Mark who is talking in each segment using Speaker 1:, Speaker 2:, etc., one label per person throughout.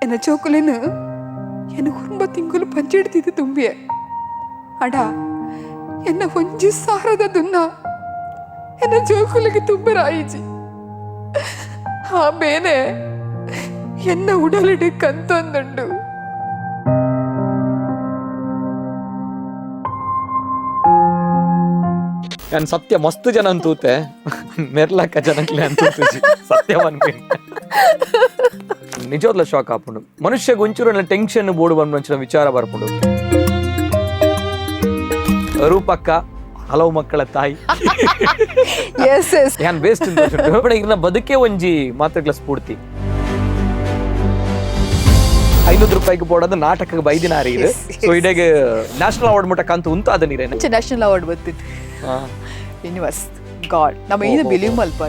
Speaker 1: ಎನ್ನ ಚೋಕುಲೆನು ಎನ್ನ ಕುರುಂಬ ತಿಂಗುಲು ಪಂಚಿಡ್ತಿದ್ದು ತುಂಬಿಯೆ ಅಡ ಎನ್ನ ಒಂಜಿ ಸಾರದ ದುನ್ನ ಎನ್ನ ಜೋಕುಲಿಗೆ ತುಂಬರಾಯಿಜಿ. ಆ ಬೇನೆ ಎನ್ನ ಉಡಲಿಡೆ ಕಂತೊಂದುಂಡು.
Speaker 2: ನಾನು ಸತ್ಯ ಮಸ್ತ್ ಜನ ಅಂತೂತೆ ಮೆರ್ಲಕ್ಕ ಜನಕ್ಲೆ ಅಂತೂತೆ ಸತ್ಯ ನಿಜವಾದ್ಲ ಶಾಕ್ ಆಪುಂಡು. ಮನುಷ್ಯಗ್ ಒಂಚೂರು ಟೆನ್ಷನ್ ಬೋರ್ಡ್ ಬಂದ ವಿಚಾರ ಬರ್ಪುಂಡು. ರೂಪಕ್ಕ ಹಲವು ಮಕ್ಕಳ ತಾಯಿ.
Speaker 1: ಎಸ್ ಎಸ್
Speaker 2: ಯಾನ್ ಬೇಸ್ಟ್ ಇರ್ನ ಬದುಕೆ ಒಂಜಿ ಮಾತ್ರಗಳ ಸ್ಫೂರ್ತಿ. 500 ರೂಪಾಯಿಗೆ ಬೋಡೋದು ನಾಟಕ ಬೈದಿನಾರಿ ಇದು. ಸೊ ಇಡೆಗೆ ನ್ಯಾಷನಲ್ ಅವಾರ್ಡ್ ಮುಟ್ಟ ಕಂತು ಉಂತು ಅದ ನೀರೇನೆ
Speaker 1: ನ್ಯಾಷನಲ್ ಅವಾರ್ಡ್ ಬತ್ತಿತ್ತು. ಯೂನಿವರ್ಸ್ ಗಾಡ್ ನಮ್ಮ ಏನು ಬಿಲೀವ್ ಮಲ್ಪ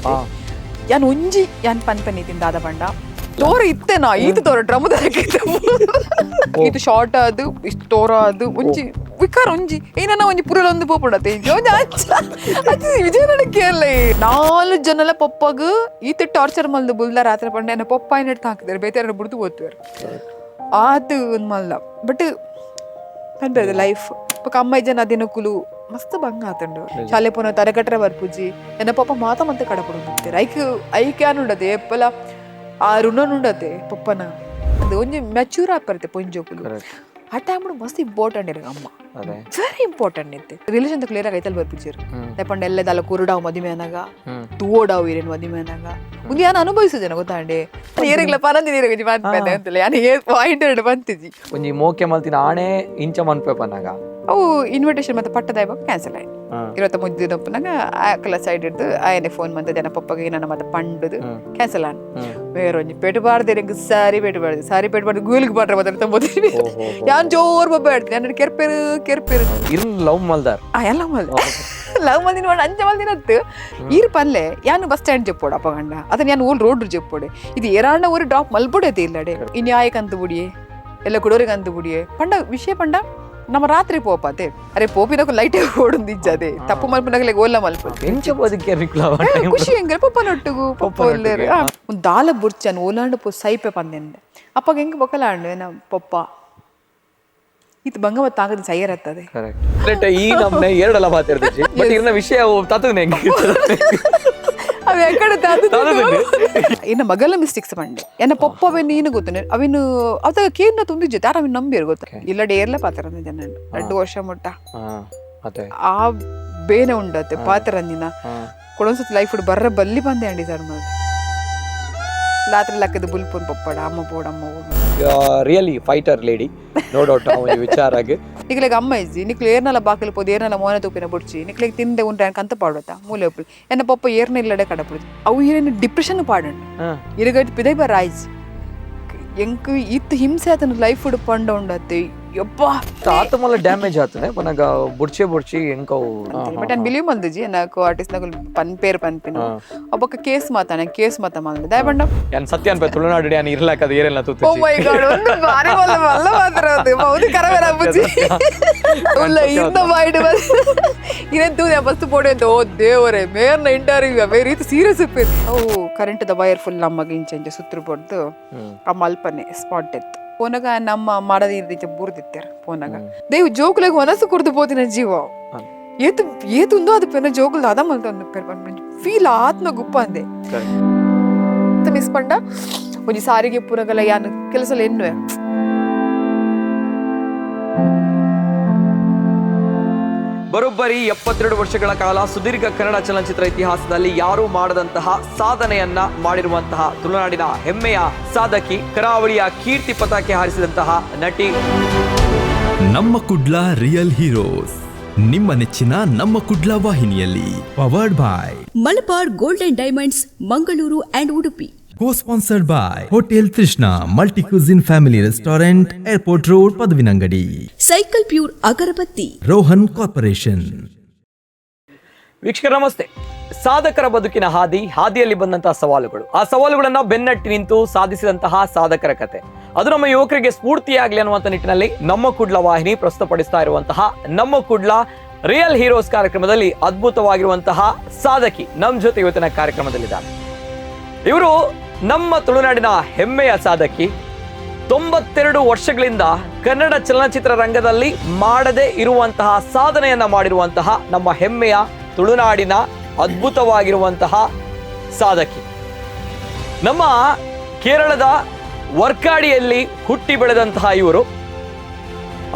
Speaker 1: ಯಾನ್ ಒಂಜಿ ಯಾನ್ ಪನ್ ಪನ್ನಿ ತಿಂದಾದ ಬಂಡ ತೋರ ಇತ್ತೆನಾ ಈತ ತೋರ ಡ್ರಮ್ ಇದು ಶಾರ್ಟ್ ಅದು ಇಷ್ಟು ತೋರ ಅದು ಒಂಜಿ ವಿಕಾರ ಒಂಜಿ ಏನನ್ನ ಒಂಜಿ ಪುರಲೊಂದು ಪೋಪುಂಡತೆ ವಿಜಯನಗರ ಕೇರಳ ನಾಲ್ ಜನಲ ಪೊಪ್ಪಗ್ ಈತ ಟಾರ್ಚರ್ ಮಲ್ದು ಬುಲ್ದ ರಾತ್ರಿ ಪಂಡ ಎನ್ನ ಪೊಪ್ಪ ಏನಿಡ್ತಾ ಹಾಕಿದಾರೆ ಬೇತೆ ಬುಡ್ದು ಓದ್ತಾರೆ ಆತು ಮಲ್ಲ. ಬಟ್ ಪನ್ಪೆದ ಲೈಫ್ ಪೊಕ ಅಮ್ಮ ಜನ ದಿನಕುಲು ಮಸ್ತ್ ಬಂಗ ಆತುಂಡು. ಶಾಲೆ ಪೋನ ತರಕಟ್ರೆ ಬರ್ಪುಜಿ ಎನ್ನ ಪಪ್ಪ ಮಾತ ಮತ್ತೆ ಕಡಪಡು ಐಕ್ ಐಕ್ ಉಂಡತೆ ಎಪ್ಪಲ ಆ ಋಣನುಂಡತೆ ಪಪ್ಪನ ಅದು ಒಂಜಿ ಮೆಚೂರ್ ಆಪರ್ತೆ ಪೊಂಜೋಕುಲು ಆ ಟೈಮ್ ಮಸ್ತ್ ಇಂಪಾರ್ಟೆಂಟ್ ಇರ ಅಮ್ಮ ವೆರಿ ಇಂಪಾರ್ಟೆಂಟ್ ಇತ್ತು. ರಿಲೇಷನ್ ಕ್ಲಿಯರ್ ಆಗಿ ಐತಲ್ ಬರ್ಪುಜಿರು ದಪ್ಪಂಡ ಎಲ್ಲ ದಲ್ಲ ಕುರುಡಾವ್ ಮದಿಮೆ ಅನಾಗ ತೂವೋಡಾವ್ ಇರೇನು ಮದಿಮೆ ಅನಾಗ ಮುಂದೆ ಯಾನ್ ಅನುಭವಿಸುದೇನ ಗೊತ್ತಾಂಡೆ ಏರಿಗ್ಲ ಪನಂದಿ ನೀರಿಗೆ ಪನ್ಪೆನೆ ಅಂತಲ್ಲ ಯಾನ್ ಏ ಪಾಯಿಂಟ್ ಎರಡು ಬಂತಿಜಿ.
Speaker 2: ಒಂಜಿ ಮೋಕೆ ಮಲ್ತಿನ ಆಣೆ ಇಂಚ ಮನ್ಪೆ ಪನ್ನಾಗ
Speaker 1: ಅವು ಇನ್ವಿಟೇಷನ್ ಮತ್ತೆ ಪಟ್ಟದ ಕ್ಯಾನ್ಸಲ್ ಆಯ್ತು. ಇರತ್ತ ಮುದ್ದಿನಪ್ಪನಾಗ ಆಕಲ ಸೈಡ್ ಹಿಡ್ದು ಆಯನೆ ಫೋನ್ ಬಂದ ಜನ ಪಪ್ಪಗೆ ನನ್ನ ಮತ್ತೆ ಪಂಡದು ಕ್ಯಾನ್ಸಲ್ ಆನ್. ಬೇರೆ ಒಂಜಿ ಪೆಟ್ಟು ಬಾರ್ದೆ ಎಂಕ್ ಸಾರಿ ಪೆಟ್ಟು ಬಾರ್ದು ಸಾರಿ ಪೆಟ್ಟು ಬಾರ್ದು ಗೂಲಿಗೆ ಬಾಡ್ರೆ ಮಾತ್ರ ತಂಬೋದಿ ಯಾನ್ ಜೋರ್ ಬೊಬ್ಬೆ ಆಡ್ತೀನಿ ನನ್ನ ಕೆರ್ಪೆರು ಕೆರ್ಪೆರು.
Speaker 2: ಇರ್ನ್ ಲವ್ ಮಲ್ದಾರ್.
Speaker 1: ಆ ಎಲ್ಲ ಮಲ್ದ ಲವ್ ಮಲ್ದಿನ ಮಾಡ ಅಂಚ ಮಲ್ದಿನತ್ತು ಈರ್ ಪಲ್ಲೆ ಯಾನು ಬಸ್ ಸ್ಟ್ಯಾಂಡ್ ಜೆಪ್ಪೋಡು ಅಪ್ಪಗಂಡ ಅದನ್ನ ಯಾನು ಓಲ್ ರೋಡ್ ಜೆಪ್ಪೋಡೆ ಇದು ಏರಾಂಡ ಊರು ಡ್ರಾಪ್ ಮಲ್ಪುಡೈತೆ ಇಲ್ಲಡೆ ಇನ್ಯಾಯಕಂತ ಬುಡಿಯೆ ಎಲ್ಲ ಕುಡೋರಿಗಂತ ಬುಡಿಯೆ ಪಂಡ ವಿಷಯ ಪಂಡ ನಮ್ಮ ರಾತ್ರಿ ಪೋಪಾತೆ ಅರೆ ಪೋಪಿನಕು ಲೈಟ್ ಓಡುಂದು ಇಜ್ಜದೆ ತಪ್ಪು ಮಲ್ಪುನಗಲೆ ಓಲ್ಲ ಮಲ್ಪ
Speaker 2: ಎಂಚ ಬದುಕೆ
Speaker 1: ಖುಷಿ ಹೆಂಗೆ ಪಪ್ಪನೊಟ್ಟಿಗು ಪಪ್ಪ ಒಲ್ಲೇರು ಒಂದು ದಾಲ ಬುರ್ಚನ್ ಓಲಾಂಡ ಪೋ ಸೈಪೆ ಪಂದೆಂದೆ ಅಪ್ಪಗೆ ಹೆಂಗೆ ಬೊಕಲ ಆಂಡು ಏನ ಪಪ್ಪ ಇದು ಬಂಗವ ತಾಗದ ಸೈಯರತ್ತದೆ.
Speaker 2: ಕರೆಕ್ಟ್ ಈ ನಮ್ನೆ ಎರಡಲ್ಲ ಮಾತಾಡ್ತಿದ್ವಿ ಬಟ್ ಇರ್ನ ವಿಷಯ ತತನೆ ಹೆಂಗೆ
Speaker 1: ಅವು ಎಕ್ಕಡೆ ಇನ್ನ ಮಗಲ ಮಿಸ್ಟೇಕ್ಸ್ ಪಂಡೆ ಎನ್ನ ಪಪ್ಪ ಅವೇನು ನೀನು ಗೊತ್ತು ಅವಿನು ಅವಾಗ ಕೇರ್ನ ತುಂಬಿಜ್ಜೆ ತಾರ ಅವಿನ ನಂಬಿರು ಗೊತ್ತ ಇಲ್ಲ ಡೇರ್ಲ ಪಾತ್ರ ಜನ 2 ವರ್ಷ ಮುಟ್ಟ ಆ ಬೇನೆ ಉಂಡತ್ತೆ ಪಾತ್ರ ಕೊಡೊನ್ಸತ್ ಲೈಫ್ ಬರ್ರ ಬಲ್ಲಿ ಬಂದೆ ಅಂಡಿ ಸರ್ ಮಲ್ದೆ ರಾತ್ರಿ ಲಕ್ಕದ ಬುಲ್ಪುನ್ ಪಪ್ಪಡ ಅಮ್ಮ ಪೋಡ ಅಮ್ಮ.
Speaker 2: Really fighter lady no doubt ವಿಚಾರಾಗಿ.
Speaker 1: ನಿಕ್ಲೆಗ್ ಅಮ್ಮ ಇಜ್ಜಿ ನಿಕ್ಲು ಏರ್ನಲ ಬಾಕಿಲ್ ಪೋದು ಏರ್ನಲ ಮೋನೆ ತೂಪಿನ ಬುಡ್ಚಿ ನಿಕ್ಲೆಗ್ ತಿಂದೆ ಉಂಟು ಕಂತ ಪಾಡುತ್ತಾ ಮೂಲೆ ಉಪ್ಪು ಎನ್ನ ಪಪ್ಪ ಏರ್ನ ಇಲ್ಲಡೆ ಕಡಪುಡು ಅವು ಏನೇನು ಡಿಪ್ರೆಷನ್ ಪಾಡಂಡು ಇರುಗಟ್ಟು ಪಿದೈ ಬರ ಆಯ್ಜಿ ಎಂಕ್ ಇತ್ತು ಹಿಂಸೆ ಆತನ ಲೈಫ್ ಪಂಡ ಉಂಡತ್ತೆ ಯಬ್ಬಾ
Speaker 2: ತಾತ ಮಲ್ಲ ಡ್ಯಾಮೇಜ್ ಆತನೆ ಪನಗ ಬುಡ್ಚೆ ಬುಡ್ಚಿ ಎಂಕವು.
Speaker 1: ಬಟ್ ನಾನು ಬಿಲೀವ್ ಮಲ್ದಿಜಿ నాకు ಆರ್ಟಿಸ್ಟ್ ನಗುಲ್ ಪನ್ಪೇರ್ ಪನ್ಪಿನ ಒಬ್ಬಕ್ಕ ಕೇಸ್ ಮಾತಾನೆ ಕೇಸ್ ಮಾತ ಮಲ್ದ ದಯಬಂಡ.
Speaker 2: ಯಾನ್ ಸತ್ಯ ಅನ್ಪೆ ತುಳುನಾಡು ಯಾನ್ ಇರ್ಲಾಕ ಅದು ಏರೆಲ್ಲ
Speaker 1: ಓ
Speaker 2: ತೂತು.
Speaker 1: ಮೈ ಗಾಡ್ ಒಂದು ಬಾರಿ ಮಲ್ಲ ಮಲ್ಲ ಮಾತ್ರ ಅದು ಹೌದು ಕರವೇರ ಅಬ್ಬುಜಿ ಉಲ್ಲ ಇಂದ ಬಾಯ್ಡು ಇನ್ನೇನು ತೂದೆ ಫಸ್ಟ್ ಪೋಡೆ ಅಂತ ಓ ದೇವರೇ ಮೇರ್ನ ಇಂಟರ್ವ್ಯೂ ಬೇರೆ ರೀತಿ ಸೀರಿಯಸ್ ಇಪ್ಪೇರು ಅವು current the wire full ನಮಗೆ ಇಂಚ ಇಂಚ ಸುತ್ತರು ಪೊಡ್ದು ಆ ಮಲ್ಪನೆ ಸ್ಪಾಟ್ ಎತ್ತು ಪೋನಗ ನಮ್ಮ ಮಾಡದ ಇರ್ದಿಚ್ಚ ಬೂರ್ದಿತ್ತಾರೆ ಪೋನಗ ದೇವ್ ಜೋಕುಲೆಗ್ ಮನಸ್ಸು ಕುರ್ದು ಪೋತಿನ ಜೀವ ಏತು ಏತುಂದೋ ಅದು ಪೆನ ಜೋಕುಲ್ ಅದ ಮಲ್ತ ಫೀಲ್ ಆತ್ಮ ಗುಪ್ಪ ಅಂದೆ ಮಿಸ್ ಪಂಡ ಒಂಜಿ ಸಾರಿಗೆ ಪುನಗಲ ಯಾನ್ ಕೆಲಸಲ ಎನ್ನುವೆ.
Speaker 2: ಬರೋಬ್ಬರಿ 72 ವರ್ಷಗಳ ಕಾಲ ಸುದೀರ್ಘ ಕನ್ನಡ ಚಲನಚಿತ್ರ ಇತಿಹಾಸದಲ್ಲಿ ಯಾರೂ ಮಾಡದಂತಹ ಸಾಧನೆಯನ್ನ ಮಾಡಿರುವಂತಹ ತುಳುನಾಡಿನ ಹೆಮ್ಮೆಯ ಸಾಧಕಿ, ಕರಾವಳಿಯ ಕೀರ್ತಿ ಪತಾಕೆ ಹಾರಿಸಿದಂತಹ ನಟಿ.
Speaker 3: ನಮ್ಮ ಕುಡ್ಲ ರಿಯಲ್ ಹೀರೋಸ್ ನಿಮ್ಮ ನೆಚ್ಚಿನ ನಮ್ಮ ಕುಡ್ಲ ವಾಹಿನಿಯಲ್ಲಿ powered by
Speaker 4: Malabar gold and diamonds, Mangaluru and Udupi.
Speaker 3: Co-sponsored by Hotel Trishna Multi Cuisine Family Restaurant, Airport Road, Padavinangadi.
Speaker 4: Cycle pure agarbatti.
Speaker 3: Rohan Corporation.
Speaker 2: ವೀಕ್ಷಕರ ನಮಸ್ತೆ. ಸಾಧಕರ ಬದುಕಿನ ಹಾದಿ, ಹಾದಿಯಲ್ಲಿ ಬಂದಂತಹ ಸವಾಲುಗಳು, ಆ ಸವಾಲುಗಳನ್ನ ಬೆನ್ನಟ್ಟಿ ನಿಂತು ಸಾಧಿಸಿದಂತಹ ಸಾಧಕರ ಕತೆ ಅದು ನಮ್ಮ ಯುವಕರಿಗೆ ಸ್ಫೂರ್ತಿಯಾಗಲಿ ಅನ್ನುವಂಥ ನಿಟ್ಟಿನಲ್ಲಿ ನಮ್ಮ ಕುಡ್ಲ ವಾಹಿನಿ ಪ್ರಸ್ತುತಪಡಿಸ್ತಾ ಇರುವಂತಹ ನಮ್ಮ ಕುಡ್ಲ ರಿಯಲ್ ಹೀರೋಸ್ ಕಾರ್ಯಕ್ರಮದಲ್ಲಿ ಅದ್ಭುತವಾಗಿರುವಂತಹ ಸಾಧಕಿ ನಮ್ಮ ಜೊತೆ ಇವತ್ತಿನ ಕಾರ್ಯಕ್ರಮದಲ್ಲಿದ್ದಾರೆ. ಇವರು ನಮ್ಮ ತುಳುನಾಡಿನ ಹೆಮ್ಮೆಯ ಸಾಧಕಿ, 42 ವರ್ಷಗಳಿಂದ ಕನ್ನಡ ಚಲನಚಿತ್ರ ರಂಗದಲ್ಲಿ ಮಾಡದೇ ಇರುವಂತಹ ಸಾಧನೆಯನ್ನ ಮಾಡಿರುವಂತಹ ನಮ್ಮ ಹೆಮ್ಮೆಯ ತುಳುನಾಡಿನ ಅದ್ಭುತವಾಗಿರುವಂತಹ ಸಾಧಕಿ, ನಮ್ಮ ಕೇರಳದ ವರ್ಕಾಡಿಯಲ್ಲಿ ಹುಟ್ಟಿ ಬೆಳೆದಂತಹ ಇವರು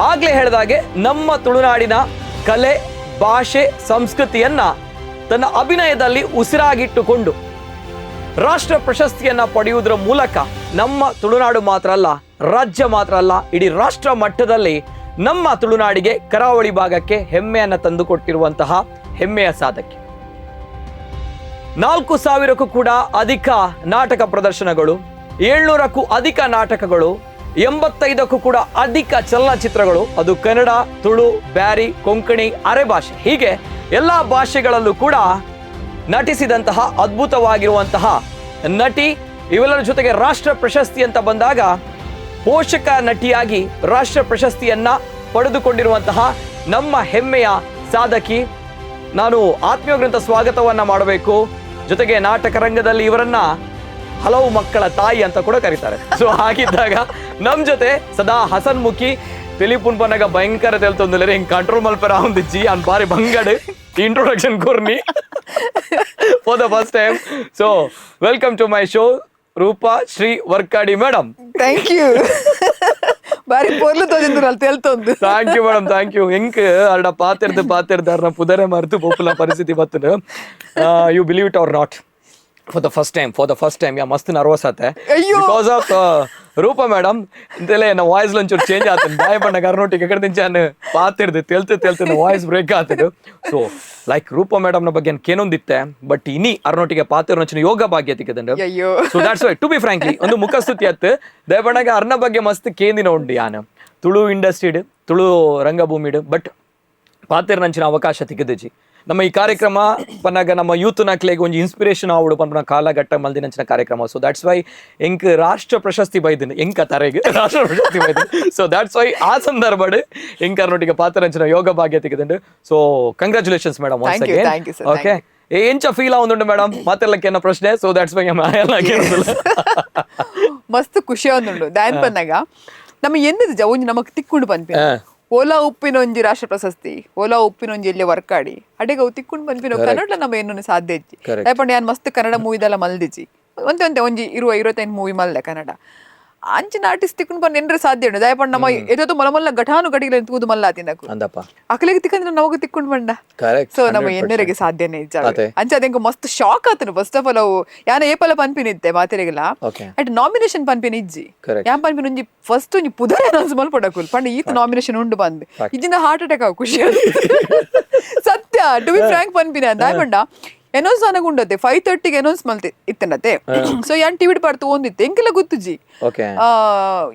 Speaker 2: ಆಗ್ಲೇ ಹೇಳಿದಾಗೆ ನಮ್ಮ ತುಳುನಾಡಿನ ಕಲೆ, ಭಾಷೆ, ಸಂಸ್ಕೃತಿಯನ್ನ ತನ್ನ ಅಭಿನಯದಲ್ಲಿ ಉಸಿರಾಗಿಟ್ಟುಕೊಂಡು ರಾಷ್ಟ್ರ ಪ್ರಶಸ್ತಿಯನ್ನ ಪಡೆಯುವುದರ ಮೂಲಕ ನಮ್ಮ ತುಳುನಾಡು ಮಾತ್ರ ಅಲ್ಲ, ರಾಜ್ಯ ಮಾತ್ರ ಅಲ್ಲ, ಇಡೀ ರಾಷ್ಟ್ರ ಮಟ್ಟದಲ್ಲಿ ನಮ್ಮ ತುಳುನಾಡಿಗೆ, ಕರಾವಳಿ ಭಾಗಕ್ಕೆ ಹೆಮ್ಮೆಯನ್ನು ತಂದುಕೊಟ್ಟಿರುವಂತಹ ಹೆಮ್ಮೆಯ ಸಾಧಕಿ. 4000ಕ್ಕೂ ಕೂಡ ಅಧಿಕ ನಾಟಕ ಪ್ರದರ್ಶನಗಳು, 700ಕ್ಕೂ ಅಧಿಕ ನಾಟಕಗಳು, 85ಕ್ಕೂ ಕೂಡ ಅಧಿಕ ಚಲನಚಿತ್ರಗಳು, ಅದು ಕನ್ನಡ, ತುಳು, ಬ್ಯಾರಿ, ಕೊಂಕಣಿ, ಅರೆ ಭಾಷೆ, ಹೀಗೆ ಎಲ್ಲ ಭಾಷೆಗಳಲ್ಲೂ ಕೂಡ ನಟಿಸಿದಂತಹ ಅದ್ಭುತವಾಗಿರುವಂತಹ ನಟಿ. ಇವೆಲ್ಲರ ಜೊತೆಗೆ ರಾಷ್ಟ್ರ ಪ್ರಶಸ್ತಿ ಅಂತ ಬಂದಾಗ ಪೋಷಕ ನಟಿಯಾಗಿ ರಾಷ್ಟ್ರ ಪ್ರಶಸ್ತಿಯನ್ನ ಪಡೆದುಕೊಂಡಿರುವಂತಹ ನಮ್ಮ ಹೆಮ್ಮೆಯ ಸಾಧಕಿ. ನಾನು ಆತ್ಮೀಯಗ್ರಂಥ ಸ್ವಾಗತವನ್ನ ಮಾಡಬೇಕು. ಜೊತೆಗೆ ನಾಟಕ ರಂಗದಲ್ಲಿ ಇವರನ್ನ ಹಲವು ಮಕ್ಕಳ ತಾಯಿ ಅಂತ ಕೂಡ ಕರೀತಾರೆ. ಸೊ ಹಾಗಿದ್ದಾಗ ನಮ್ ಜೊತೆ ಸದಾ ಹಸನ್ಮುಖಿ, ತೆಲಿಪುನ್ ಪನಗ ಭಯಂಕರ ತೆಲ್ತೊಂದಿಲ್ಲ, ಹಿಂಗ್ ಕಂಟ್ರೋಲ್ ಮಲ್ಪರ ಒಂದಿಜ್ಜಿ ಅನ್ ಬಾರಿ ಬಂಗಡ್ introduction ಕೊರ್ನಿ for the first time. So welcome to my show Roopa Shri Varkady madam.
Speaker 1: Thank you. ಬಾರಿ ಪೊರ್ಲು ತೋಜಿಂದು ಅಲ್ಲಿ ತೆಲ್ತೊಂದು.
Speaker 2: Thank you madam, thank you. ಎಂಕ್ ಅರಡ ಪಾತಿರ್ದು ಪಾತಿರ್ದು ಅರ್ನ ಪುದರೆ ಮರೆತು ಪೋಪುಲ ಪರಿಸ್ಥಿತಿ ಬತ್ತನು. You believe it or not, for the first time, for the first time yeah ಮಸ್ತ್ nervous ಆತೆ.
Speaker 1: ಅಯ್ಯೋ.
Speaker 2: Because of Roopa madam. ಇಂತೆಲ್ಲ ನನ್ನ ವಾಯ್ಸ್ ಒಂಚೂರು ಚೇಂಜ್ ಆತನು. ಬಾಯ್ ಬಣ್ಣ ಕರ್ನೋಟಿಗೆ ಕಡೆ ತಿಂಚಾನ್ ಪಾತಿರ್ದು ತೆಲ್ತು ತೆಲ್ತು ವಾಯ್ಸ್ ಬ್ರೇಕ್ ಆತದು. ಸೊ ಲೈಕ್ ರೂಪಾ ಮೇಡಮ್ನ ಬಗ್ಗೆ ಕೇನೊಂದಿತ್ತೆ, ಬಟ್ ಇನಿ ಅರ್ನೋಟಿಗೆ ಪಾತಿರ್ನೊಂಚಿನ ಯೋಗ ಭಾಗ್ಯ ತಿಕ್ಕದಂಡು.
Speaker 1: ಅಯ್ಯೋ.
Speaker 2: So that's why, to be frankly, ಒಂದು ಮುಖಸ್ತುತಿ ಅತ್ತು ದೇವಣ್ಣಗೆ ಅರ್ನ ಬಗ್ಗೆ ಮಸ್ತ್ ಕೇಂದಿನ ಉಂಡು ಯಾನ್ ತುಳು ಇಂಡಸ್ಟ್ರಿಡ್, ತುಳು ರಂಗಭೂಮಿಡ್, ಬಟ್ ಪಾತಿರ್ನಂಚಿನ ಅವಕಾಶ ತಿಕ್ಕದಿಜಿ. ನಮ್ಮ ಈ ಕಾರ್ಯಕ್ರಮ ಪನ್ನಾಗ ನಮ್ಮ ಯೂತ್ ನಕ್ಲೆಗ್ ಒಂಜಿ ಇನ್ಸ್ಪಿರೇಷನ್ ಆವಡು ಪನ್ಪುನ ಕಾಲಘಟ್ಟ ಮಲ್ದಿನಂಚಿನ ಕಾರ್ಯಕ್ರಮ. So that's why ಎಂಕ್ ರಾಷ್ಟ್ರ ಪ್ರಶಸ್ತಿ ಬೈದಿನ, ಎಂಕ ತರೆಗ್ ರಾಷ್ಟ್ರ ಪ್ರಶಸ್ತಿ ಬೈದಿನ. So that's why ಆ ಸಂದರ್ಭಡ್ ಎಂಕ್ ಅರ್ನೊಟ್ಟಿಗೆ ಪಾತ್ರರಂಚಿನ ಯೋಗ ಭಾಗ್ಯ ತಿಕ್ಕದುಂಡು. So congratulations madam once
Speaker 1: Thank you,
Speaker 2: again.
Speaker 1: Thank you, sir, thank
Speaker 2: okay, ಎಂಚ ಫೀಲ್ ಆವೊಂದುಂಡು ಮೇಡಮ್? ಮಾತೆಲ್ಲಕ್ಕೆ ಎನ್ನ ಪ್ರಶ್ನೆ. So that's why.
Speaker 1: ಮಸ್ತ್ ಖುಷಿ ಆವೊಂದುಂಡು. ದಾನ್ ಪನ್ನಗ ನಮ್ಮ ಎನ್ನದ ಒಂಜಿ ನಮಕ್ ತಿಕ್ಕುಂಡು ಪನ್ಪಿನ ಓಲಾ ಉಪ್ಪಿನ ಒಂಜಿ ರಾಷ್ಟ್ರ ಪ್ರಶಸ್ತಿ, ಓಲಾ ಉಪ್ಪಿನ ಒಂಜಿ ಎಲ್ಲಿ ವರ್ಕಾಡಿ ಅಡೆಗೆ ಅವು ತಿಕ್ಕೊಂಡು ಪನ್ಪಿನ ಕನ್ನಡ ನಮ್ಮ ಏನನ್ನು ಸಾಧ್ಯ ಇಜ್ಜಿ.
Speaker 2: Correct.
Speaker 1: ಯಾಕಂದ್ರೆ ಯಾನ್ ಮಸ್ತ್ ಕನ್ನಡ ಮೂವಿದೆಲ್ಲ ಮಲ್ದಿಜಿ, ಒಂತೆ ಒಂತೆ ಒಂಜಿ ಇರುವ 25 ಮೂವಿ ಮಲ್ದೆ ಕನ್ನಡ. ಅಂಚಿನ ಆರ್ಟಿಸ್ಟ್ ತಿಕ್ಕೊಂಡು ಬಂದು ಎನ್ರೆ ಸಾಧ್ಯ ಉಂಡು. ದಯಪಂಡ ನಮ್ಮ ಏತೋ ಮಲ ಮಲ್ಲ ಘಟಾನು ಗಡಿಗಳ ತೂದು ಮಲ್ಲ ತಿನ್ನಕು
Speaker 2: ಅಂದಪ್ಪ.
Speaker 1: ಅಕಲಿಗೆ ತಿಕ್ಕಂದ್ರೆ ನಮಗ ತಿಕ್ಕೊಂಡು ಬಂಡ.
Speaker 2: Correct,
Speaker 1: so ನಮ್ಮ
Speaker 2: 100%.
Speaker 1: ಎನ್ನರಿಗೆ ಸಾಧ್ಯನೇ ಇಜ್ಜ.
Speaker 2: ಅದೇ.
Speaker 1: ಅಂಚ ಅದೆಂಕ ಮಸ್ತ್ ಶಾಕ್ ಆತನು. First of all ಅವು ಯಾನ ಏಪಲ ಪನ್ಪಿನ ಇತ್ತೆ ಮಾತೆರೆಗಲ
Speaker 2: Okay.
Speaker 1: At nomination ಪನ್ಪಿನ ಇಜ್ಜಿ.
Speaker 2: Correct.
Speaker 1: ಯಾನ್ ಪನ್ಪಿನ ಒಂಜಿ ಫಸ್ಟ್ ಒಂಜಿ ಪುದರ್ ಅನೌನ್ಸ್ ಮಲ್ಪಡಕುಲ್ ಪಂಡ ಈತ ನಾಮಿನೇಷನ್ ಉಂಡು ಬಂದ್ ಇಜ್ಜಿಂದ ಹಾರ್ಟ್ ಅಟ್ಯಾಕ್ ಆವು ಖುಷಿ. ಸತ್ಯ, to be frank ಪನ್ಪಿನ ದಾಯಪಂಡ announce ಅನಗುಂಡತೆ 5:30 announce ಮಲ್ತೆ ಇತ್ತನತೆ. ಸೊ ಯಾನ್ ಟಿವಿ ಪಾಡ್ತು ಒಂದಿತ್ತೆ, ಎಂಕೆಲ್ಲ ಗೊತ್ತುಜಿ.
Speaker 2: Okay.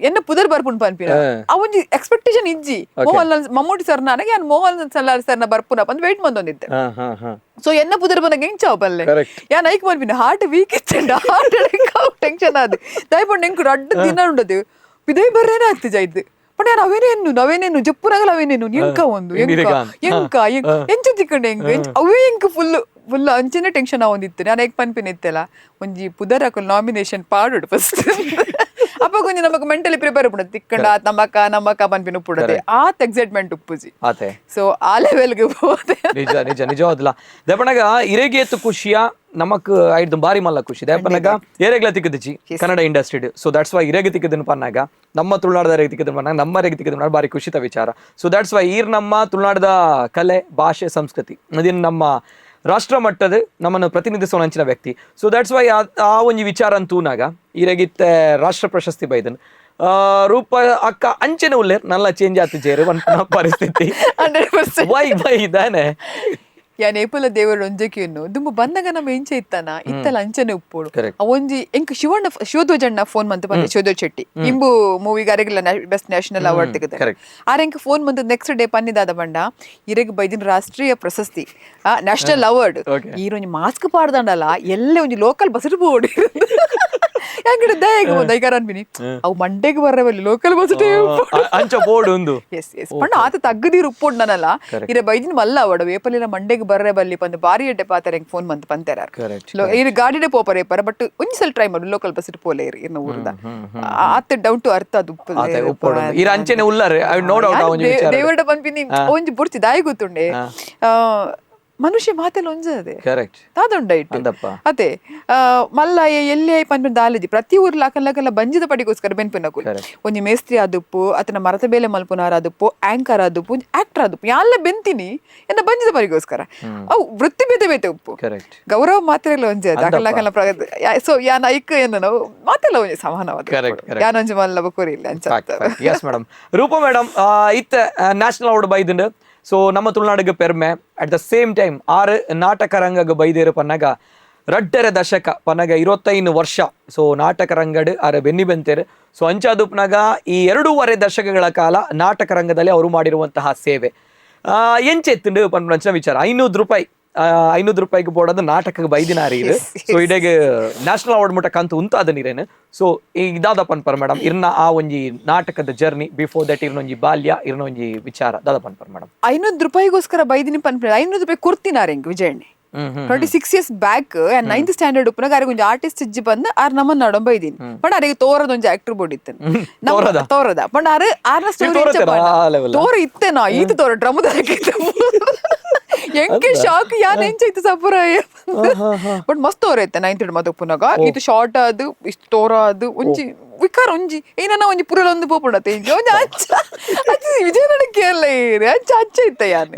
Speaker 1: ಎನ್ನ ಪುದರ್ ಬರ್ಪುಂಡು ಪನ್ಪಿನ ಆ ಒಂಜಿ ಎಕ್ಸ್ಪೆಕ್ಟೇಷನ್ ಇಜ್ಜಿ. ಮೋಹನ್ ಲಾಲ್ ಮಮ್ಮೂಟಿ ಸರ್ ನನಗೆ ಯಾನ್ ಮೋಹನ್ ಲಾಲ್ ಸರ್ನ ಬರ್ಪುನ ಬಂದ್ ವೇಟ್ ಮಂದೊಂದಿತ್ತೆ.
Speaker 2: ಹಾ ಹಾ ಹಾ
Speaker 1: ಸೊ ಎನ್ನ ಪುದರ್ ಬಂದಾಗ ಎಂಚಾವ್ ಬಲ್ಲೆ.
Speaker 2: Correct.
Speaker 1: ಯಾನ್ ಐಕ್ ಪನ್ಪಿನ ಹಾರ್ಟ್ ವೀಕ್ ಇತ್ತಂಡ, heart attack tension ಆದ್ ದಯಪಂಡ ಎಂಕ್ ರಡ್ಡ್ ದಿನ ಉಂಡದು ಪಿದೈ ಬರ್ರೇನೆ ಆಗ್ತಿ ಜಾಯ್ದು. ಪಂಡ ಯಾನ್ ಅವೇನೇನು ಅವೇನೇನು ಜಪ್ಪುನಾಗಲ ಅವೇನೇನು ಎಂಕ ಒಂದು ಎಂಕ
Speaker 2: ಇಂದಿರಾಗಾಂಧಿ.
Speaker 1: ಎಂಕ ಎಂಚ ತಿಕ್ಕಂಡೆ ಎಂಕ ಅವೇ ಎಂಕ್ ಫುಲ್ ಫುಲ್ ಅಂಚನೆ ಟೆನ್ಷನ್ ಆವೊಂದಿತ್ತು. ನಾನು ಏಕ್ ಪನ್ಪಿನ ಇತ್ತೆಲ್ಲ ಒಂಜಿ ಪುದರ್ ಹಾಕಲ್ ನಾಮಿನೇಷನ್ ಪಾಡುಡು ಫಸ್ಟ್, ಅಪ್ಪ ಒಂಜಿ ನಮಕ್ ಮೆಂಟಲಿ ಪ್ರಿಪೇರ್ ಉಪ್ಪುಂಡು. ತಿಕ್ಕಂಡ ನಮ್ಮಕ್ಕ ನಮ್ಮಕ್ಕ ಪನ್ಪಿನ ಉಪ್ಪುಡದೆ ಆತ್ ಎಕ್ಸೈಟ್ಮೆಂಟ್ ಉಪ್ಪುಜಿ.
Speaker 2: ಆತೆ.
Speaker 1: ಸೊ ಆ ಲೆವೆಲ್ಗೆ ಹೋದೆ.
Speaker 2: ನಿಜ ನಿಜ ನಿಜವಾದ್ಲ. ದೇಪನಗ ಇರೆಗೆ ಎತ್ತು ಖುಷಿಯ ನಮಕ್ ಐದು ಬಾರಿ ಮಲ್ಲ ಖುಷಿ. ದೇಪನಗ ಏರೆಗ್ಲ ತಿಕ್ಕದಿಚ್ಚಿ Kannada industry. So that's why ಇರೆಗೆ ತಿಕ್ಕದನ್ ಪನ್ನಾಗ ನಮ್ಮ ತುಳುನಾಡದ ಎರೆಗೆ ತಿಕ್ಕದನ್ ಪನ್ನಾಗ ನಮ್ಮ ಎರೆಗೆ ತಿಕ್ಕದನ್ ಪನ್ನಾಗ ಬಾರಿ ಖುಷಿತ ವಿಚಾರ. So that's why ಈರ್ ನಮ್ಮ ತುಳುನಾಡದ ಕಲೆ, ಭಾಷೆ, ಸಂಸ್ಕೃತಿ ಅದಿನ್ ನಮ್ಮ ರಾಷ್ಟ್ರ ಮಟ್ಟದ ನಮ್ಮನ್ನು ಪ್ರತಿನಿಧಿಸುವ ಅಂಚಿನ ವ್ಯಕ್ತಿ. So that's why ಆ ಒಂಜಿ ವಿಚಾರ ಅಂತೂನಾಗ ಈರೆಗಿತ್ತೆ ರಾಷ್ಟ್ರ ಪ್ರಶಸ್ತಿ ಬೈದನ್ ರೂಪ ಅಕ್ಕ ಅಂಚೆನೆ ಉಲ್ಲೇರ್ ನಲ್ಲ ಚೇಂಜ್ ಆತು ಜೇರು ಪರಿಸ್ಥಿತಿ.
Speaker 1: 100%.
Speaker 2: ವೈ ವೈ ಇದಾನೆ.
Speaker 1: ಯಾನ್ ಏಪಲ ದೇವರು ಒಂಜೆಕಿಯನ್ನು ದುಂಬು ಬಂದಾಗ ನಮ್ಮ ಎಂಚೆ ಇತ್ತಾನ ಇತ್ತಲ್ಲ ಅಂಚನೆ ಉಪ್ಪೋಡು.
Speaker 2: Correct.
Speaker 1: ಆ ಒಂಜಿ ಎಂಕ್ ಶಿವಣ್ಣ ಶಿವಧ್ವಜಣ್ಣ ಫೋನ್ ಮಂತ್ ಬಂದೆ. ಶಿವಧ್ವಜ್ ಶೆಟ್ಟಿ ಇಂಬು ಮೂವಿಗೆ ಅರೆಗಿಲ್ಲ best national award ತೆಗೆದ.
Speaker 2: Correct.
Speaker 1: R ಎಂಕ್ ಫೋನ್ ಮಂತ್ ನೆಕ್ಸ್ಟ್ ಡೇ ಪನ್ನಿದಾದ ಬಂಡ ಇರೆಗ್ ಬೈದಿನ ರಾಷ್ಟ್ರೀಯ ಪ್ರಶಸ್ತಿ, national award.
Speaker 2: Okay.
Speaker 1: ಈರೊಂಜಿ mask ಪಾಡ್ದಂಡಲ್ಲ ಎಲ್ಲ ಒಂಜಿ ಲೋಕಲ್ ಬಸ್ ಬೋಡು. ಯಾಂಕಡೆ ದಯಗೆ ಬಂದ ಐಕಾರ ಅನ್ಬಿನಿ ಅವು ಮಂಡೆಗೆ ಬರ್ರವಲ್ಲಿ ಲೋಕಲ್ ಬಸ್.
Speaker 2: ಅಂಚ ಬೋರ್ಡ್ ಒಂದು.
Speaker 1: ಎಸ್ ಎಸ್, ಪಂಡ ಆತ ತಗ್ಗದಿರು ಉಪ್ಪೊಡ್ ನನಲ್ಲ ಇರ ಬೈದಿನ ಮಲ್ಲ ಅವಡ ವೇಪಲಿನ ಮಂಡೆಗೆ ಬರ್ರೆ ಬಲ್ಲಿ ಪಂದ್ ಬಾರಿ ಎಡ್ಡೆ ಪಾತಾರೆ ಹೆಂಗ್ ಫೋನ್ ಮಂತ್ ಪಂತೆರ. ಇರು ಗಾಡಿಡೆ ಪೋಪರೆ ಪರ, ಬಟ್ ಒಂಜಿ ಸಲ ಟ್ರೈ ಮಾಡು ಲೋಕಲ್ ಬಸ್ ಪೋಲೆ ಇರು ಇರ್ನ ಊರ್ದ ಆತ down to earth ಅದು.
Speaker 2: ಆತ ಉಪ್ಪೊಡು ಇರ ಅಂಚೆನೆ ಉಲ್ಲರೆ, ನೋ ಡೌಟ್ ಒಂಜಿ ವಿಚಾರ.
Speaker 1: ದೇವರಡ ಪನ್ಪಿನಿ ಒಂಜಿ ಬುಡ್ಚಿ ದಾಯಿ ಗೊತ್ತುಂಡೆ, ಮನುಷ್ಯ ಮಾತೆಲ್ಲ ಒಂಜದೆ.
Speaker 2: ಕರೆಕ್ಟ್.
Speaker 1: ತಾದುಂಡೈಟ್.
Speaker 2: ಅಂದಪ್ಪ.
Speaker 1: ಅದೇ ಮಲ್ಲ ಎಲ್ಲಿ ಪನ್ಪಿನ ದಾಲಜಿ ಪ್ರತಿ ಊರು ಲಾಕಲ್ಲ ಬಂಜಿದ ಪಡಿಗೋಸ್ಕರ ಬೆನ್ಪಿನಕುಲು. ಒಂಜಿ ಮೇಸ್ತ್ರಿ ಆದುಪ್ಪು, ಅತನ ಮರತ ಬೇಲೆ ಮಲ್ಪುನಾರ ಆದುಪ್ಪು, ಆಂಕರ್ ಆದುಪ್ಪು, ಒಂಜಿ ಆಕ್ಟರ್ ಆದುಪ್ಪು, ಯಾಲ್ಲ ಬೆಂತೀನಿ ಎನ್ನ ಬಂಜಿದ ಪಡಿಗೋಸ್ಕರ. ಅವು ವೃತ್ತಿ ಬೇತೆ ಬೇತೆ ಉಪ್ಪು.
Speaker 2: ಕರೆಕ್ಟ್.
Speaker 1: ಗೌರವ ಮಾತ್ರ ಇಲ್ಲ ಒಂಜಿ ಅಕಲ್ಲ ಪ್ರಗತಿ. ಸೊ ಯಾನ್ ಐಕ್ ಏನು ನಾವು ಮಾತೆಲ್ಲ ಒಂಜಿ ಸಮಾನವಾದ.
Speaker 2: Correct, correct.
Speaker 1: ಯಾನ್ ಒಂಜಿ ಮಲ್ಲ ಬಕೋರಿ ಇಲ್ಲ ಅಂಚ.
Speaker 2: Yes madam. Roopa madam, ಇತ್ತ ನ್ಯಾಷನಲ್ ಅವಾರ್ಡ್ ಬೈದುಂಡು. ಸೊ ನಮ್ಮ ತುಳುನಾಡಿಗೆ ಪೆರ್ಮೆ. At the same time ಆರು ನಾಟಕ ರಂಗಗ್ ಬೈದೇರು ಪನ್ನಗ ರಡ್ಡರ ದಶಕ ಪನ್ನಗ 25 ವರ್ಷ. ಸೊ ನಾಟಕ ರಂಗಡ್ ಆರು ಬೆನ್ನಿ ಬೆಂತೇರು. ಸೊ ಅಂಚಾದುಪ್ನಾಗ ಈ 2.5 ದಶಕಗಳ ಕಾಲ ನಾಟಕ ರಂಗದಲ್ಲಿ ಅವರು ಮಾಡಿರುವಂತಹ ಸೇವೆ ಎಂಚೆತ್ತುಂಡು ಪನ್ಪುನಂಚಿನ ವಿಚಾರ. 500 ರೂಪಾಯಿ, 500 ರೂಪಾಯಿಗೆ ಬೋಡೋದು ನಾಟಕಕ್ಕೆ ಬೈದಿನಾರಿ ಇದು. ಸೊ ಇಡೆಗ್ ನ್ಯಾಷನಲ್ ಅವಾರ್ಡ್ ಮುಟ್ಟ ಕಂತು ಉಂತಾದ ನೀರೇನು. ಸೊ ಇದಾದ ಪನ್ಪರ್ ಮೇಡಮ್ ಇರ್ನ ಆ ಒಂಜಿ ನಾಟಕದ journey, before that ಇರ್ನ ಒಂಜಿ ಬಾಲ್ಯ, ಇರ್ನ ಒಂಜಿ ವಿಚಾರ ದಾದ ಪನ್ಪರ್ ಮೇಡಮ್?
Speaker 1: 500 ರೂಪಾಯಿಗೋಸ್ಕರ ಬೈದಿನಿ ಪನ್ಪಿನ, 500 ರೂಪಾಯಿ ಕೊಡ್ತೀನಾರ ಹಿಂಗ್ ವಿಜಯಣ್ಣೆ. 26 years back ninth standard ಉಪ್ಪುನಾಗ ಅರೆಗ್ ಒಂಜಿ ಆರ್ಟಿಸ್ಟ್ ಇಜ್ಜಿ ಬಂದು ಆರ್ ನಮ್ಮನ್ನ ನಡೊಂಬ ಬೈದಿನಿ. ಪಂಡ ಅರೆಗೆ ತೋರದ ಒಂಜಿ ಆಕ್ಟರ್ ಬೋಡಿತ್ತು
Speaker 2: ತೋರದ?
Speaker 1: ತೋರದ. ಪಂಡ ಆರ್ ಆರ್ನ ಸ್ಟೋರಿ
Speaker 2: ತೋರತೆನಾ ಆ level?
Speaker 1: ತೋರ ಇತ್ತೆನಾ ಈತ ತೋರ ಡ್ರಮ್ ಎಂಕೆ ಶಾಕ್ ಯಾನ್ ಎಂಚೈತು ಸಪುರ. ಬಟ್ ಮಸ್ತ್ ತೋರ ಇತ್ತೆ ನೈನ್ತ್ ಮತ್ತ ಉಪ್ಪುನಾಗ. ಇದು ಶಾರ್ಟ್ ಅದು ಇಷ್ಟು ತೋರ ಅದು ಒಂಜಿ ವಿಕಾರ ಒಂಜಿ ಏನನ್ನ ಒಂಜಿ ಪುರಲ ಒಂದು ಪೋಪುಂಡತೆ ಇಂಚ ಒಂಜಿ ಅಂಚ ಅಂಚ ವಿಜಯನಗರ ಕೇರಳ ಏರಿ ಅಂಚ ಅಂಚ ಇತ್ತ ಯಾನ್.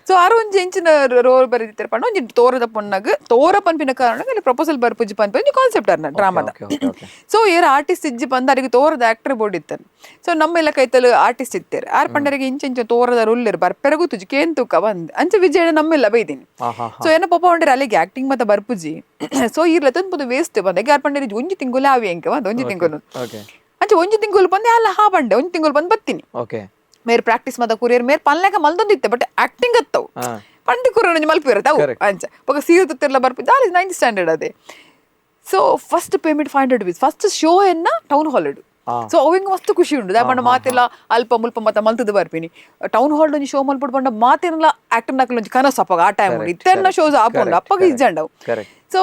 Speaker 1: ಸೊ ಆರು ಒಂಜಿ ಎಂಚಿನ ರೋಲ್ ಬರೆದಿತ್ತಾರೆ ಪಂಡ ಒಂಜಿ ತೋರದ ಪೊಣ್ಣಗ್ ತೋರ ಪನ್ಪಿನ ಕಾರಣ ಅಲ್ಲಿ ಪ್ರಪೋಸಲ್ ಬರ್ಪುಜಿ ಪನ್ಪಿ ಒಂಜಿ ಕಾನ್ಸೆಪ್ಟ್ ಅರ್ನ ಡ್ರಾಮಾದ.
Speaker 2: okay, okay, okay.
Speaker 1: So ಏರ್ ಆರ್ಟಿಸ್ಟ್ ಇಜ್ಜಿ ಬಂದ ಅರಿಗೆ ತೋರದ ಆಕ್ಟರ್ ಬೋರ್ಡ್ ಇತ್ತಾನೆ. ಸೊ ನಮ್ಮೆಲ್ಲ ಕೈತಲು ಆರ್ಟಿಸ್ಟ್ ಇತ್ತೇರು ಆರ್ ಪಂಡರಿಗೆ ಇಂಚ ಇಂಚ ತೋರದ ರುಲ್ಲೇರು ಬರ್ಪೆರ ಗೊತ್ತುಜಿ ಕೇನ್ ತೂಕ ಬಂದ್ ಅಂಚ ವಿಜಯಣ್ಣ ನಮ್ಮೆಲ್ಲ ಬೈದಿನಿ. ಸೊ ಏನ ಪಾಪ ಉಂಡ್ರೆ ಅಲ್ಲಿಗೆ ಆಕ್ಟಿಂಗ್ ಮತ್ತೆ ಬರ್ಪುಜಿ. ಸೊ ಈರ್ಲ ತಂದು ವೇಸ್ಟ್ ಬಂದ ಯಾರ್ ಪಂಡರಿಗೆ ಒಂಜಿ ತಿಂಗಳು ಆವಿ ಎಂಕ ಬಂದ ಒಂಜಿ ತಿಂಗಳು ಅಂಚ ಒಂಜಿ ತಿಂಗಳು ಬಂದೆ ಅಲ್ಲ ಹಾ ಬಂಡೆ ಒಂಜಿ ತಿಂಗಳು ಬಂದು ಬತ್ತೀನಿ. ಮೇರ್ ಪ್ರಾಕ್ಟೀಸ್ ಮಾತ ಕುರಿಯರ್ ಮೇರ್ ಪನ್ಲೆಕ ಮಲ್ದೊಂದಿತ್ತೆ, ಬಟ್ ಆಕ್ಟಿಂಗ್ ಅತ್ತವು ಪಂಡಿ ಕುರ ಒಂಜಿ ಮಲ್ಪು ಇರತ್ತೆ ಅವು ಅಂಚ ಬೊಕ ಸೀರೆ ತುತ್ತಿರ್ಲ ಬರ್ಪಿದ್ದ ಅಲ್ಲಿ ನೈನ್ತ್ ಸ್ಟ್ಯಾಂಡರ್ಡ್ ಅದೇ. So first payment 500 rupees, first show ಎನ್ನ town hall. So ಅವಿಂಗ್ ಮಸ್ತ್ ಖುಷಿ ಉಂಡು ದಾಯೆ ಮಾತೆಲ್ಲ ಅಲ್ಪ ಮುಲ್ಪ ಮತ್ತ ಮಲ್ತದ ಬರ್ಪಿನಿ. ಟೌನ್ ಹಾಲ್ ಒಂಜಿ ಶೋ ಮಲ್ಪುಡು ಪಂಡ ಮಾತೆಲ್ಲ ಆಕ್ಟರ್ ನಕಲ್ ಒಂಜಿ ಕನಸು ಅಪ್ಪಗ ಆ ಟೈಮ್ ಇತ್ತೆನ್ನ ಶೋಸ್ ಆಪುಂಡು ಅಪ್ಪಗ ಇಜ್ಜಂಡವು. ಸೊ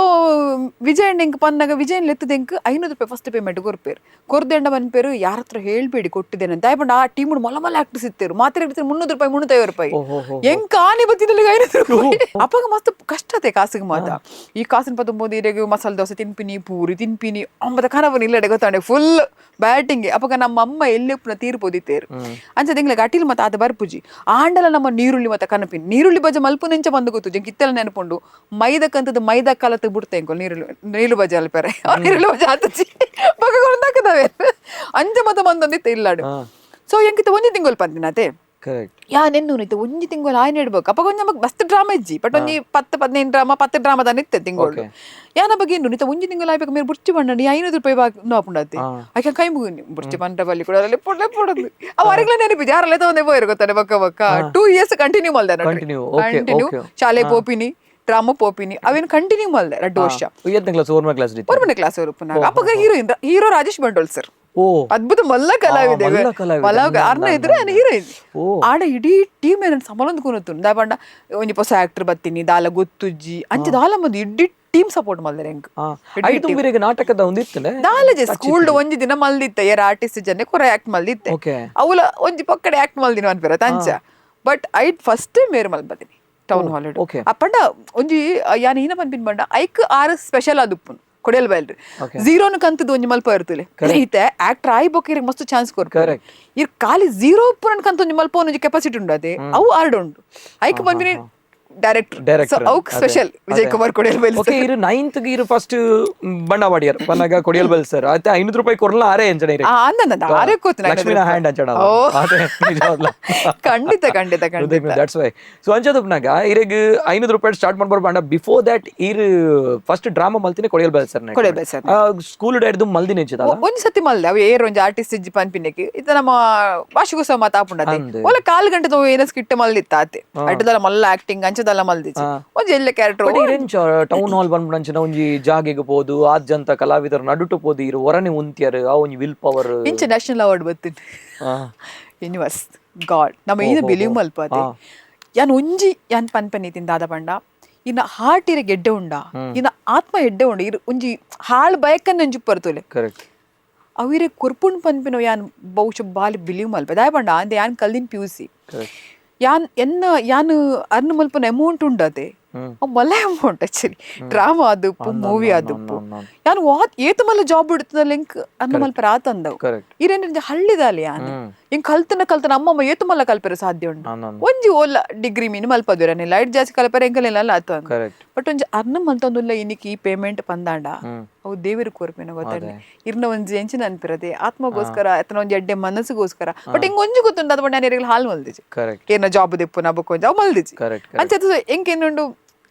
Speaker 1: ವಿಜಯಣ್ಣ ಎಂಕ್ ಪನ್ನಾಗ ವಿಜಯನ್ ಲೆತ್ತದ ಎಂಕ್ 500 ರೂಪಾಯಿ ಫಸ್ಟ್ ಪೇಮೆಂಟ್ ಕೊರ್ಪೇರು. ಕೊರ್ದೆಂಡ ಪನ್ಪೇರು ಯಾರ ಹತ್ರ ಹೇಳ್ಬೇಡಿ ಕೊಟ್ಟಿದ್ದೇನೆ ಅಂತ. ಪಂಡ ಆ ಟೀಮ್ ಮಲ್ಲ ಮಲ್ಲ ಆಕ್ಟರ್ಸ್ ಇತ್ತೇರು ಮಾತ್ರ ಇರ್ತಾರೆ 300 ರೂಪಾಯಿ 350 ರೂಪಾಯಿ ಎಂಕ್ ಆನೆ ಬತ್ತಿನಲ್ಲಿ 500 ರೂಪಾಯಿ. ಅಪ್ಪಗ ಮಸ್ತ್ ಕಷ್ಟತೆ ಕಾಸಿಗೆ ಮಾತ. ಈ ಕಾಸಿನ ಪತ್ತೊಂಬತ್ತು ಇರೆಗೆ ಮಸಾಲೆ ದೋಸೆ ತಿನ್ಪಿನಿ ಪೂರಿ ತಿನ್ಪಿನಿ ಅಂಬದ ಕನವನ್ ಇಲ್ಲಡೆ ಗೊತ್ತಾಂಡೆ ಫುಲ್ ಬ್ಯಾಟಿಂಗ್. ಅಪ್ಪಗ ನಮ್ಮ ಅಮ್ಮ ಎಲ್ಲಿ ಉಪ್ಪುನ ತೀರ್ಪೋದಿತ್ತೇರು ಅಂಚ ತಿಂಗ್ಳ ಅಟಿಲ್ ಮತ್ತೆ ಆತ ಬರ್ಪುಜಿ ಆಂಡಲ ನಮ್ಮ ನೀರುಳ್ಳಿ ಮತ್ತೆ ಕನಪಿನಿ ನೀರುಳ್ಳಿ ಬಜ ಮಲ್ಪು ನೆಂಚ ಬಂದು ಗೊತ್ತು ಜಂಕ್ ಇತ್ತೆಲ್ಲ ನೆನಪುಂಡು ಮೈದಕ್ಕಂತದ್ದು ಮೈದ ಕಲത്ത് ಬಿಡ್ತೆ ಎಂಕೊಲ್ ನೀರುಳ್ಳಿ ನೀರು ಬಜೆ ಅಲ್ಪೆರೆ ನೀರುಳ್ಳಿ ಬಜೆ ಆತಚಿ ಬಗ ಕೊಡ್ದಾಕದವೆ ಅಂಚ ಮತ ಬಂದೊಂದಿತ್ತು ಇಲ್ಲಾಡು. ಸೊ ಎಂಕಿತ ಒಂಜಿ ತಿಂಗಳು ಪಂದಿನತೆ
Speaker 2: ಕರೆಕ್ಟ್.
Speaker 1: ಯಾ ನೆನ್ನು ಇತ್ತು ಒಂಜಿ ತಿಂಗಳು ಆಯ್ನ ಇಡ್ಬೇಕು ಅಪ್ಪ ಒಂಜಿ ನಮಗ್ ಮಸ್ತ್ ಡ್ರಾಮಾ ಇಜ್ಜಿ, ಬಟ್ ಒಂಜಿ 10-15 ಡ್ರಾಮಾ 10 ಡ್ರಾಮಾ ತಾನೆ ಇತ್ತೆ ತಿಂಗಳು. ಯಾನ ಬಗ್ಗೆ ಇನ್ನು ನಿತ ಒಂಜಿ ತಿಂಗಳು ಆಯ್ಬೇಕು ಮೇರೆ ಬುರ್ಚಿ ಬಣ್ಣ 500 ರೂಪಾಯಿ ನೋಪುಂಡತಿ ಆಕೆ ಕೈ ಮುಗಿ ಬುರ್ಚಿ ಬಂಡ ಬಲ್ಲಿ ಕೂಡ ಅಲ್ಲಿ ಪೊಡ್ಲೆ ಪೊಡದು ಅವ ಅರೆಗ್ಲ ನೆನಪಿ ಯಾರಲ್ಲ ತಗೊಂಡೆ ಪೋಯಿರು ಗೊತ್ತಾನೆ ಬಕ್ಕ ಬಕ್ಕ 2 ಇಯರ್ಸ್ ಕಂಟಿನ್ಯೂ ಮಲ್ದೆ.
Speaker 2: Continue, okay,
Speaker 1: continue
Speaker 2: okay.
Speaker 1: ಶಾಲೆ ಪೋಪಿನಿ ಡ್ರಾಮಾ ಪೋಪಿನಿ ಅವೇನು ಕಂಟಿನ್ಯೂ ಮಲ್ದೆ 2 ವರ್ಷ.
Speaker 2: ಎತ್ತನೇ ಕ್ಲಾಸ್ ಓರ್ಮ ಕ್ಲಾಸ್?
Speaker 1: ಒರ್ಮನೆ ಕ್ಲಾಸ್ ರೂಪನಾಗ ಅಪ್ಪಗ heroine hero Rajesh Bandwal sir. ಅದ್ಭುತ ಮಲ್ಲ ಕಲಾವಿದೆ
Speaker 2: ಮಲ್ಲ ಕಲಾವಿದೆ.
Speaker 1: ಮಲ್ಲ ಅರ್ನ ಇದ್ರೆ ಹೀರೋಯಿನ್ ಆಡ ಇಡೀ ಟೀಮ್ ಏನನ್ ಸಮಲೊಂದು ಕೂನತ್ತು ದಾಪಂಡ ಒಂಜಿ ಪೊಸ ಆಕ್ಟರ್ ಬತ್ತೀನಿ ದಾಲ ಗೊತ್ತುಜ್ಜಿ ಅಂಚ ದಾಲ ಮಂದು ಇಡೀ ಟೀಮ್ ಸಪೋರ್ಟ್ ಮಲ್ದರೆ ಎಂಕ್.
Speaker 2: ಐದು ಮೇರೆಗೆ ನಾಟಕದ ಒಂದು ಇತ್ತನೆ
Speaker 1: ದಾಲಜೆ ಸ್ಕೂಲ್ ಒಂಜಿ ದಿನ ಮಲ್ದಿತ್ತೆ ಏರ್ ಆರ್ಟಿಸ್ಟ್ ಜನ ಕೊರ ಆಕ್ಟ್ ಮಲ್ದಿತ್ತೆ ಅವಲ ಒಂಜಿ ಪಕ್ಕಡೆ ಆಕ್ಟ್ ಮಲ್ದಿನ ಅನ್ಪಿರ ಅಂಚ. But I first time ಮೇರ್ ಮಲ್ ಬತ್ತೀನಿ ಟೌನ್ ಹಾಲ್. ಅಪ್ಪಂಡ ಒಂಜಿ ಯಾನ್ ಈನ ಪನ್ಪಿನ ಬಂಡ ಐಕ್ ಆರು ಸ್ಪೆಷಲ್ ಆದುಪ್ಪುನು ಕೊಡೆಯಲ್ ಬಯಲ್ರಿ ಝೀರೋನು ಕಂತದ ಒಂಜಿ ಮಲ್ಪ ಇರ್ತಲೆ ಈತೆ ಆಕ್ಟರ್ ಆಯ್ ಬೊಕ್ಕ ಇರಿಗೆ ಮಸ್ತ್ ಚಾನ್ಸ್ ಕೊರ್ತಾರೆ. ಇರ್ ಖಾಲಿ ಝೀರೋ ಪುರನ್ ಕಂತ ಒಂಜಿ ಮಲ್ಪ ಒಂಜಿ ಕೆಪಾಸಿಟಿ ಉಂಡು ಅದೇ ಅವು ಆರ್ಡ್ ಉಂಡು ಐಕ್ ಬಂದಿನಿ ಡೈರೆಕ್ಟರ್. ಸೊ ಅವು ಸ್ಪೆಷಲ್ ವಿಜಯ್ ಕುಮಾರ್ ಕೊಡಿಯಲ್ ಬೈಲ್.
Speaker 2: ಓಕೆ, ಇರು ನೈನ್ತ್ ಇರು ಫಸ್ಟ್ ಬಣ್ಣವಾಡಿಯರ್ ಪನ್ನಗ ಕೊಡಿಯಲ್ ಬೈಲ್ ಸರ್ ಆಯ್ತಾ 500 ರೂಪಾಯಿ ಕೊರಲ್ಲ ಆರೇ ಅಂಚನೆ
Speaker 1: ಅಂದ ಆರೇ ಕೂತು
Speaker 2: ಲಕ್ಷ್ಮೀನ ಹ್ಯಾಂಡ್ ಅಂಚಣ.
Speaker 1: ಖಂಡಿತ ಖಂಡಿತ ಖಂಡಿತ
Speaker 2: that's why. So ಅಂಚದಪ್ಪನಾಗ ಇರೆಗ್ 500 ರೂಪಾಯಿ ಸ್ಟಾರ್ಟ್ ಮಾಡ್ಬಾರ್ದು ಬಂಡ ಬಿಫೋರ್ that ಇರ್ ಫಸ್ಟ್ ಡ್ರಾಮಾ ಮಲ್ತಿನಿ Kodiyal Bail sir.
Speaker 1: Kodiyal Bail sir
Speaker 2: school ಡೈಡ್ದು ಮಲ್ದಿನಿ ಅಂಚದಲ್ಲ
Speaker 1: ಒಂಜಿ ಸತಿ ಮಲ್ದೆ ಅವು ಏರ್ ಒಂಜಿ ಆರ್ಟಿಸ್ಟ್ ಇಜ್ಜಿ ಪನ್ಪಿನೆಕ್ ಇತ್ತ ನಮ್ಮ ಭಾಷೆಗೋತ್ಸವ ಮಾತ ಆಪುಂಡತೆ ಒಲ ಕಾಲು ಗಂಟೆ ತೋ ಏನೋ ಸ್ಕಿಟ್ ಮಲ್ದಿತ್ತ ಆತೆ ಅಡ್ಡದಲ್ಲ ಮಲ್ಲ ಆಕ್ಟಿಂಗ್ ಅಂಚ ಅಂಚದಲ್ಲ ಮಲ್ದಿಜಿ ಒಂಜಿ ಎಲ್ಲ character.
Speaker 2: Town hall ಬಂದ್ಬಿಡಂಚಿನ ಒಂಜಿ ಜಾಗೆಗೆ ಪೋದು ಆದ್ಯಂತ ಕಲಾವಿದರ ನಡುಟು ಪೋದು ಇರು ಹೊರನೆ ಉಂತಿಯರು ಆ ಒಂಜಿ will power.
Speaker 1: ಇಂಚ ನ್ಯಾಷನಲ್ ಅವಾರ್ಡ್ ಬತ್ತೀನಿ. ಯೂನಿವರ್ಸ್, ಗಾಡ್ ನಮ್ಮ ಏನು ಬಿಲೀವ್ ಮಲ್ಪ ಅದೇ. ಯಾನ್ ಒಂಜಿ ಯಾನ್ ಪನ್ಪನಿ ತಿಂದಾದ ಪಂಡ, ಇನ್ನ ಹಾರ್ಟ್ ಇರ ಗೆಡ್ಡೆ ಉಂಡ, ಇನ್ನ ಆತ್ಮ ಎಡ್ಡೆ ಉಂಡ, ಇರು ಒಂಜಿ ಹಾಳು ಬಯಕನ್ನ ಒಂಜಿ ಪರ್ತುಲೆ. ಅವಿರೆ ಕೊರ್ಪುಣ್ ಪನ್ಪಿನ ಯಾನ್ ಬಹುಶಃ ಬಾಲಿ ಬಿಲೀವ್ ಮಲ್ಪ. ದಾಯ ಪಂಡ ಅಂದೆ ಯಾನ್ ಕಲ್ದಿನ್ ಪಿಯುಸಿ, ಯಾನ್ ಎನ್ನ ಯಾನ್ ಅರ್ನ್ ಮಲ್ಪನ ಅಮೌಂಟ್ ಉಂಡತೆ, ಅವು ಮಲ್ಲ amount actually. Drama ಆದುಪ್ಪು, movie ಆದುಪ್ಪು, ಯಾನ್ ವಾತ್ ಏತ ಮಲ್ಲ ಜಾಬ್ ಬಿಡ್ತದ ಲಿಂಕ್ ಅರ್ನ್ ಮಲ್ಪರ ಆತಂದವು. ಇರೇನ ಹಳ್ಳಿದಾಲಿ ಯಾನ್ ಹಿಂಗ್ ಕಲ್ತನ ಕಲ್ತನ ಅಮ್ಮಮ್ಮ ಏತು ಮಲ್ಲ ಕಲ್ಪೆರ ಸಾಧ್ಯ ಉಂಡು. ಒಂಜಿ ಓಲ ಡಿಗ್ರಿ ಮೀನು ಮಲ್ಪದಿರ ಲೈಟ್ ಜಾಸ್ತಿ ಕಲ್ಪೆರ ಎಂಕಲೆಲ್ಲ ಆತ. ಬಟ್ ಒಂಜಿ ಅರ್ನ ಮಲ್ತೊಂದುಲ್ಲ ಇನ್ನಿಕ್ ಈ ಪೇಮೆಂಟ್ ಪಂದಾಂಡ ಅವು ದೇವರು ಕೋರ್ಪಿನ ಗೊತ್ತಂಡೆ. ಇರ್ನ ಒಂಜಿ ಎಂಚಿನ ಅನ್ಪಿರದೆ ಆತ್ಮಗೋಸ್ಕರ ಅತನ ಒಂಜಿ ಎಡ್ಡೆ ಮನಸ್ಸುಗೋಸ್ಕರ. ಬಟ್ ಹಿಂಗ್ ಒಂಜಿ ಗೊತ್ತುಂಡು ಅದು ನಾನು ಎರಿಗಲ್ ಹಾಲ್ ಮಲ್ದಿಜಿ. ಏನ ಜಾಬ್ ದೆಪ್ಪು ನಬಕ್ ಒಂಜಿ ಅವು ಮಲ್ದಿಜಿ. ಅಂಚೆ ಎಂಕೇನುಂಡು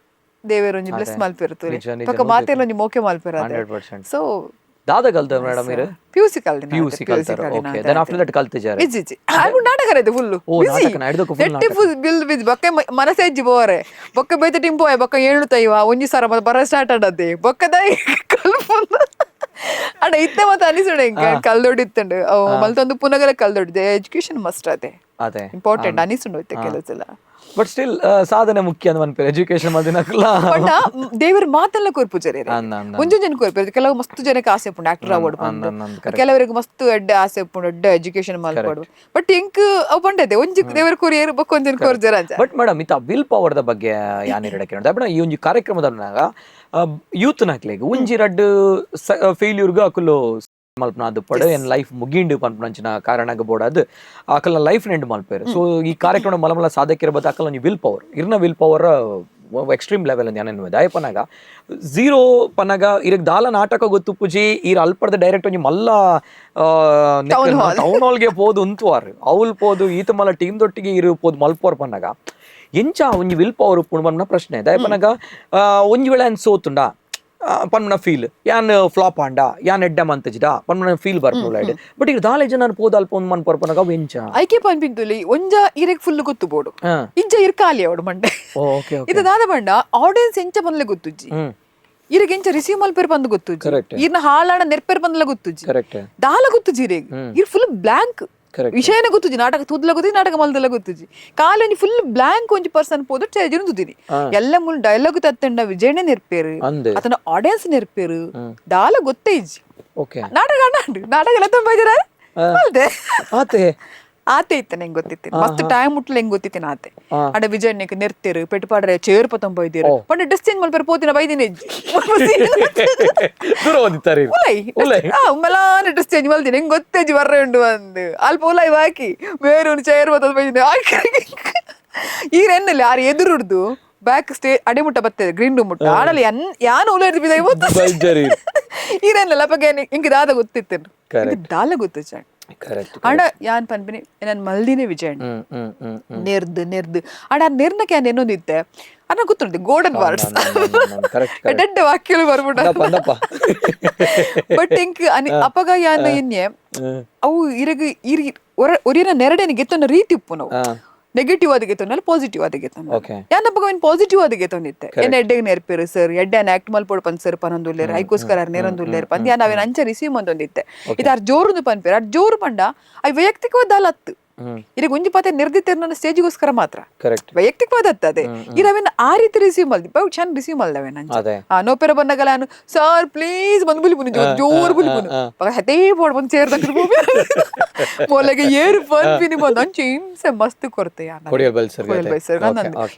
Speaker 1: ದೇವರು ಒಂಜಿ ಬ್ಲೆಸ್ ಮಲ್ಪಿರ್ತದೆ.
Speaker 2: ನಿಜ, ನಿಜ,
Speaker 1: ಪಕ್ಕ ಮಾತೆಲ್ಲ ಒಂಜಿ ಮೋಕೆ ಮಲ್ಪಿರದೆ.
Speaker 2: 100%.
Speaker 1: ಸೊ
Speaker 2: ದಾದ ಕಲ್ತ ಮೇಡಮ್ ಇರು?
Speaker 1: ಪಿಯುಸಿ ಕಲ್ದಿನ.
Speaker 2: ಪಿಯುಸಿ ಕಲ್ತಾರ. Okay, then after that ಕಲ್ತಿದ್ದಾರೆ?
Speaker 1: ಇಜ್ಜಿ ಇಜ್ಜಿ, ಆಲ್ಮು ನಾಟಕ ಇದೆ ಫುಲ್.
Speaker 2: ಓ, ನಾಟಕನ, ಹಿಡ್ದಕ್ಕೂ full.
Speaker 1: ನೆಟ್ಟಿ ಫುಲ್ ಬಿಲ್ ಬಿಜ್ ಬೊಕ್ಕೆ ಮನಸ್ಸೆ ಹೆಜ್ಜಿ ಬೋರೆ ಬೊಕ್ಕ ಬೈತ ಟಿಂಪೋಯ್ ಬೊಕ್ಕ ಏಳು ತೈವ ಒಂಜಿ ಸರ ಮತ್ತೆ ಬರ ಸ್ಟಾರ್ಟ್ ಆಡದೆ ಬೊಕ್ಕದ ಕಲ್ಪುಂದು ಅಡ ಇತ್ತೆ ಮತ್ತೆ ಅನಿಸುಡೆ ಇಂಕ ಕಲ್ದೊಡಿತ್ತಂಡು ಅವು ಮಲ್ತೊಂದು ಪುನಗಲ ಕಲ್ದೊಡಿದೆ. ಎಜುಕೇಶನ್ ಮಸ್ಟ್ ಅದೇ.
Speaker 2: ಅದೇ.
Speaker 1: ಇಂಪಾರ್ಟೆಂಟ್ ಅನಿಸುಂಡು ಇತ್ತೆ ಕೆಲಸ.
Speaker 2: ಬಟ್ ಸ್ಟಿಲ್ ಸಾಧನೆ ಮುಖ್ಯ ಅಂತ ಮನ್ಪೇರು ಎಜುಕೇಶನ್ ಮದಿನಕ್ಲ.
Speaker 1: ಪಂಡ ದೇವರ ಮಾತೆಲ್ಲ ಕೊರ್ಪು ಜನ.
Speaker 2: ಅಂದ್ ಅಂದ್.
Speaker 1: ಒಂಜೊಂಜನ ಕೊರ್ಪು. ಕೆಲವು ಮಸ್ತ್ ಜನಕ್ಕೆ ಆಸೆ ಉಪ್ಪುಂಡು ಆಕ್ಟರ್ ಅವಾರ್ಡ್
Speaker 2: ಅಂದ್ ಅಂದ್ ಅಂದ್.
Speaker 1: ಬಂದು, ಕೆಲವರಿಗೆ ಮಸ್ತ್ ಎಡ್ಡೆ ಆಸೆ ಉಪ್ಪುಂಡು ಎಡ್ಡೆ ಎಜುಕೇಶನ್ ಮಲ್ಪಡು. ಬಟ್ ಎಂಕ್ ಅವು ಪಂಡದೆ ಒಂಜಿ ದೇವರ ಕೊರಿಯರ್ ಬೊಕ್ಕ ಒಂಜನ್ ಕೊರ್ಜರ ಅಂಚ.
Speaker 2: ಬಟ್ ಮೇಡಮ್, ಇತ್ತ will power the ಬಗ್ಗೆ ಯಾನ್ ಇರಡಕ್ಕೆ ನೋಡ್ದೆ. ಈ ಒಂಜಿ ಕಾರ್ಯಕ್ರಮದ ಯೂತ್ ನಕ್ಲೆಗ್ ಒಂಜಿ ರಡ್ಡ್ ಫೇಲ್ಯೂರ್ಗ್ ಅಕುಲು ಮಲ್ಪನ ಅದು ಪಡ ಏನ್ ಲೈಫ್ ಮುಗಿಂಡು ಪನ್ಪುನಂಚಿನ ಕಾರಣಗ್ ಬೋಡಾದ್ ಅಕಲ್ನ ಲೈಫ್ ಎಂಡ್ ಮಲ್ಪೇರು. ಸೊ ಈ ಕಾರ್ಯಕ್ರಮ ಮಲ ಮಲ ಸಾಧಕಿರ ಬತ್ತ ಅಕಲ್ನ ಒಂಜಿ will power, ಇರ್ನ will power extreme level ಅಂತ ಯಾನೇನು ದಾಯ ಪನಾಗ ಝೀರೋ ಪನಗ ಇರಗ್ ದಾಲ ನಾಟಕ ಗೊತ್ತುಪ್ಪುಜಿ. ಈರ್ ಅಲ್ಪರ್ದ ಡೈರೆಕ್ಟ್ ಒಂಜಿ ಮಲ್ಲ
Speaker 1: Town hall.
Speaker 2: Town ಹಾಲ್ಗೆ ಪೋದು ಉಂತುವಾರ್, ಅವ್ಲ್ ಪೋದು ಈತ ಮಲ್ಲ ಟೀಮ್ ದೊಟ್ಟಿಗೆ ಇರು ಪೋದು ಮಲ್ಪೋರ್ ಪನ್ನಗ ಎಂಚ ಒಂಜಿ will power ಉಪ್ಪುಂಡು ಪನ್ನ ಪ್ರಶ್ನೆ. ದಾಯ ಪನಗ ಒಂಜಿ ವೇಳೆ ಅನ್ ಸೋತುಂಡ ಪನ್ಮನ ಫೀಲ್, ಯಾನ್ ಫ್ಲಾಪ್ ಆಂಡ, ಯಾನ್ ಎಡ್ಡೆ ಮಂತಜಿಡ ಪನ್ಮನ ಫೀಲ್ ಬರ್ಪುಂಡು. ಬಟ್ ಈಗ ದಾಲೆ ಜನ ಪೋದು ಅಲ್ಪ ಒಂದು ಮನ್ ಪರ್ಪನಗ ಅವು ಎಂಚ?
Speaker 1: ಐಕೆ ಪನ್ಪಿಂತುಲಿ ಒಂಜ ಇರೆಗ್ ಫುಲ್ ಗೊತ್ತು ಬೋಡು, ಇಂಚ ಇರ್ ಖಾಲಿ ಅವಡು ಮಂಡೆ.
Speaker 2: ಓಕೆ ಓಕೆ
Speaker 1: ಇದು ದಾದ ಬಂಡ ಆಡಿಯನ್ಸ್ ಎಂಚ ಬಂದ್ಲೆ ಗೊತ್ತುಜ್ಜಿ, ಇರೆಗ್ ಎಂಚ ರಿಸೀವ್ ಮಲ್ಪೆರ್ ಬಂದು ಗೊತ್ತುಜ್ಜಿ, ಇರ್ನ ಹಾಳಾಣ ನೆರ್ಪೆರ್ ಬಂದ್ಲ ಗೊತ್ತುಜ್ಜಿ, ದಾಲ ಗೊತ್ತುಜ್ಜಿ ಇರೆಗ್. ಇರ್ ಫುಲ್ ಬ್ಲಾಂಕ್. ವಿಷಯನ ಗೊತ್ತುಜ್ಜಿ, ನಾಟಕ ತೂದ್ಲ ಗೊತ್ತುಜ್ಜಿ, ನಾಟಕ ಮಲ್ದಲ ಗೊತ್ತುಜ್ಜಿ. ಖಾಲಿ ಒಂಜಿ ಫುಲ್ ಬ್ಲಾಂಕ್ ಒಂಜಿ ಪರ್ಸನ್ ಪೋದು ಸ್ಟೇಜ್ ತುದಿನಿ ಎಲ್ಲ ಮುಲ್ ಡೈಲಾಗ್ ತತ್ತಂಡ ವಿಜಯನೇ ನೆರ್ಪೇರು
Speaker 2: ಅಂದ್.
Speaker 1: ಅತನ ಆಡಿಯನ್ಸ್ ನೆರ್ಪೇರು ದಾಲ ಗೊತ್ತೇ ಇಜ್ಜಿ. ನಾಟಕ ಆಂಡ್ ನಾಟಕ ಎಲ್ಲ ತುಂಬ ಅಲ್ದೆ.
Speaker 2: ಆತೆ.
Speaker 1: ಆತೆ ಇತ್ತ ನಂಗೆ ಗೊತ್ತಿತ್ತು ಮಸ್ತ್ ಟೈಮ್ ಮುಟ್ಲ ಹೆಂಗ್ ಗೊತ್ತಿತ್ತಿನ ಆತೆ. ಅಡ ವಿಜಯಣ್ಣಕ್ಕೆ ನೆರ್ತಿರು ಪೆಟ್ಟು ಪಾಡ್ರೆ ಚೇರ್ ಪತಂಬ ಇದ್ದೀರು ಪಂಡ ಡ್ರೆಸ್ ಚೇಂಜ್ ಮಲ್ಪೆರ್ ಪೋತಿನ ಬೈದಿನ.
Speaker 2: ದೂರ ಓದಿತ್ತಾರೆ.
Speaker 1: ಉಲೈ.
Speaker 2: ಉಲೈ.
Speaker 1: ಮಲಾನ ಡ್ರೆಸ್ ಚೇಂಜ್ ಮಲ್ದಿನ ಹೆಂಗ್ ಗೊತ್ತೇಜಿ ಬರ್ರೆ ಉಂಡು ಅಂದ್ ಅಲ್ಪ ಉಲೈ ಬಾಕಿ ಮೇರು ಚೇರ್ ಪತಂಬ ಬೈದಿನ. ಈರೆನ್ನಲ್ಲಿ ಆರು ಎದುರುಡ್ದು ಬ್ಯಾಕ್ ಸ್ಟೇ ಅಡೆ ಮುಟ್ಟ ಬರ್ತದೆ ಗ್ರೀನ್ ರೂಮ್ ಮುಟ್ಟ ಆಡಲಿ ಯಾನ್ ಉಲೈ ಬಿದ.
Speaker 2: ಬೈಜರಿ.
Speaker 1: ಈರೆನ್ನಲ್ಲ ಅಪ್ಪಗೆ ಹಿಂಗೆ ದಾದ ಗೊತ್ತಿತ್ತು, ದಾಲ ಗೊತ್ತು ಚಾಂಡ್.
Speaker 2: ಕರೆಕ್ಟ್
Speaker 1: ಅಡ ಯಾನ್ ಪನ್ಪಿನಿ ನಾನು ಮಲ್ದಿನೇ ವಿಜಯಣ್ಣ.
Speaker 2: ಹ್ಮ್ ಹ್ಮ್ ಹ್ಮ್ ಹ್ಮ್
Speaker 1: ನೆರ್ದು ನೆರ್ದು ಅಡ ಆ ನೆರ್ನಕ್ಕೆ ಯಾನ್ ಎನ್ನೊಂದಿತ್ತೆ ಅನ್ನ ಗೊತ್ತುಂಟು golden words.
Speaker 2: Correct correct
Speaker 1: ಎಡ್ಡೆ ವಾಕ್ಯలు ಬರ್ಬಿಡ.
Speaker 2: ಅಂದಪ್ಪ, ಅಂದಪ್ಪ.
Speaker 1: ಬಟ್ ಇಂಕ್ ಅನಿ ಅಪಗ ಯಾನ್ ಎನ್ಯೆ ಅವು ಇರಗ ಇರಿ ಒರಿನ ನೆರಡೇನ ಗೆತ್ತೊಂಡ ರೀತಿ ಉಪ್ಪು ನಾವು ನೆಗೆಟಿವ್ ಆದ ಗೆತ್ತೊಂಡಲ್ಲ ಪಾಸಿಟಿವ್ ಆದ ಗೆತ್ತೊಂಡ. ಯಾನ್ ಅಪಗ ಇನ್ ಪಾಸಿಟಿವ್ ಆದ ಗೆತ್ತೊಂದಿತ್ತೆ ಎನ್ನ ಎಡ್ಡೆಗೆ ನೆರ್ಪೇರು ಸರ್, ಎಡ್ಡೆ ಆಕ್ಟ್ ಮಲ್ಪೊಡು ಪಂದ್ ಸರ್ ಪನೊಂದುಲ್ಲೇರು, ಐಕೋಸ್ಕರ ನೆರೊಂದುಲ್ಲೇರು ಪಂದ್ ಯಾನ್ ಅವೇನ ಅಂಚ ರಿಸೀವ್ ಮಂದೊಂದಿತ್ತೆ. ಇದು ಆರ್ ಜೋರುಂದು ಪನ್ಪೇರು, ಆರ್ ಜೋರು ಪಂಡ I ವೈಯಕ್ತಿಕವಾದ ಅಲ್ಲ. ಇರಗ ಒಂಜಿ ಪಾತೆ ನಿರ್ದಿತ್ತೆರ್ ನನ್ನ ಸ್ಟೇಜಿಗೋಸ್ಕರ ಮಾತ್ರ. ವೈಯಕ್ತಿಕವಾದ ಅದೇ ಇರವೇನ ಆ ರೀತಿ ರಿಸೀವ್ ಮಲ್ದಿ ಬಹು ಚಂದ ರಿಸೀವ್ ಮಲ್ದವೇನ. ಆ ನೋಪೆರ ಬಂದಾಗಲ ನಾನು ಸರ್ ಪ್ಲೀಸ್ ಬಂದು ಬುಲಿಪುನು ಜೋರು ಬುಲಿಪುನು ಹತೇ ಬೋಡ್ ಬಂದು ಸೇರ್ದಂಗ ಮೊಲೆಗೆ ಏರು ಪನ್ಪಿನಿ ಬಂದು ಅಂಚೆ ಹಿಂಸೆ ಮಸ್ತ್ ಕೊರತೆ.
Speaker 2: ಕೊಡಿಯಲ್ ಬೈಲ್ sir
Speaker 1: ಕೊಡಿಯಲ್ ಬೈಲ್ sir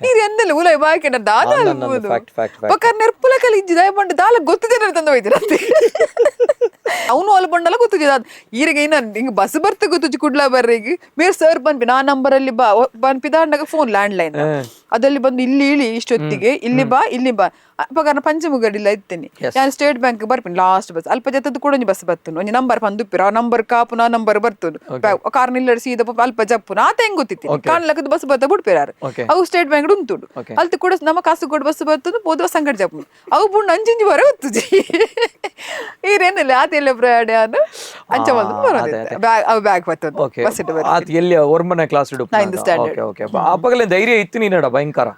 Speaker 1: ನೀರು ಎನ್ನೆಲ್ಲ ಉಲೈ ಬಾಕಿ ದಾದ ಅಲ್ಬೋದು.
Speaker 2: Fact, fact, fact.
Speaker 1: ಪಕ್ಕ ನೆರ್ಪುಲ ಕಲಿ ಇಜ್ಜಿ ದಾಯ ಬಂಡು ದಾಲ ಗೊತ್ತಿದೆ ತಂದು ಹೋಯ್ತಿರಂತೆ. ಅವನು ಅಲ್ಲಿ ಬಂಡಲ್ಲ ಗೊತ್ತಿದೆ ಈರಿಗೆ ಏನ ಹಿಂಗ ಬಸ್ ಬರ್ತ ಗೊತ್ತುಜ್ಜಿ ಕುಡ್ಲ ಬರ್ರಿಗೆ ಮೇರ್ ಸರ್ ಬಂದ್ಪಿ ನಾ ನಂಬರ್ ಅಲ್ಲಿ ಬಾ ಬಂದ್ಪಿದಾಂಡಾಗ phone land line ಅದಲ್ಲಿ ಬಂದು ಇಲ್ಲಿ ಇಳಿ ಇಷ್ಟೊತ್ತಿಗೆ ಇಲ್ಲಿ ಬಾ ಇಲ್ಲಿ ಬಾ ಅಪ್ಪಗಾರ ಪಂಚಮುಗಡಿಲ್ಲ ಇತ್ತೇನೆ ನಾನು ಸ್ಟೇಟ್ ಬ್ಯಾಂಕ್ ಬರ್ಪಿನಿ ಲಾಸ್ಟ್ ಬಸ್ ಅಲ್ಪ ಜೊತೆದು ಕೂಡ ಒಂಜಿ ಬಸ್ ಬರ್ತನು ಒಂಜಿ ನಂಬರ್ ಬಂದುಪ್ಪಿರ ಆ ನಂಬರ್ ಕಾಪು ನಾ ನಂಬರ್ ಬರ್ತನು ಕಾರ್ ನಿಲ್ಲಡ್ ಸೀದ ಅಲ್ಪ ಜಪ್ಪುನ ಆತ ಹೆಂಗ್ ಗೊತ್ತಿತ್ತು ಕಾಣ್ಲಕ್ಕದ ಬಸ್ ಬರ್ತಾ ಬಿಡ್ಪಿರಾರು. ಅವು ಸ್ಟೇಟ್ ಬ್ಯಾಂಕ್ ಉಂಟು ಅಲ್ತು ಕೂಡ ನಮ್ಮ ಕಾಸುಗೋಡು ಬಸ್ ಬರ್ತದೆ ಪೋದುವ ಸಂಗಡ ಜಪ್ಪುನು ಅವು ಬುಂಡು ಅಂಜಿಂಜಿ ಬರ ಗೊತ್ತುಜಿ ಈರೇನಿಲ್ಲ ಆತ ಎಲ್ಲ ಪ್ರಯಾಣ ಅಂಚ ಬಂದು ಬರೋದಿತ್ತೆ ಬ್ಯಾಗ್ ಅವು ಬ್ಯಾಗ್ ಬರ್ತದೆ ಬಸ್ ಇಟ್ಟು
Speaker 2: ಆತ ಎಲ್ಲಿ ಒರ್ಮನೆ class
Speaker 1: Ninth standard.
Speaker 2: Okay okay ಅಪ್ಪಗಲೇ ಧೈರ್ಯ ಇತ್ತು ನೀನಡ ಭಯಂಕರ.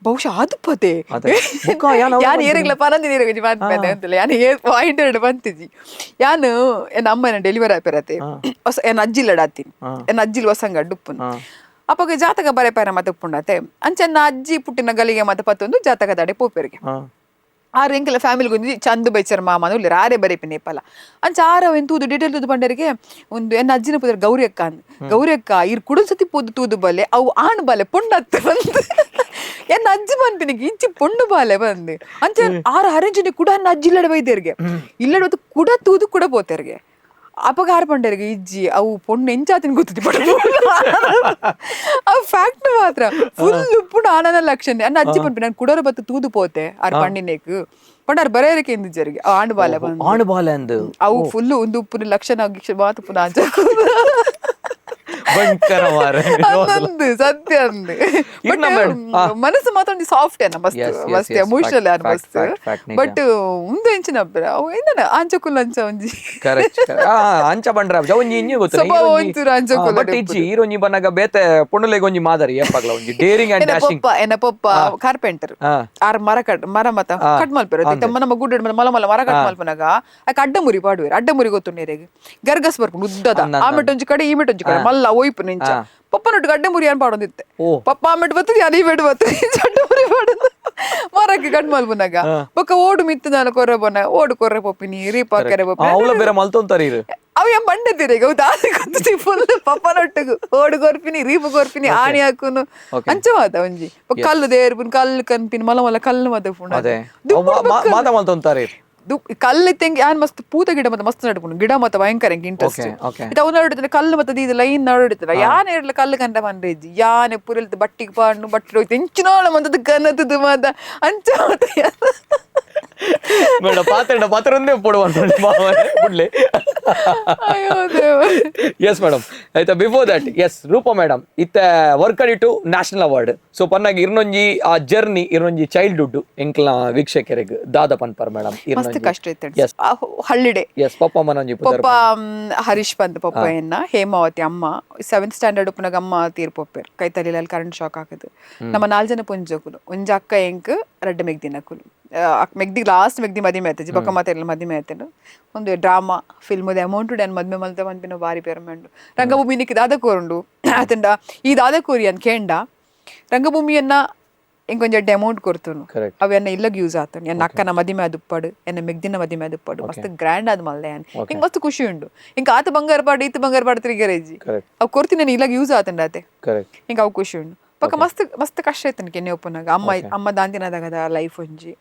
Speaker 1: ಬಹುಶಃ ಆದುಪ್ಪತೆ.
Speaker 2: ಅದೇ. ಬೊಕ್ಕ ಯಾನ್ ಅವು
Speaker 1: ಯಾನ್ ಏರೆಗ್ಲ ಪನಂದಿ ನೀರೆಗ್ ಪನ್ಪೆನೆ ಅಂತಲ್ಲ. ಯಾನ್ ಏರ್ ಪಾಯಿಂಟ್ ಎರಡು ಬಂತಿಜಿ. ಯಾನ್ ಎನ್ನ ಅಮ್ಮನ ಡೆಲಿವರಿ ಆಪೆರತೆ ಹೊಸ ಎನ್ನ ಅಜ್ಜಿಲ್ಲಡ ಆತೀನಿ, ಎನ್ನ ಅಜ್ಜಿಲ್ ಹೊಸಂಗ ಡುಪ್ಪುನು. ಅಪಗ ಜಾತಕ ಬರೆಪಾರ ಮತ್ತೆ ಉಪ್ಪುಂಡತೆ. ಅಂಚ ಎನ್ನ ಅಜ್ಜಿ ಪುಟ್ಟಿನ ಗಲಿಗೆ ಮತ್ತೆ ಪತ್ತೊಂದು ಜಾತಕದಾಡೆ ಪೋಪೆರಿಗೆ. ಆರು ಎಂಕೆಲ್ಲ ಫ್ಯಾಮಿಲಿ ಒಂಜಿ ಚಂದು ಬೈಚರ್ ಮಾಮ ಉಲ್ಲೆರ್, ಆರೇ ಬರೆಪಿನ ಏಪಲ. ಅಂಚ ಆರ ಅವೆನ್ ತೂದು ಡೀಟೇಲ್ ತೂದು ಪಂಡರಿಗೆ ಒಂದು ಎನ್ನ ಅಜ್ಜಿನ ಪುದರ್ ಗೌರಿ ಅಕ್ಕ ಅಂದ್. ಗೌರಿ ಅಕ್ಕ ಇರ್ ಕುಡಲ್ ಸತಿ ಪೋದು ತೂದು ಬಲ್ಲೆ, ಅವು ಆಣ್ ಬಾಲೆ ಪೊಣ್ಣತ್ತು ಬಂದು. ಎನ್ನ ಅಜ್ಜಿ ಬಂತಿನಿಗೆ ಇಂಚಿ ಪೊಣ್ಣು ಬಾಲೆ ಬಂದು. ಅಂಚ ಆರು ಅರೇಂಜ್ ಕೂಡ ಎನ್ನ ಅಜ್ಜಿ ಇಲ್ಲಡೆ ಬೈದೇರ್ಗೆ, ಇಲ್ಲಡೆ ಬತ್ತು ಕುಡ ತೂದು ಕುಡ ಪೋತೆರ್ಗೆ. ಅಪಗ ಆರು ಪಂಡರಿಗೆ ಇಜ್ಜಿ ಅವು ಪೊಣ್ಣು ಎಂಚಾತಿನ ಗೊತ್ತಿತ್ತು. ಅವು ಫ್ಯಾಕ್ಟ್ ಮಾತ್ರ ಫುಲ್ ಉಪ್ಪುಂಡು ಆನಂದ ಲಕ್ಷಣ. ನನ್ನ ಅಜ್ಜಿ ಪನ್ಪಿ ನಾನು ಕುಡೋರ ಬತ್ತು ತೂದು ಪೋತೆ ಆರ್ ಪಂಡಿನೇಕ್ ಪಂಡಾರ್ ಬರೇರಕ್ಕೆ ಎಂದಿಜ್ಜರಿಗೆ ಆಣ್ ಬಾಲೆ ಬಂದು.
Speaker 2: ಆಣ್ ಬಾಲೆ ಅಂದು.
Speaker 1: ಅವು ಫುಲ್ ಒಂದು ಉಪ್ಪುನ ಲಕ್ಷಣ ಗಿಕ್ಷಣ ಮಾತು ಪುನಃ ಅಂಚ
Speaker 2: ಭಯಂಕರ ಮಾರ್ರೆ.
Speaker 1: ಅಂದು ಸತ್ಯ ಅಂದು. ಬಟ್
Speaker 2: ಇನ್ನ ಮೇಡಮ್,
Speaker 1: ಮನಸ್ಸು ಮಾತ್ರ ಒಂದು ಸಾಫ್ಟ್ ಏನ ಮಸ್ತ್.
Speaker 2: Yes, yes,
Speaker 1: ಮಸ್ತ್
Speaker 2: yes,
Speaker 1: emotional
Speaker 2: fact,
Speaker 1: ಯಾನ್ ಮಸ್ತ್.
Speaker 2: fact, fact, ನಿಜ.
Speaker 1: ಬಟ್ ಉಂದು ಎಂಚಿನ ಅಪ್ಪೆ, ಅವು ಏನನ ಆಂಚಕುಲ್ ಅಂಚ ಒಂಜಿ.
Speaker 2: ಕರೆಕ್ಟ್. ಅಂಚ ಬಂಡ್ರ ಒಂಜಿ ಇಂಜಿ ಗೊತ್ತು.
Speaker 1: ಸ್ವಭಾವ ಒಂಚೂರು ಅಂಚಕುಲ್.
Speaker 2: ಬಟ್ ಇಜ್ಜಿ, ಈರೊಂಜಿ ಬನ್ನಗ ಬೇತೆ ಪೊಣ್ಣುಲೆಗ್ ಒಂಜಿ ಮಾದರಿ ಏಪಾಗ್ಲ ಒಂಜಿ ಡೇರಿಂಗ್ ಅಂಡ್
Speaker 1: ಎನ್ನ
Speaker 2: ಡ್ಯಾಶಿಂಗ್.
Speaker 1: ಪೊಪ್ಪ, ಎನ್ನ ಪೊಪ್ಪ ಕಾರ್ಪೆಂಟರ್. ಆರ್ ಮರ ಕಟ್, ಮರ ಮತ ಕಟ್ ಮಲ್ಪೆರು. ತಮ್ಮ ನಮ್ಮ ಗುಡ್ಡ ಮಲ ಮಲ ಮರ ಕಟ್ ಮಲ್ಪನಾಗ ಆಕೆ ಅಡ್ಡ ಮುರಿ ಪಾಡುವೆರು. ಅಡ್ಡ ಮುರಿ ಗೊತ್ತುಂಡು ಎರೆಗ್? ಗರ್ಗಸ್ ಬರ್ಪುಂಡು ಉದ್ದದ. ಆ ಮೆಟ್ ಒಂಜಿ ಕಡೆ, ಈ ಮೆಟ್ ಒಂಜಿ ಕಡೆ ಮಲ್ಲ ಒಯ್ಪು ನಿಂಚ. ಪಪ್ಪನೊಟ್ಟಿಗೆ ಅಡ್ಡ ಮುರಿ ಅನ್ ಪಾಡೊಂದಿತ್ತೆ. ಪಪ್ಪ ಆ ಮೆಟ್ ಬರ್ತದೆ, ಯಾನ್ ಈ ಮೆಟ್ ಬರ್ತದೆ. ಅಡ್ಡ ಮುರಿ ಪಾಡೊಂದು ಮರಕ್ಕೆ ಕಟ್ ಮಲ್ಪುನಾಗ ಬೊಕ್ಕ ಓಡು ಮಿತ್ತು ನಾನು ಕೊರ್ರೆ ಪೊನ ಓಡು ಕೊರ್ರೆ ಪೊಪ್ಪಿನಿ ರೀಪ ಕೆರೆ ಪೊಪ್ಪಿ.
Speaker 2: ಅವಳ ಬೇರೆ ಮಲ್ತೊಂತಾರ ಇರು.
Speaker 1: ಅವು ಏನ್ ಬಂಡೆದಿರ ಹೌದಾ ಗೊತ್ತಿ. ಫುಲ್ ಪಪ್ಪನೊಟ್ಟಿಗೆ ಓಡು ಕೊರ್ಪಿನಿ, ರೀಪು ಕೊರ್ಪಿನಿ, ಆಣಿ ಹಾಕುನು. ಅಂಚ ಮಾತ ಒಂಜಿ ಬೊಕ್ಕ ಕಲ್ಲು ದೇರ್ಪುನ್, ಕಲ್ಲು ಕನ್ಪಿನಿ, ಮಲ ಮಲ ಕಲ್ಲು ಮಾತ ಪುಂಡು.
Speaker 2: ಅದೇ ಮಾತ ಮಲ್ತೊಂತಾರ ಇರು.
Speaker 1: ಕಲ್ಲು ತೆಂಗಿ ಯಾನ್ ಮಸ್ತ್ ಪೂತ ಗಿಡ ಮತ್ತೆ ಮಸ್ತ್ ನಡ್ಪುಂಡು. ಗಿಡ ಮತ್ತೆ ಭಯಂಕರ ಇಂಟ್ರೆಸ್ಟ್.
Speaker 2: Okay, okay.
Speaker 1: ಇದು ಅವು ನಡುತ್ತಾರೆ ಕಲ್ಲು ಮತ್ತೆ ಇದು ಲೈನ್ ನಡುತ್ತಾರೆ. ಯಾನೆ ಇರ್ಲ ಕಲ್ಲು ಕಂಡ ಬಂದ್ರೆಜ್ಜಿ ಯಾನೆ ಪುರಿಲ್ತು ಬಟ್ಟಿಗೆ ಪಾಂಡು ಬಟ್ಟಿ ಹೋಯ್ತು ಎಂಚಿನೋಳ ಮಂತದ್ದು ಕನತದ್ದು ಮಾತ ಅಂಚ ಮಾತ.
Speaker 2: ಮೇಡ ಪಾತ್ರೆ ಪಾತ್ರೆ ಒಂದೇ ಪೊಡುವ ಬಿಡ್ಲಿ.
Speaker 1: ಅಯ್ಯೋ ದೇವ.
Speaker 2: ಎಸ್ ಮೇಡಮ್, ಆಯ್ತಾ. Before that, yes Roopa madam, ಇತ್ತ ವರ್ಕ್ ಅಡಿಟು national award. So ಪನ್ನಾಗ ಇರ್ನೊಂಜಿ ಆ ಜರ್ನಿ, ಇರ್ನೊಂಜಿ ಚೈಲ್ಡ್ಹುಡ್ ಎಂಕ್ಲ ವೀಕ್ಷಕರಿಗೆ ದಾದ ಪನ್ಪರ್ ಮೇಡಮ್?
Speaker 1: ಮಸ್ತ್ ಕಷ್ಟ ಇತ್ತು ಹಳ್ಳಿಡೆ.
Speaker 2: ಎಸ್, ಪಪ್ಪ ಮನೊಂಜಿ ಪುದರ್.
Speaker 1: ಪಪ್ಪ ಹರೀಶ್ ಪಂತ್ ಪಪ್ಪ, ಎನ್ನ ಹೇಮಾವತಿ ಅಮ್ಮ. ಸೆವೆಂತ್ ಸ್ಟ್ಯಾಂಡರ್ಡ್ ಉಪ್ಪುನಾಗ ಅಮ್ಮ ತೀರ್ಪೊಪ್ಪೆರ್, ಕೈ ತಲೆಯಲ್ಲಿ ಕರೆಂಟ್ ಶಾಕ್ ಹಾಕದು. ನಮ್ಮ ನಾಲ್ ಜನ ಪೊಂಜೋಕುಲು, ಒಂಜಿ ಅಕ್ಕ ಎಂಕ್, ರಡ್ಡ್ ಮೆಗ್ದಿನಕುಲು. ಮೆಗ್ದಿ ಲಾಸ್ಟ್ ಮೆಗ್ದಿ ಮದಿಮೆ ಆಯ್ತಜಿ, ಬೊಕ್ಕ ಮಾತ ಎಲ್ಲ ಮದಿಮೆ ಆಯ್ತನು. ಒಂದು ಡ್ರಾಮಾ ಫಿಲ್ಮದ ಅಮೌಂಟ್ ಅನ್ ಮದ್ಮೆ ಮಲ್ತ ಪನ್ಪಿನ ಬಾರಿ ಪೆರ್ಮೆ ಉಂಡು. ರಂಗಭೂಮಿ ನಿಕ್ ದಾದ ಕೋರುಂಡು ಆತಂಡ ಈ ದಾದ ಕೋರಿ ಅನ್ ಕೇಂಡ ರಂಗಭೂಮಿಯನ್ನ ಇಂಕೊಂಜ ಎಡ್ಡೆ ಅಮೌಂಟ್ ಕೊರ್ತುನು. ಅವೆನ್ನ ಇಲ್ಲಗ್ ಯೂಸ್ ಆತುಂಡು. ಎನ್ನ ಅಕ್ಕನ ಮದಿಮೆ ಆದುಪ್ಪಡು, ಎನ್ನ ಮೆಗ್ದಿನ ಮದಿಮೆ ಆದುಪ್ಪಡು, ಮಸ್ತ್ ಗ್ರ್ಯಾಂಡ್ ಆದ್ ಮಲ್ದೆ ಯಾನ್. ಇಂಕ್ ಮಸ್ತ್ ಖುಷಿ ಉಂಡು. ಇಂಕ್ ಆತ ಬಂಗಾರ ಪಾಡು, ಈತ ಬಂಗಾರ ಪಾಡು ತಿರಿಗರೇಜಿ. ಅವು ಕೊರ್ತಿನ ಇಲ್ಲಗ್ ಯೂಸ್ ಆತುಂಡು ಆತೆ. ಇಂಕ್ ಅವು ಖುಷಿ ಉಂಡು. ಪಕ್ಕ ಮಸ್ತ್ ಮಸ್ತ್ ಕಷ್ಟ ಇತ್ತು ಕೆನ್ನೆ ಒಪ್ಪುನಾಗ. ಅಮ್ಮ ಅಮ್ಮ ದಾಂತಿನದಾಗದ ಲೈಫ್ ಒಂಜಿ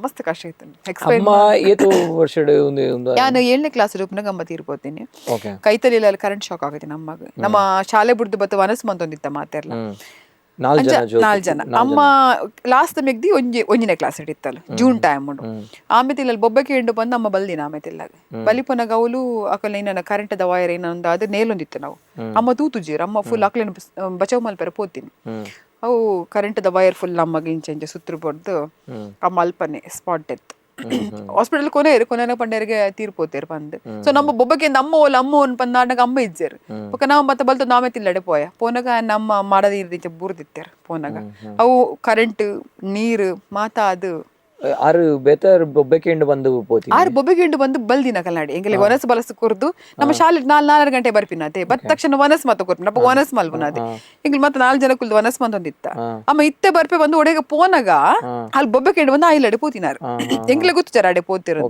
Speaker 1: ಮಸ್ತ್ ಕಷ್ಟ ಇತ್ತು ಎಕ್ಸ್ಪ್ಲೈನ್.
Speaker 2: ಅಮ್ಮ ಏತು ವರ್ಷಡ್ ಒಂದು ಒಂದು?
Speaker 1: ನಾನು 7ನೇ ಕ್ಲಾಸ್ ಉಪ್ಪುನಾಗ ಅಮ್ಮ ತೀರ್ಪೋತೀನಿ. ಕೈತಲೆಯಲ್ಲಿ ಕರೆಂಟ್ ಶಾಕ್ ಆಗುತ್ತೆ ನಮ್ಮಗ. ನಮ್ಮ ಶಾಲೆ ಬುಡ್ದು ಬತ್ತ ವನಸ್ ಮಂತೊಂದಿತ್ತ ಮಾತೆರ್ಲ.
Speaker 2: ನಾಲ್ ಜನ ಜೋಕುಲು.
Speaker 1: ನಾಲ್ ಜನ. ಅಮ್ಮ ಲಾಸ್ಟ್ ಮೆಗ್ದಿ ಒಂಜಿ ಒಂಜಿನೇ ಕ್ಲಾಸ್ ಇಟ್ಟಿತ್ತಲ್ಲ, ಜೂನ್ ಟೈಮ್ ಉಂಡು. ಆಮೇಲೆ ಇಲ್ಲಿ ಬೊಬ್ಬೆ ಕೇಂಡು ಬಂದು ಅಮ್ಮ ಬಲ್ದಿನ. ಆಮೇಲೆ ಇಲ್ಲಾಗ ಬಲಿಪುನಗ ಅವಳು ಅಕಲ್ ಏನ ಕರೆಂಟ್ the wire ಏನೊಂದು ಅದು ನೇಲೊಂದಿತ್ತು ನಾವು. ಅಮ್ಮ ತೂತುಜೀರ್, ಅಮ್ಮ ಫುಲ್ ಅಕ್ಲೇನು ಬಚಾವ್ ಮಲ್ಪೆರ ಪೋತೀನಿ. ಅವು current the wire full ಅಮ್ಮಗೆ ಇಂಚ ಇಂಚ ಸುತ್ತರು ಬಡ್ದು ಅಮ್ಮ ಅಲ್ಪನೆ spot death. Hospital ಕೊನೆ ಕೊನೆ ಪಂಡೇರಿಗೆ ತೀರ್ಪೋತೇರು ಬಂದು. ಸೊ ನಮ್ಮ ಬೊಬ್ಬಕ್ಕೆ ಅಮ್ಮ ಓಲ ಅಮ್ಮ ಒನ್ ಪಂದಾಂಡಗ ಅಮ್ಮ ಇಜ್ಜೇರು. ಬೊಕ್ಕ ನಾವು ಮತ್ತೆ ಬಲ್ತ ನಾಮೆ ತಿಲ್ಲಡೆ ಪೋಯ ಪೋನಗ ನಮ್ಮ ಮಾಡದ ಇಂಚ ಬೂರ್ದಿತ್ತೇರು ಪೋನಗ. ಅವು ಕರೆಂಟ್ ನೀರು ಮಾತಾ ಅದು.
Speaker 2: ಆರು ಬೇತರ್ ಬೊಬ್ಬೆಕೆಂಡು ಬಂದು ಪೋತಿ?
Speaker 1: ಆರು ಬೊಬ್ಬೆಗೆಂಡು ಬಂದು ಬಲ್ದಿನ ಕಲ್ನಾಡಿ ಎಂಗಲಿ ವನಸ್ ಬಲಸು ಕೊರ್ದು. ನಮ್ಮ ಶಾಲೆ ನಾಲ್ ನಾಲ್ಕು ಗಂಟೆ ಬರ್ಪಿನತೆ. ಬತ್ತ ತಕ್ಷಣ ವನಸ್ ಮತ್ತ ಕೊರ್ಪಿನ ಅಪ್ಪ ವನಸ್ ಮಲ್ಪುನತೆ. ಎಂಗ್ಲಿ ಮತ್ತೆ ನಾಲ್ ಜನ ಕುಲ್ದು ವನಸ್ ಮಂತೊಂದಿತ್ತ. ಅಮ್ಮ ಇತ್ತೆ ಬರ್ಪೆ ಬಂದು ಒಡೆಗ ಪೋನಗ ಅಲ್ಲಿ ಬೊಬ್ಬೆ ಕೇಂಡು ಬಂದು ಆಯಿಲಡೆ ಪೋತಿನಾರು. ಎಂಗ್ಲೆ ಗೊತ್ತು ಜರ ಅಡೆ ಪೋತಿರು.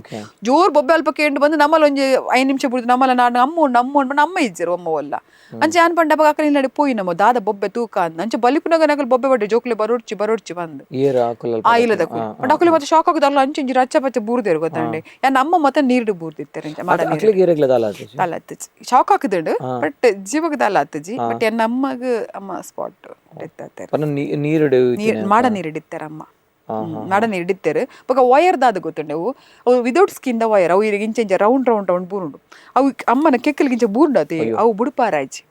Speaker 1: ಜೋರ್ ಬೊಬ್ಬೆ ಅಲ್ಪ ಕೇಂಡು ಬಂದು ನಮ್ಮಲ್ಲಿ ಒಂಜಿ 5 ನಿಮಿಷ ಬಿಡುದು ನಮ್ಮಲ್ಲ ನಾಡು ಅಮ್ಮ ಉಂಡು ಅಮ್ಮ ಉಂಡು ಅಮ್ಮ ಇಜ್ಜರು ಅಮ್ಮ ಒಲ್ಲ. ಅಂಚೆ ಅನ್ ಪಂಡ ಅಕ್ಕ ನಿಲ್ಲಡೆ ಪೋಯಿ ನಮ್ಮ ದಾದ ಬೊಬ್ಬೆ ತೂಕ ಅಂದ್. ಅಂಚೆ ಬಲಿಪುನಗ ನಗಲ್ ಬೊಬ್ಬೆ ಬಡ್ಡೆ ಜೋಕ್ಲೆ ಬರೋಡ್ಚಿ ಬರೋಡ್ಚಿ ಬಂದು.
Speaker 2: ಏರ ಅಕುಲ್?
Speaker 1: ಆ ಇಲ್ಲದ ಬಟ್ ಅಕುಲೆ ಮತ್ತೆ ಶಾಕ್ ಆಗುದು ಅಲ್ಲ. ಅಂಚೆ ಇಂಚಿ ರಚ್ಚ ಪಚ್ಚ ಬೂರ್ದೇರು ಗೊತ್ತಂಡೆ. ಯಾನ್ ಅಮ್ಮ ಮತ್ತೆ ನೀರು ಬೂರ್ದಿತ್ತಾರೆ ಅಂಚೆ ಮಾಡ ನೀರು.
Speaker 2: ಅಕ್ಲಿಗೆ ಏರೆಗ್ಲ ದಾಲ ಆತಜಿ?
Speaker 1: ದಾಲ ಆತಜಿ. ಶಾಕ್ ಹಾಕುದುಂಡು ಬಟ್ ಜೀವಕ್ಕೆ ದಾಲ ಆತಜಿ. ಬಟ್ ಎನ್ನ ಅಮ್ಮಗ್ ಅಮ್ಮ ಸ್ಪಾಟ್ ಡೆತ್ ಆತಾರೆ.
Speaker 2: ಪನ್ನ ನೀರುಡು?
Speaker 1: ನೀರ್ ಮಾಡ ನೀರು ಹಿಡಿತಾರೆ ಅಮ್ಮ. ಮಾಡ ನೀರು ಹಿಡಿತಾರೆ. ಬೊಕ ವೈರ್ ದಾದ ಗೊತ್ತುಂಡೆ? ಅವು ಅವು without skin the wire. ಅವು ಇಂಚ ಇಂಚ round round round ಬೂರುಂಡು. ಅವು ಅಮ್ಮನ ಕೆಕ್ಕಲ್ಗಿಂಚ ಬೂರುಂಡು. ಅವು ಬುಡುಪಾರಾಯ್ಜಿ.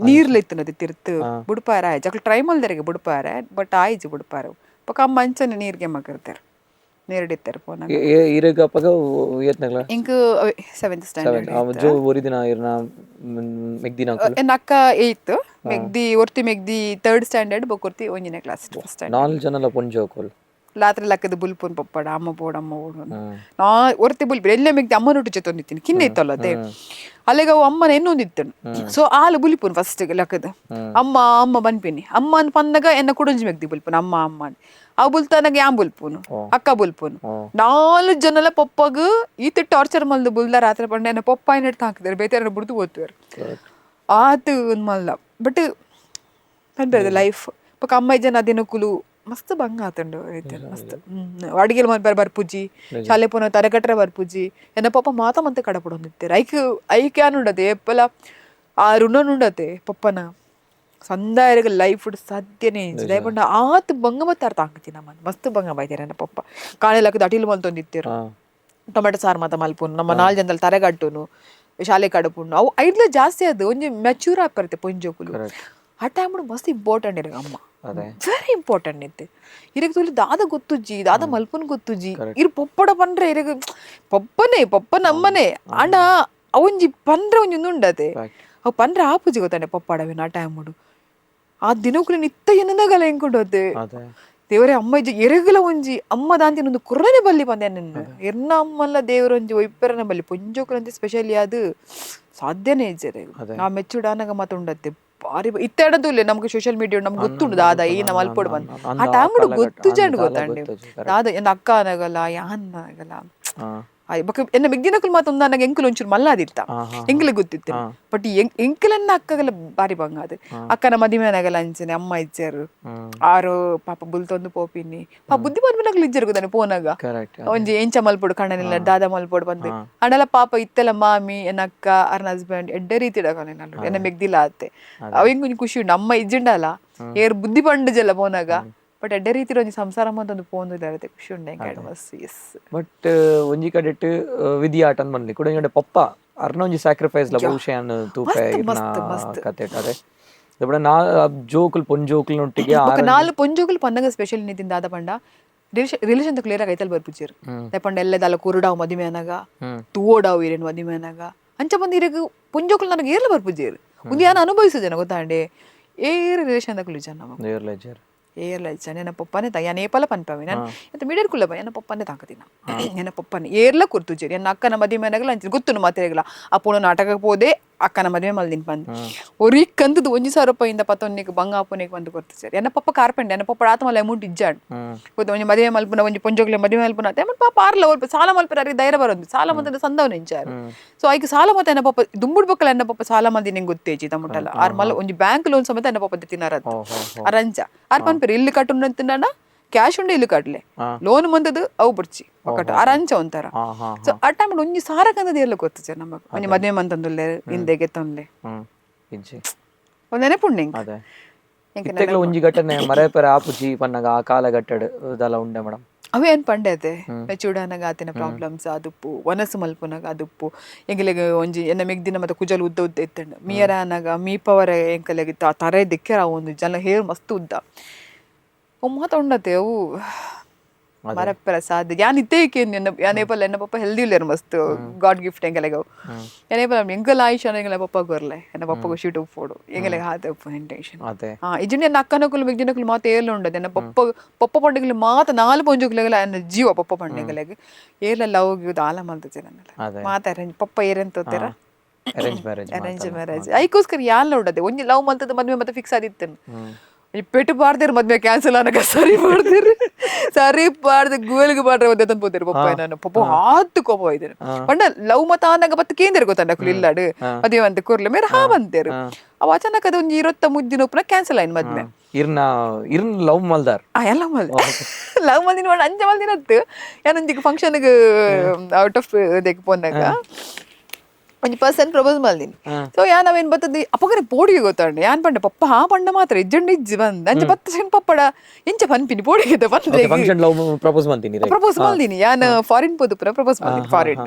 Speaker 1: ನೀರ್ಲ ಇತ್ತನದು ತಿರ್ತು ಬುಡುಪಾರ ಆಯ್ಜಿ. ಅಕ್ಲು ಟ್ರೈ ಮಲ್ದೆರೆಗೆ ಬುಡುಪಾರೆ, ಬಟ್ ಆಯ್ಜಿ ಬುಡುಪಾರ. ಬೊಕ ಅಮ್ಮ ಅಂಚನೆ ನೀರಿಗೆ ಮಗರ್ತಾರೆ. ನೇರಡಿತ್ತಾರೆ ಪೋನಾಗ.
Speaker 2: ಇರೆಗ್ ಅಪಗ ಏತ್ನಗ್ಲ?
Speaker 1: ಇಂಕ್ seventh standard.
Speaker 2: ಜೋ ಒರಿದಿನ ಇರ್ನ ಮೆಗ್ದಿನ?
Speaker 1: ಎನ್ನ ಅಕ್ಕ ಏಯ್ತ್, ಮೆಗ್ದಿ ಒರ್ತಿ ಮೆಗ್ದಿ ಥರ್ಡ್ ಸ್ಟ್ಯಾಂಡರ್ಡ್, ಬೊಕೊರ್ತಿ ಒಂಜಿನೇ class, first standard.
Speaker 2: ನಾಲ್ ಜನಲ ಪೊಂಜೋಕುಲ್.
Speaker 1: ಲಾತ್ರೆ ಲಕ್ಕದ ಬುಲ್ಪುನ್ ಪಪ್ಪಡ ಅಮ್ಮ ಬೋಡು ಅಮ್ಮ ಬೋಡು ಅಂತ. ನಾ ಒರ್ತಿ ಬುಲ್ಪಿ ಎಲ್ಲ ಮೆಗ್ದಿ ಅಮ್ಮನೊಟ್ಟು ಜೊತೆ ಕಿನ್ನೆ ಇತ್ತಲ್ಲ ಅದೇ ಅಲ್ಲಿಗೆ ಅವು ಅಮ್ಮನ ಎನ್ನೊಂದಿತ್ತು. ಸೊ ಆಲು ಬುಲಿಪುನ್ ಫಸ್ಟ್ ಲಕ್ಕದ ಅಮ್ಮ ಅಮ್ಮ ಬನ್ಪಿನಿ ಅಮ್ಮ ಅಂತ ಪನ್ನಗ ಎನ್ನ ಕುಡಂಜಿ ಮೆಗ್ದಿ ಬುಲ್ಪುನ್ ಅಮ್ಮ ಅಮ್ಮ ಅಂತ. ಅವು ಬುಲ್ತಾನಾಗ ಯಾನ್ ಬುಲ್ಪುನು, ಅಕ್ಕ ಬುಲ್ಪುನು, ನಾಲ್ ಜನಲ ಪಪ್ಪಗ್ ಈತ ಟಾರ್ಚರ್ ಮಲ್ದು ಬುಲ್ದ ರಾತ್ರಿ ಪಂಡ ಎನ್ನ ಪಪ್ಪ ಏನಿಟ್ಟು ಹಾಕಿದಾರೆ ಬೇತೆ ಬುಡ್ದು ಓದ್ತುವರು ಆತು ಒಂದ್ ಮಲ್ಲ. ಬಟ್ ಪನ್ಪೆರ್ ಲೈಫ್ ಬೊಕ ಅಮ್ಮ ಜನ ದಿನಕುಲು ಮಸ್ತ್ ಬಂಗ ಆತುಂಡು ಐತೆ ಮಸ್ತ್. ಅಡಿಗೆಲ್ ಮನ್ಪೆರೆ ಬರ್ಪುಜಿ, ಶಾಲೆ ಪೋನ ತರಗಟ್ರೆ ಬರ್ಪುಜಿ. ಎನ್ನ ಪಪ್ಪ ಮಾತ ಮಂತೆ ಕಡಪಡೊಂದಿತ್ತೆರ್. ಐಕ್ ಐಕ್ ಯಾನ್ ಏಪಲ ಆ ಋಣನುಂಡತೆ ಪಪ್ಪನ ಸಂದಾಯರಿಗೆ ಲೈಫ್ ಸಾಧ್ಯನೇ ಇಜ್ಜಿ. ದಾಯೆ ಪಂಡ ಆತ್ ಬಂಗ ಬತ್ತಾರ ತಾಂಕುಜಿ ನಮನ್, ಮಸ್ತ್ ಬಂಗ ಬೈದೆರ್ ಎನ್ನ ಪಪ್ಪ. ಕಾಣೆ ಲಕ್ಕದ್ ಅಟಿಲ್ ಮಲ್ತೊಂದಿತ್ತೆರ್, ಟೊಮೆಟೊ ಸಾರು ಮಾತ ಮಲ್ಪುನು, ನಮ್ಮ ನಾಲ್ ಜನದಲ್ಲಿ ತರೆಗಟ್ಟುನು, ಶಾಲೆ ಕಡಪುನು. ಅವು ಐಡ್ಲ ಜಾಸ್ತಿ ಅದು ಒಂಜಿ ಮೆಚೂರ್ ಆಪರ್ತೆ ಪೊಂಜೋಕುಲು. ಆ ಟೈಮ್ ಮಸ್ತ್ ಇಂಪಾರ್ಟೆಂಟ್ ಇರಗ ಅಮ್ಮ, ವೆರಿ ಇಂಪಾರ್ಟೆಂಟ್ ಇತ್ತೆ. ಇರಗ್ ತುಲಿ ದಾದ ಗೊತ್ತುಜ್ಜಿ, ದಾದ ಮಲ್ಪುನ್ ಗೊತ್ತುಜ್ಜಿ. ಇರ್ ಪೊಪ್ಪಡ ಪಂಡ್ರೆ ಇರಗ ಪೊಪ್ಪನೆ ಪೊಪ್ಪ ನಮ್ಮನೆ ಆಂಡ ಅವೊಂಜಿ ಪಂಡ್ರೆ ಒಂಜಿ ಉಂಡತೆ ಅವು ಪಂಡ್ರೆ ಆಪುಜಿ ಗೊತ್ತಾಂಡೆ ಪೊಪ್ಪಡವಿನ ಆ ಟೈಮ್. ಆ ದಿನಕುಲು ನಿತ್ತ ಎನ್ನದಾಗಲ ಎಂಕುಂಡತೆ ದೇವರೇ ಅಮ್ಮ ಇಜ್ಜಿ ಎರೆಗುಲ ಒಂಜಿ ಅಮ್ಮ ದಾಂತಿನ ಒಂದು ಕುರ್ರನೆ ಬಲ್ಲಿ ಪಂದೆ ನಿನ್ನ ಎರ್ನ ಅಮ್ಮಲ್ಲ ದೇವರೊಂಜಿ ಒಯ್ಪೆರನ ಬಲ್ಲಿ ಪೊಂಜೋಕುಲಂತೆ ಸ್ಪೆಷಲಿ ಅದು ಸಾಧ್ಯನೇ ಇಜ್ಜೆ. ನಾ ಮೆಚ್ಚುಡಾನಗ ಮಾತ ಉಂಡತ್ತೆ ಬಾರಿ ಇತ್ತೆ ಎಡದೂಲೆ ನಮ್ಗೆ ಸೋಷಿಯಲ್ ಮೀಡಿಯಾ ನಮ್ಗೆ ಗೊತ್ತುಂಡು ದಾದ ಈ ನಮ್ಮ ಅಲ್ಪೋಡು ಬಂದು ಆ ಟೈಮ್ ಗೊತ್ತು ಜಂಡು ಗೊತ್ತಾಂಡೆ ದಾದ ಎನ್ನ ಅಕ್ಕ ಅನಗಲ್ಲ ಯಾನ್ ಅನಗಲ್ಲ. ಬೊಕ ಎನ್ನ ಮೆಗ್ದಿನಕುಲು ಮಾತ ಒಂದಾನಗ ಎಂಕುಲು ಒಂಚೂರು ಮಲ್ಲಾದಿತ್ತ ಎಂಕುಲು ಗೊತ್ತಿತ್ತು. ಬಟ್ ಎಂಕಲನ್ನ ಅಕ್ಕಗಲ ಬಾರಿ ಬಂಗ ಅದು ಅಕ್ಕನ ಮದಿಮೆ ಅನಗಲ ಅಂಚನೆ ಅಮ್ಮ ಇಜ್ಜರು ಆರು ಪಾಪ ಬುಲ್ತೊಂದು ಪೋಪಿನಿ ಪಾಪ ಬುದ್ಧಿ ಮನ್ಮನಗಲು ಇಜ್ಜರು ಗೊತ್ತಾನೆ ಪೋನಾಗ ಒಂಜಿ ಎಂಚ ಮಲ್ಪೊಡು ಕಣ್ಣನಿಲ್ಲ ದಾದ ಮಲ್ಪೊಡು ಬಂದು ಅಂಡಲ ಪಾಪ ಇತ್ತೆಲ್ಲ ಮಾಮಿ ಎನ್ನ ಅಕ್ಕ ಅರ್ನ ಹಸ್ಬೆಂಡ್ ಎಡ್ಡೆ ರೀತಿ ಇಡಕನೆ ಎನ್ನ ಮೆಗ್ದಿಲ್ಲ ಅತ್ತೆ ಅವ ಎಂಕೊಂಜಿ ಖುಷಿ ಉಂಡು ಅಮ್ಮ ಇಜ್ಜಿಂಡಲ್ಲ ಏರ್ ಬುದ್ಧಿ ಪಂಡುಜಲ್ಲ ಪೋನಾಗ. ಬಟ್ ಎಡ್ಡೆ ರೀತಿ ಒಂಜಿ ಸಂಸಾರ ಮಂತೊಂದು ಪೋಂದು ಇದ್ದಾರೆ ಖುಷಿ ಉಂಡು ಎಂಕ್ ಮಸ್ತ್. ಎಸ್.
Speaker 2: ಬಟ್ ಒಂಜಿ ಕಡೆಟ್ ವಿಧಿ ಆಟ ಬಂದ್ಲಿ ಕೂಡ ಒಂಜಿ ಪಪ್ಪ ಅರ್ನ ಒಂಜಿ ಸ್ಯಾಕ್ರಿಫೈಸ್ ಲ ಬಹುಶಃ ಯಾನ್ ತೂಪೆ ಇರ್ನ ಕತೆ ಅದೇ ದಬಡ ನಾ ಜೋಕುಲ್ ಪೊಂಜೋಕುಲ್ ನೊಟ್ಟಿಗೆ
Speaker 1: ಬೊಕ ನಾಲ್ ಪೊಂಜೋಕುಲು ಪನ್ನಗ ಸ್ಪೆಷಲ್ ನಿತಿನ್ ದಾದ ಪಂಡ ರಿಲೇಷನ್ ಕ್ಲಿಯರ್ ಆಗಿ ಐತಲ್ ಬರ್ಪುಜೆರ್. ಪಂಡ ಎಲ್ಲದಾಲ ಕುರುಡಾವ್ ಮದಿಮೆ ಅನಗ ತೂವೋಡಾವ್ ಇರೇನ್ ಮದಿಮೆ ಅನಗ ಅಂಚ ಬಂದು ಇರಗ್ ಪೊಂಜೋಕುಲು ನನಗೆ ಏರ್ಲ ಬರ್ಪುಜೆರ್. ಉಂದು ಯಾನ್ ಅನುಭವಿಸುಜನ ಗೊತ್ತಾಂಡೆ ಏರ್ ರಿಲೇಷನ್ ದಕುಲು ಜನ ಏರ್ಲ ಇಜ್ಜ. ಎನ್ನ ಪಪ್ಪನೇ ತಾ ಯಾನ್ ಏಪಲ ಪನ್ಪವೆ ನಾನು ಎಂತ ಮೀಡಿಯರ್ ಕುಲ್ಲ ಎನ್ನ ಪಪ್ಪನೇ ತಾಕದಿನ ಎನ್ನ ಪಪ್ಪನೇ ಏರ್ಲ ಕುರ್ತುಜೆರ್. ಎನ್ನ ಅಕ್ಕನ ಮದಿಮೆ ಅನಗಲ ಅಂಚ ಗೊತ್ತುನು ಮಾತೆರೆಗ್ಲ ಆ ಪೋಣ ನಾಟಕಕ್ಕೆ ಪೋದೆ ಅಕ್ಕನ ಮದುವೆ ಮಲ್ದಿನ ಪಂದ್ ಒರಿ ಕಂತದ 1,000 ರೂಪಾಯಿಂದ ಪತ್ತೊನ್ನಿಗೆ ಬಂಗ ಆಪುನಿಗೆ ಬಂದು ಕೊರ್ತುಜೆರ್. ಎನ್ನ ಪಪ್ಪ ಕಾರ್ಪೆಂಡ್ ಎನ್ನ ಪಪ್ಪ ಆತ ಮಲ್ಲ ಅಮೌಂಟ್ ಇಜ್ಜಾಂಡ್ ಗೊತ್ತ ಒಂಜಿ ಮದುವೆ ಮಲ್ಪುನ ಒಂಜಿ ಪೊಂಜೋಗ್ಲೆ ಮದುವೆ ಮಲ್ಪುನ ಅತ್ತೆ ಪಾಪ ಆರ್ಲ ಒಲ್ಪ ಸಾಲ ಮಲ್ಪರ ಅರಿಗೆ ಧೈರ್ಯ ಬರೋದು ಸಾಲ ಮತ್ತೆ ಸಂದವನ ಇಂಚಾರು. ಸೊ ಐಕ್ ಸಾಲ ಮತ್ತೆ ಎನ್ನ ಪಪ್ಪ ದುಂಬುಡ್ ಬಕ್ಕಲ ಎನ್ನ ಪಪ್ಪ ಸಾಲ ಮಂದಿ ನಿಂಗೆ ಗೊತ್ತೇಜಿ ತಮ್ಮಟಲ್ಲ ಆರ್ ಮಲ್ಲ ಒಂಜಿ ಬ್ಯಾಂಕ್ ಲೋನ್ ಸಮೇತ ಎನ್ನ ಪಪ್ಪ ತಿನ್ನಾರತ್ತು ಅರಂಚ ಆರ್ ಪನ್ಪೆರ್ ಇಲ್ಲು ಕಟ್ಟುಂಡು ತಿನ್ನಣ ಕ್ಯಾಶ್ ಉಂಡು ಇಲ್ಲು ಕಟ್ಲೆ ಲೋನ್ ಮಂದದು ಅವು ಬುಡ್ಚಿ ಒಕ್ಕಟ್ಟು ಅರಂಚ ಒಂಥರ. ಸೊ ಆ ಟೈಮ್ ಒಂಜಿ ಸಾರ ಕಂದದ ಎಲ್ಲ ಗೊತ್ತು ನಮಗ್ ಒಂಜಿ ಮದುವೆ ಮಂತಂದುಲ್ಲೆ ಹಿಂದೆ ಗೆತ್ತೊಂದೆ ಒಂದ್ ನೆನಪುಂಡು ಎಂಕ್.
Speaker 2: ಇತ್ತೆಗ್ಲ ಒಂಜಿ ಘಟನೆ ಮರೆಪೆರೆ ಆಪುಜಿ ಪನ್ನಗ ಆ ಕಾಲಘಟ್ಟಡ್ ದಾಲ ಉಂಡೆ ಮೇಡಮ್?
Speaker 1: ಅವೇನ್ ಪಂಡೆ ಅತೆ ಮೆಚೂರ್ಡ್ ಆತಿನ ಪ್ರಾಬ್ಲಮ್ಸ್ ಅದುಪ್ಪು ವನಸು ಮಲ್ಪುನಗ ಅದುಪ್ಪು ಎಂಕಲೆಗ್ ಒಂಜಿ ಎನ್ನ ಮೆಗ್ದಿನ ಮತ್ತೆ ಕುಜಲ್ ಉದ್ದ ಉದ್ದ ಇತ್ತಂಡ ಮೀಯರ ಅನಗ ಮೀಪವರ ಎಂಕಲೆಗ್ ತರೆ ದಿಕ್ಕೆರ ಒಂದು ಜನ ಹೇರ್ ಮಸ್ತ್ ಉದ್ದ ಅವು ಮಾತ ಉಂಡತೆ ಅವು ಮರಪ್ಪರ ಸಾಧ್ಯ ಯಾನ್ ಇತ್ತೇ ಎನ್ನ ಯಾನೇಪಲ್ಲ ಎನ್ನ ಪಪ್ಪ ಹೆಲ್ದಿ ಉಲ್ಲೇರು ಮಸ್ತ್ ಗಾಡ್ ಗಿಫ್ಟ್ ಎಂಕಲೆಗ್ ಅವು ಯಾನೇಪಲ್ಲ ಎಂಕಲ ಆಯುಷ್ ಎಂಕಲ ಪಪ್ಪ ಗೊರ್ಲೆ ಎನ್ನ ಪಪ್ಪಗ ಶೀಟ್ ಉಪ್ಪೋಡು ಎಂಕಲೆಗ್ ಹಾತೆ ಉಪ್ಪು ಟೆನ್ಷನ್. ಇಜ್ಜಿಂಡ ಎನ್ನ ಅಕ್ಕನಕುಲು ಮೆಗ್ದಿನಕುಲು ಮಾತ ಏರ್ಲ ಉಂಡದೆ ಎನ್ನ ಪಪ್ಪ ಪಪ್ಪ ಪಂಡಿಗಲು ಮಾತ ನಾಲ್ ಪೊಂಜುಕುಲೆಗಲ ಎನ್ನ ಜೀವ ಪಪ್ಪ ಪಂಡಿಗಲೆಗ್ ಏರ್ಲ ಲವ್ ಗಿವ್ ದಾಲ ಮಲ್ತಜೆ ನನ್ನಲ್ಲ ಮಾತ ಅರೇಂಜ್ ಪಪ್ಪ ಏರೆಂತ ತೋತೆರ
Speaker 2: arrange marriage
Speaker 1: arrange marriage ಐಕೋಸ್ಕರ ಯಾನ್ಲ ಉಂಡದೆ ಒಂಜಿ ಲವ್ ಮಲ್ತದ ಮದ್ವೆ ಮತ್ತೆ ಫಿಕ್ಸ್ ಆದಿತ್ತನು ಈ ಪೆಟ್ಟು ಪಾಡ್ದೇರು ಮದ್ವೆ ಕ್ಯಾನ್ಸಲ್ ಆನಗ ಸರಿ ಮಾಡ್ದೇರು ಸರಿ ಪಾಡ್ದೆ ಗುವೆಲ್ಗೆ ಪಾಡ್ರೆ ಒದ್ದೆ ತಂದು ಪೋತೇರು ಪಪ್ಪ ನಾನು ಪಪ್ಪ ಆತು ಕೋಪ ಹೋಯ್ತೇನೆ ಪಂಡ ಲವ್ ಮತ ಆನಗ ಬತ್ತ ಕೇಂದ್ರ ಗೊತ್ತಂಡ ಅಕುಲು ಇಲ್ಲಾಡು ಮದುವೆ ಅಂತ ಕೂರ್ಲೆ ಮೇರೆ ಹಾ ಬಂತೇರು ಅವ ಅಚಾನಕ್ ಅದು ಒಂಜಿ ಇರೊತ್ತ ಮುದ್ದಿನ ಉಪ್ಪುನ ಕ್ಯಾನ್ಸಲ್ ಆಯ್ತು ಮದ್ವೆ.
Speaker 2: ಇರ್ನ ಇರ್ನ ಲವ್ ಮಲ್ದಾರ್?
Speaker 1: ಆ ಎಲ್ಲ ಮಲ್ ಲವ್ ಮಲ್ದಿನ ಮಾಡ ಅಂಚ ಮಲ್ದಿನತ್ತು ಯಾನೊಂಜಿಗ್ ಫಂಕ್ಷನ್ಗೆ ಔಟ್ ಆಫ್ ದೆಕ್ ಪೋನಾಗ ಒಂಜಿ ಪರ್ಸನ್ ಪ್ರಪೋಸ್ ಮಲ್ದಿನಿ. ಸೊ ಯಾನ್ ಅವೇನ್ ಬತ್ತದ ಅಪಗನೆ ಪೋಡಿಗೆ ಗೊತ್ತಂಡೆ ಯಾನ್ ಪಂಡೆ ಪಪ್ಪ ಹಾ ಪಂಡ ಮಾತ್ರ ಇಜ್ಜಂಡ ಇಜ್ಜಿ ಬಂದ ಅಂಚ 10 ಸೆಕೆಂಡ್ ಪಪ್ಪಡ ಎಂಚ ಪನ್ಪಿನಿ ಪೋಡಿಗೆ ಬಂದ್ರೆ
Speaker 2: function love propose ಮಲ್ತೀನಿ?
Speaker 1: Propose ಮಲ್ದಿನಿ ಯಾನ್ ಫಾರಿನ್ ಪೋದು ಪ್ರಪೋಸ್ ಮಲ್ದಿನಿ ಫಾರಿನ್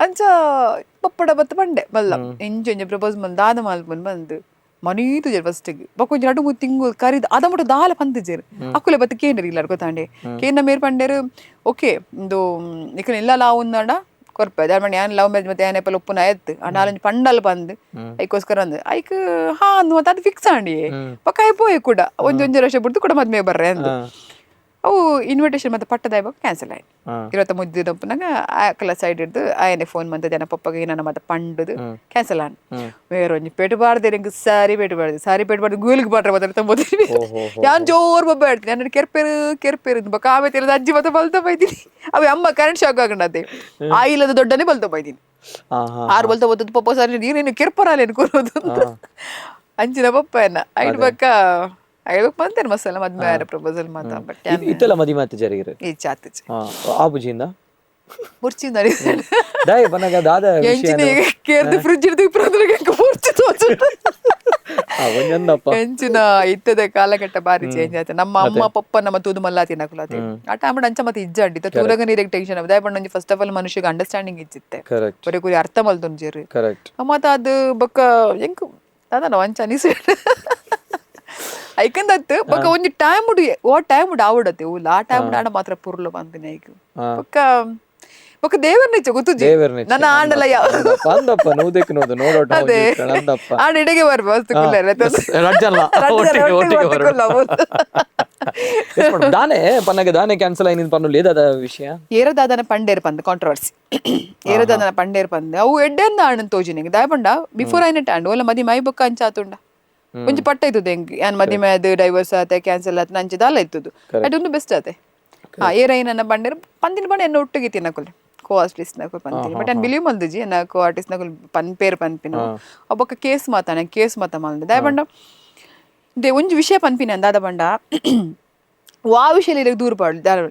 Speaker 1: ಅಂಚ ಪಪ್ಪಡ ಬತ್ತ ಪಂಡೆ ಮಲ್ಲ ಎಂಚ ಎಂಚ ಪ್ರಪೋಸ್ ಮಲ್ ದಾದ ಮಲ್ಪುನ್ ಬಂದು ಮನೀತು ಫಸ್ಟಿಗೆ ಬೊಕ್ಕ ಒಂಜಿ ರಡ್ಡು ಮೂರು ತಿಂಗಳು ಕರಿದು ಅದ ಮುಟ್ಟ ದಾಲ ಪಂತಿಜೆರ್ ಅಕ್ಕುಲೆ ಬತ್ತು ಕೇಂದ್ರ ಇಲ್ಲ ಗೊತ್ತಾಂಡೆ ಕೇಂದ್ರ ಮೇರ್ ಪಂಡೇರು ಓಕೆ ಇಂದು ನಿಕಲ್ ಇಲ್ಲ ಲಾವು ಉಂದಾಂಡ ಕೊರ್ಪೆ ದಾದ ಯಾನ್ ಲವ್ ಮ್ಯಾರೇಜ್ ಮತ್ತೆ ಯಾನ್ ಏಪಲ್ ಒಪ್ಪುನ ಆಯ್ತು ಆ ನಾಲಂಜಿ ಪಂಡಲ್ ಬಂದು ಐಕೋಸ್ಕರ ಅಂದ್ ಐಕ್ ಹಾ ಅಂದ್ ಮತ್ತೆ ಅದು ಫಿಕ್ಸ್ ಆಂಡಿ ಪಕ್ಕ ಪೋಯೆ ಕೂಡ ಒಂಜಿ ಒಂಜಿ ವರ್ಷ ಬಿಡ್ದು ಕೂಡ ಮದ್ಮೆ ಬರ್ರೆ ಅಂದ್ ಅವು ಇನ್ವಿಟೇಷನ್ ಮತ್ತೆ ಪಟ್ಟದ ಕ್ಯಾನ್ಸಲ್ ಆಯ್ತು. ಇರತ್ತ ಮುದ್ದಿದಪ್ಪನಾಗ ಆಕಲ ಸೈಡ್ ಹಿಡ್ದು ಆಯನೆ ಫೋನ್ ಬಂದ ಜನ ಪಪ್ಪಗೆ ನನ್ನ ಮತ್ತೆ ಪಂಡದು ಕ್ಯಾನ್ಸಲ್ ಆನ್ ಬೇರೆ ಒಂಜಿ ಪೇಟು ಬಾರ್ದೆ ಎಂಕ್ ಸಾರಿ ಪೇಟು ಬಾರ್ದೆ ಸಾರಿ ಪೇಟು ಬಾರ್ದು ಗೂಲ್ಗೆ ಬಾಟ್ರೆ ಬದಲು ತಂಬೋದಿರಿ ಯಾನ್ ಜೋರ್ ಬೊಬ್ಬೆ ಆಡ್ತೀನಿ ನನ್ನ ಕೆರ್ಪೇರು ಕೆರ್ಪೇರು ಬೊಕ್ಕ ಆಮೆ ತಿಳಿದ ಅಜ್ಜಿ ಮತ್ತೆ ಬಲ್ತ ಬೈತೀನಿ ಅವೆ ಅಮ್ಮ ಕರೆಂಟ್ ಶಾಕ್ ಆಗಂಡತೆ ಆ ಇಲ್ಲದ ದೊಡ್ಡನೆ ಬಲ್ತ ಬೈತೀನಿ ಆರು ಬಲ್ತ ಬತ್ತದ ಪಪ್ಪ ಸಾರಿ ನೀರೇನು ಕೆರ್ಪರಾಲೇನು ಕೂರೋದು ಅಂತ ಅಂಚಿನ ಪಪ್ಪ ಎನ್ನ ಐಡ್ ಬಕ್ಕ ಐಡ್ಬೇಕು ಬಂತೇನೆ ಮಸಾಲ ಮದ್ಮೆ ಪ್ರಪೋಸಲ್ ಮಾತಾ ಬಟ್
Speaker 2: ಇತ್ತೆಲ್ಲ ಮದಿ ಮಾತು ಜರಿಗಿರು
Speaker 1: ಈ ಚಾತುಚಿ
Speaker 2: ಆ ಬುಜಿಯಿಂದ
Speaker 1: ಮುರ್ಚಿಂದ
Speaker 2: ದಾಯ ಬನ್ನಗ ದಾದ ವಿಷಯ
Speaker 1: ಎಂಚಿನ ಕೇರ್ದು ಫ್ರಿಜ್ ಹಿಡಿದು ಇಬ್ಬರು ಮುರ್ಚಿ ತೋಚು
Speaker 2: ಒಂಜೊಂದಪ್ಪ
Speaker 1: ಎಂಚಿನ ಇತ್ತದ ಕಾಲಘಟ್ಟ ಬಾರಿ ಚೇಂಜ್ ಆಯ್ತು. ನಮ್ಮ ಅಮ್ಮ ಪಪ್ಪ ನಮ್ಮ ತೂದು ಮಲ್ಲ ತಿನ್ನಕುಲಾತಿ ಆ ಟೈಮ್ ಅಂಚ ಮತ್ತೆ ಇಜ್ಜಾಂಡಿ ತೂರಗ ನೀರಿಗೆ ಟೆನ್ಷನ್ ಆದ ಒಂಜಿ first of all ಮನುಷ್ಯಗೆ ಅಂಡರ್ಸ್ಟ್ಯಾಂಡಿಂಗ್ ಇಜ್ಜಿತ್ತೆ
Speaker 2: ಕರೆಕ್ಟ್
Speaker 1: ಒರೆ ಕುರಿ ಅರ್ಥ ಮಲ್ತೊಂಜೇರು
Speaker 2: ಕರೆಕ್ಟ್
Speaker 1: ಮತ್ತೆ ಅದು ಬೊಕ್ಕ ಎಂಕ್ ದಾದ ಅಂಚ ಅನಿಸ ಐಕಂದತ್ತು ಬೊಕ್ಕ ಒಂಜಿ ಟೈಮ್ ಉಡು ಓ ಟೈಮ್ ಉಡು ಆವಡತ್ತೆ ಊಲ ಆ ಟೈಮ್ ಆಡ ಮಾತ್ರ ಪುರ್ಲು ಬಂದಿನ ಐಕ್ ಬೊಕ್ಕ ಬೊಕ್ಕ ದೇವರ್ನಿಚ್ಚ ಗೊತ್ತುಜಿ
Speaker 2: ದೇವರ್ನಿಚ್ಚ.
Speaker 1: ನನ್ನ ಆಂಡಲ ಯಾವ
Speaker 2: ಅಂದಪ್ಪ ನೂದಕ್ಕೆ ನೂದು ನೋಡೋಟ
Speaker 1: ಅದೇ
Speaker 2: ಅಂದಪ್ಪ
Speaker 1: ಆಂಡ ಇಡೆಗೆ ಬರ್ಬ ವಸ್ತು ಕುಲ್ಲ
Speaker 2: ರಡ್ಜಲ್ಲ ಒಟ್ಟಿಗೆ ಒಟ್ಟಿಗೆ ಬರೋಣ. Yes madam. ದಾನೆ ಪನ್ನಗ ದಾನೆ ಕ್ಯಾನ್ಸಲ್ ಆಯ್ತು ಪನ್ನು ಲೇದಾದ ವಿಷಯ
Speaker 1: ಏರದಾದನ ಪಂಡೇರ್ ಪಂದ್ ಕಾಂಟ್ರವರ್ಸಿ ಏರದಾದನ ಪಂಡೇರ್ ಪಂದ್ ಅವು ಎಡ್ಡೆಂದ ಆಣನ್ ತೋಜಿನಿಗೆ ದಾಯ ಪಂಡ ಬಿಫೋರ್ ಐನೆಟ್ ಆಂಡ್ ಓಲ ಮದಿ ಮೈ ಬೊಕ್ಕ ಅಂಚ ಆತುಂಡ ಒಂಜಿ ಪಟ್ಟ ಇತ್ತುದು ಎಂಕ್ ಯಾನ್ ಮದಿ ಮೈದು ಡೈವರ್ಸ್ ಆತೆ ಕ್ಯಾನ್ಸಲ್ ಆತ ನಂಚಿ ದಾಲ ಇತ್ತುದು ಅದು ಬೆಸ್ಟ್ ಆತೆ ಹಾ ಏರೈನ ಬಂಡೇರ್ ಪಂದಿನ ಬಂಡ ಎನ್ನ ಒಟ್ಟಿಗೆ ತಿನ್ನಕುಲೆ ಕೋ ಆರ್ಟಿಸ್ಟ್ ನಕುಲ್ ಪಂತೀನಿ ಬಟ್ ನಾನು ಬಿಲೀವ್ ಮಲ್ದುಜಿ ಎನ್ನ ಕೋ ಆರ್ಟಿಸ್ಟ್ ನಕುಲ್ ಪನ್ಪೇರ್ ಪನ್ಪಿನ ಒಬ್ಬಕ್ಕ ಕೇಸ್ ಮಾತಾನೆ ಕೇಸ್ ಮಾತ ಮಲ್ದ ದಾಯ ಪಂಡ they ಒಂಜಿ ವಿಷಯ ಪನ್ಪಿನ ದಾದ ಪಂಡ ವಾ ವಿಷಯ ದೂರ ಪಾಡು ದಾದ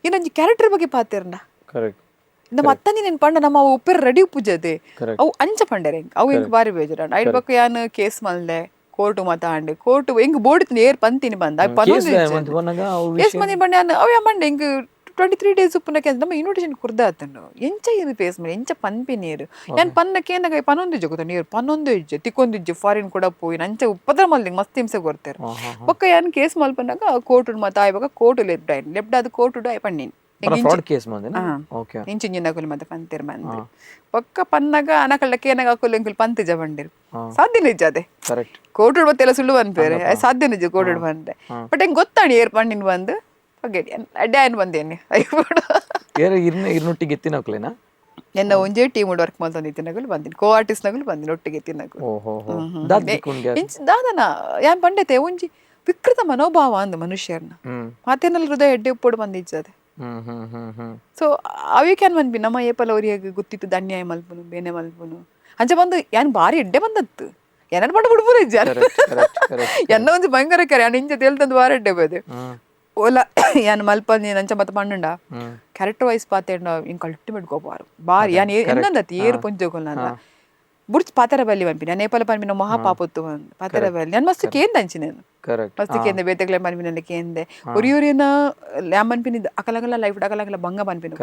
Speaker 1: ಇನ್ನೊಂಜಿ ಕ್ಯಾರೆಕ್ಟರ್ ಬಗ್ಗೆ ಪಾತಿರ್ನ
Speaker 2: ಕರೆಕ್ಟ್
Speaker 1: ನಮ್ಮ ಅತ್ತನಿ ನೆನ್ ಪಂಡ ನಮ್ಮ ಅವು ಉಪ್ಪೆರ್ ರೆಡಿ ಪೂಜದೆ
Speaker 2: Correct.
Speaker 1: ಅವು ಅಂಚ ಪಂಡರೆ ಎಂಕ್ ಅವು ಎಂಕ್ ಬಾರಿ ಬೇಜಾರು ಐಡ್ ಬೊಕ್ಕ ಯಾನ್ ಕೇಸ್ ಮಲ್ದೆ ಕೋರ್ಟು ಮಾತ ಆಂಡ್ ಕೋರ್ಟು ಎಂಕ್ ಬೋಡಿತಿನ ಏರ್ ಪಂತಿನಿ ಬಂದ
Speaker 2: ಕೇಸ್ ಮಂತ್ ಪನ್ನಗ ಅವು
Speaker 1: ಕೇಸ್ ಮಂದಿನ ಬಂಡ ಯಾನ್ ಅವು ಯಾ ಮಂಡೆ ಎಂಕ್ 23 ಡೇಸ್ ಉಪ್ಪುನ ಕೇಸ್ ನಮ್ಮ ಇನ್ವಿಟೇಷನ್ ಕುರ್ದಾತನು ಎಂಚ ಏನು ಫೇಸ್ ಮಾಡಿ ಎಂಚ ಪನ್ಪಿ ನೀರು ಯಾನ್ ಪನ್ನ ಕೇನಗ ಪನೊಂದು ಇಜ್ಜೆ ಗೊತ್ತ ನೀರು ಪನ್ನೊಂದು ಇಜ್ಜೆ ತಿಕ್ಕೊಂದು ಇಜ್ಜೆ ಫಾರಿನ್ ಕೂಡ ಪೋಯಿ ನಂಚ ಉಪದ್ರ ಮಲ್ದಿಂಗ್ ಮಸ್ತ್ ಹಿಂಸೆ ಕೊರ್ತಾರೆ ಬೊಕ್ಕ ಯಾನ್ ಕೇಸ್ ಮಲ್ಪನಾಗ ಕೋರ್ಟು ಮಾತ ಆಯ್ವಾಗ ಕೋರ್ಟು ಲೆಫ್ಟ್ ಆಯ್ತು ಲೆಫ್ಟ್ ಅದು ಕೋರ್ಟು ಆಯ್ ಪಣ್ಣೀನಿ
Speaker 2: ಫ್ರಾಡ್ ಕೇಸ್ ಮಂದಿನ ಓಕೆ
Speaker 1: ಇಂಚಿಂಜಿನ ಮತ್ತೆ ಪಂತಿರ್ ಮಂದಿರ್ ಪಕ್ಕ ಪನ್ನಾಗ ಅನಕಳ್ಳ ಕೇನಗ ಅಕುಲ್ ಎಂಕುಲ್ ಪಂತಿಜ ಬಂಡಿರ್ ಸಾಧ್ಯ ನಿಜ ಅದೇ
Speaker 2: ಕರೆಕ್ಟ್
Speaker 1: ಕೋಟುಡ್ ಮತ್ತೆಲ್ಲ ಸುಳ್ಳು ಬಂದ್ಪೇರೆ ಸಾಧ್ಯ ನಿಜ ಕೋಟುಡ್ ಬಂದೆ ಬಟ್ ಹೆಂಗ್ ಗೊತ್ತಾಣಿ ಏರ್ ಪಣ್ಣಿನ ಬಂದು ಪಗೆಡಿ ಅಡ್ಡೆ ಆಯ್ನ್ ಬಂದೇನಿ ಅಯ್ಯೋ
Speaker 2: ಏರ್ ಇರ್ನ ಇರ್ನೊಟ್ಟಿಗೆ ಎತ್ತಿನಕ್ಲೇನಾ
Speaker 1: ಎನ್ನ ಒಂಜೇ ಟೀಮ್ ವರ್ಕ್ ಮಲ್ತೊಂದಿತ್ತಿನಗುಲು ಬಂದಿನಿ ಕೋ ಆರ್ಟಿಸ್ಟ್ ನಗುಲು ಬಂದಿನಿ ಒಟ್ಟಿಗೆ ತಿನ್ನಗು
Speaker 2: ಓಹೋ ಹೋ ದಾದ ದಿಕ್ಕುಂಡ್ಗೆ
Speaker 1: ದಾದನ ಯಾನ್ ಪಂಡೆತೆ ಒಂಜಿ ವಿಕೃತ ಮನೋಭಾವ ಅಂದ್ ಮನುಷ್ಯರ್ನ ಮಾತೇನಲ್ಲಿ ಹೃದಯ ಎಡ್ಡೆ ಉಪ್ಪೋಡು ಬಂದಿಜ್ಜದೆ
Speaker 2: ಹ್ಮ್ ಹ್ಮ್ ಹ್ಮ್ ಹ್ಮ್
Speaker 1: ಸೊ ಅವಿ can ಮನ್ಪಿ ನಮ್ಮ ಏಪಲ ಅವರಿಗೆ ಗೊತ್ತಿತ್ತು ಅನ್ಯಾಯ ಮಲ್ಪುನು ಬೇನೆ ಮಲ್ಪುನು ಅಂಚ ಬಂದು ಯಾನ್ ಬಾರಿ ಎಡ್ಡೆ ಬಂದತ್ತು ಏನನ್ ಪಂಡ ಬಿಡ್ಪುನ ಇಜ್ಜ
Speaker 2: ಕರೆಕ್ಟ್ ಕರೆಕ್ಟ್
Speaker 1: ಎನ್ನ ಒಂಜಿ ಭಯಂಕರ ಕರೆ ಯಾನ್ ಇಂಚ ತೇಲ್ತಂದು ಬಾರಿ ಎಡ್ಡೆ ಬೋದೆ ಓಲ ಯಾನ್ ಮಲ್ಪಂದಿ ನಂಚ ಮತ್ತೆ ಪಂಡುಂಡ ಕ್ಯಾರೆಕ್ಟರ್ ವೈಸ್ ಪಾತೇಂಡ ಇಂಕ್ ಅಲ್ಟಿಮೇಟ್ ಗೋಪಾರು ಬಾರಿ ಯಾನ್ ಎನ್ನಂದತ್ತಿ ಏರು ಪೊಂಜೋಗುಲ್ ನನ್ನ ಬುಡ್ಚ್ ಪಾತೆರ ಬಲ್ಲಿ ಪನ್ಪಿ ನಾನು ಏಪಲ ಪನ್ಪಿನ ಮಹಾಪಾಪೊತ್ತು ಬಂದು ಪಾತೆರ ಬಲ್ಲಿ ನಾನು ಮಸ್ತ್ ಕೇಂದ ಅಂಚಿ ನಾನು
Speaker 2: ಕರೆಕ್ಟ್
Speaker 1: ಮಸ್ತ್ ಕೇಂದೆ ಬೇತೆಗ್ಲೆ ಪನ್ಪಿನಲ್ಲಿ ಕೇಂದೆ ಒರಿಯೊರಿಯನ ಲ್ಯಾಮ್ ಪನ್ಪಿನ ಅಕಲಗಲ ಲೈಫ್ ಅಕಲಗಲ ಬಂಗ ಪನ್ಪಿನ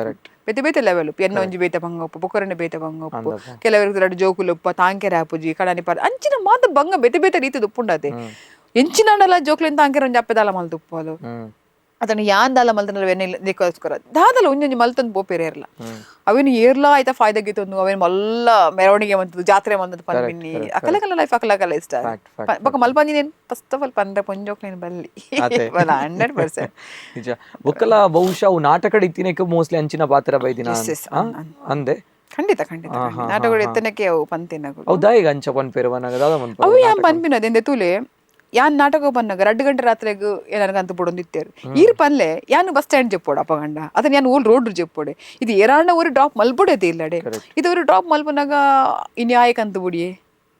Speaker 1: ಬೇತೆ ಬೇತೆ ಲೆವೆಲ್ ಎನ್ನ ಒಂಜಿ ಬೇತೆ ಬಂಗ ಉಪ್ಪು ಬೊಕೊರನೆ ಬೇತೆ ಬಂಗ ಉಪ್ಪು ಕೆಲವರಿಗೆ ಎರಡು ಜೋಕುಲು ಉಪ್ಪ ತಾಂಕೆರೆ ಆಪುಜಿ ಕಡಾನಿ ಪಾರ ಅಂಚಿನ ಮಾತ ಬಂಗ ಬೇತೆ ಬೇತೆ ರೀತಿದ ಉಪ್ಪುಂಡತೆ ಎಂಚಿನಾಂಡಲ ಜೋಕುಲಿನ ತಾಂಕೆರೆ ಒಂಜಿ ಅಪ್ಪೆದಾಲ ಮಲ್ತು ಉಪ್ಪಲು
Speaker 2: ಹ್ಮ್
Speaker 1: ಅದನ್ನು ಯಾಂದಾಲ ಮಲ್ತನಲ್ಲ ವೆನ್ನೆಕ್ಕೋಸ್ಕರ ದಾದಲ ಒಂಜೊಂಜಿ ಮಲ್ತೊಂದು ಪೋಪೇರೆ ಇರಲ್ಲ ಅವೇನು ಏರ್ಲಾ ಆಯ್ತಾ ಫಾಯ್ದ ಗೀತೊಂದು ಅವೇನು ಮಲ್ಲ ಮೆರವಣಿಗೆ ಬಂತದ್ದು ಜಾತ್ರೆ ಬಂದದ್ದು ಪನ್ಪಿನ್ನಿ ಅಕಲಕಲ ಲೈಫ್ ಅಕಲಕಲ ಇಷ್ಟ
Speaker 2: Fact, fact,
Speaker 1: ಬೊಕ ಮಲ್ಪಂದಿ ನೇನು first of all ಪಂಡ್ರೆ ಪೊಂಜೋಕ್ಲೇನು ಬಲ್ಲಿ
Speaker 2: ಅದೇ.
Speaker 1: ಬಲ್ಲ 100%.
Speaker 2: ನಿಜ ಬೊಕ್ಕಲ ಬಹುಶಃ ಅವು ನಾಟಕ ಇತ್ತಿನಕ್ಕೆ ಮೋಸ್ಟ್ಲಿ ಅಂಚಿನ ಪಾತ್ರ ಬೈದಿನ
Speaker 1: Yes, yes,
Speaker 2: ಅಂದೆ
Speaker 1: ಖಂಡಿತ ಖಂಡಿತ ಖಂಡಿತ. ನಾಟಕಗಳು ಎತ್ತನಕ್ಕೆ ಅವು ಪಂತಿನಗಳು
Speaker 2: ಹೌದಾ ಈಗ ಅಂಚ ಪನ್ಪೇರು ಬನ್ನಾಗ ದಾದ ಮನ್ಪ
Speaker 1: ಅವು ಯಾನ್ ಪನ್ಪಿನ ಅದೆಂದೆ ತೂಲೆ ಯಾನ್ ನಾಟಕ ಬನ್ನಾಗ 2 ಗಂಟೆ ರಾತ್ರೆಗ್ ನನಗಂತ ಬುಡೊಂದಿತ್ತೇರು ಈರ್ ಪನ್ಲೆ ಯಾನ್ ಬಸ್ ಸ್ಟ್ಯಾಂಡ್ ಜೆಪ್ಪೋಡು ಅಪಗಂಡ ಅದನ್ನ ಯಾನ್ ಓಲ್ ರೋಡ್ ಜೆಪ್ಪೋಡೆ ಇದು ಏರಾಂಡ ಊರು ಡ್ರಾಪ್ ಮಲ್ಪುಡೆ ಇಲ್ಲಡೆ ಇದು ಊರು ಡ್ರಾಪ್ ಮಲ್ಪನಾಗ ಇನ್ಯಾಯಕ್ ಅಂತ ಬುಡಿಯೆ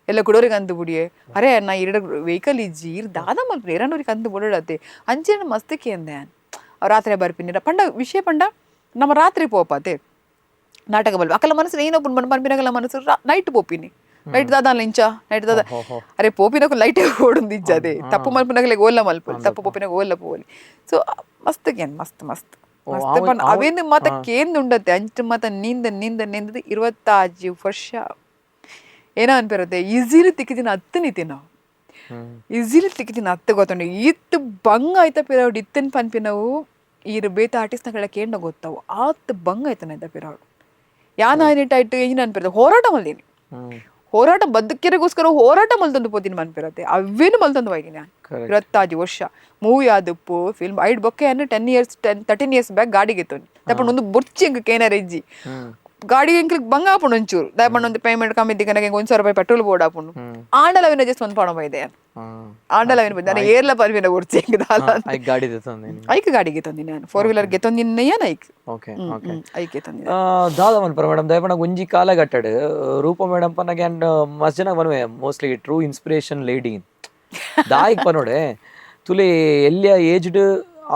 Speaker 1: ಎಲ್ಲ ಕುಡೋರಿಗೆ ಅಂದು ಬುಡಿಯೆ ಅರೆ ನಾ ಎರಡು ವೆಹಿಕಲ್ ಇಜ್ಜಿ ಇರ್ ದಾದ ಮಲ್ಪು ಏರಾಂಡೂರಿಗೆ ಅಂದು ಬುಡಡತ್ತೆ ಅಂಚೆನ ಮಸ್ತ್ ಕೇಂದೆ ಯಾನ್ ಅವ್ ರಾತ್ರಿ ಬರ್ಪಿನಿ ಪಂಡ ವಿಷಯ ಪಂಡ ನಮ್ಮ ರಾತ್ರಿ ಪೋಪಾತೆ ನಾಟಕ ಬಲ್ಬ ಅಕಲ ಮನಸ್ಸು ಏನೋ ಪುಣ್ ಪನ್ಪಿನಕಲ ಮನಸ್ಸು ನೈಟ್ ಪೋಪಿನಿ ನೈಟ್ ದಾದ ಲಿಂಚ ನೈಟ್ ದಾದ ಅರೆ ಪೋಪಿನಕು ಲೈಟ್ ಓಡುಂದು ಇಜ್ಜ ಅದೇ ತಪ್ಪು ಮಲ್ಪನಗಲೆ ಓಲ್ಲ ಮಲ್ಪ ತಪ್ಪು ಪೋಪಿನಗ ಓಲ್ಲ ಪೋಲಿ ಸೊ ಮಸ್ತ್ ಕೇನ್ ಮಸ್ತ್ ಮಸ್ತ್ ಮಸ್ತ್ ಪಂಡ ಅವೇನು ಮಾತ ಕೇಂದ್ ಉಂಡತ್ತೆ ಅಂಚು ಮಾತ ನೀಂದ ನೀಂದ ನೀಂದದ 25 ವರ್ಷ ಏನೋ ಅನ್ಪಿರುತ್ತೆ ಈಸಿಲಿ ತಿಕ್ಕಿದಿನ ಹತ್ತು ನಿತಿ ನಾವು Easily ತಿಕ್ಕಿದ್ದೀನಿ ಅತ್ತೆ ಗೊತ್ತುಂಡು ಇತ್ತು ಬಂಗ ಆಯ್ತ ಪಿರೌಡ್ ಇತ್ತನ್ ಪನ್ಪಿನವು ಈರು ಬೇತ ಆರ್ಟಿಸ್ಟ್ ನಗಳ ಕೇಂಡ ಗೊತ್ತವು ಆತ್ ಬಂಗ ಆಯ್ತಾನ ಆಯ್ತ ಪಿರೌಡ್ ಯಾನ ಆಯ್ನಿಟ್ ಆಯ್ತು ಏನ್ ಅನ್ಪಿರೋದು ಹೋರಾಟ ಮಲ್ದೀನಿ. ಹೋರಾಟ ಬದುಕಿರೋಗೋಸ್ಕರ ಹೋರಾಟ ಮಲ್ತೊಂದು ಪೋತೀನಿ ಮನ್ಪಿರತ್ತೆ ಅವೇನು ಮಲ್ತೊಂದು ಹೋಯ್ತೀನಿ ನಾನು. 25 ವರ್ಷ ಮೂವಿ ಆದಪ್ಪು ಫಿಲ್ಮ್ ಐಡ್ ಬೊಕ್ಕೆ ಅನ್ನು 10 years 10 13 years back ಗಾಡಿಗೆ ತೊಂದು ದಪ್ಪಣ್ಣ ಒಂದು ಬೊರ್ಚಿ ಅಂಕ ಕೇನಾರ ಇಜ್ಜಿ ಗಾಡಿ ಎಂಕ್ಲಿಗೆ ಬಂಗ ಆಪುಂಡು ಒಂಚೂರು ದಯಪಣ್ಣ ಒಂದು ಪೇಮೆಂಟ್ ಕಮ್ಮಿ ದಿಕ್ಕನಾಗ 1000 ರೂಪಾಯಿ ಪೆಟ್ರೋಲ್ ಬೋರ್ಡ್ ಆಪುಂಡು ಆಂಡಲ ಅವಿನ ಜಸ್ಟ್ ಒಂದು ಪಣ ಇದೆ ಆಂಡಲ ಅವಿನ ಬಂದ ನಾನು ಏರ್ಲ ಪರ್ವಿನ ಬೊರ್ಚಿ
Speaker 2: ಐಕ್ ಗಾಡಿ ತಂದೆ.
Speaker 1: ಐಕ್ ಗಾಡಿಗೆ ತಂದಿನಿ ನಾನು ಫೋರ್ ವೀಲರ್ಗೆ ತಂದಿನ ಏನ್ ಐಕ್.
Speaker 2: ಓಕೆ ಓಕೆ
Speaker 1: ಐಕೆ ತಂದಿನಿ.
Speaker 2: ದಾದ ಮನ್ಪರ ಮೇಡಮ್, ದಯಪಣ ಒಂಜಿ ಕಾಲಘಟ್ಟಡ್ ರೂಪ ಮೇಡಮ್ ಪನ್ನಗೆ ಅಂಡ್ ಮಸ್ತ್ ಜನ ಮನ್ವೆ mostly true inspiration lady ದಾಯಿಕ್ ಪನೋಡೆ ತುಲೆ ಎಲ್ಲಿಯ ಏಜ್ಡ್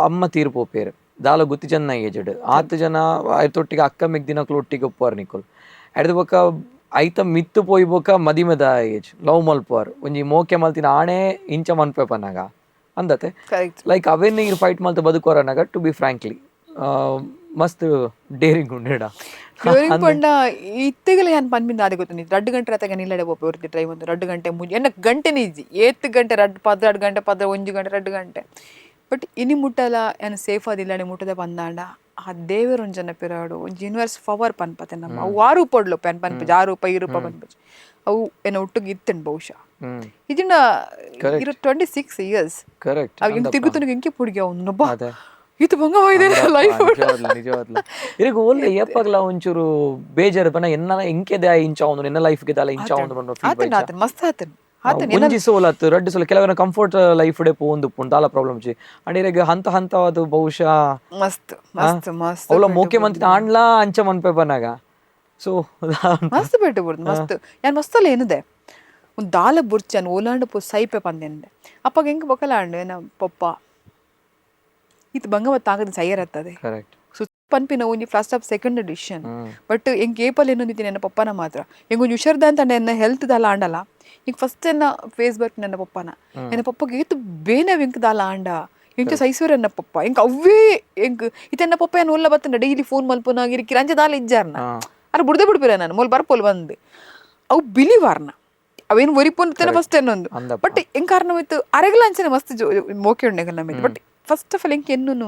Speaker 2: ಅಮ್ಮ ತೀರ್ಪು ಪೋಪೇರು ದಾಲ ಗುತ್ತಿ ಜನ ಏಜ್ಡ್ ಆತ್ ಜನ ತೊಟ್ಟಿಗೆ ಅಕ್ಕ ಮೆಗ್ದಿನಕ್ಲು ಒಟ್ಟಿಗೆ ಒಪ್ಪುವಾರ್ ನಿಕೋಲ್ ಎಡ್ದು ಬೊಕ್ಕ ಐತ ಮಿತ್ತು ಪೋಯಿ ಬೊಕ್ಕ ಮದಿಮೆದ ಏಜ್ ಲವ್ ಮಲ್ಪುವಾರ್ ಒಂಜಿ ಮೋಕೆ ಮಲ್ತಿನ ಆಣೆ ಇಂಚ ಮನ್ಪೆ ಪನ್ನಾಗ ಅಂದತೆ.
Speaker 1: ಕರೆಕ್ಟ್.
Speaker 2: ಲೈಕ್ ಅವೇನ್ ನೀರು ಫೈಟ್ ಮಲ್ತ ಬದುಕೋರ ಅನ್ನಗ to be frankly ಮಸ್ತ್ ಡೇರಿಂಗ್ ಉಂಡೇಡ.
Speaker 1: ಡ್ಯೂರಿಂಗ್ ಪಂಡ ಇತ್ತೆಗಲ ಯಾನ್ ಪನ್ಪಿಂದ ಆದಿ ಗೊತ್ತು 2 ಗಂಟೆ ರತಗ ನಿಲ್ಲಡೆ ಪೋಪೆ ಒರ್ತಿ ಡ್ರೈವ್ ಒಂದು 2 ಗಂಟೆ ಮುಂಜಿ ಎನ್ನ ಗಂಟೆನೇ ಇಜ್ಜಿ ಏತ್ ಗಂಟೆ ರಡ್ಡ್ 12 ಗಂಟೆ 11 ಗಂಟೆ 2 ಗಂಟೆ ಬಟ್ ಇನಿ ಮುಟ್ಟಲ ಯಾನ್ ಸೇಫ್ ಆದಿಲ್ಲಡೆ ಮುಟ್ಟದ ಪಂದಾಂಡ ಆ ದೇವೆರ್ ಒಂಜನ ಪಿರಾಡು ಒಂಜಿ ಯೂನಿವರ್ಸ್ ಪವರ್ ಪನ್ಪತೆ ನಮ್ಮ ಅವು ಆ ರೂಪ ಒಡ್ಲು ಪನ್ ಪನ್ಪುಜಿ ಆ ರೂಪ ಈ ರೂಪ ಪನ್ಪುಜಿ ಅವು ಎನ್ನ ಒಟ್ಟುಗೆ ಇತ್ತಂಡ್ ಬಹುಶಃ ಇದನ್ನ 26 ಇಯರ್ಸ್
Speaker 2: ಕರೆಕ್ಟ್.
Speaker 1: ಅವು ಹಿಂಗ್ ತಿರುಗುತ್ತನಿಗೆ ಎಂಕೆ ಪುಡಿಗೆ ಅವನೊಬ್ಬ
Speaker 2: ಅದೇ.
Speaker 1: ಇದು ಬಂಗವಾಗಿದೆ ಲೈಫ್.
Speaker 2: ನಿಜವಾದ್ಲ ಇರಗ ಒಲ್ಲೆ ಏಪಗ್ಲ ಒಂಚೂರು ಬೇಜಾರು ಪನ ಎನ್ನ ಎಂಕೆದ ಇಂಚ ಒಂದು ಎನ್ನ ಲೈಫ್ ಗೆ ದಾಲ ಇಂಚ ಒಂದು ಪನ್ನ ಫೀಲ್.
Speaker 1: ಆತನ್ ಆತನ್ ಮಸ್ತ್ ಆತನ್ ಆತನ್.
Speaker 2: ಒಂಜಿ ಸೋಲ್ ಆತು ರಡ್ಡು ಸೋಲ್ ಕೆಲವರ ಕಂಫರ್ಟ್ ಲೈಫ್ ಡೆ ಪೋಂದು ಪುಂಡು ದಾಲ ಪ್ರಾಬ್ಲಮ್ ಜಿ ಅಂಡ್ ಇರಗ ಹಂತ ಹಂತವಾದ ಬಹುಶಃ
Speaker 1: ಮಸ್ತ್ ಮಸ್ತ್ ಮಸ್ತ್.
Speaker 2: ಅವಳ ಮೋಕೆ ಮಂತಿನ ಆಂಡ್ಲಾ ಅಂಚ ಮನ್ಪೆ ಪನ್ನಾಗ ಸೊ
Speaker 1: ಮಸ್ತ್ ಪೆಟ್ಟು ಬುಡ್ದು ಮಸ್ತ್ ಯಾನ್ ಮಸ್ತಲ್ಲ ಏನಿದೆ ಒಂದು ದಾಲ ಬುರ್ಚನ್ ಓಲಾಂಡ ಪೋ ಸೈಪೆ ಪಂದೆಂದೆ ಅಪ್ಪಗೆ ಹೆಂಗೆ ಬೊಕಲ ಅಂಡು ಏನ ಪಪ್ಪ ಇದು ಬಂಗವ ತಾಗದ ಸೈಯರತ್ತದೆ.
Speaker 2: ಕರೆಕ್ಟ್.
Speaker 1: ಸೊ ಪನ್ಪಿನ ಒಂಜಿ first of second edition but ಎಂಕ್ ಏಪಲ್ ಏನೊಂದಿದ್ದೀನಿ ನನ್ನ ಪಪ್ಪನ ಮಾತ್ರ ಎಂಗೊಂಜಿ ಹುಷಾರ್ದ ಅಂತ ಎನ್ನ ಹೆಲ್ತ್ ದಾಲ ಆಂಡಲ ಈಗ ಫಸ್ಟ್ ಎನ್ನ ಫೇಸ್ ಬರ್ಕ್ ನನ್ನ ಪಪ್ಪನ ಎನ್ನ ಪಪ್ಪಗೆ ಏತು ಬೇನೆ ಎಂಕ್ ದಾಲ ಆಂಡ ಎಂಚ ಸೈಸೂರ್ ಎನ್ನ ಪಪ್ಪ ಎಂಕ್ ಅವ್ವೇ ಎಂಕ್ ಇತ್ತೆ ಪಪ್ಪ ಏನು ಒಲ್ಲ ಬತ್ತಂಡ ಡೈಲಿ ಫೋನ್ ಮಲ್ಪುನ ಗಿರಿಕಿರ ಅಂಚ ದಾಲ ಇಜ್ಜಾರ್ನ ಅರೆ ಬುಡ್ದೆ ಬಿಡ್ಪಿರ ನಾನು ಮೂಲ ಬರ್ಪೋಲ್ ಬಂದು ಅವು ಬಿಲಿವಾರ್ನ ಅವೇನು ಒರಿಪೊಂದು ಫಸ್ಟ್ ಏನೊಂದು
Speaker 2: ಅಂದಪ್ಪ.
Speaker 1: ಬಟ್ ಎಂಕ್ ಕಾರಣವಿತ್ತು ಅರೆಗಲ ಅಂಚನೆ ಮಸ್ತ್ ಜೋ ಮೋಕೆ ಉಂಡೆಗಲ್ ನಮ್ಮಿತ್ತು but first of all ಎಂಕ್ ಎನ್ನುನು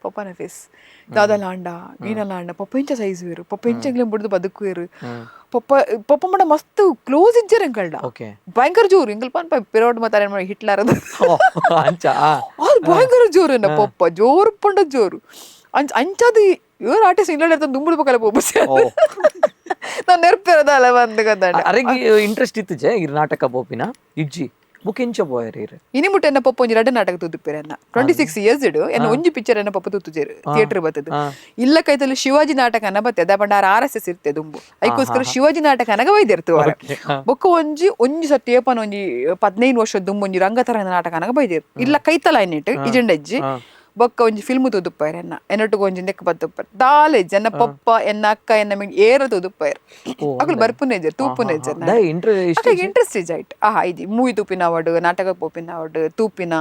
Speaker 1: ಪಪ್ಪನ ಫೇಸ್ ದಾದಲ ಆಂಡ ಈನಲ ಆಂಡ ಪಪ್ಪ ಎಂಚ ಸೈಜ್ ವೇರು ಪಪ್ಪ ಎಂಚ ಎಂಗ್ಲೆ ಬುಡ್ದು ಬದುಕುವೇರು ಪಪ್ಪ ಪಪ್ಪ ಮಡ ಮಸ್ತ್ ಕ್ಲೋಸ್ ಇಜ್ಜರ್ ಎಂಕಲ್ಡ.
Speaker 2: ಓಕೆ.
Speaker 1: ಭಯಂಕರ ಜೋರು ಎಂಕಲ್ ಪನ್ ಪಿರೋಡ್ ಮಾತಾರೆ ಹಿಟ್ಲರ್ ಅದು.
Speaker 2: ಅಂಚ.
Speaker 1: ಅದು ಭಯಂಕರ ಜೋರು ಎನ್ನ ಪಪ್ಪ ಜೋರು ಪಂಡ ಜೋರು ಅಂಚ ಅಂಚಾದ ಇವರು ಆರ್ಟಿಸ್ಟ್ ಇಲ್ಲ ದುಂಬುಡು ಪಕ್ಕಲ ಪೋಪು ನಾನು ನೆರ್ಪಿರೋದಲ್ಲ ಬಂದು ಗೊತ್ತಾಂಡ.
Speaker 2: ಅರೆಗೆ ಇಂಟ್ರೆಸ್ಟ್ ಇತ್ತು ಜೆ ಇರ್ ನಾಟಕ ಪೋಪಿನ ಇಜ್ಜಿ ಬುಕ್ ಎಂಚ ಪೋಯರ್ ಇರ್.
Speaker 1: ಇನಿ ಮುಟ್ಟ ಎನ್ನ ಪಪ್ಪ ಒಂಜಿ ರಡ್ಡು ನಾಟಕ ತೂದುಪ್ಪೇರೆ ಎನ್ನ 26 ಇಯರ್ಸ್ ಇಡು ಎನ್ನ ಒಂಜಿ ಪಿಕ್ಚರ್ ಎನ್ನ ಪಪ್ಪ ತೂತುಜೇರು ಥಿಯೇಟರ್ ಬತ್ತದು ಇಲ್ಲ ಕೈತಲ್ಲಿ ಶಿವಾಜಿ ನಾಟಕ ಅನ್ನ ಬತ್ತೆ ಅದ ಪಂಡ R S S ಇರುತ್ತೆ ದುಂಬು ಐಕೋಸ್ಕರ ಶಿವಾಜಿ ನಾಟಕ ಅನಗ ಬೈದಿರ್ತು ಬೊಕ್ಕ ಒಂಜಿ ಒಂಜಿ ಸತಿ ಏಪನ ಒಂಜಿ 15 ವರ್ಷದ ದುಂಬು ಒಂಜಿ ರಂಗತರಂಗ ನಾಟಕ ಅನಗ ಬೈದಿರು ಇಲ್ಲ ಕೈತಲ ಎನ್ನಿಟ್ಟು ಇಜೆಂಡಜ್ಜಿ ಬೊಕ್ಕ ಒಂಜಿ ಫಿಲ್ಮ್ ತೂದುಪ್ಪಾರ ಎನ್ನ ಎನ್ನೊಟ್ಟಿಗೆ ಒಂಜಿ ನೆಕ್ ಬತ್ತುಪ್ಪಾರ ದಾಲೇಜ್ ಎನ್ನ ಪಪ್ಪ ಎನ್ನ ಅಕ್ಕ ಎನ್ನ ಮಿಂಗ್ ಏರ ತೂದುಪ್ಪಾರ ಅಕುಲು ಬರ್ಪುನೇಜರ್ ತೂಪುನೇಜರ್.
Speaker 2: ಇಂಟ್ರೆಸ್ಟ್.
Speaker 1: ಇಂಟ್ರೆಸ್ಟ್ ಇಜ್ಜ ಆಯ್ತು ಆಹಾ ಇದು ಮೂವಿ ತೂಪಿನ ಅವಾರ್ಡ್ ನಾಟಕ ಪೋಪಿನ ಅವಾರ್ಡ್ ತೂಪಿನ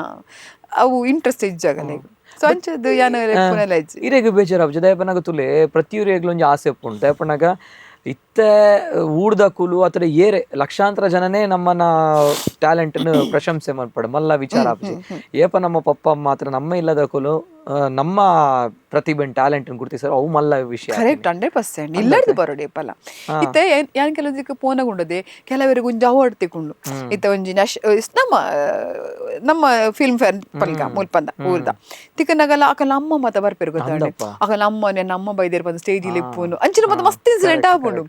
Speaker 1: ಅವು ಇಂಟ್ರೆಸ್ಟ್ ಇಜ್ಜಾಗಲ್ಲ ಸೊ ಅಂಚದ್ದು ಯಾನ ಲೆಪ್ಪುನೆಲ್ಲ ಇಜ್ಜಿ.
Speaker 2: ಇರೆಗ್ ಬೇಜಾರಾಪುಜಿ ದಯಪನಾಗ ತುಲೆ ಪ್ರತಿಯೊರಿಗ್ಲ ಒಂಜಿ ಆಸೆ ಉಪ್ಪುಂಡು ದಯಪನಾಗ ಇತ್ತೆ ಊರ್ದ ಕುಲು ಅಥವಾ ಏರೆ ಲಕ್ಷಾಂತರ ಜನನೇ ನಮ್ಮನ ಟ್ಯಾಲೆಂಟ್ ಪ್ರಶಂಸೆ ಮನ್ಪಡು ಮಲ್ಲ ವಿಚಾರ ಆಪುಜಿ ಏಪ ನಮ್ಮ ಪಪ್ಪ ಮಾತ್ರ ನಮ್ಮ ಇಲ್ಲದ ಕುಲು ನಮ್ಮ ಪ್ರತಿಭೆ ಟ್ಯಾಲೆಂಟ್ ಗುರುತಿಸರು ಅವು ಮಲ್ಲ ವಿಷಯ.
Speaker 1: ಕರೆಕ್ಟ್, 100% ಇಲ್ಲರ್ದು ಬರೋಡಿ ಪಲ್ಲ ಇತ್ತೆ ಯಾನ್ ಕೆಲವೊಂದಿಕ್ಕೆ ಪೋನಗುಂಡದೆ ಕೆಲವರಿಗೆ ಒಂಜಿ ಅವಾರ್ಡ್ ತಿಕ್ಕೊಂಡು ಇತ್ತೆ ಒಂಜಿ ನಮ್ಮ ನಮ್ಮ ಫಿಲ್ಮ್ ಫೇರ್ ಪಲ್ಕ ಮುಲ್ಪಂದ ಊರ್ದ ತಿಕ್ಕನಾಗಲ್ಲ ಅಕಲ ಅಮ್ಮ ಮತ ಬರ್ಪೇರು ಗೊತ್ತಾಂಡೆ ಅಕಲ ಅಮ್ಮ ನನ್ನ ಅಮ್ಮ ಬೈದೇರ್ ಬಂದು ಸ್ಟೇಜ್ ಇಪ್ಪುನು ಅಂಚಿನ ಮತ್ತೆ ಮಸ್ತ್ ಇನ್ಸಿಡೆಂಟ್ ಆಪುಂಡು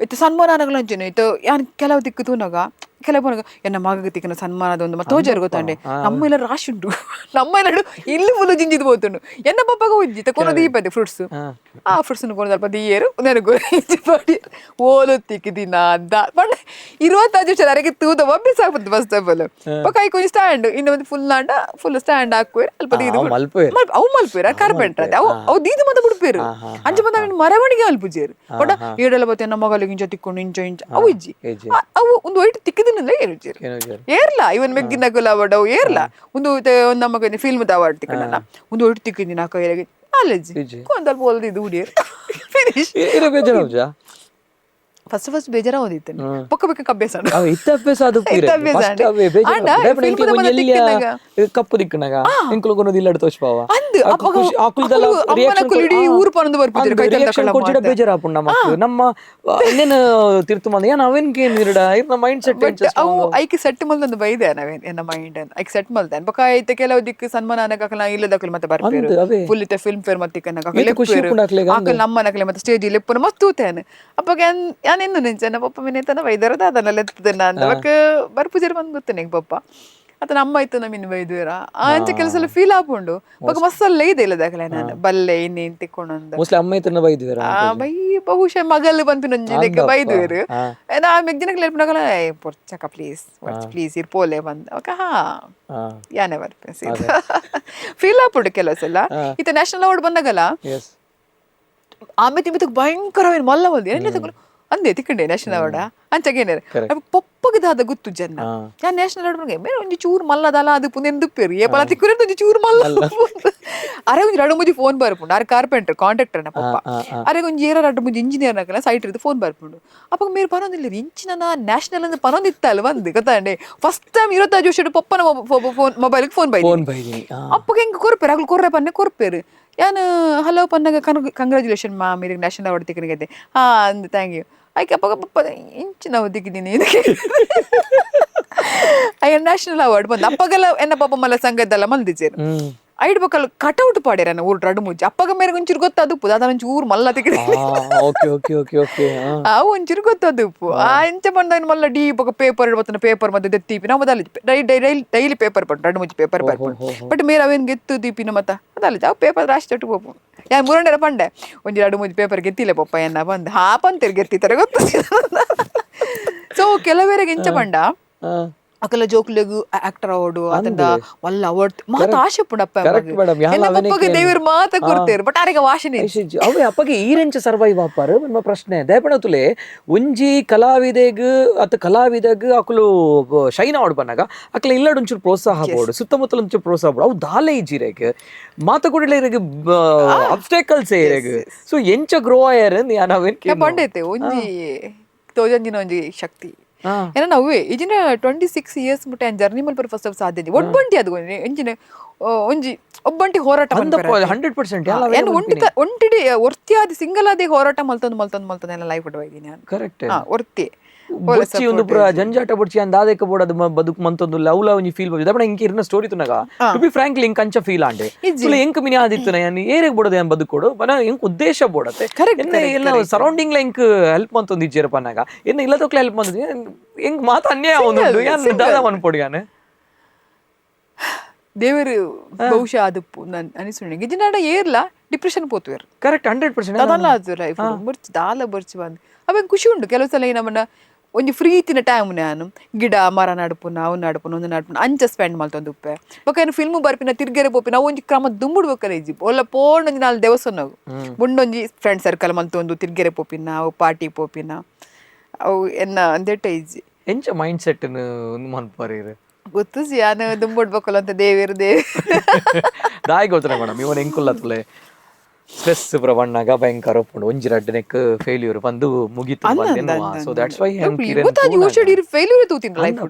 Speaker 1: ಇತ್ತೆ ಸನ್ಮಾನ ಅಂಚಿನ ಇತ್ತು ಯಾನ್ ಕೆಲವು ದಿಕ್ಕು ತೂನಗ ಕೆಲವು ಪೋನಗ ಎನ್ನ ಮಗಗೆ ತಿಕ್ಕನ ಸನ್ಮಾನದ ಒಂದು ಮತ್ತೆ ತೋಜಾರು ಗೊತ್ತಾಂಡೆ ನಮ್ಮ ಎಲ್ಲ ರಾಶಿ ಉಂಟು ನಮ್ಮ ಎಲ್ಲ ಇಲ್ಲಿ ಫುಲ್ ಜಿಂಜಿದ್ ಪೋತುಂಡು ಎನ್ನ ಪಪ್ಪಗ ಉಜ್ಜಿ ಕೊನ ದೀಪದೆ ಫ್ರೂಟ್ಸ್ ಆ ಫ್ರೂಟ್ಸ್ ಕೊನ ಸ್ವಲ್ಪ ದೀಯರು ನನಗೆ ಪಾಡಿ ಓಲು ತಿಕ್ಕಿದಿನ ಅಂತ ಪಂಡ 25 ವರ್ಷ ಅರೆಗೆ ತೂದ ಒಬ್ಬೆ ಸಾಕುದು first of all ಪಕ್ಕ ಐಕೊಂಜಿ ಸ್ಟ್ಯಾಂಡ್ ಇನ್ನು ಒಂದು ಫುಲ್ ಆಂಡ ಫುಲ್ ಸ್ಟ್ಯಾಂಡ್ ಹಾಕುವೇರು ಅಲ್ಪ ದೀದು
Speaker 2: ಅವು ಮಲ್ಪುವೆರ್.
Speaker 1: ಅವು ಮಲ್ಪೇರು ಕಾರ್ಪೆಂಟರ್ ಅವು ಅವು ದೀದು ಮತ್ತೆ ಬಿಡ್ಪೇರು ಅಂಚ ಬಂದ ಅವನ ಮರವಣಿಗೆ ಅಲ್ಪುಜೇರು ಬಟ್ ಏಡೆಲ್ಲ ಬತ್ತೆ ನಮ್ಮ ಮಗಳಿಗೆ ಇಂಚ ತಿಕ್ಕೊಂಡು ಇಂಚ ಇಂಚ ಅವು ಇಜ್ಜಿ.
Speaker 2: ಇಜ್ಜಿ.
Speaker 1: ಅವು ಒಂದು ವೈಟ್ ತಿಕ್ಕಿದಿನಲ್ಲ ಏನು
Speaker 2: ಏನು
Speaker 1: ಏರ್ಲ ಇವನ್ ಮೆಗ್ಗಿನ ಗುಲಾಬಡ್ ಅವು ಏರ್ಲ ಒಂದು ಒಂದು ನಮ್ಮ ಫಿಲ್ಮ್ ಅವಾರ್ಡ್ ತಿಕ್ಕಣಲ್ಲ ಒಂದು ಒಟ್ಟು ತಿಕ್ಕಿದಿನ ಕೈಯಾಗಿ ನಾಲೆಜ್
Speaker 2: ಇಜ್ಜಿ.
Speaker 1: ಒಂದ್ ಸ್ವಲ್ಪ ಹೊಲ್ದಿದ್ದು ಹುಡಿಯರು ಫಿನಿಶ್.
Speaker 2: ಇರ ಬೇಜಾರಾಪುಜ?
Speaker 1: First first ಬೇಜಾರಾವದಿತ್ತು, ಪೊಕ್ಕ ಬೇಕ ಅಭ್ಯಾಸ ಉಂಡು.
Speaker 2: ಅವ್ ಇತ್ತ ಅಭ್ಯಾಸ ಅದು.
Speaker 1: ಇತ್ತ ಅಭ್ಯಾಸ ಉಂಡು. ಆಂಡ film ದ ಮನ ತಿಕ್ಕಿನಾಗ.
Speaker 2: ಕಪ್ಪು ದಿಕ್ಕನಾಗ ಎಂಕುಲು ಕೊನೊಂದು ಇಲ್ಲಡ್ ತೋಚ್ಪಾವ.
Speaker 1: ಅಂದ್ ಅಪಗ ಅಕುಲು ಅಮ್ಮನಕುಲು ಇಡೀ ಊರು ಪನೊಂದು ಬರ್ಪಿದ್ರು, ಕೈತಲ್ ದಕುಲ ಮಾತ.
Speaker 2: ಬೇಜಾರಾಪುಂಡು ನಮಕ್ ನಮ್ಮ ಇನ್ನೇನು ತಿರ್ತು ಮಂದ ಏನ್ ಅವೇನ್ಕೇನ್ ಇರಡ ಇರ್ನ mind set.
Speaker 1: But ಅವು ಐಕ್ ಸೆಟ್ ಮಲ್ದೊಂದು ಬೈದೆ ನಾವೇನ್ ಎನ್ನ ಮೈಂಡ್ ಐಕ್ ಸೆಟ್ ಮಲ್ದೆ. ಬೊಕ ಐತೆ ಕೆಲವು ದಿಕ್ಕು ಸನ್ಮಾನ ಅನಗ ಇಲ್ಲದಕುಲು ಮತ್ತೆ ಬರ್ಪೇರು.
Speaker 2: ಅಂದ್ ಅವೇ.
Speaker 1: ಫುಲ್ ಇತ್ತೆ ಫಿಲ್ಮ್ ಫೇರ್ ಮತ್ತೆ ತಿಕ್ಕನಗ
Speaker 2: ಏತ್ ಖುಷಿ ಉಪ್ಪುಂಡು ಅಕ್ಲೆಗ್ ಅಂದ್.
Speaker 1: ಆಕಲ್ ನಮ್ಮನಕಲೆ ಮತ್ತೆ ಸ್ಟೇಜ್ ಲೆಪ್ಪುನ ಮಸ್ತ್ ತೂತೇನೆ. ಅಪ್ಪಗ ಯಾನ್ ಎನ್ನು ನೆಂಚೆ ಎನ್ನ ಪಪ್ಪ ಮಿನೇತನ ಬೈದರ ದಾದನ ಲೆತ್ತದನ ಅಂದ ಬೊಕ ಬರ್ಪುಜೆರ್ ಬಂದ್ ಗೊತ್ತೇನೆ ಪಪ್ಪ ಅತ ನಮ್ಮ ಇತ್ತು ನಮ್ಮಿನ್ ಬೈದುವೆರ ಅಂಚ ಕೆಲಸ ಎಲ್ಲ ಫೀಲ್ ಆಪುಂಡು. ಬೊಕ ಮಸ್ತ್ ಅಲ್ಲ ಇದೆ ಇಲ್ಲದಾಗಲೆ ನಾನು ಬಲ್ಲೆ ಇನ್ನೇನ್ ತಿಕ್ಕೊಂಡೊಂದು.
Speaker 2: ಮೋಸ್ಟ್ಲಿ ಅಮ್ಮ ಇತ್ತನ ಬೈದ್ವೇರ.
Speaker 1: ಆ ಬೈ ಬಹುಶಃ ಮಗಲ್ ಪನ್ಪಿನೊಂಜಿ ಲೆಕ್ಕ
Speaker 2: ಅಂದಪ್ಪ.
Speaker 1: ಬೈದುವೆರ್. ನಾ ಮೆಗ್ದಿನಕ್ಲೆ ಲೆಪ್ಪುನಗಲ ಪೊರ್ಚಕ ಪ್ಲೀಸ್ ಪ್ಲೀಸ್ ಇರ್ ಪೋಲೆ ಬಂದ್ ಅಕ ಹಾ ಯಾನೆ ಬರ್ಪೆ ಫೀಲ್ ಆಪುಂಡು ಕೆಲವು ಸಲ. ಇತ್ತೆ ನ್ಯಾಷನಲ್ ಅವಾರ್ಡ್ ಬಂದಾಗಲ
Speaker 2: ಎಸ್
Speaker 1: ಆಮೇಲೆ ತಿಂಬಿತಕ್ ಭಯಂಕರವೇನು ಮಲ್ಲ ಮಲ್ದಿ ಏನೇ ತಗೊಳ್ಳು ಅಂದೆ ತಿಕ್ಕಂಡೆ ನ್ಯಾಷನಲ್ ಅವಾರ್ಡ್ ಅಂಚಗೇನಾರ ಪೊಪ್ಪಗೆ ದಾದ ಗೊತ್ತು ಜನ. ಯಾನ್ ನ್ಯಾಷನಲ್ ಅವಾರ್ಡ್ ಬಂಗೆ ಬೇರೆ ಒಂಜಿ ಚೂರು ಮಲ್ಲದಲ್ಲ ಅದು ಪುನೆಂದು ಪೇರು ಏಪಲ ತಿಕ್ಕುರೆ ಒಂಜಿ ಚೂರು ಮಲ್ಲ. ಅರೆ ಒಂಜಿ ರಡು ಮುಂಜಿ ಫೋನ್ ಬರ್ಪುಂಡು. ಅರೆ ಕಾರ್ಪೆಂಟರ್ ಕಾಂಟ್ರಾಕ್ಟರ್ ನ ಪಪ್ಪ. ಅರೆ ಒಂಜಿ ಏರ ರಡ್ಡು ಮುಂಜಿ ಇಂಜಿನಿಯರ್ ನಕಲ ಸೈಟ್ ಇದ್ದು ಫೋನ್ ಬರ್ಪುಂಡು. ಅಪ್ಪ ಮೇರು ಪನೊಂದಿಲ್ಲ ಇಂಚಿನ ನ್ಯಾಷನಲ್ ಅಂದ್ರೆ ಪನೊಂದಿತ್ತಲ್ಲ ಬಂದು ಗೊತ್ತಾಂಡೆ. ಫಸ್ಟ್ ಟೈಮ್ ಇರತ್ತ Joshi ಪಪ್ಪನ phone mobile phone by
Speaker 2: phone ಬೈದಿನಿ.
Speaker 1: ಅಪ್ಪಗೆ ಹೆಂಗೆ ಕೊರ್ಪೇರು ಅಗ್ಲು ಕೊರ್ರೆ ಪನ್ನೆ ಕೊರ್ಪೇರು. ಯಾನ್ ಹಲೋ ಪನ್ನಾಗ ಕಂಗ್ರ್ಯಾಚುಲೇಷನ್ ಮಾಮ್ ಇರಿಗೆ ನ್ಯಾಷನಲ್ ಅವಾರ್ಡ್ ತಿಕ್ಕನಿಗೆ ಹಾ ಅಂದ್ thank you ಐಕೆ. ಅಪ್ಪಗ ಪಪ್ಪ ಇಂಚಿನ ದಿಕ್ಕಿದ್ದೀನಿ ಇದಕ್ಕೆ ಅಯ್ಯ ನ್ಯಾಷನಲ್ ಅವಾರ್ಡ್ ಬಂದು ಅಪ್ಪಗೆಲ್ಲ ಎನ್ನ ಪಾಪ ಮಲ್ಲ ಸಂಘದ್ದೆಲ್ಲ ಮಲ್ದಿಜೇರು. ಐಡ್ ಬೊಕಲ್ ಕಟೌಟ್ ಪಾಡ್ಯಾರ ಊರು ರಡು ಮುಜ್ಜಿ. ಅಪ್ಪಗ ಮೇರೆ ಒಂಚೂರು ಗೊತ್ತಾದುಪ್ಪು ದಾದ ಒಂಚೂರು ಊರು ಮಲ್ಲ ತಿಕ್ಕಿದೆ.
Speaker 2: Okay okay okay okay
Speaker 1: ಆ ಒಂಚೂರು ಗೊತ್ತಾದುಪ್ಪು ಆ ಎಂಚ ಬಂದ ಮಲ್ಲ ಡಿ ಬೊಕ ಪೇಪರ್ ಬತ್ತನ ಪೇಪರ್ ಮತ್ತೆ ದೀಪಿನ ಮೊದಲ ಡೈಲಿ ಪೇಪರ್ ಪಟ್ಟು ರಡು ಮುಜ್ಜಿ ಪೇಪರ್ ಬರ್ಪುಂಡು. ಬಟ್ ಮೇರೆ ಅವೇನು ಗೆತ್ತು ದೀಪಿನ ಮತ್ತ ಅದಲ್ಲ ಅವು ಪೇಪರ್ ರಾಶಿ ತೊಟ್ಟು ಪೋಪು. ಯಾನ್ ಮುರಂಡೆರ ಪಂಡೆ ಒಂಜಿ ರಡು ಮುಜ್ಜಿ ಪೇಪರ್ ಗೆತ್ತಿಲ್ಲ ಪಪ್ಪ ಎನ್ನ ಬಂದು ಹಾ ಪಂತೇರು ಗೆತ್ತಿತ್ತಾರೆ ಗೊತ್ತು. ಸೊ ಕೆಲವರಿಗೆ ಎಂಚ ಪಂಡ ಅಕಲ ಜೋಕ್ಲೆಗ್ ಆಕ್ಟರ್ ಅವಾರ್ಡ್ ಅತಂಡ ಮಲ್ಲ ಅವಾರ್ಡ್ ಮಾತ ಆಶೆ ಪುಂಡಪ್ಪ.
Speaker 2: Correct madam. ಯಾಲ
Speaker 1: ಎನ್ನ
Speaker 2: ಅವನೇ
Speaker 1: ಪಪ್ಪಗೆ ದೇವರು ಮಾತ ಕೊಡ್ತೇರು ಬಟ್ ಆರೆಗ ವಾಸನೆ
Speaker 2: ಅವೇ ಅಪ್ಪಗೆ ಈರೆಂಚ ಸರ್ವೈವ್ ಆಪಾರು ನಿಮ್ಮ ಪ್ರಶ್ನೆ ದಯಪಣತುಲೆ. ಒಂಜಿ ಕಲಾವಿದೆಗ್ ಅತ್ತ ಕಲಾವಿದಗ್ ಅಕುಲು ಶೈನ್ ಆವಡ್ ಬನ್ನಾಗ ಅಕ್ಲೆ ಇಲ್ಲಡ್ ಒಂಚೂರು ಪ್ರೋತ್ಸಾಹ ಬೋಡು, ಸುತ್ತಮುತ್ತಲ ಒಂಚೂರು ಪ್ರೋತ್ಸಾಹ ಬೋಡು. ಅವು ದಾಲೆ ಇಜ್ಜಿರೆಗ್ ಮಾತ ಕೂಡಲೇ ಇರೆಗ್ ಅಬ್ಸ್ಟೇಕಲ್ಸ್ ಇರೆಗ್. ಸೊ ಎಂಚ ಗ್ರೋ ಆಯರ್ ಯಾನ್ ಅವೇನ್
Speaker 1: ಪಂಡೈತೆ ಒಂಜಿ ತೋಜಂಜಿನ ಒಂಜಿ ಶಕ್ತಿ ಏನ ನಾವೇ ಈಜಿನ 26 ಇಯರ್ಸ್ ಮುಟ್ಟ ಜರ್ನಿ ಮಲ್ಪರ ಫಸ್ಟ್ ಆಫ್ ಸಾಧ್ಯ ಒಬ್ಬಂಟಿ ಅದು ಎಂಜಿನ ಒಂಜಿ ಒಬ್ಬಂಟಿ ಹೋರಾಟ ಮಲ್ಪೆರೆ.
Speaker 2: 100%
Speaker 1: ಏನ್ ಒಂಟಿ ಒಂಟಿಡಿ ಒರ್ತಿಯಾದಿ ಸಿಂಗಲ್ ಆದಿ ಹೋರಾಟ ಮಲ್ತೊಂದು ಮಲ್ತೊಂದು ಮಲ್ತೊಂದು ಎಲ್ಲ ಲೈಫ್ ಇದ್ದೀನಿ ನಾನು.
Speaker 2: ಕರೆಕ್ಟ್.
Speaker 1: ಒರ್ತಿ
Speaker 2: ಬೊಚ್ಚಿ ಒಂದು ಪುರ ಜಂಜಾಟ ಬೊಚ್ಚಿ ಅಂದ ಆದೇಕ ಬೋಡ ಅದು ಬದುಕು ಮಂತೊಂದು ಲವ್ ಲವ್ ಒಂಜಿ ಫೀಲ್ ಬೊಚ್ಚಿ. ಇಂಕ ಇರ್ನ ಸ್ಟೋರಿ ತುನಗ to be frankly ಇಂಕ ಅಂಚ ಫೀಲ್ ಆಂಡೆ ತುಲೆ ಎಂಕ್ ಮಿನಿ ಆದಿತ್ತು ಯಾನ್ ಏರೆಗ್ ಬೋಡದ ಯಾನ್ ಬದುಕೋಡು ಬನ ಎಂಕ್ ಉದ್ದೇಶ ಬೋಡತೆ.
Speaker 1: Correct,
Speaker 2: ಎನ್ನ ಎಲ್ಲ ಸರೌಂಡಿಂಗ್ ಲ ಎಂಕ್ ಹೆಲ್ಪ್ ಮಂತೊಂದು ಇಜ್ಜೆರ ಪನ್ನಾಗ ಎನ್ನ ಇಲ್ಲದಕ್ಲೆ ಹೆಲ್ಪ್ ಮಂತೊಂದು ಎಂಕ್ ಮಾತ ಅನ್ಯಾಯ ಒಂದು ಯಾನ್ ದಾದ ಮನ್ಪೊಡು ಯಾನ್.
Speaker 1: ದೇವರು ಬಹುಶಃ ಅದು ನನ್ ಅನಿಸುಂಡೆ ಗಿಜಿನಾಡ ಏರ್ಲ ಡಿಪ್ರೆಷನ್ ಪೋತುವೆರ್.
Speaker 2: ಕರೆಕ್ಟ್, 100%.
Speaker 1: ಅದಲ್ಲ ಅದು ಲೈಫ್ ಬೊರ್ಚಿ ದಾಲ ಬೊರ್ಚಿ ಬಂದು ಅವೇನ್ ಖುಷಿ ಉಂಡು. ಕೆಲವು ಸಲ ಈ ನಮ್ಮನ್ನ ಒಂಜಿ ಫ್ರೀ ತಿನ್ನ ಟೈಮ್ ನಾನು ಗಿಡ ಮರ ನಡ್ಪುನ ಅವು ನಡ್ಪುನ ಒಂದು ನಡ್ಪುನ ಅಂಚ ಸ್ಪೆಂಡ್ ಮಲ್ತೊಂದು ಉಪ್ಪೆ. ಬೊಕ ಏನು ಫಿಲ್ಮ್ ಬರ್ಪಿನ ತಿರ್ಗೆರೆ ಪೋಪಿನ ಅವು ಒಂಜಿ ಕ್ರಮ ದುಂಬುಡು ಬೊಕ್ಕಲ ಇಜ್ಜಿ ಒಲ್ಲ ಪೋಂಡೊಂಜಿ ನಾಲ್ ದೇವಸ್ಥಾನ ಬುಂಡೊಂಜಿ ಫ್ರೆಂಡ್ ಸರ್ಕಲ್ ಮಲ್ತೊಂದು ತಿರ್ಗೆರೆ ಪೋಪಿನ ಅವು ಪಾರ್ಟಿ ಪೋಪಿನ ಅವು ಎನ್ನ ಅಂದೆಟ್ಟ ಇಜ್ಜಿ.
Speaker 2: ಎಂಚ ಮೈಂಡ್ ಸೆಟ್ ಮನ್ಪರ್ ಇರು?
Speaker 1: ಗೊತ್ತು ಯಾನ್ ದುಂಬುಡ್ ಬೊಕ್ಕಲ ಅಂತ ದೇವೇರು ದೇವ್
Speaker 2: ದಾಯಿ ಗೊತ್ತನೆ ಮೇಡಮ್ ಇವನ್ ಎಂಕುಲ್ಲ ತುಲೆ ಸ್ಟ್ರೆಸ್ ಪುರ ಬಣ್ಣಾಗ ಭಯಂಕರ ಉಪ್ಪುಂಡು ಒಂಜಿ ರಡ್ಡ್ ನೆಕ್ ಫೇಲ್ಯೂರ್ ಬಂದು ಮುಗೀತು. So that's why
Speaker 1: failure ತೂತಿನ life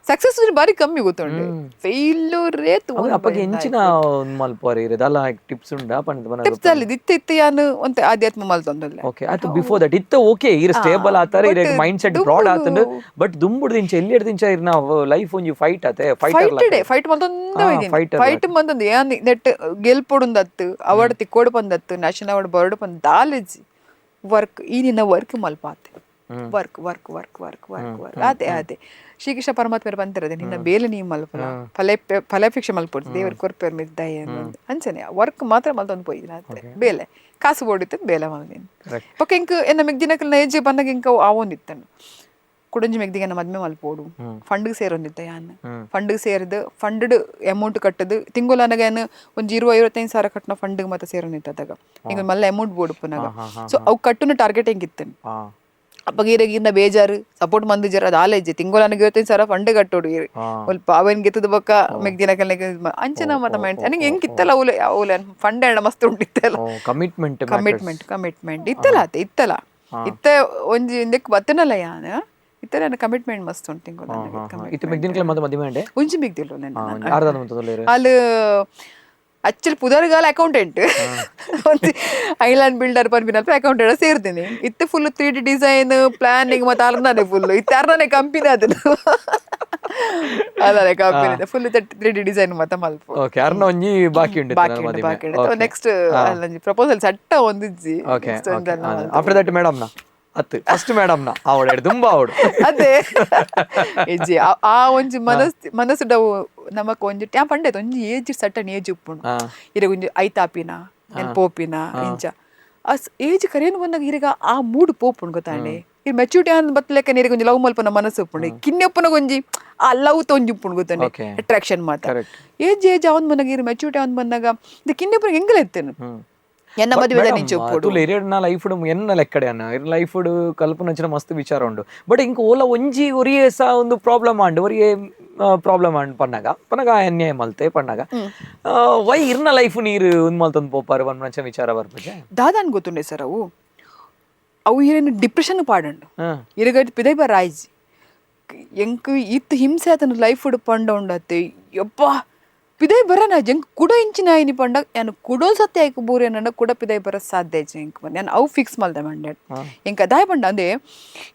Speaker 1: success ಬಾರಿ ಕಮ್ಮಿ ಗೊತ್ತುಂಡು ಫೇಲ್ಯೂರೇ.
Speaker 2: ಅಪ್ಪಗೆ ಎಂಚಿನ ಮಲ್ಪುವರ್ ಇರು ದಾಲ ಟಿಪ್ಸ್ ಉಂಡಾ ಪಂದ್?
Speaker 1: ಟಿಪ್ಸ್ ಅಲ್ಲಿ ಇತ್ತೆ ಇತ್ತೆ ಯಾನ್ ಒಂತೆ ಆಧ್ಯಾತ್ಮ ಮಲ್ತೊಂದುಲ್ಲೆ.
Speaker 2: ಓಕೆ ಆಯ್ತು. ಬಿಫೋರ್ that ಇತ್ತ ಓಕೆ ಇರ್ ಸ್ಟೇಬಲ್ ಆತಾರೆ ಇರ mind set broad ಆತಂಡು. But ದುಂಬುಡು ದಿಂಚ ಎಲ್ಲಿ ದಿಂಚ ಇರ್ನ ಲೈಫ್ ಒಂಜಿ ಫೈಟ್ ಆತೆ fighter.
Speaker 1: Fight fight ಮಲ್ತೊಂದು fight ಮಲ್ತೊಂದು ಯಾನ್ ನೆಟ್ ಗೆಲ್ಪೊಡುಂದತ್ತು ಅವಾರ್ಡ್ ತಿಕ್ಕೋಡು ಪಂದತ್ತು ನ್ಯಾಷನಲ್ ಅವಾರ್ಡ್ ಬರೋಡು ಪಂದ್ ದಾಲೆಜಿ ವರ್ಕ್ ಈ ನಿನ್ನ work ಮಲ್ಪಾತೆ work work work work work work ಅದೇ ಅದೇ ಶ್ರೀಕೃಷ್ಣ ಪರಮಾತ್ಮರು ಬಂತಿರೋದೆ ನಿನ್ನ ಬೇಲೆ ನೀವು ಮಲ್ಪಲ ಫಲ ಫಲಾಪೇಕ್ಷೆ ಮಲ್ಪೊಡ್ದು ದೇವರು ಕೊರ್ಪೇರ್ ಮಿದ್ದಾಯ ಅಂಚನೆ ವರ್ಕ್ ಮಾತ್ರ ಮಲ್ತೊಂದು ಪೋಯಿದಿನ ಅತ್ತೆ ಬೇಲೆ ಕಾಸು ಬೋಡಿತ್ತು ಬೇಲೆ ಮಲ್ದಿನ. ಬೊಕ ಇಂಕ್ ಎನ್ನ ಮೆಗ್ದಿನಕಲ್ನ ಏಜ್ ಬಂದಾಗ ಇಂಕ ಆವೊಂದಿತ್ತನು ಕುಡಂಜಿ ಮೆಗ್ದಿಗೆ ಎನ್ನ ಮದ್ಮೆ ಮಲ್ಪೋಡು ಫಂಡ್ಗೆ ಸೇರೊಂದಿತ್ತ ಯಾನ್ ಫಂಡ್ಗೆ ಸೇರಿದ್ ಫಂಡ್ ಅಮೌಂಟ್ ಕಟ್ಟದು ತಿಂಗೊಲನಗ ಏನು ಒಂಜಿ 20 25 ಸಾವಿರ ಕಟ್ಟನ ಫಂಡ್ಗೆ ಮತ್ತೆ ಸೇರೊಂದಿತ್ತ ಅದಾಗ ಈಗ ಮಲ್ಲ ಅಮೌಂಟ್ ಬೋಡುಪುನಾಗ. ಸೊ ಅವು ಕಟ್ಟುನ ಟಾರ್ಗೆಟ್ ಹೆಂಗಿತ್ತು ಅಪ್ಪಗ ಇರಗಿನ್ನ ಬೇಜಾರು ಸಪೋರ್ಟ್ ಮಂದಿಜಾರ ಅದು ಆಲೇಜ್ ತಿಂಗೊಲನಗ 25 ಸಾವಿರ ಫಂಡ್ ಕಟ್ಟೋಡು ಇರು ಸ್ವಲ್ಪ ಅವೇನ್ ಗೆತ್ತದ ಬೊಕ್ಕ ಮೆಗ್ದಿನ ಕಲ್ನೆಗೆ ಅಂಚನ ಮತ್ತ ಮೈಂಡ್ ನನಗೆ ಹೆಂಗಿತ್ತಲ್ಲ ಅವಲೆ ಅವಲೆ ಫಂಡ್ ಎಣ್ಣ ಮಸ್ತ್ ಉಂಡಿತ್ತಲ್ಲ.
Speaker 2: Commitment.
Speaker 1: Commitment commitment ಇತ್ತಲ್ಲ ಅತ್ತೆ ಇತ್ತಲ್ಲ. ಇತ್ತೆ ಒಂಜಿ ಇಂದಕ್ಕೆ ಬತ್ತನಲ್ಲ ಯಾನ್ ಇತ್ತೆ ನನ್ನ ಕಮಿಟ್ಮೆಂಟ್ ಮಸ್ತ್ ಉಂಟು ಇಂಗು.
Speaker 2: ಇತ್ತೆ ಮೆಗ್ದಿನ್ಕ್ಲೆ ಮಾತ ಮದಿಮೆ ಅಂಡೆ?
Speaker 1: ಒಂಜಿ ಮಿಗ್ದಿಲ್ಲ ನನ್ನ.
Speaker 2: ಆರ್ದಾನ ಮಂತೊಂದುಲ್ಲೆರ್?
Speaker 1: ಅಲ್ಲಿ ಆಕ್ಚುಲಿ ಪುದರ್ಗಾಲ ಅಕೌಂಟೆಂಟ್, ಒಂಜಿ ಐಲ್ಯಾಂಡ್ ಬಿಲ್ಡರ್ ಪನ್ಪಿನಲ್ಪ ಅಕೌಂಟೆಂಟ್ ಸೇರ್ತೀನಿ. ಇತ್ತೆ full 3D design planning ಮತ್ತೆ ಅರ್ನಾನೆ ಫುಲ್ ಇತ್ತೆ ಅರ್ನಾನೆ ಕಂಪನಿ, ಅದನ್ನ ಅಲ್ಲದೆ company full 3D design ಮತ್ತೆ ಮಲ್ಪ.
Speaker 2: ಓಕೆ, ಅರ್ನ ಒಂಜಿ ಬಾಕಿ ಉಂಡು.
Speaker 1: ಬಾಕಿ ಉಂಟು, ಬಾಕಿ ಉಂಟು. ನೆಕ್ಸ್ಟ್ ಅಲ್ಲೊಂಜಿ ಪ್ರಪೋಸಲ್ ಸಟ್ಟ ಒಂದಿಜ್ಜಿ.
Speaker 2: Okay.
Speaker 1: Next ಒಂದೆಲ್ಲ ಮಲ್ತು.
Speaker 2: After that madam ನ ಅತ್ತು ಫಸ್ಟ್ ಮೇಡಮ್ ನ ಆವಡ್ ತುಂಬಾ ಆವಡು.
Speaker 1: ಅದೇ ಇಜ್ಜಿ, ಆ- ಆ ಒಂಜಿ ಮನಸ್ಸುಡವು ನಮಕ್ ಒಂಜಿ ಟ್ಯಾ ಪಂಡೇತ್ ಒಂಜಿ age, certain age ಉಪ್ಪುಂಡು. ಇರೆಗ್ ಒಂಜಿ ಐತಾಪಿನ ಏನ್ ಪೋಪಿನ ಇಂಚ ಆ ಏಜ್ ಕರೇನು ಬಂದಾಗ ಇರೆಗ ಆ ಮೂಡ್ ಪೋಪುಂಡು ಗೊತ್ತಾಂಡೆ. ಈ ಮೆಚೂರಿಟಿ ಆನ್ ಬತ್ತಲೆಕ್ಕ ನೀರಿಗೆ ಒಂಜಿ ಲವ್ ಮಲ್ಪನ ಮನಸ್ಸು ಉಪ್ಪುಂಡು. ಕಿನ್ನೆ ಉಪ್ಪುನ ಒಂಜಿ ಆ ಲವ್ ಒಂಜಿ ಉಪ್ಪುಂಡು ಗೊತ್ತಾಂಡೆ, ಅಟ್ರಾಕ್ಷನ್ ಮಾತ್ರ. ಏಜ್ ಏಜ್ ಅವನ್ ಬಂದಾಗ, ಇರು ಮೆಚೂರಿಟಿ ಅವನ್ ಬಂದಾಗ ಇದು ಕಿನ್ನೆ ಉಪ್ಪುನ ಎಂಗಲ ಎತ್ತೇನು ಎನ್ನ ಮದುವೆ ನಿಂಚ ಉಪ್ಪುಡು.
Speaker 2: ತುಲೆ ಇರೆಡ್ ಲೈಫ್ ಎನ್ನ ಲೆಕ್ಕಡೆ ಅನ್ನ ಇರ್ ಲೈಫ್ ಕಲ್ಪನ ಅಂಚಿನ ಮಸ್ತ್ ವಿಚಾರ ಉಂಡು. ಬಟ್ ಇಂಕ ಓಲ ಒಂಜಿ ಒರಿಯೇ ಸಹ ಒಂದು ಪ್ರಾಬ್ಲಮ್ ಆಂಡ್, ಒರಿಯೇ ಪ್ರಾಬ್ಲಮ್ ಆಂಡ್ ಪನ್ನಗ ಪನ್ನಗ ಅನ್ಯಾಯ ಮಲ್ತೆ ಪನ್ನಗ, ವೈ ಇರ್ನ ಲೈಫ್ ನೀರು ಒಂದ್ ಮಲ್ತೊಂದು ಪೋಪಾರು ಪನ್ಪಂಚ ವಿಚಾರ ಬರ್ಪುಜೆ?
Speaker 1: ದಾದಾನ್ ಗೊತ್ತುಂಡೆ ಸರ್, ಅವು ಅವು ಇರೇನು ಡಿಪ್ರೆಷನ್ ಪಾಡಂಡು. ಇರಗಡ್ ಪಿದೈ ಬರ ಆಯ್ಜಿ ಎಂಕ್ ಇತ್ತು ಹಿಂಸೆ ಆತನ ಲೈಫ್ ಪಂಡ ಉಂಡತ್ತೆ. ಯಪ್ಪ, ಪಿದೈ ಬರನ ಎಂಕ್ ಕುಡ ಇಂಚಿನ ಆಯ್ನಿ ಪಂಡ ಯಾನು ಕುಡೋಲ್ ಸತ್ಯ ಆಯ್ಕು ಬೂರಿ ಅನ್ನಂಡ ಕುಡ ಪಿದೈ ಬರ ಸಾಧ್ಯ ಇಜ್ಜಿ ಎಂಕ್. ನಾನು ಅವು ಫಿಕ್ಸ್ ಮಲ್ದೆ ಮಂಡೆ. ಎಂಕ್ ಅದಾಯ್ ಪಂಡ ಅಂದೇ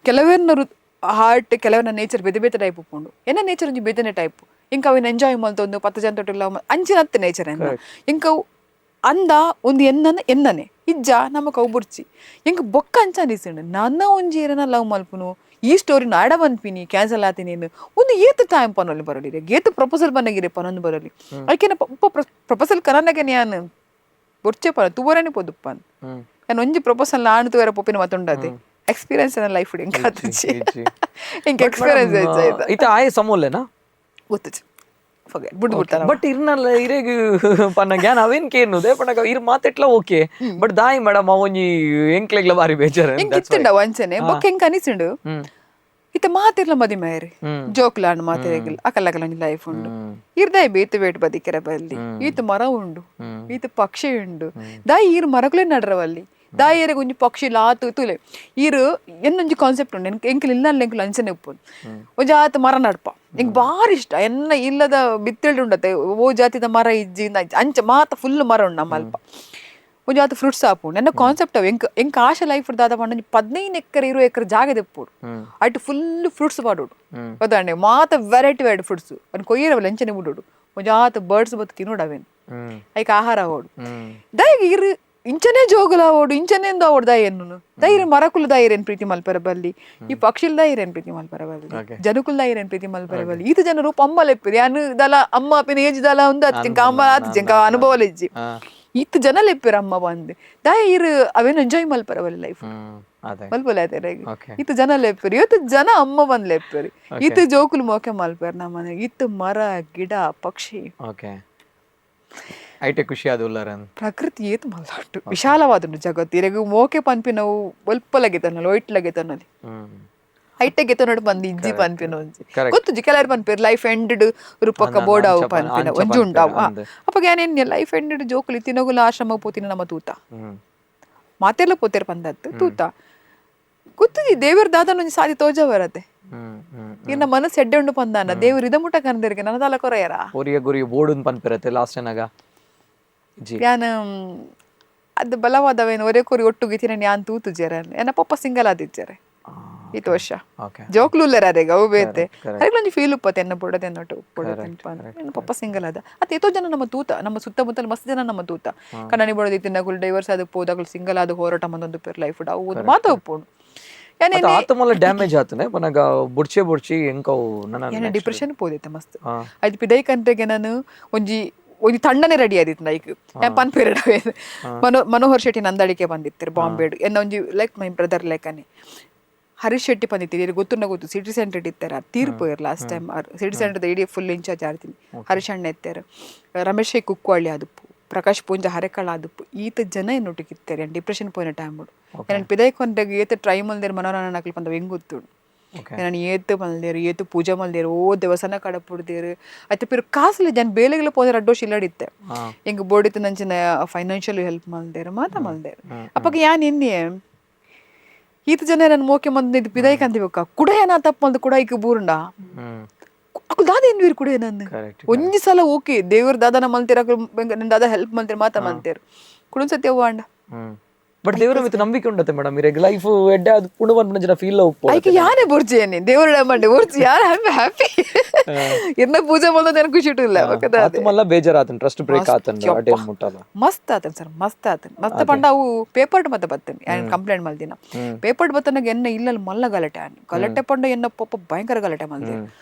Speaker 1: ಕೆಲವೇರ್ನ ಹಾರ್ಟ್, ಕೆಲವನ ನೇಚರ್ ಬೇತೆ ಬೇತೆ ಟೈಪ್ ಉಪ್ಪುಂಡು. ಎನ್ನ ನೇಚರ್ ಒಂಜಿ ಬೇತೆನೆ ಟೈಪ್. ಎಂಕ್ ಅವಿನ ಎಂಜಾಯ್ ಮಲ್ತೊಂದು 10 ಜನ ತೊಟ್ಟಿಲ್ಲ ಅಂಚಿನತ್ತೆ ನೇಚರ್ ಎನ್ನ. ಎಂಕ್ ಅವು ಅಂದ ಒಂದು ಎನ್ನನ ಎನ್ನನೆ ಇಜ್ಜ ನಮಕ್ ಅವು ಬುರ್ಚಿ. ಎಂಕ್ ಬೊಕ್ಕ ಅಂಚ ಅನಿಸುಂಡು, ನನ್ನ ಒಂಜಿ ಏರನ ಲವ್ ಮಲ್ಪುನು ಈ ಸ್ಟೋರಿ ನಾಡ ಪನ್ಪಿನಿ ಕ್ಯಾನ್ಸಲ್ ಆತೀನಿ ಒಂದು ಏತ್ ಟೈಮ್ ಪನೊಲಿ ಬರಲಿ, ಏತ್ ಪ್ರಪೋಸಲ್ ಬನ್ನಗಿರೆ ಪನೊಂದು ಬರಲಿ. ಐಕೆನ ಪ್ರಪೋಸಲ್ ಕರನಗೆ ಯಾನ್ ಬೊರ್ಚೆ ಪನ ತುವರನೆ ಪೊದುಪ್ಪನ್. ಯಾನ್ ಒಂಜಿ ಪ್ರಪೋಸಲ್ ಆಣ್ ತುವರ ಪೊಪಿನ ಮತ್ತುಂಡದೆ ಎಕ್ಸ್ಪೀರಿಯನ್ಸ್ ನನ್ನ ಲೈಫ್ ಎಂಕ್ ಆತುಜಿ, ಎಂಕ್ ಎಕ್ಸ್ಪೀರಿಯನ್ಸ್ ಹೆಚ್ಚಾಯ್ತು.
Speaker 2: ಇತ್ತ ಆಯೆ ಸಮೋಲೆನಾ?
Speaker 1: ಗೊತ್ತುಜಿ, ಫಾರ್ಗೆಟ್ ಬುಡ್ ಬಿಡ್ತಾರ.
Speaker 2: ಬಟ್ ಇರ್ನಲ್ಲ ಇರೆಗ್ ಪನ್ನ ಜ್ಞಾನ ಅವೇನ್ ಕೇನುದೆ ಪನ್ನಗ ಇರ್ ಮಾತೆಟ್ಲ ಓಕೆ, ಬಟ್ ದಾಯಿ ಮೇಡಮ್ ಅವೊಂಜಿ ಎಂಕ್ಲೆಗ್ಲ ಬಾರಿ ಬೇಜಾರ್.
Speaker 1: ಎಂಕ್ ಇತ್ತುಂಡ ವಂಚನೆ ಬೊಕ್ಕ ಎಂಕ್ ಅನಿಸುಂಡು, ಇತ್ತ ಮಾತಿರ್ಲ ಮದಿಮಾಯರಿ ಜೋಕ್ಲಾಂಡ್ ಮಾತಿರೆಗಿಲ್ ಅಕಲ್ ಒಂಜಿ ಲೈಫ್ ಉಂಡು. ಇರ್ದಾಯ್ ಬೇತೆ ಬೇಟ್ ಬದಿಕೆರೆ ಬಲ್ಲಿ. ಈತ ಮರ ಉಂಡು, ಈತ ಪಕ್ಷಿ ಉಂಡು. ದಾಯಿ ಈರ್ ಮರಕುಲೇ ನಡ್ರವಲ್ಲಿ, ದಾಯಿ ಏರೆಗ್ ಒಂಜಿ ಪಕ್ಷಿ ಲಾತು ತೂಲೆ. ಈರ್ ಎನ್ನೊಂಜಿ ಕಾನ್ಸೆಪ್ಟ್ ಉಂಡು ಎಂಕ್. ಎಂಕಲ್ ಇಲ್ಲ ಎಂಕುಲು ಅಂಚನೆ ಉಪ್ಪುನು. ಒಂಜಿ ಆತ ಮರ ನಡ್ಪ ಎಂಕ್ ಬಾರಿ ಇಷ್ಟ. ಎನ್ನ ಇಲ್ಲದ ಬಿತ್ತೇಳು ಉಂಡತೆ ಓ ಜಾತಿದ ಮರ ಇಜ್ಜಿ ಅಂಚ ಮಾತ ಫುಲ್ ಮರ ಉಂಡು ನಮ್ಮ ಅಲ್ಪ. ಒಂಜಿ ಆತ ಫ್ರೂಟ್ಸ್ ಆಪುಂಡು. ಎನ್ನ ಕಾನ್ಸೆಪ್ಟ್ ಅವು. ಎಂಕ್ ಎಂಕ್ ಆಶೆ ಲೈಫ್ ದಾದ ಪಂಡ ಒಂಜಿ 15 ಎಕರೆ 20 ಎಕರೆ ಜಾಗ ದೆಪ್ಪೊಡು, ಅಟ್ ಫುಲ್ ಫ್ರೂಟ್ಸ್ ಪಾಡೋಡು ಗೊತ್ತಾಂಡೆ. ಮಾತ variety variety fruits ಅವ್ನು ಕೊಯ್ಯರವಲ್ಲ, ಅಂಚನೆ ಬಿಡೋಡು. ಒಂಜಿ ಆತ ಬರ್ಡ್ಸ್ ಬತ್ತು ತಿನ್ನೋಡು ಅವೇನು, ಐಕ್ ಆಹಾರ ಆವೋಡು. ದಾಯೆಗ್ ಇರು ಇಂಚನೆ ಜೋಗುಲ ಆವೋಡು, ಇಂಚನೆ ಆವೋಡು? ದಾಯ ಎನ್ನುನು ದೈರ ಮರಕುಲು ದಾಯಿರೇನ್ ಪ್ರೀತಿ ಮಲ್ಪರ ಬಲ್ಲಿ, ಈ ಪಕ್ಷಿಲ್ ದಾಯಿರೇನ್ ಪ್ರೀತಿ ಮಲ್ಪರ ಬಲ್ಲಿ, ಜನಕುಲ್ ದಾಯಿರೇನ್ ಪ್ರೀತಿ ಮಲ್ಪರ ಬಲ್ಲಿ. ಈತ ಜನರು ಅಮ್ಮ ಲೆಪ್ಪಿರಿ ಯಾನು ದಲ ಅಮ್ಮ ಪಿನ ಏಜ್ ದಲ ಒಂದು ಅತ್ತಿಂಕ ಅಮ್ಮ ಆತು ಜಿಂಕ ಅನುಭವ ಇಜ್ಜಿ. ಈತ ಜನ ಲೆಪ್ಪಿರ ಅಮ್ಮ ಬಂದು ದಾಯ ಇರು ಅವೇನು ಎಂಜಾಯ್ ಮಲ್ಪರ ಬಲ್ಲಿ ಲೈಫ್.
Speaker 2: ಅದೇ.
Speaker 1: ಮಲ್ಪೊಲೆ ಆಯ್ತಾರೆ. ಈತ ಜನ ಲೆಪ್ಪಿರಿ, ಇವತ್ತು ಜನ ಅಮ್ಮ ಬಂದ್ ಲೆಪ್ಪಿರಿ. ಈತ ಜೋಕುಲು ಮೋಕೆ ಮಲ್ಪೇರ್ ನಮ್ಮ, ಈತ ಮರ ಗಿಡ ಪಕ್ಷಿ.
Speaker 2: ಓಕೆ, ಐಟೆ ಖುಷಿ ಆದ ಉಲ್ಲರನ್.
Speaker 1: ಪ್ರಕೃತಿ ಏತ್ ಮಲ್ಲಾಟು ವಿಶಾಲವಾದುಂಡು ಜಗತ್ತು. ಇರೆಗ್ ಮೋಕೆ ಪನ್ಪಿನವು ಒಲ್ಪ ಲಗೆತನಲ್ಲಿ ಒಯ್ಟ್ ಲಗೆತನಲ್ಲಿ ಐಟೆ ಗೆತನೋಡು ಬಂದು ಇಜ್ಜಿ ಪನ್ಪಿನ ಒಂಜಿ. ಗೊತ್ತುಜಿ, ಕೆಲವರು ಪನ್ಪೇರು ಲೈಫ್ ಎಂಡ್ ರೂಪಕ್ಕ ಬೋರ್ಡ್ ಅವು ಪನ್ಪಿನ
Speaker 2: ಅಂಚ
Speaker 1: ಒಂಜಿ ಉಂಡಾವು.
Speaker 2: ಪನ್ಪೇರು.
Speaker 1: ಅಪ್ಪಗ ಏನೇನ್ ಲೈಫ್ ಎಂಡ್ ಜೋಕುಲು ತಿನಗುಲ ಆಶ್ರಮ ಪೋತಿನ ನಮ್ಮ ತೂತ ಮಾತೆಲ್ಲ ಪೋತೇರು ಪಂದತ್ತು ತೂತ. ಗೊತ್ತುಜಿ, ದೇವರ ದಾದನ ಒಂಜಿ ಸಾದಿ ತೋಜ ಬರತ್ತೆ.
Speaker 2: ಹ್ಮ್ ಹ್ಮ್
Speaker 1: ಇನ್ನ ಮನಸ್ಸು ಎಡ್ಡೆ ಉಂಡು ಪಂದಾನ ದೇವರು ಇದ ಮುಟ್ಟ ಕನದಿರ್ಗೆ ನನ್ನ ತಲ ಕೊರೆಯರ.
Speaker 2: ಒರಿಯ ಗುರಿಯ ಬೋರ್ಡ್ ಪನ್ಪಿರತ್ತೆ ಲಾಸ್ಟ್ ಏನಾಗ ಜಿ.
Speaker 1: ಯಾನ್ ಅದು ಬಲವಾದವೇನು ಒರೇ ಕೋರಿ ಒಟ್ಟು ಗೀತಿನ ಯಾನ್ ತೂತು ಜೇರ. ಎನ್ನ ಪಪ್ಪ ಸಿಂಗಲ್ ಆದಿಜ್ಜಾರೆ ಈತ ವರ್ಷ. ಜೋಕ್ಲು ಉಲ್ಲೆರ ಅರೆಗ ಅವು ಬೇತೆ. ಅರೆಗ್ ಒಂಜಿ ಫೀಲ್ ಉಪ್ಪತ್ತೆ ಎನ್ನ ಬುಡದೆ ಎನ್ನೊಟ್ಟು ಬುಡದೆ ಎನ್ನ ಪಪ್ಪ ಸಿಂಗಲ್ ಆದ ಅತ್ತ. ಏತೋ ಜನ ನಮ್ಮ ತೂತ, ನಮ್ಮ ಸುತ್ತಮುತ್ತಲ ಮಸ್ತ್ ಜನ ನಮ್ಮ ತೂತ ಕಣ್ಣನಿ ಬಡೋದು ತಿನ್ನಗುಲ್ ಡೈವರ್ಸ್ ಆದ ಪೋದಾಗಲು ಸಿಂಗಲ್ ಆದ ಹೋರಾಟ ಮಂದೊಂದು ಪೇರ್ ಲೈಫ್ ಅವು ಒಂದು ಮಾತ ಉಪ್ಪುಂಡು. ಯಾನ್
Speaker 2: ಆತ ಮೊಲ ಡ್ಯಾಮೇಜ್ ಆತನೆ ಪನಗ ಬುಡ್ಚೆ ಬುಡ್ಚಿ ಎಂಕವು ನನ್ನ
Speaker 1: ಏನ ಡಿಪ್ರೆಷನ್ ಪೋದೈತೆ ಮಸ್ತ್. ಐದು ಪಿದೈ ಕಂಟ್ರಿಗೆ ನಾನು ಒಂಜಿ ಒಂಜಿ ತಂಡನೆ ರೆಡಿ ಆದಿತ್ತು. ಲೈಕ್ ಯಾನ್ ಪನ್ಪೇರು ಮನೋಹರ್ ಶೆಟ್ಟಿ ನಂದಳಿಕೆ ಬಂದಿತ್ತಾರೆ ಬಾಂಬೆಡ್. ಎನ್ನ ಒಂಜಿ like my brother ಲೆಕ್ಕನೆ. Harish Shetty ಬಂದಿತ್ತೀರಿ, ಗೊತ್ತುಂಡ ಗೊತ್ತು, ಸಿಟಿ ಸೆಂಟರ್ ಇತ್ತಾರೆ ತೀರ್ಪು last time. City centre ಇಡೀ ಫುಲ್ ಇನ್ಚಾರ್ಜ್ ಆಡ್ತೀನಿ. ಹರೀಶ್ ಅಣ್ಣ ಇತ್ತಾರೆ, ರಮೇಶ್ ಕುಕ್ವಾಳ್ಳಿ ಆದುಪ್ಪು, ಪ್ರಕಾಶ್ ಪೂಂಜ ಹರೆಕಳ ಆದುಪ್ಪು. ಈತ ಜನ ಎನ್ನೊಟ್ಟಿಗೆ ಇತ್ತಾರೆ ಡಿಪ್ರೆಷನ್ ಪೋಯಿನ ಟೈಮ್. ನಾನು ಪಿದೈ ಕೊಂಡಾಗ ಏತ ಟ್ರೈ ಮಲ್ದೇರು ಮನೋರನ್ನ ನಕಲು ಬಂದವು ಹೆಂಗ್ ಗೊತ್ತುಂಡು. ನಾನು ಏತು ಮಲ್ದೇರು, ಏತು ಪೂಜೆ ಮಲ್ದೇರು, ಓ ದೇವಸ್ಥಾನ ಕಡಪುಡ್ದೇರು ಐತೆ ಪಿರು ಕಾಸುಲೆ ಜನ ಬೇಲೆಗೆಲ್ಲ ಪೋದರೆ ಅಡ್ಡೋಶ್ ಇಲ್ಲಡಿತ್ತೆ. ಎಂಕ್ ಬೋಡಿತ್ತು ನಂಚಿನ ಫೈನಾನ್ಷಿಯಲ್ ಹೆಲ್ಪ್ ಮಲ್ದೇರು, ಮಾತ ಮಲ್ದೇರು. ಅಪ್ಪಗ ಯಾನ್ ಎನ್ನಿಯೆ ಈತ ಜನ ನನ್ನ ಮೋಕೆ ಮಂದ್ ಇದು ಪಿದಾಯಿ ಕಂದಿಬೇಕ ಕುಡ ಏನ ತಪ್ಪು ಕುಡ ಐಕ್ ಬೂರುಂಡ ಅಕುಲ್ ದಾದ ಏನ್ ಕುಡ ನನ್ನ ಒಂಜಿ ಸಲ ಓಕೆ ದೇವ್ರ ದಾದನ ಮಲ್ತೀರ ನನ್ ದಾದ ಹೆಲ್ಪ್ ಮಲ್ತೀರ ಮಾತಾ ಮಂತೀರ್ ಕುಡೊಂದ್ ಸತಿ ಅವ್ವ ಅಂಡ.
Speaker 2: ಬಟ್ ದೇವರ ಮಿತ್ ನಂಬಿಕೆ ಉಂಡತೆ ಮೇಡಮ್, ಇರೆಗ್ ಲೈಫ್ ಎಡ್ಡೆ ಅದು ಪುಣು ಪನ್ಪುನ ಜನ ಫೀಲ್ ಉಪ್ಪು.
Speaker 1: ಐಕೆ ಯಾನೇ ಬೊರ್ಜಿ ಏನಿ ದೇವರ ಮಂಡೆ ಬೊರ್ಜಿ ಯಾರು ಹ್ಯಾಪಿ ಇರ್ನ ಪೂಜೆ ಮಲ್ದ ಖುಷಿ ಇಟ್ಟಿಲ್ಲ.
Speaker 2: ಆತು ಮಲ್ಲ ಬೇಜಾರಾತನ್, ಟ್ರಸ್ಟ್ ಬ್ರೇಕ್ ಆತನ್ ಅಡೇ ಮುಟ್ಟಲ್ಲ.
Speaker 1: ಮಸ್ತ್ ಆತನ್ ಸರ್, ಮಸ್ತ್ ಆತನ್ ಮಸ್ತ್ ಪಂಡ ಅವು ಪೇಪರ್ ಮತ್ತೆ ಬತ್ತನ್ ಯಾನ್ ಕಂಪ್ಲೇಂಟ್ ಮಲ್ದಿನ ಪೇಪರ್ ಬತ್ತನಾಗ ಎನ್ನ ಇಲ್ಲಲ್ಲಿ ಮಲ್ಲ ಗಲಾಟೆ ಆನ್ ಗಲಾಟೆ ಪಂಡ ಎನ್ನ ಪಪ್ಪ ಭಯಂಕರ ಗಲಾಟೆ ಮಲ್ದೆ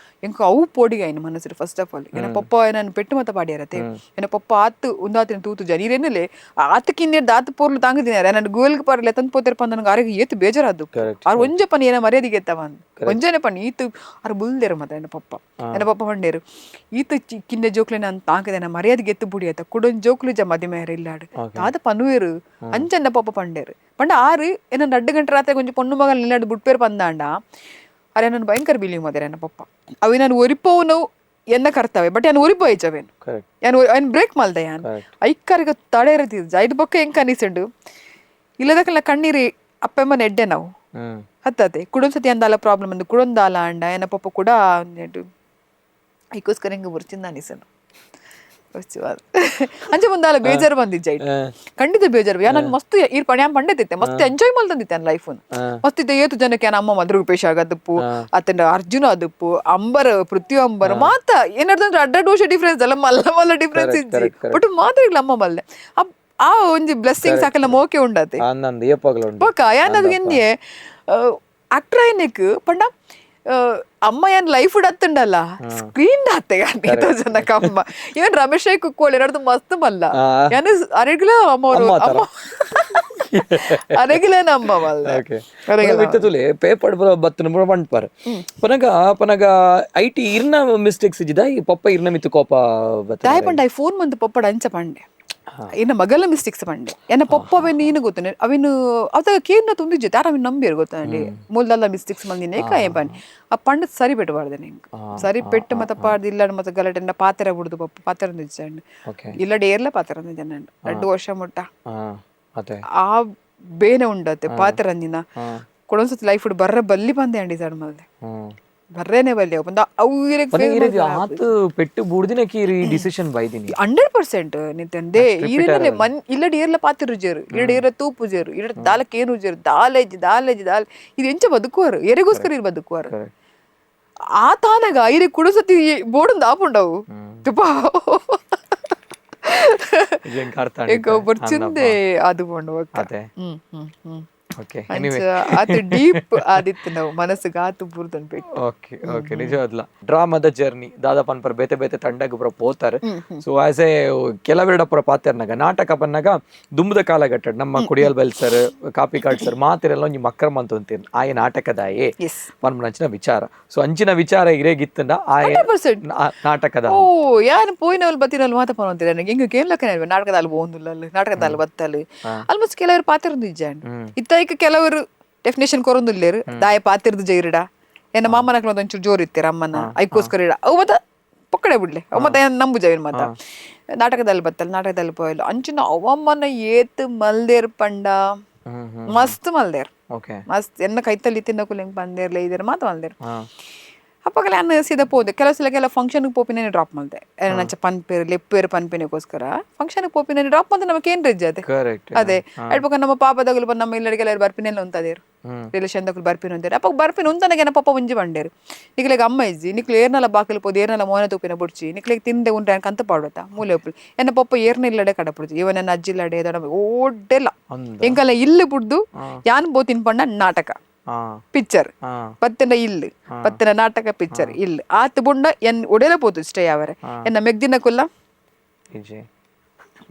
Speaker 1: ಎಂಕ ಅವು ಪೋಡಿಗೆ ಆಯ್ನ ಮನಸ್ಸು. First of all ಎನ್ನ ಪಪ್ಪ ನಾನು ಪೆಟ್ಟು ಮತ್ತ ಪಾಡ್ಯಾರತೆ ಎನ್ನ ಪಪ್ಪ ಆತು ಉಂದಾತಿನ ತೂತು ಜನ ನೀರೇನಲೆ ಆತಕ್ಕಿನ್ನೇರ್ದ ಆತು ಪೋರ್ಲು ತಾಂಗದಿನಾರ ನನ್ನ ಗೋಲ್ಗೆ ಪಾರ್ಲೆ ತಂದು ಪೋತಿರಪ್ಪ ನನಗೆ ಆರೋಗ್ಯ ಏತು ಬೇಜಾರಾದು. ಆರು ಒಂಜೆ ಪನಿ ಏನ ಮರ್ಯಾದೆಗೆ ಎತ್ತವ ಒಂಜನೆ ಪನಿ ಈತು ಆರು ಬುಲ್ದೇರು ಮತ್ತೆ ಎನ್ನ ಪಪ್ಪ ಎನ್ನ ಪಪ್ಪ ಪಂಡೇರು ಈತ ಕಿನ್ನೆ ಜೋಕ್ಲೆ ನಾನು ತಾಂಕದೆ ನನ್ನ ಮರ್ಯಾದೆಗೆ ಎತ್ತು ಬುಡಿ ಆತ ಕುಡೊಂದು ಜೋಕ್ಲು ಜ ಮದಿಮೇರ ಇಲ್ಲಾಡು ತಾತ ಪನುವೇರು ಅಂಚನ್ನ ಪಪ್ಪ ಪಂಡೇರು ಪಂಡ ಆರು ಏನ 2 ಗಂಟೆ ರಾತ್ರಿ ಕೊಂಚ ಪೊಣ್ಣು ಮಗಲ್ ನಿಲ್ಲಾಡು ಬುಟ್ಪೇರು ಪಂದಾಂಡ ಅರೆ ನಾನು ಭಯಂಕರ ಬಿಲೀವ್ ಮಾತಾರೆ ಎನ್ನ ಪಪ್ಪ ಅವಿ ನಾನು ಒರಿಪೋನು ಎನ್ನ ಕರ್ತವೆ ಬಟ್ ಯಾನ್ ಒರಿಪೋ ಆಯ್ಚವೇನು ಯಾನ್ ಯಾನ್ ಬ್ರೇಕ್ ಮಲ್ದೆ ಯಾನ್ ಐಕ್ಕರಿಗ ತಡೆ ಇರತ್ತಿದ್ದು ಐದು ಬೊಕ್ಕ ಹೆಂಗ್ ಕನಿಸುಂಡು ಇಲ್ಲದಕ್ಕೆಲ್ಲ ಕಣ್ಣೀರಿ ಅಪ್ಪಮ್ಮನ ಎಡ್ಡೆ ನಾವು ಹತ್ತತೆ ಕುಡೊಂದ್ ಸತಿ ಅಂದಾಲ ಪ್ರಾಬ್ಲಮ್ ಅಂದು ಕುಡೊಂದಾಲ ಅಂಡ ಎನ್ನ ಪಪ್ಪ ಕೂಡ ಐಕೋಸ್ಕರ ಹೆಂಗೆ ಬರ್ಚಿಂದ ಅನಿಸನು ಅಂಚೆ ಮುಂದಾಲ ಬೇಜಾರು ಬಂದಿಜ್ಜ ಖಂಡಿತ ಬೇಜಾರು. ಯಾ ನಾನು ಮಸ್ತ್ ಈರ್ ಪಣಿ ಪಂಡೆತಿತ್ತೆ ಮಸ್ತ್ ಎಂಜಾಯ್ ಮಲ್ತಂದಿತ್ತೆ ನನ್ನ ಲೈಫ್ ಮಸ್ತ್ ಇದ್ದೆ ಏತು ಜನಕ್ಕೆ ಅಮ್ಮ ಮಧುರ ಆಗದಪ್ಪು ಅತನ ಅರ್ಜುನ ಅದಪ್ಪು ಅಂಬರ್ ಪೃಥ್ವಿ ಅಂಬರ್ ಮಾತ ಏನಾದ್ರು ಅಡ್ಡ ವರ್ಷ ಡಿಫ್ರೆನ್ಸ್ ಅಲ್ಲ ಮಲ್ಲ ಮಲ್ಲ ಡಿಫ್ರೆನ್ಸ್ ಇಜ್ಜಿ ಬಟ್ ಮಾತ್ರ ಇಲ್ಲ ಅಮ್ಮ ಮಲ್ಲೆ ಆ ಒಂಜಿ ಬ್ಲೆಸ್ಸಿಂಗ್ಸ್ ಹಾಕಲ್ಲ ಮೋಕೆ ಉಂಡತೆ ಬೊಕ ಯಾನ್ ಅದು ಎನ್ಯೆ ಆಕ್ಟರ್ ಆಯ್ನೆಕ್ ಪಂಡ ಅಮ್ಮ ಏನ್ ಲೈಫ್ ಅತ್ತುಂಡಲ್ಲ ಸ್ಕ್ರೀನ್ ಅತ್ತೆ ಜನಕ್ಕೆ ಅಮ್ಮ ಇವನ್ ರಮೇಶ್ ರೈ ಕುಕ್ಕೋಳಿ ನಡ್ದು ಮಸ್ತ್ ಮಲ್ಲ ಯಾನ್ ಅರೆಗ್ಲ ಅಮ್ಮ ಅಮ್ಮ ಅರೆಗ್ಲ ನಮ್ಮ ಮಲ್ಲ
Speaker 2: ಬಿಟ್ಟುಲೆ ಪೇಪರ್ ಬತ್ತನ ಪೂರ ಪಂಡ್ಪಾರ್ ಪನಗ ಪನಗ I T ಇರ್ನ ಮಿಸ್ಟೇಕ್ಸ್ ಇಜ್ಜಿದ ಈ ಪಪ್ಪ ಇರ್ನ ಮಿತ್ತು ಕೋಪ
Speaker 1: ದಾಯ ಪಂಡ I phone ಬಂದು ಪಪ್ಪಡ ಅಂಚ ಪಂಡೆ ಎನ್ನ ಮಗಲ ಮಿಸ್ಟೇಕ್ಸ್ ಪಂಡೆ ಎನ್ನ ಪಪ್ಪ ಅವೇನು ನೀನು ಗೊತ್ತನೆ ಅವೇನು ಅವಾಗ ಕೇರ್ನ ತುಂದಿಜ್ಜೆ ತಾರ ಅವೇನು ನಂಬಿರು ಗೊತ್ತಂడి ಮೂಲದಲ್ಲ ಮಿಸ್ಟೇಕ್ಸ್ ಮಂದಿನೇ ಕಾಯ ಪಂಡೆ ಆ ಪಂಡ ಸರಿ ಪೆಟ್ಟಬಾರ್ದೆ ನಿಂಗೆ ಸರಿ ಪೆಟ್ಟು ಮತ್ತೆ ಪಾಡ್ದು ಇಲ್ಲ ಮತ್ತೆ ಗಲಾಟೆ ಪಾತ್ರ ಬಿಡುದು ಪಪ್ಪ ಪಾತ್ರ ನಿಜ್ಜಂಡು ಇಲ್ಲ ಡೇರ್ಲ ಪಾತ್ರ ನಿಜ 2 ವರ್ಷ ಮುಟ್ಟ ಆ ಬೇನೆ ಉಂಡತ್ತೆ ಪಾತ್ರ ಕೊಡೊನ್ಸತಿ ಲೈಫ್ ಬರ್ರ ಬಲ್ಲಿ ಬಂದೆ ಅಂಡಿ ಸಡ್ ಮಲ್ದೆ ಬರ್ರೇನೆ ಬಲ್ಲಿ ಬಂದ ಅವು
Speaker 2: ಆತು ಪೆಟ್ಟು ಬುಡ್ದಿನಕ್ಕೆ ಈ ಡಿಸಿಷನ್ ಬೈದಿನಿ
Speaker 1: 100% ನಿತಂದೆ ಈರನೆ ಮನ್ ಇಲ್ಲಡಿ ಏರ್ಲ ಪಾತಿರು ಜೇರು ಇರಡಿ ಏರ ತೂಪು ಜೇರು ಇರಡಿ ದಾಲಕ್ಕೆ ಏನು ಜೇರು ದಾಲೇಜ್ ದಾಲೇಜ್ ದಾಲ್ ಇದು ಎಂಚ ಬದುಕುವರು ಎರೆಗೋಸ್ಕರ ಇರು ಬದುಕುವರು ಆ ತಾನಗ ಇರೆ ಕುಡುಸತಿ ಬೋಡೊಂದು ಆಪುಂಡವು ತುಪ್ಪ ಚಿಂದೆ ಅದು ಬೋಂಡು ಹ್ಮ್ ಹ್ಮ್ ಹ್ಮ್ ಆತು ಡೀಪ್ ಆದಿತ್ತು ನಾವು ಮನಸ್ಸಿಗೆ ಆತು ಬುರ್ದನ್ ಬಿಟ್ಟು.
Speaker 2: ಓಕೆ ಓಕೆ ನಿಜವಾದ್ಲ ಡ್ರಾಮಾದ ಜರ್ನಿ ದಾದಾ ಪನ್ಪರ್ ಬೇತೆ ಬೇತೆ ತಂಡಗ್ ಪೂರ ಪೋತಾರೆ. So as A ಕೆಲವೆರಡ ಪೂರ ಪಾತೆರ್ನಾಗ ನಾಟಕ ಪನ್ನಾಗ ದುಂಬದ ಕಾಲಘಟ್ಟ ನಮ್ಮ Kodial Bail sir, Kapikad sir ಮಾತಿರೆಲ್ಲ ಒಂಜಿ ಮಕ್ಕರ ಮಂತೊಂತೇನ್ ಆಯ ನಾಟಕದಾಯೆ ಪನ್ಪುನ ವಿಚಾರ. ಸೊ ಅಂಚಿನ ವಿಚಾರ ಇರೇಗಿತ್ತಂಡ ಆಯ ನಾಟಕದ
Speaker 1: ಓ ಯಾನ್ ಪೋಯಿನವಲ್ ಬತ್ತಿನವಲ್ ಮಾತ ಪನೊಂತಿರ ನನಗೆ ಹಿಂಗ ಕೇಳಕ್ಕೆ ನಾಟಕದ ಅಲ್ಲಿ ಪೋಂದುಲ್ಲ ನಾಟಕದ ಅಲ್ಲಿ ಬತ್ತಲ್ ಆಲ್ಮೋಸ್ಟ್ ಕೆಲವರು ಪಾತಿರಂದು ಇಜ್ಜಾಂಡ್ ಇತ್ತ ಕೆಲವರು ಡೆಫಿನೇಷನ್ ಕೊರೊಂದುಲ್ಲೇರು ದಾಯ ಪಾತಿರ್ದು ಜೈರಿಡ ಎನ್ನ ಮಾಮನಕ್ಲ ಒಂಚೂರು ಜೋರು ಇತ್ತೀರ ಅಮ್ಮನ ಐಕೋಸ್ಕರ ಇಡ ಅವು ಮತ್ತ ಪೊಕ್ಕಡೆ ಬಿಡ್ಲೆ ಅವು ಮತ್ತೆ ನಂಬು ಜೈನ್ ಮಾತ ನಾಟಕದಲ್ಲಿ ಬತ್ತಲ್ ನಾಟಕದಲ್ಲಿ ಪೋಯಲು ಅಂಚಿನ ಅವಮ್ಮನ ಏತ್ ಮಲ್ದೇರ್ ಪಂಡ ಮಸ್ತ್ ಮಲ್ದೇರ್ ಮಸ್ತ್ ಎನ್ನ ಕೈತಲ್ಲಿ ತಿನ್ನಕುಲ್ ಹೆಂಗ್ ಬಂದೇರ್ಲೆ ಇದೇರ್ ಮಾತ ಮಲ್ದೇರ್. ಅಪ್ಪಗಲ ನಾನು ಸೀದಾ ಪೋದೆ ಕೆಲವು ಸಲ ಕೆಲವು ಫಂಕ್ಷನ್ಗೆ ಪೋಪಿನೇ ಡ್ರಾಪ್ ಮಲ್ದೆ ನಂಚ ಪನ್ಪೇರು ಲೆಪ್ಪೇರು ಪನ್ಪಿನಕ್ಕೋಸ್ಕರ ಫಂಕ್ಷನ್ಗೆ ಪೋಪಿನೇ ಡ್ರಾಪ್ ಮತ್ತೆ ನಮಗೆ ಏನ್ ರಜ್ಜೆ ಅದೇ ಅದೇ ಅಡ್ಪಕ್ಕ ನಮ್ಮ ಪಾಪದಗಳು ಬಂದು ನಮ್ಮ ಇಲ್ಲಡಿಗೆಲ್ಲ ಬರ್ಪಿನೆಲ್ಲ ಉಂತದೇರು ರಿಲೇಷನ್ ದಗಳು ಬರ್ಪಿನ ಅಂತಾರೆ ಅಪ್ಪ ಬರ್ಪಿನ ಉಂತನಗೆ ಪಪ್ಪ ಒಂಜಿ ಬಂಡೇರು ನಿಕ್ಲೆಗ್ ಅಮ್ಮ ಇಜ್ಜಿ ನಿಕ್ಲೆ ಏರ್ನಲ ಬಾಕಲು ಪೋದು ಏರ್ನಲ ಮೋನ ತೂಪಿನ ಬುಡ್ಚಿ ನಿಕ್ಲೆಗ್ ತಿಂದೆ ಉಂಟು ಕಂತ ಪಾಡುತ್ತಾ ಮೂಲೆ ಒಪ್ಪು ಎನ್ನ ಪಪ್ಪ ಏರ್ನ ಇಲ್ಲಡೆ ಕಡಪುಡ್ಚಿ ಇವನ ನನ್ನ ಅಜ್ಜಿ ಇಲ್ಲಡೆ ಓಡೆಲ್ಲ ಎಂಕಲ್ಲ ಇಲ್ಲಿ ಬುಡ್ದು ಯಾನ್ ಬೋ ತಿನ್ಪಂಡ ನಾಟಕ ಪಿಕ್ಚರ್ ಪತ್ತನ ಇಲ್ಲು ಪತ್ತನ ನಾಟಕ ಪಿಕ್ಚರ್ ಇಲ್ಲು ಆತ್ ಬುಂಡ ಎನ್ ಒಡೆಲ ಪೋತು ಸ್ಟೇ ಅವರೆ ಎನ್ನ ಮೆಗ್ದಿನ ಕುಲ್ಲ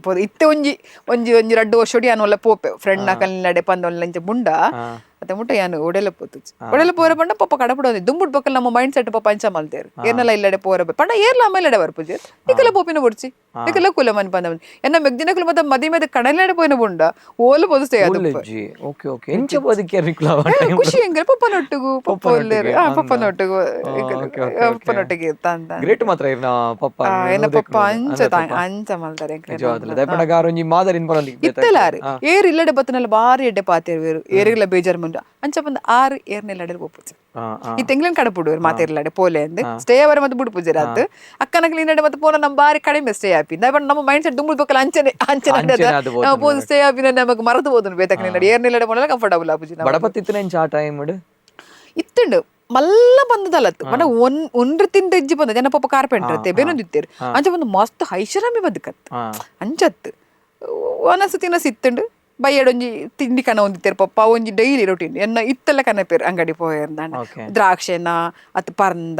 Speaker 1: ಪೋದು ಇತ್ತೆ ಒಂಜಿ ಒಂಜಿ ಒಂಜಿ ರಡ್ಡು ವರ್ಷ ಯಾನ್ ಒಲ್ಲ ಪೋಪೆ ಫ್ರೆಂಡ್ ನ ಕಲ್ನಡೆ ಪಂದ ಒಲ್ಲ ಬುಂಡ ಅತ್ತ ಮುಟ್ಟ ಯಾನು ಒಡೆಲ ಪೋತು ಒಡೆಲ ಪೋರ ಪಂಡ ಪಪ್ಪ ಕಡಪಡ ದುಂಬುಡ್ ಬೊಕ್ಕಲ್ ನಮ್ಮ ಮೈಂಡ್ ಸೆಟ್ ಪಪ್ಪ ಅಂಚ ಮಲ್ತೇರು ಏರ್ನಲ ಇಲ್ಲಡೆ ಪೋರ ಪಂಡ ಏರ್ಲ ಅಮ್ಮ ಇಲ್ಲಡೆ ಬರ್ಪುಜಿ ನಿಕಲ ಪೋಪಿನ ಬುಡ್ಚಿ ನಿಕಲ ಕುಲ ಮನ್ ಪಂದ ಎನ್ನ ಮೆಗ್ದಿನ ಕುಲ ಮತ್ತೆ ಮದಿ ಮೇಲೆ ಕಡಲಡೆ ಪೋಯಿನ ಬುಂಡ ಓಲು ಪೋದು ಸ್ಟೇ ಅದು
Speaker 2: ಓಕೆ ಓಕೆ ಎಂಚ ಬದುಕಿ
Speaker 1: ಖುಷಿ ಹೆಂಗ ಪಪ್ಪನೊಟ್ಟಿಗೂ ಪಪ್ಪ ಒಲ್ಲೇರು ಪಪ್ಪನೊಟ್ಟಿಗೂ ಪಪ್ಪನೊಟ್ಟಿಗೆ ಇರ್ತ
Speaker 2: ಗ್ರೇಟ್ ಮಾತ್ರ ಇರ್ನ ಪಪ್ಪ
Speaker 1: ಎನ್ನ ಪಪ್ಪ ಅಂಚ ಅಂಚ ಮಲ್ತಾರೆ
Speaker 2: ನಿಜವಾದ್ಲ ಮಾದರಿ
Speaker 1: ಇತ್ತಲಾರಿ ಏರ್ ಇಲ್ಲಡೆ ಬತ್ತನಲ್ಲ ಬಾರಿ ಎಡ್ಡೆ ಪಾತೇರು ಏರಿಗೆಲ್ಲ ಬೇಜಾರ್ ಉಂಡು ಅಂಚ ಬಂದು ಆರು ಏರ್ನೆಲ್ಲಡೆ ಪೋಪುಜಿ. ಈ ತೆಂಗ್ಲನ್ ಕಡಪುಡು ಮಾತೆರ್ಲಾಡೆ ಪೋಲೆ ಅಂದ್ ಸ್ಟೇ ಅವರ ಮತ್ತೆ ಬುಡುಪುಜಿ ರಾತ್ ಅಕ್ಕನ ಕ್ಲೀನ್ ಮತ್ತೆ ಪೋನ ನಮ್ಮ ಬಾರಿ ಕಡಿಮೆ ಸ್ಟೇ ಆಪಿ. ನಮ್ಮ ಮೈಂಡ್ ಸೆಟ್ ದುಂಬುಲ್ ಬೊಕ್ಕಲ ಅಂಚನೆ ಅಂಚನೆ.
Speaker 2: ಅಂಚನೆ ಅದು
Speaker 1: ನಾವು ಪೋದು ಸ್ಟೇ ಆಪಿನ ನಮಗ್ ಮರತು ಹೋದನು ಬೇತಕ್ಲಿನ ಏರ್ನೆಲ್ಲಡೆ ಪೋನಲ ಕಂಫರ್ಟಬಲ್ ಆಪುಜಿ ನಮಗ್.
Speaker 2: ಬಡಪತ್ತಿತ್ತನೆಂಚ ಆ ಟೈಮ್
Speaker 1: ಇತ್ತುಂಡು ಮಲ್ಲ ಬಂದದಲ್ಲತ್ತು ಮನ ಒನ್ ಒಂಡ್ರ ತಿಂದ ಇಜ್ಜಿ ಬಂದ ಜನ ಪಾಪ ಕಾರ್ಪೆಂಟರ್ ಅತ್ತೆ ಬೇನೊಂದಿತ್ತೇರು ಅಂಚ ಬಂದು ಮಸ್ತ್ ಐಷಾರಾಮಿ ಬದುಕತ್ತು ಅಂಚತ್ತು ಒನಸು ತಿನಸು ಇತ್ತುಂಡು ಬೈಯಡೊಂಜಿ ತಿಂಡಿ ಕಣ ಒಂದಿತ್ತೇರು ಪಪ್ಪ ಒಂಜಿ ಡೈಲಿ ರೊಟೀನ್ ಎನ್ನ ಇತ್ತೆಲ್ಲ ಕನಪೇರು ಅಂಗಡಿ ಪೋಯರ್ದಾಂಡ ದ್ರಾಕ್ಷೆನ ಅತ್ ಪರ್ಂದ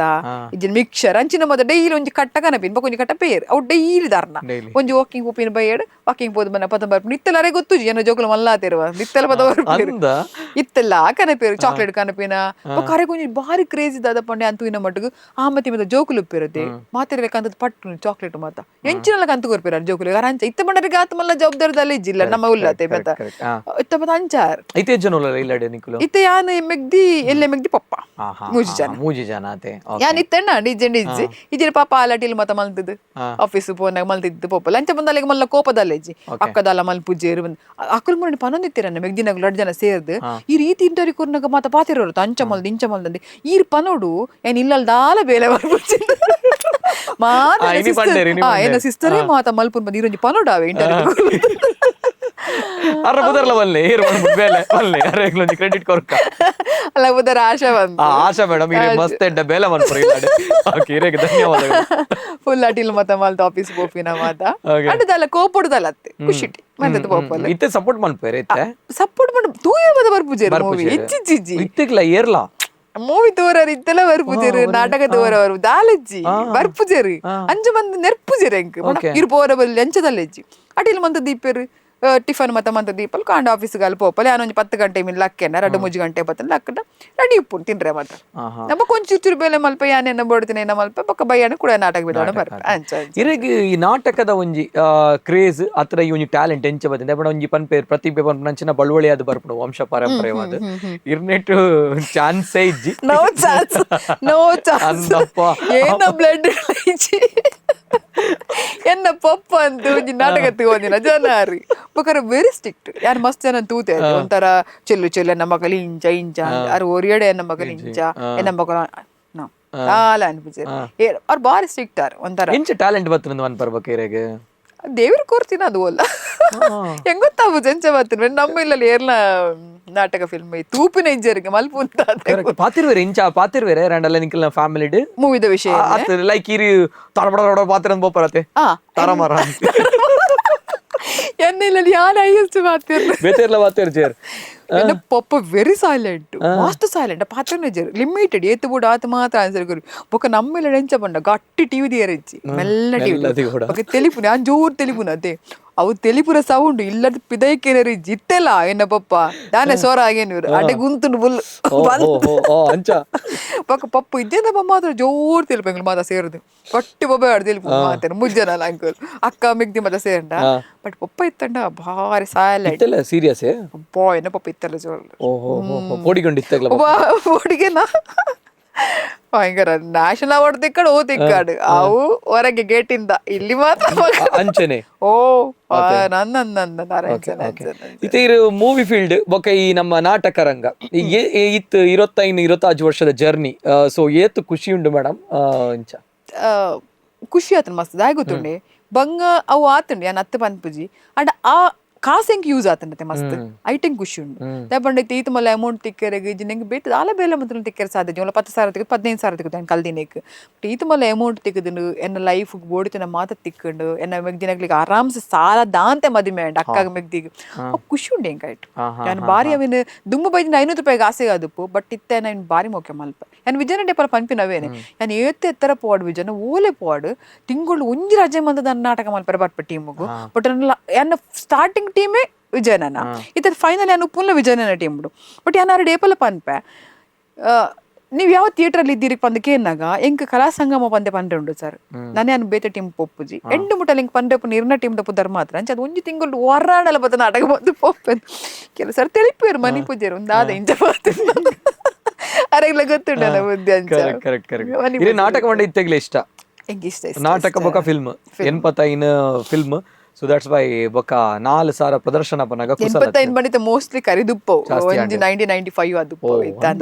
Speaker 1: ಇಜ್ಜಿನ ಮಿಕ್ಸರ್ ಅಂಚಿನ ಮೊದ ಡೈಲಿ ಒಂಜಿ ಕಟ್ಟ ಕನಪಿನ್ ಬೊಕ ಒಂಜಿ ಕಟ್ಟ ಪೇರು ಅವು ಡೈಲಿ ದಾರ್ನ.
Speaker 2: Daily.
Speaker 1: ಒಂಜಿ ವಾಕಿಂಗ್ ಪೋಪಿನ ಬೈಯಡ್ ವಾಕಿಂಗ್ ಪೋದು ಬನ್ನ ಪದ ಬರ್ಪುಂಡು ಇತ್ತೆಲ್ಲ ಗೊತ್ತುಜಿ ಎನ್ನ ಜೋಕುಲು ಮಲ್ಲಾತಿರುವ ಇತ್ತೆಲ್ಲ ಪದ ಬರ್ಪೇರು
Speaker 2: ಅಂದ?
Speaker 1: ಇತ್ತೆಲ್ಲ ಕನಪೇರು ಚಾಕ್ಲೇಟ್ ಕನಪಿನ ಬೊಕ ಅರೆಗ್ ಒಂಜಿ ಬಾರಿ ಕ್ರೇಜಿ ದಾದ ಪಂಡೆ ಅಂತೂ ಇನ್ನ ಮಟ್ಟಿಗೆ ಆ ಮತ್ತೆ ಮತ್ತೆ ಜೋಕುಲು ಉಪ್ಪಿರುತ್ತೆ ಮಾತಿರ್ಬೇಕಂತದ್ ಪಟ್ಟು ಚಾಕ್ಲೇಟ್ ಮಾತ ಎಂಚಿನೆಲ್ಲ ಕಂತು ಕೊರ್ಪಿರ ಜೋಕುಲು ಅಂಚ ಇತ್ತ ಬಂಡರಿಗೆ ಆತ ಮಲ್ಲ ಜವಾಬ್ದಾರಿದಲ್ಲಿ ಇಜ್ಜಿಲ್ಲ ನಮ್ಮ ಉಲ್ಲತೆ
Speaker 2: correct,
Speaker 1: ಮತ್ತೆ
Speaker 2: correct.
Speaker 1: ಇತ್ತ ಮತ್ತೆ ಅಂಚಾರ್.
Speaker 2: ಐತೆ ಜನ ಉಲ್ಲಲ್ಲ ಇಲ್ಲಡೆ ನಿಕುಲು?
Speaker 1: ಇತ್ತ ಯಾನ್ ಮೆಗ್ದಿ ಎಲ್ಲೆ ಮೆಗ್ದಿ ಪಪ್ಪ ಮೂಜಿ ಜನ.
Speaker 2: ಮೂಜಿ ಜನ ಅತೆ.
Speaker 1: ಯಾನ್ ಇತ್ತಣ್ಣ ಇಜ್ಜಂಡ ಇಜ್ಜಿ ಇಜ್ಜಿನ ಪಾಪ ಆಲಾಟಿಲ್ ಮತ ಮಲ್ತದ್ದು ಆಫೀಸ್ ಪೋನಾಗ ಮಲ್ತಿದ್ದು ಪೋಪ ಲಂಚ ಬಂದ ಅಲ್ಲಿಗೆ ಮಲ್ಲ ಕೋಪದಲ್ಲ ಇಜ್ಜಿ ಅಕ್ಕದಲ್ಲ ಮಲ್ಪುಜೇರು ಬಂದ್ ಅಕ್ಕಲ್ ಮುರಣಿ ಪನೊಂದಿತ್ತೀರನ್ನ ಮೆಗ್ದಿನಾಗ ಎರಡು ಜನ ಸೇರ್ದು ಈ ರೀತಿ ಇಂಟರ್ವ್ಯೂ ಕೊರ್ನಾಗ ಮಾತ ಪಾತಿರೋರು ಅಂಚ ಮಲ್ದು ಇಂಚ ಮಲ್ದಂದೆ ಈರ್ ಪನೋಡು ಏನ್ ಇಲ್ಲಲ್ ದಾಲ ಬೇಲೆ ಬರ್ಪುಜಿಂದು ಮಾತ
Speaker 2: ಇನಿ ಪಂಡೇರ್, ಇನಿ
Speaker 1: ಎನ್ನ
Speaker 2: ಪಂಡೇರ್.
Speaker 1: ಸಿಸ್ಟರೇ ಮಾತ ಮಲ್ಪುನ್ ಬಂದು ಈರೊಂಜಿ ಪನೋಡಾವೆ ಇಂಟರ್ವ್ಯೂ.
Speaker 2: ಅರ್ರ ಬುದರ್ಲ ಬಲ್ಲೆ ಏರು ಬಂದ್ಬಿಟ್ಟು ಬೇಲೆ ಬಲ್ಲೆ ಅರೆ ಕ್ರೆಡಿಟ್ ಕೊರ್ಕ.
Speaker 1: ಅಲ್ಲ ಬುದರ ಆಶಾ ಬಂದು.
Speaker 2: ಆಶಾ ಮೇಡಮ್ ಇರೇ ಮಸ್ತ್ ಎಡ್ಡ ಬೇಲೆ ಮನ್ಪುರ ಇಲ್ಲಡೆ. ಓಕೆ, ಇರೇಗ್ ಧನ್ಯವಾದಗಳು.
Speaker 1: ಫುಲ್ ಅಟಿಲ್ ಮತ ಮಲ್ತ ಆಫೀಸ್ ಪೋಪಿನ ಮಾತ
Speaker 2: Okay.
Speaker 1: ಅಂಡದಲ್ಲ ಕೋಪುಡ್ದಲ್ಲ ಅತ್ತೆ ಖುಷಿಟಿ ಮಂದದ ಪೋಪಲ್ಲ.
Speaker 2: ಇತ್ತೆ ಸಪೋರ್ಟ್ ಮನ್ಪೇರೆ ಇತ್ತೆ?
Speaker 1: ಸಪೋರ್ಟ್ ಮಾಡು ತೂಯ ಮದ ಬರ್ಪುಜೇರು ಮೂವಿ ಇಚ್ಚಿಜ್ಜಿ.
Speaker 2: ಇತ್ತಿಗ್ಲ ಏರ್ಲಾ
Speaker 1: ಮೂವಿ ತೋರರು ಇತ್ತೆಲ್ಲ ಬರ್ಪುಜೇರು ನಾಟಕ ತೋರವರು ದಾಲಜ್ಜಿ ಬರ್ಪುಜೇರು ಅಂಚ ಮಂದ ನೆರ್ಪುಜೇರು ಎಂಕ್ ಇರು ಪೋರ ಬಲ್ಲಿ ಅಂಚದಲ್ಲಜ್ಜಿ ಅಟಿಲ್ ಮಂತ ದೀಪೇರು ಟಿಫನ್ ಮತ ಮಂತ ದೀಪಲ್ ಕಾಂಡ ಆಫೀಸ್ ಗಾಲ್ ಪೋಪಲ್ ಯಾನೊಂಜಿ ಒಂಜಿ 10 ಗಂಟೆ ಮಿನ್ ಲಕ್ಕೆನ 2-3 ಗಂಟೆ ಬತ್ತನ ಲಕ್ಕಡ ರೆಡಿ ಉಪ್ಪು ತಿನ್ರೆ ಮಾತ್ರ ನಮ್ಮ ಕೊಂಚ ಚೂರು ಬೇಲೆ ಮಲ್ಪ ಯಾನೇನ ಬೋಡ್ತೀನಿ ಏನ ಮಲ್ಪ ಪಕ್ಕ ಬಯ್ಯಾಣ ಕೂಡ ನಾಟಕ ಬಿಡೋಣ ಬರ್ಪ ಅಂಚ ಅಂಚ.
Speaker 2: ಇರೆಗ್ ಈ ನಾಟಕದ ಒಂಜಿ ಕ್ರೇಜ್ ಅತ್ರ ಈ ಒಂಜಿ ಟ್ಯಾಲೆಂಟ್ ಎಂಚ ಬತ್ತಿಂದ ಬಡ ಒಂಜಿ ಪನ್ಪೇರ್ ಪ್ರತಿಭೆ ಪನ್ಪುನಂಚಿನ ಬಳುವಳಿ ಅದು ಬರ್ಪುಂಡು ವಂಶ ಪರಂಪರೆವಾದ ಇರ್ನೆಟ್ ಚಾನ್ಸೇ ಇಜ್ಜಿ.
Speaker 1: No chance, no chance.
Speaker 2: Andappa.
Speaker 1: ಏನ ಬ್ಲಡ್ ಇಜ್ಜಿ ಎನ್ನ ಪಪ್ಪ ಅಂತ ಒಂಜಿ ನಾಟಕ ತಗೊಂಡಿನ ಜನಾರಿ ಬೊಕರ ವೆರಿ ಸ್ಟ್ರಿಕ್ಟ್ ಯಾರು ಮಸ್ತ್ ಜನ ತೂತೆ ಒಂಥರ ಚೆಲ್ಲು ಚೆಲ್ಲು ಎನ್ನ ಮಗಲು ಇಂಚ ಇಂಚ ಅರು ಒರಿಯಡೆ ಎನ್ನ ಮಗಲು ಇಂಚ ಎನ್ನ ಮಗಲು ನೋ ದಾಲ ಅನ್ಪುಜೆರ್ ಅವ್ರು ಬಾರಿ ಸ್ಟ್ರಿಕ್ಟ್ ಆರ್ ಒಂಥರ.
Speaker 2: ಎಂಚ ಟ್ಯಾಲೆಂಟ್ ಬತ್ತಿನ ಅನ್ಪರ್ಬೇಕು ಇರೆಗ್?
Speaker 1: ದೇವ್ರ ಕೋರ್ತಿನ ಅದು ಅಲ್ಲ ಹೆಂಗ್ ಗೊತ್ತಾಗುದು ಎಂಚ ಬತ್ತಿನ ನಮ್ಮ ಇಲ್ಲಲ್ಲಿ ಏರ್ಲ ನಾಟಕ ಫಿಲ್ಮ್ ತೂಪಿನ ಇಜ್ಜರಿಗೆ ಮಲ್ಪು ಅಂತ.
Speaker 2: ಕರೆಕ್ಟ್ ಪಾತಿರ್ವೇರೆ ಇಂಚ ಪಾತಿರ್ವೇರೆ ರಂಡಲ್ಲ ನಿಖಿಲ್ನ ಫ್ಯಾಮಿಲಿ
Speaker 1: ಮೂವಿದ ವಿಷಯ
Speaker 2: ಅತ್ ಲೈಕ್ ಇರಿ ತಡಬಡ ತಡಬಡ ಪಾತ್ರ ಬೋಪರತೆ ತರಮರ
Speaker 1: ಎನ್ನ ಇಲ್ಲಲ್ಲಿ ಯಾರು ಹೈಯೆಸ್ಟ್ ಮಾತಿರ್ಲ
Speaker 2: ಬೇತೆರ್ಲ ಪಾತಿರ್ ಜೇರ್.
Speaker 1: ಎನ್ನ ಪಪ್ಪ ವೆರಿ ಸೈಲೆಂಟ್ ಮಸ್ತ್ ಸೈಲೆಂಟ್ ಪಾತ್ರನೇ ಜೇರ್ ಲಿಮಿಟೆಡ್ ಏತು ಬುಡ ಆತ ಮಾತ್ರ ಆನ್ಸರ್ ಕೊರು ಬೊಕ ನಮ್ಮೆಲ್ಲ ಎಂಚ ಬಂಡ ಗಟ್ಟಿ ಟಿವಿ ದಿಯರಿಜ್ಜಿ ಮೆಲ್ಲ ಟಿವಿ ಬೊಕ ತೆಲಿಪುನ ಯಾನ್ ಜೋರ್ ತೆಲಿಪುನ ಅದೇ ಅವು ತೆಲಿಪುರ ಸೌಂಡ್ ಇಲ್ಲದ ಪಿದೈಕೇನರಿ ಜಿತ್ತೆಲ್ಲ ಎನ್ನ ಪಪ್ಪ ದಾನೆ ಸೋರ ಆಗೇನು ಅಡೆ ಗುಂತುಂಡು ಬುಲ್
Speaker 2: ಅಂಚ
Speaker 1: ಪಕ್ಕ ಪಪ್ಪು ಇದ್ದೇನಪ್ಪ ಮಾತ್ರ ಜೋರ್ ತೆಲಿಪು ಎಂಗ್ಲು ಮಾತ ಸೇರುದು ಗಟ್ಟಿ ಬೊಬ್ಬೆ ಆಡ್ ತೆಲಿಪು ಮಾತೇನು ಮುಜ್ಜನಲ್ಲ ಅಂಕಲ್ ಅಕ್ಕ ಮಿಗ್ದಿ ಮಾತ ಸೇರಂಡ ಬಟ್ ಪಪ್ಪ ಇತ್ತಂಡ ಭಾರಿ ಸೈಲೆಂಟ್.
Speaker 2: ಇತ್ತೆಲ್ಲ ಸೀರಿಯಸ್
Speaker 1: ಅಬ್ಬಾ ಎನ್ನ ಪಪ್ಪ ಇತ್ತಲ್ಲ ಜೋರ್.
Speaker 2: ಓಹೋ ಪೋಡಿಗೊಂಡು ಇತ್ತಗ್ಲ
Speaker 1: ಒಬ್ಬ ಹುಡುಗಿನ ಭಯಂಕರ ನ್ಯಾಷನಲ್ ಅವಾರ್ಡ್ ತಿಕ್ಕಾಡು ಓ ತಿಕ್ಕಾಡು ಅವು ಹೊರಗೆ ಗೇಟಿಂದ ಇಲ್ಲಿ ಮಾತ್ರ ಮಗ.
Speaker 2: ಅಂಚನೆ
Speaker 1: ಓ ನನ್ನ ನನ್ನ ಅಂಚನೆ.
Speaker 2: ಇತ್ತೆ ಇರು ಮೂವಿ ಫೀಲ್ಡ್ ಬೊಕ ಈ ನಮ್ಮ ನಾಟಕ ರಂಗ ಇತ್ತು 25 ವರ್ಷದ ಜರ್ನಿ ಸೊ ಏತು ಖುಷಿ ಉಂಡು ಮೇಡಮ್ ಅಂಚ?
Speaker 1: ಖುಷಿ ಆತನ ಮಸ್ತ್ ದಾಯ ಗೊತ್ತುಂಡೆ ಬಂಗ ಅವು ಆತುಂಡು ಯಾನ್ ಅತ್ತೆ ಪನ್ಪುಜಿ ಅಂಡ್ ಆ ಕಾಸು ಎಂಕ್ ಯೂಸ್ ಆತಂಡತೆ ಮಸ್ತ್ ಐಟಂ ಖುಷಿ ಉಂಡು ದಾಯೆ ಈತ ಮಲ್ಲ ಅಮೌಂಟ್ ತಿಕ್ಕರೆಗ್ ಇಜ್ಜಿ ನಂಗೆ ಬೇತೆ ದಾಲ ಬೇಲೆ ಮಾತ್ರ ತಿಕ್ಕರೆ ಸಾಧ್ಯ ಜೀವನ 10,000 ತಿಕ್ಕದು 15,000 ತಿಕ್ಕದು ನಾನು ಕಲ್ದಿನೇಕ್ ಬಟ್ ಈತ ಮಲ್ಲ ಅಮೌಂಟ್ ತಿಕ್ಕದುಂಡು ಎನ್ನ ಲೈಫ್ ಬೋಡಿತನ ಮಾತ ತಿಕ್ಕಂಡು ಎನ್ನ ಮೆಗ್ದಿನಗ್ಲಿಗೆ ಆರಾಮ್ಸೆ ಸಾಲ ದಾಂತೆ ಮದಿಮೆ ಅಂಡ್ ಅಕ್ಕಾಗ ಮೆಗ್ದಿಗ್ ಅವ್ ಖುಷಿ ಉಂಡು ಎಂಕಾಯ್ತು ನಾನು ಬಾರಿ ಅವಿನ ದುಂಬು ಬೈದಿನ 500 ರೂಪಾಯಿಗೆ ಆಸೆ ಆದಪ್ಪು ಬಟ್ ಇತ್ತೆ ನಾನು ಬಾರಿ ಮೋಕೆ ಮಲ್ಪ ನಾನು ವಿಜಯನ ಡೇಪಲ ಪನ್ಪಿನವೇನೆ ನಾನು ಏತ್ ಎತ್ತರ ಪೋಡು ವಿಜಯನ ಓಲೆ ಪೋಡು ತಿಂಗಳು ಒಂಜಿ ರಜೆ ಮಂದದ ನಾಟಕ ಮಲ್ಪರೆ ಬರ್ಪ ಟೀಮುಗು ಬಟ್ ನನ್ನ ಸ್ಟಾರ್ಟಿಂಗ್ ಟೀಮೇ ವಿಜಯನನ ಇತ್ತ ಫೈನಲ್ ಯಾನು ಪುಲ್ಲ ವಿಜಯನನ ಟೀಮ್ ಬಟ್ ಯಾರು ಡೇಪಲ ಪನ್ಪೆ ನೀವು ಯಾವ ಥಿಯೇಟ್ರಲ್ಲಿ ಇದ್ದೀರಿ ಪಂದಕ್ಕೆ ಏನಾಗ ಎಂಕ್ ಕಲಾ ಸಂಗಮ ಪಂದೆ ಪಂಡೆ ಉಂಡು ಸರ್ ನಾನು ಯಾನು ಬೇತೆ ಟೀಮ್ ಪೊಪ್ಪುಜಿ ಎಂಟು ಮುಟ್ಟಲ್ ಎಂಕ್ ಪಂಡೆ ಇರ್ನ ಟೀಮ್ ದಪ್ಪು ಧರ್ಮ ಮಾತ್ರ ಅಂಚ ಅದು ಒಂಜಿ ತಿಂಗಳು ಹೊರಾಡಲ ಬತ್ತ ನಾಟಕ ಬಂದು ಪೊಪ್ಪೆ ಕೆಲವು ಸರ್ ತಿಳಿಪೇರು ಮನಿ ಪೂಜೆರು ಒಂದಾದ ಇಂಚ ಅರೆಗ್ಲ ಗೊತ್ತುಂಡಲ್ಲ ಬುದ್ಧಿ ಅಂಚ
Speaker 2: correct correct correct ನಾಟಕ ಮಂಡ ಇತ್ತೆಗ್ಲ ಇಷ್ಟ
Speaker 1: ಎಂಕ್ ಇಷ್ಟ
Speaker 2: ನಾಟಕ ಬೊಕ film 85 film So that's why ಬೊಕ್ಕ 4000 ಪ್ರದರ್ಶನ ಪನ್ನಗ ಕುಸಲ
Speaker 1: 85 ಬಂದಿತ್ತೆ ಮೋಸ್ಟ್ಲಿ ಕರಿದುಪ್ಪವು
Speaker 2: ಜಾಸ್ತಿ
Speaker 1: ಒಂಜಿ 90-95 ಅದು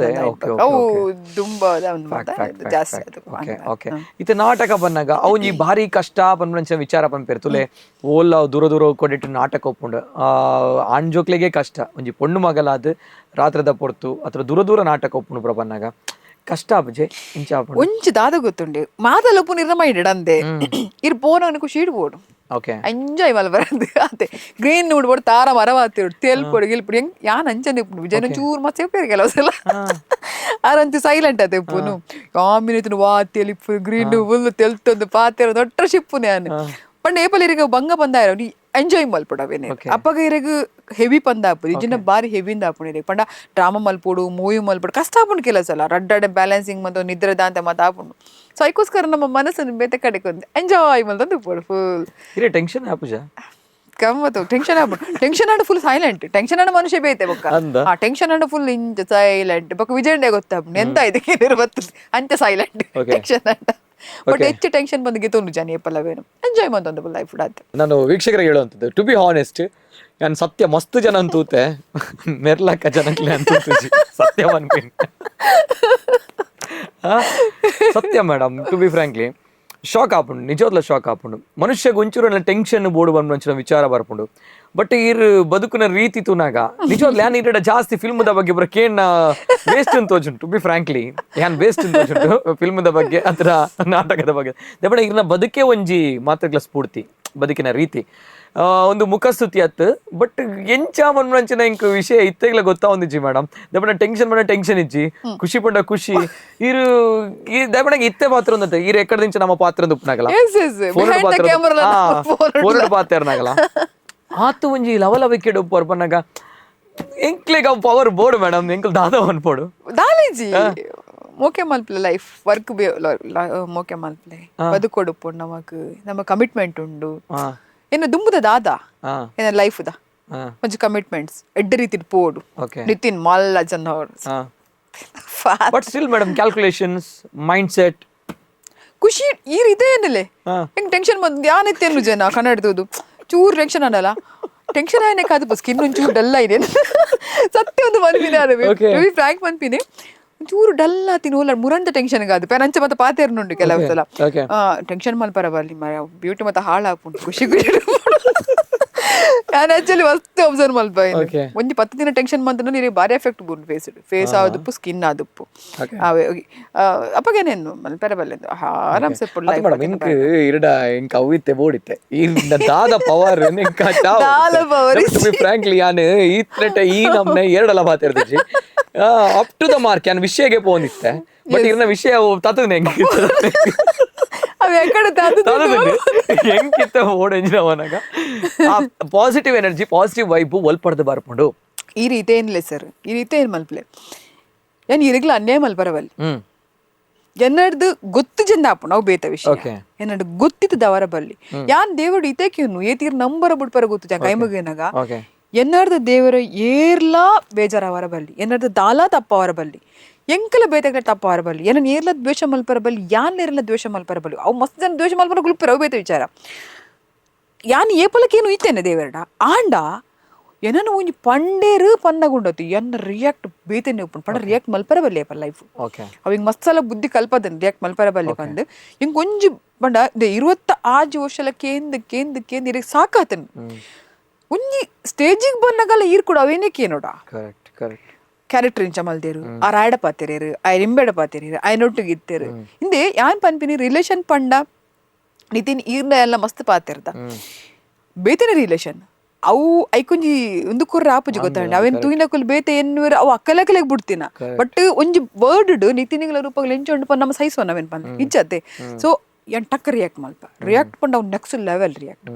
Speaker 1: ಅವು ದುಂಬ ಜಾಸ್ತಿ ಅದು.
Speaker 2: ಓಕೆ ಓಕೆ ಇತ್ತೆ ನಾಟಕ ಬನ್ನಾಗ ಅವು ಭಾರಿ ಕಷ್ಟ ಪನ್ಪುನಂಚಿನ ವಿಚಾರ ಪನ್ಪೇರು ತುಲೆ ಓಲ್ಲ ದೂರ ದೂರ ಕೊಡಿಟ್ಟು ನಾಟಕ ಒಪ್ಪುಂಡು ಆಣ್ ಜೋಕ್ಲೆಗೆ ಕಷ್ಟ ಒಂಜಿ ಪೊಣ್ಣು ಮಗಲಾದ್ ರಾತ್ರದ ಪೊರ್ತು ಅಥವಾ ದೂರ ದೂರ ನಾಟಕ ಒಪ್ಪುಂಡು ಪೂರ ಬನ್ನಾಗ ಕಷ್ಟ ಆಪುಜೆ ಇಂಚ ಆಪುಂಡು
Speaker 1: ಒಂಜಿ ದಾದ ಗೊತ್ತುಂಡೆ ಮಾತಲ್ಲ ಉಪ್ಪು ನಿರ್ನ ಮೈಂಡ್ ಅಂದೆ ಇರ್ ಪೋನ ಖುಷಿ ಇಡ್ಬೋಡು
Speaker 2: ಓಕೆ
Speaker 1: ಎಂಜಾಯ್ ಮಲ್ ಬರಂದು ಅದೇ ಗ್ರೀನ್ ನೋಡ್ಬೋದು ತಾರ ಮರವಾತಿರು ತೇಲ್ಪೊಡು ಗಿಲ್ಪೊಡು ಹೆಂಗ್ ಯಾನ್ ಅಂಚನೆ ಇಪ್ಪುಂಡು ವಿಜಯನ ಚೂರು ಮಸ್ತ್ ಉಪ್ಪೇರು ಕೆಲವು ಸಲ ಆರಂತಿ ಸೈಲೆಂಟ್ ಅದೇ ಇಪ್ಪುನು ಕಾಮಿನ ವಾ ತೆಲಿಪ್ಪು ಗ್ರೀನ್ ಹುಲ್ಲು ತೆಲ್ತೊಂದು ಪಾತೆರ ದೊಡ್ಡ ಶಿಪ್ಪುನು ಯಾನ್ ಪಂಡ ಏಪಲ್ ಇರಗ ಬಂಗ ಬಂದಾರ ನೀ ಎಂಜಾಯ್ ಮಲ್ಪಡು ಅವೇನೆ ಅಪ್ಪಗ ಇರಗ ಹೆವಿ ಪಂದ ಆಪುದು ಇಜಿನ ಬಾರಿ ಹೆವಿಂದ ಆಪುಂಡು ಇರಗ ಪಂಡ ಡ್ರಾಮಾ ಮಲ್ಪೊಡು ಮೂವಿ ಮಲ್ಪೊಡು ಕಷ್ಟ ಆಪುಂಡು ಕೆಲಸ ಅಲ್ಲ ರಡ್ಡಡೆ ಬ್ಯಾಲೆನ್ಸಿಂಗ್ ಮತ್ತು ನಿದ್ರೆ ದಾಂತೆ ಮತ್ತೆ ಆಪುಂಡು. ಸೊ ಅದಕ್ಕೋಸ್ಕರ ನಮ್ಮ ಮನಸ್ಸನ್ನು ಬೇತೆ ಕಡೆಕೊಂದು ಎಂಜಾಯ್ ಮಲ್ತೊಂದು ಇಪ್ಪೊಡು ಫುಲ್.
Speaker 2: ಇರೆ ಟೆನ್ಷನ್ ಆಪುಜ
Speaker 1: ಗಮ್ಮತ್ತು ಟೆನ್ಷನ್ ಆಗ್ಬಿಡು ಟೆನ್ಷನ್ ಆಂಡ full silent tension ಆಂಡ ಮನುಷ್ಯ ಬೇತೆ ಬೊಕ್ಕ
Speaker 2: ಅಂದ?
Speaker 1: ಆ ಟೆನ್ಷನ್ ಆಂಡ ಫುಲ್ ಇಂಚ ಸೈಲೆಂಟ್ ಬೊಕ್ಕ ವಿಜಯಂಡೆ ಗೊತ್ತಾಪುಂಡು ಎಂತ ಇದಕ್ಕೆ ಬತ್ತು ಅಂಚ ಸೈಲೆಂಟ್ ಟೆನ್ಷನ್ ಆಂಡ ಬಟ್ ಹೆಚ್ಚು ಟೆನ್ಷನ್ ಬಂದು ಗೆತ್ತೊಂದು ಜನ ಏಪಲ್ಲವೇನು ಎಂಜಾಯ್ ಮಂತೊಂದು ಲೈಫ್ ಆತ.
Speaker 2: ನಾನು ವೀಕ್ಷಕರಿಗೆ ಹೇಳುವಂಥದ್ದು to be honest ನಾನು ಸತ್ಯ ಮಸ್ತ್ ಜನ ಅಂತೂತೆ ಮೆರ್ಲಕ್ಕ ಜನಕ್ಲೆ ಅಂತ ಸತ್ಯ ಅನ್ಪಿನ್ ಸತ್ಯ madam to be frankly shock ಆಪುಂಡು ನಿಜವಾದ್ಲ ಶಾಕ್ ಆಪುಂಡು ಮನುಷ್ಯಗ್ ಒಂಚೂರು ಟೆನ್ಷನ್ ಬೋರ್ಡ್ ಬಂದು ವಿಚಾರ ಬರ್ಪುಂಡು ಬಟ್ ಈರ್ ಬದುಕುನ ರೀತಿ ತೂನಾಗ ನಿಜವಾದ್ಲ ಯಾನ್ ಈರಡ ಜಾಸ್ತಿ ಫಿಲ್ಮ್ದ ಬಗ್ಗೆ ಬರ ಕೇಣ್ಣ ವೇಸ್ಟ್ ಅಂತ ತೋಜುಂಟು to be frankly ಯಾನ್ ವೇಸ್ಟ್ ಅಂತ ತೋಜುಂಟು ಫಿಲ್ಮ್ದ ಬಗ್ಗೆ ಅಥವಾ ನಾಟಕದ ಬಗ್ಗೆ ದೆಪಡ ಈರ್ನ ಬದುಕೇ ಒಂಜಿ ಮಾತ್ರಗ್ಲ ಸ್ಫೂರ್ತಿ ಬದುಕಿನ ರೀತಿ ಒಂದು ಮುಖಸ್ತುತಿ ಅತ್ತು ಬಟ್ ಎಂಚ ಮನ್ಮಂಚಿನ ಇಂಕ್ ವಿಷಯ ಇತ್ತೆಗ್ಲ ಗೊತ್ತಾವೊಂದಿಜ್ಜಿ ಮೇಡಮ್ ದೆಪಡ ಟೆನ್ಷನ್ ಪಂಡ ಟೆನ್ಷನ್ ಇಜ್ಜಿ ಖುಷಿ ಪಂಡ ಖುಷಿ ಈರು ಈ ದೆಪಡ ಇತ್ತೆ ಪಾತ್ರ ಒಂದಂತೆ ಈರು ಎಕ್ಕಡ ದಿಂಚ ನಮ್ಮ ಪಾತ್ರ ಉಪ್ಪನಾಗಲ
Speaker 1: Yes, yes. Behind the camera ಲ phone
Speaker 2: phone ಪಾತ್ರ ಆತು ಒಂಜಿ ಲವಲವಿಕೆಡ್ ಉಪ್ಪು ಪನ್ನಗ ಎಂಕ್ಲೆಗ್ ಅವು power board madam ಎಂಕಲ್ ದಾದ ಅನ್ಪೋಡು
Speaker 1: ದಾಲೇಜಿ ಮೋಕೆ ಮಲ್ಪ್ಲೆ ಲೈಫ್ ವರ್ಕ್ ಮೋಕೆ ಮಲ್ಪ್ಲೆ ಬದುಕೊಡುಪ್ಪು ನಮಕ್ ನಮ್ಮ ಕಮಿಟ್ಮೆಂಟ್ ಉಂಡು ಎನ್ನ ದುಂಬುದ ದಾದ ಎನ್ನ ಲೈಫ್ the ಒಂಜಿ ಕಮಿಟ್ಮೆಂಟ್ಸ್ ಎಡ್ಡೆ ರೀತಿ ಪೋಡು
Speaker 2: ಓಕೆ
Speaker 1: ನಿತಿನ್ ಮಲ್ಲ ಜನ ಅವರು
Speaker 2: but still madam calculations mind set
Speaker 1: ಖುಷಿ ಈ ರೀತಿ ಏನಲ್ಲೇ ಹೆಂಗ್ ಟೆನ್ಷನ್ ಬಂದ್ ಯಾನೈತೆ ಜನ ಕನ್ನಡದದು ಚೂರು ಟೆನ್ಷನ್ ಅನ್ನಲ್ಲ ಟೆನ್ಷನ್ ಆಯ್ನೆ ಕಾದು ಸ್ಕಿನ್ ಒಂಚೂರು ಡಲ್ ಆಗಿದೆ ಸತ್ಯ ಒಂದು ಮನ್ಪಿನ ಅದು ಫ್ರಾಂಕ್ ಮನ್ಪಿನಿ ಒಂಚೂರು ಡಲ್ ಆತಿನ ಓಲ ಮುರಂದ ಟೆನ್ಷನ್ ಕಾದು ಪೆನಂಚ ಮತ್ತೆ ಪಾತೇರ್ನುಂಡು ಕೆಲವು ಸಲ ಟೆನ್ಷನ್ ಮಲ್ಪರ ಬರ್ಲಿ ಬ್ಯೂಟಿ ಮತ್ತೆ ಹಾಳಾಪುಂಟು ಖುಷಿ ಖುಷಿ. ನಾನು ಆಕ್ಚುಲಿ ಮಸ್ತ್ ಅಬ್ಸರ್ವ್ ಮಲ್ಪ ಒಂಜಿ 10 ದಿನ ಟೆನ್ಷನ್ ಮಂತನ ನೀರಿಗೆ ಭಾರಿ ಎಫೆಕ್ಟ್ ಬುಂಡು ಫೇಸ್ ಫೇಸ್ ಆದುಪ್ಪು ಸ್ಕಿನ್ ಆದುಪ್ಪು ಅಪ್ಪಗೇನೇನು ಮಲ್ಪರ ಬಲ್ಲೆಂದು ಆರಾಮ್ಸೆ
Speaker 2: ಮೇಡಮ್ ಇಂಕ್ ಇರಡ ಇಂಕ್ ಅವಿತ್ತೆ ಬೋಡಿತ್ತೆ ಈ ದಾದ ಪವರ್
Speaker 1: ದಾಲ power
Speaker 2: to be frankly ಯಾನ್ ಈ ತ್ರೆಟ ಈ ನಮ್ನೆ ಎರಡಲ್ಲ ಮಾತಾಡ್ತಿದ್ವಿ up to the mark ಯಾನ್ ವಿಷಯಗೆ ಪೋನಿತ್ತೆ ಬಟ್ ಇರ್ನ ವಿಷಯ ತತನೆ
Speaker 1: ಅವು ಎಕ್ಕಡೆ
Speaker 2: ಹೆಂಗಿತ್ತ ಓಡ್ ಅವನಾಗ positive energy positive vibe ಒಲ್ಪಡ್ದು ಬರ್ಪುಂಡು
Speaker 1: ಈ ರೀತಿ ಏನಿಲ್ಲ ಸರ್ ಈ ರೀತಿ ಏನು ಮಲ್ಪಲೆ ಏನ್ ಇರಗ್ಲ ಅನ್ಯಾಯ ಮಲ್ಪರವಲ್ಲಿ ಎನ್ನಡ್ದು ಗೊತ್ತು ಜಂದ ಆಪುಂಡು ಅವು ಬೇತ ವಿಷಯ ಎನ್ನಡು ಗೊತ್ತಿದ್ದದ ಅವರ ಬಲ್ಲಿ ಯಾನ್ ದೇವರು ಇತೇಕಿಯನ್ನು ಏತೀರ್ ನಂಬರ ಬುಡ್ಪರ ಗೊತ್ತು ಜಾ ಕೈಮುಗಿನಾಗ ಎನ್ನಡ್ದು ದೇವರ ಏರ್ಲಾ ಬೇಜಾರ ಅವರ ಬಲ್ಲಿ ಎನ್ನಡ್ದು ದಾಲಾ ತಪ್ಪ ಅವರ ಬಲ್ಲಿ ಎಂಕಲ ಬೇತಗಳ ತಪ್ಪ ಅವರ ಬಲ್ಲಿ ಏನನ್ ಏರ್ಲ ದ್ವೇಷ ಮಲ್ಪರ ಬಲ್ಲಿ ಯಾನ್ ಏರ್ಲ ದ್ವೇಷ ಮಲ್ಪರ ಬಲ್ಲಿ ಅವು ಮಸ್ತ್ ಜನ ದ್ವೇಷ ಮಲ್ಪರ ಗುಲ್ಪರ ಅವು ಬೇತ ವಿಚಾರ ಯಾನ್ ಏಪಲಕ್ಕೇನು ಇತ್ತೇನೆ ದೇವರಡ ಆಂಡ ಏನನು ಒಂಜಿ ಪಂಡೇರು ಪನ್ನಗುಂಡತ್ತು ಎನ್ನ ರಿಯಾಕ್ಟ್ ಬೇತೇನೆ ಉಪ್ಪುಂಡು ಪಂಡ ರಿಯಾಕ್ಟ್ ಮಲ್ಪರ ಬಲ್ಲಿ ಏಪ ಲೈಫ್ ಅವ ಹಿಂಗೆ ಮಸ್ಸಲ ಬುದ್ಧಿ ಕಲ್ಪದನ್ ರಿಯಾಕ್ಟ್ ಮಲ್ಪರ ಬಲ್ಲಿ ಬಂದು ಹಿಂಗೆ ಒಂಜಿ ಪಂಡ 26 ವರ್ಷಲ ಕೇಂದ್ ಕೇಂದ್ ಕೇಂದ್ ಇರಕ್ಕೆ ಸಾಕಾತನ್ ಒಂಜಿ ಸ್ಟೇಜಿಗೆ ಬಂದಾಗಲ್ಲ ಈರ್ ಕೂಡ ಅವೇನೇ ಕೇನೋಡ
Speaker 2: correct correct
Speaker 1: character ಇಂಚ ಮಲ್ದೇರು ಆ ರಾಯಡ ಪಾತೆರೇರು ಆಯ್ ರಿಂಬೆಡ ಪಾತೆರೇರು ಆಯನೊಟ್ಟಿಗೆ ಇತ್ತೇರು ಹಿಂದೆ ಯಾನ್ ಪನ್ಪಿನಿ ರಿಲೇಷನ್ ಪಂಡ ನಿತಿನ್ ಈರ್ನ ಎಲ್ಲ ಮಸ್ತ್ ಪಾತಿರ್ದ ಬೇತೇನೆ ರಿಲೇಷನ್ ಅವು ಐಕೊಂಜಿ ಒಂದು ಕೊರ್ರ ಆಪುಜಿ ಗೊತ್ತಾಂಡ ಅವೇನು ತೂಯಿನಕುಲು ಬೇತೆ ಎನ್ನುವರು ಅವು ಅಕ್ಕಲಕ್ಕಲೆಗ್ ಬಿಡ್ತೀನ ಬಟ್ ಒಂಜಿ ವರ್ಡ್ ನಿತಿನಿಗಳ ರೂಪಗಳು ಎಂಚ ಉಂಡು ನಮ್ಮ ಸಹಿಸುವ ನಾವೇನ್ ಪಂದ ಇಜ್ಜತೆ. ಸೊ ಏನ್ ಟಕ್ ರಿಯಾಕ್ಟ್ ಮಲ್ಪ ರಿಯಾಕ್ಟ್ ಪಂಡ ಅವ್ next level react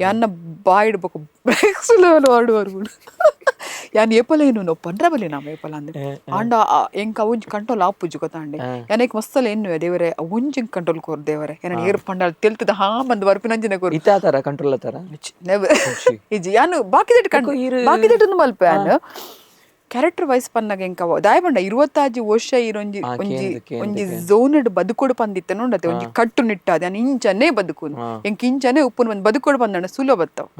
Speaker 1: ಯಾನ್ನ ಬಾಯಿಡ್ಬೇಕು next level word ಯಾನ್ ಏಪಲ ಏನು ಪಂಡ್ರ ಬಲ್ಲಿ ನಾಮ ಏಪಲ ಅಂದ್ರೆ ಆಂಡ ಎಂಕ ಒಂಜಿ ಕಂಟ್ರೋಲ್ ಆಪುಜಿ ಗೊತ್ತಾಂಡೆ ಯಾನೇಕ್ ಮಸ್ತಲ ಎನ್ನುವೆ ದೇವರೇ ಒಂಜಿ ಕಂಟ್ರೋಲ್ ಕೋರ್ ದೇವರೇ ಏನ ಏರ್ ಪಂಡಾಲ್ ತೆಲ್ತದ ಹಾ ಬಂದು ಬರ್ಪಿನಂಜಿನ ಕೋರ್
Speaker 2: ಇತ್ತ ತರ ಕಂಟ್ರೋಲ್ ತರ
Speaker 1: ಇಜ್ಜಿ ಯಾನು ಬಾಕಿದೆಟ್ ಕಂಡು ಬಾಕಿದೆಟ್ ಒಂದು ಮಲ್ಪ ಯಾನ್ Character wise ಪನ್ನಾಗ ಎಂಕವ ದಾಯ ಪಂಡ 25 ವರ್ಷ ಇರೊಂಜಿ ಒಂಜಿ ಒಂಜಿ ಝೋನ್ ಬದುಕೊಡು ಪಂದಿತ್ತ ನೋಡತ್ತೆ ಒಂಜಿ ಕಟ್ಟು ನಿಟ್ಟಾದ ಯಾನ್ ಇಂಚನೇ ಬದುಕುನು ಎಂಕ್ ಇಂಚನೇ ಉಪ್ಪುನು ಬಂದು ಬದುಕೊಡು ಬಂದಣ್ಣ ಸುಲಭ ಬತ್ತವ್.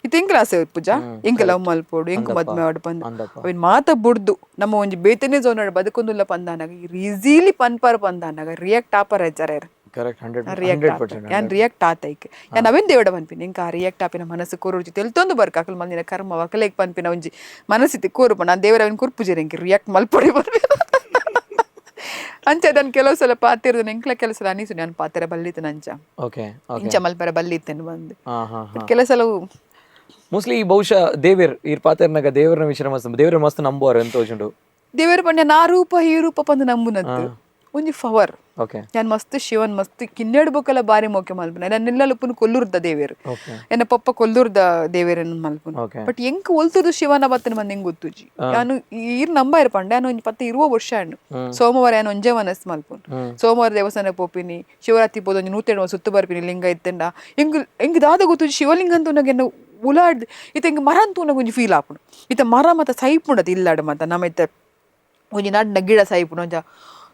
Speaker 1: ಇತ್ತೆ ಎಂಕ್ ಆಸೆ ಪೂಜಾ ಎಂಕ್ ಲವ್ ಮಲ್ಪೋಡು ಎಂಕ್ ಮದ್ಮೆ ಆಡ್ ಪಂದ್ ಅವಿನ್ ಮಾತ ಬುಡ್ದು ನಮ್ಮ ಒಂಜಿ ಬೇತನೇ ಝೋನ್ ಬದುಕೊಂದುಲ್ಲ ಪಂದಾನಾಗ ಈಸಿಲಿ ಪನ್ಪರ್ ಪಂದಾನಾಗ ರಿಯಾಕ್ಟ್ ಆಪರ ಜರೇರ್.
Speaker 2: Correct,
Speaker 1: react
Speaker 2: 100%.
Speaker 1: ಯಾನ್ ರಿಯಾಕ್ಟ್ ಆತೈಕ್ ಯಾನ್ ಅವೇನ್ ದೇವಡ ಪನ್ಪಿನ ಎಂಕ ಆ ರಿಯಾಕ್ಟ್ ಆಪಿನ ಮನಸ್ಸು ಕೋರುಜಿ ತೆಲ್ತೊಂದು ಬರ್ಕ ಅಕಲ್ ಮಂದಿನ ಕರ್ಮ ಅಕಲೇಗ್ ಪನ್ಪಿನ ಒಂಜಿ ಮನಸ್ಸಿತಿ ಕೋರುಪ ನಾನು ದೇವರ ಅವನ್ ಕುರ್ಪುಜೇರ್ ಎಂಕ್ ರಿಯಾಕ್ಟ್ ಮಲ್ಪೊಡಿ ಪನ್ಪಿನ ಅಂಚ ಅದನ್ ಕೆಲವು ಸಲ ಪಾತಿರ್ದನ ಎಂಕ್ಲ ಕೆಲವು ಸಲ ಅನಿಸು ನಾನು ಪಾತೆರ ಬಲ್ಲಿತನ ಅಂಚ
Speaker 2: ಓಕೆ
Speaker 1: ಇಂಚ ಮಲ್ಪರ ಬಲ್ಲಿತ್ತೇನು ಬಂದು
Speaker 2: ಹಾ ಹಾ ಹಾ
Speaker 1: ಕೆಲವು ಸಲ
Speaker 2: ಮೋಸ್ಟ್ಲಿ ಬಹುಶಃ ದೇವೇರ್ ಈರ್ ಪಾತೆರ್ನಾಗ ದೇವರನ ವಿಚಾರ ಮಸ್ತ್ ದೇವರ ಮಸ್ತ್ ನಂಬುವಾರು ಅಂತ ತೋಜುಂಡು.
Speaker 1: ದೇವರ ಪಂಡ ನಾ ರೂಪ ಈ ರೂಪ ಪಂದು ನಂಬುನದ್ದು ಒಂಜಿ ಪವರ್.
Speaker 2: ಓಕೆ
Speaker 1: ಯಾನ್ ಮಸ್ತ್ ಶಿವನ್ ಮಸ್ತ್ ಕಿನ್ನೆಡ್ ಬೊಕ್ಕಲ ಬಾರಿ ಮೋಕೆ ಮಲ್ಪುನ ನನ್ನ ನಿಲ್ಲಲುಪ್ಪುನು ಕೊಲ್ಲೂರ್ದ ದೇವೇರು ಎನ್ನ ಪಪ್ಪ ಕೊಲ್ಲೂರ್ದ ದೇವೇರನ್ ಮಲ್ಪುನ. ಬಟ್ ಎಂಕ್ ಒಲ್ತುರ್ದು ಶಿವನ ಬತ್ತನ ಬಂದು ಎಂಗ್ ಗೊತ್ತುಜಿ. ಯಾನು ಈರ್ ನಂಬ ಇರ್ಪಂಡ ಯಾನು ಒಂಜಿ 10-20 ವರ್ಷ ಹಣ್ಣು ಸೋಮವಾರ ಯಾನು ಒಂಜೇ ಮನಸ್ ಮಲ್ಪುನು ಸೋಮವಾರ ದೇವಸ್ಥಾನ ಪೋಪಿನಿ ಶಿವರಾತ್ರಿ ಪೋದು ಒಂಜಿ 108 ಸುತ್ತು ಬರ್ಪಿನಿ ಲಿಂಗ ಇತ್ತಂಡ ಎಂಗ್ ಎಂಗ್ ದಾದ ಗೊತ್ತುಜಿ ಶಿವಲಿಂಗ ಅಂತ ಉನಗ ಎನ್ನ ಉಲಾಡ್ ಇತ್ತ ಎಂಗ್ ಮರ ಅಂತ ಉನಗ ಒಂಜಿ ಫೀಲ್ ಆಪುಂಡು ಇತ್ತ ಮರ ಮತ್ತ ಸೈಪುಂಡದ ಇಲ್ಲಾಡು ಮತ್ತ ನಮ್ಮ ಇತ್ತ ಒಂಜಿ ನಡ್ನ ಗಿಡ ಸೈಪುಂಡು ಒಂಜ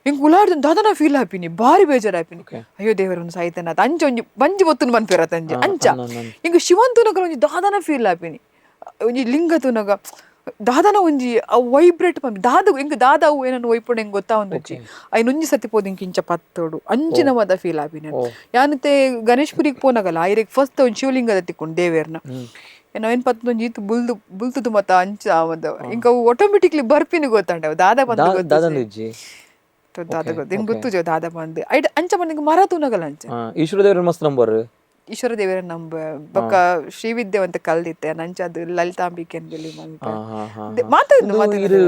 Speaker 1: ಎಂಕ್ ಉಲಾಡ್ದು ದಾದನ ಫೀಲ್ ಆಪಿನಿ ಬಾರಿ ಬೇಜಾರ್ ಆಪಿನಿ ಅಯ್ಯೋ ದೇವರ ಒಂದು ಸಾಯ್ತನ ಅಂಚ ಒಂಜಿ ಬಂಜಿ ಬೊತ್ತುನು ಪನ್ಪಿರತ್ತ ಅಂಚ ಅಂಚ ಇಂಕ್ ಶಿವನ್ ತೂನಗ ಒಂಜಿ ದಾದನ ಫೀಲ್ ಆಪಿನಿ ಒಂಜಿ ಲಿಂಗ ತೂನಗ ದಾದನ ಒಂಜಿ ಅವು ವೈಬ್ರೇಟ್ ಪನ್ಪಿ ದಾದ ಎಂಕ್ ದಾದ ಅವು ಏನನ್ನು ಒಯ್ಪುಂಡು ಎಂಕ್ ಗೊತ್ತಾ ಒಂದೊಂಜಿ ಐನ್ ಒಂಜಿ ಸತಿ ಪೋದು ಇಂಕ್ ಇಂಚ ಪತ್ತೋಡು ಅಂಚಿನ ಮದ ಫೀಲ್ ಆಪಿನಿ ಯಾನತೆ ಗಣೇಶ್ಪುರಿಗೆ ಪೋನಗಲ್ಲ ಐರೆಗ್ ಫಸ್ಟ್ ಒಂಜಿ ಶಿವಲಿಂಗದ ತಿಕ್ಕೊಂಡು ದೇವೇರ್ನ ಏನೋ ಏನ್ ಪತ್ತೊಂಜಿ ಇತ್ತು ಬುಲ್ದು ಬುಲ್ತುದು ಮತ್ತ ಅಂಚ ಮತ್ತ ಇಂಕ ಅವು ಆಟೋಮೆಟಿಕ್ಲಿ ಬರ್ಪಿನಿ ಗೊತ್ತಾಂಡ ಅವು ದಾದ ಬಂದು ಗೊತ್ತು
Speaker 2: ದಾದನ ಇಜ್ಜಿ
Speaker 1: ದಾದ ಗೊತ್ತು ಹಿಂಗ್ ಗೊತ್ತು ದಾದ ಬಂದು ಐಟ್ ಅಂಚ ಬಂದು ಮರ ತೂನಗಲ್ಲ ಅಂಚ
Speaker 2: ಈಶ್ವರ ದೇವರ ಮಸ್ತ್ ನಂಬರ್
Speaker 1: ಈಶ್ವರ ದೇವರ ನಂಬ ಬೊಕ್ಕ ಶ್ರೀವಿದ್ಯೆ ಅಂತ ಕಲ್ದಿತ್ತೆ ನಂಚ ಅದು ಲಲಿತಾಂಬಿಕೆ ಅಂತ ಬಿಲೀವ್ ಮಲ್ಪೆ ಮಾತಾಡ್ದು
Speaker 2: ಇದು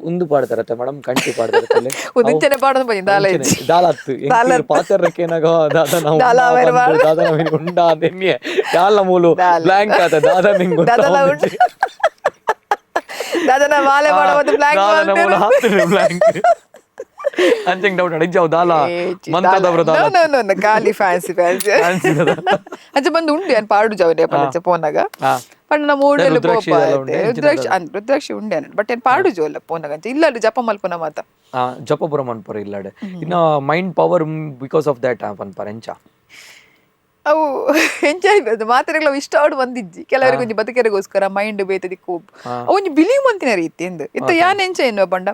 Speaker 2: ಉಂದು ಪಾಡ್ತಾರತ್ತೆ ಮೇಡಮ್ ಕಂಟಿ ಪಾಡ್ತಾರತ್ತೆ
Speaker 1: ಉದಿಂಚನೆ ಪಾಡೋದು ಬಂದಿ ದಾಲ ಇಜ್ಜಿ.
Speaker 2: ದಾಲತ್ತು ಪಾತೆರ್ರಕ್ಕೇನಾಗ ದಾದ ನಾವು
Speaker 1: ದಾಲ ಅವೇರ್ ಮಾಡು.
Speaker 2: ದಾದ ನಾವೇನು ಉಂಡ ಅಂದೆನ್ಯೆ ಯಾಲ ಮೂಲು ಬ್ಲಾಂಕ್ ಆತ ದಾದ ನಿಂಗ್
Speaker 1: ದಾದಲ ಉಂಡು ದಾದನ ಮಾಲೆ ಮಾಡೋ ಒಂದು ಬ್ಲಾಂಕ್
Speaker 2: ಬ್ಲಾಂಕ್ ಅಂಚಂಗ್ ಡೌಟ್ ಅಡಿಜಾವ್ ದಾಲ ಮಂತದವರ ದಾಲ
Speaker 1: no no no ಖಾಲಿ fancy fancy
Speaker 2: Fancy ದಾಲ.
Speaker 1: ಅಂಚ ಬಂದು ಉಂಡು ಯಾನ್ ಪಾಡು ಜಾವನೆ ಪಂಚ ಪೋನಾಗ ಪಂಡ ನಮ್ಮ ಓಡಲು
Speaker 2: ರುದ್ರಾಕ್ಷಿ
Speaker 1: ಪೋಪ
Speaker 2: ಇದೆಲ್ಲ ಉಂಡೆ,
Speaker 1: ರುದ್ರಾಕ್ಷಿ ರುದ್ರಾಕ್ಷಿ ಉಂಡೆ ಬಟ್ ಏನ್ ಪಾಡು ಜೋಲ್ಲ ಪೋನಾಗ ಅಂಚ ಇಲ್ಲ ಜಪ ಮಲ್ಪುನ ಮಾತ
Speaker 2: ಜಪಪುರ ಮನ್ಪುರ ಇಲ್ಲಾಡೆ ಇನ್ನ mind power because of that ಪನ್ಪರ ಎಂಚ
Speaker 1: ಅವು ಎಂಜಾಯ್ ಅದು ಮಾತ್ರೆಗಳು ಇಷ್ಟ ಆಡು ಬಂದಿಜ್ಜಿ ಕೆಲವರಿಗೆ ಒಂಜಿ ಬದುಕೆರೆಗೋಸ್ಕರ ಮೈಂಡ್ ಬೇತದಿ ಕೋಪ್ ಒಂಜಿ ಬಿಲೀವ್ ಮಂತಿನ ರೀತಿ ಎಂದು ಇತ್ತ ಯಾನ್ ಎಂಚ ಎನ್ನುವ ಪಂಡ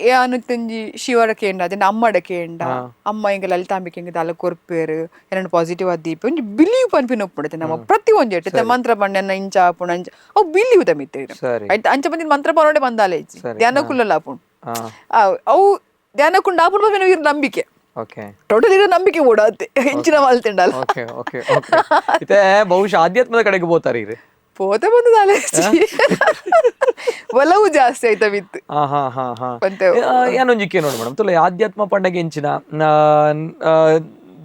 Speaker 1: ಯಾನು ತಂಜಿ ಶಿವರ ಕೇಂಡ ಅದೇ ಅಮ್ಮಡ ಕೇಂಡ ಅಮ್ಮ ಇಂಗ ಲಲಿತಾಂಬಿಕೆ ಇಂಗ ದಾಲ ಕೊರ್ಪೇರು ಏನನ್ನು ಪಾಸಿಟಿವ್ ಆದ ದೀಪ ಒಂಜಿ ಬಿಲೀವ್ ಪನ್ಪಿನ ಒಪ್ಪುಂಡತೆ ನಮ್ಮ ಪ್ರತಿ ಒಂಜಿ ಎಟ್ಟು ಮಂತ್ರ ಪಂಡ ಇಂಚ ಆಪುಣ ಅಂಚ ಅವು ಬಿಲೀವ್ ದಮಿತ್ತೆ
Speaker 2: ಸರಿ.
Speaker 1: ಆಯ್ತು ಅಂಚ ಬಂದಿನ ಮಂತ್ರ ಪನೋಡೆ ಬಂದಾಲೆ ಇಜ್ಜಿ ಧ್ಯಾನ ಕುಲ್ಲಲ್ಲ ಆಪುಂಡು
Speaker 2: ಹಾ
Speaker 1: ಅವು ಧ್ಯಾನ ಕುಂಡ ಆಪುಂಡು ಇವ್ರ ನಂಬಿಕೆ
Speaker 2: ಓಕೆ
Speaker 1: ಟೋಟಲ್ ಇರೋ ನಂಬಿಕೆ ಓಡಾತೆ ಹೆಂಚಿನ ಮಾಲ್ತಿಂಡಲ್ಲ
Speaker 2: okay okay okay ಇತ್ತೆ ಬಹುಶಃ ಆಧ್ಯಾತ್ಮದ ಕಡೆಗೆ ಹೋತಾರೆ ಇರು
Speaker 1: ಪೋತೆ ಬಂದದಾಲೆ ಒಲವು ಜಾಸ್ತಿ ಆಯ್ತಾ ಬಿತ್ತು
Speaker 2: ಹಾ ಹಾ ಹಾ ಹಾ
Speaker 1: ಪಂತೆ
Speaker 2: ಏನೊಂಜಿಕ್ಕೆ ನೋಡು ಮೇಡಮ್ ತುಲೆ ಆಧ್ಯಾತ್ಮ ಪಂಡಗೆ ಎಂಚಿನ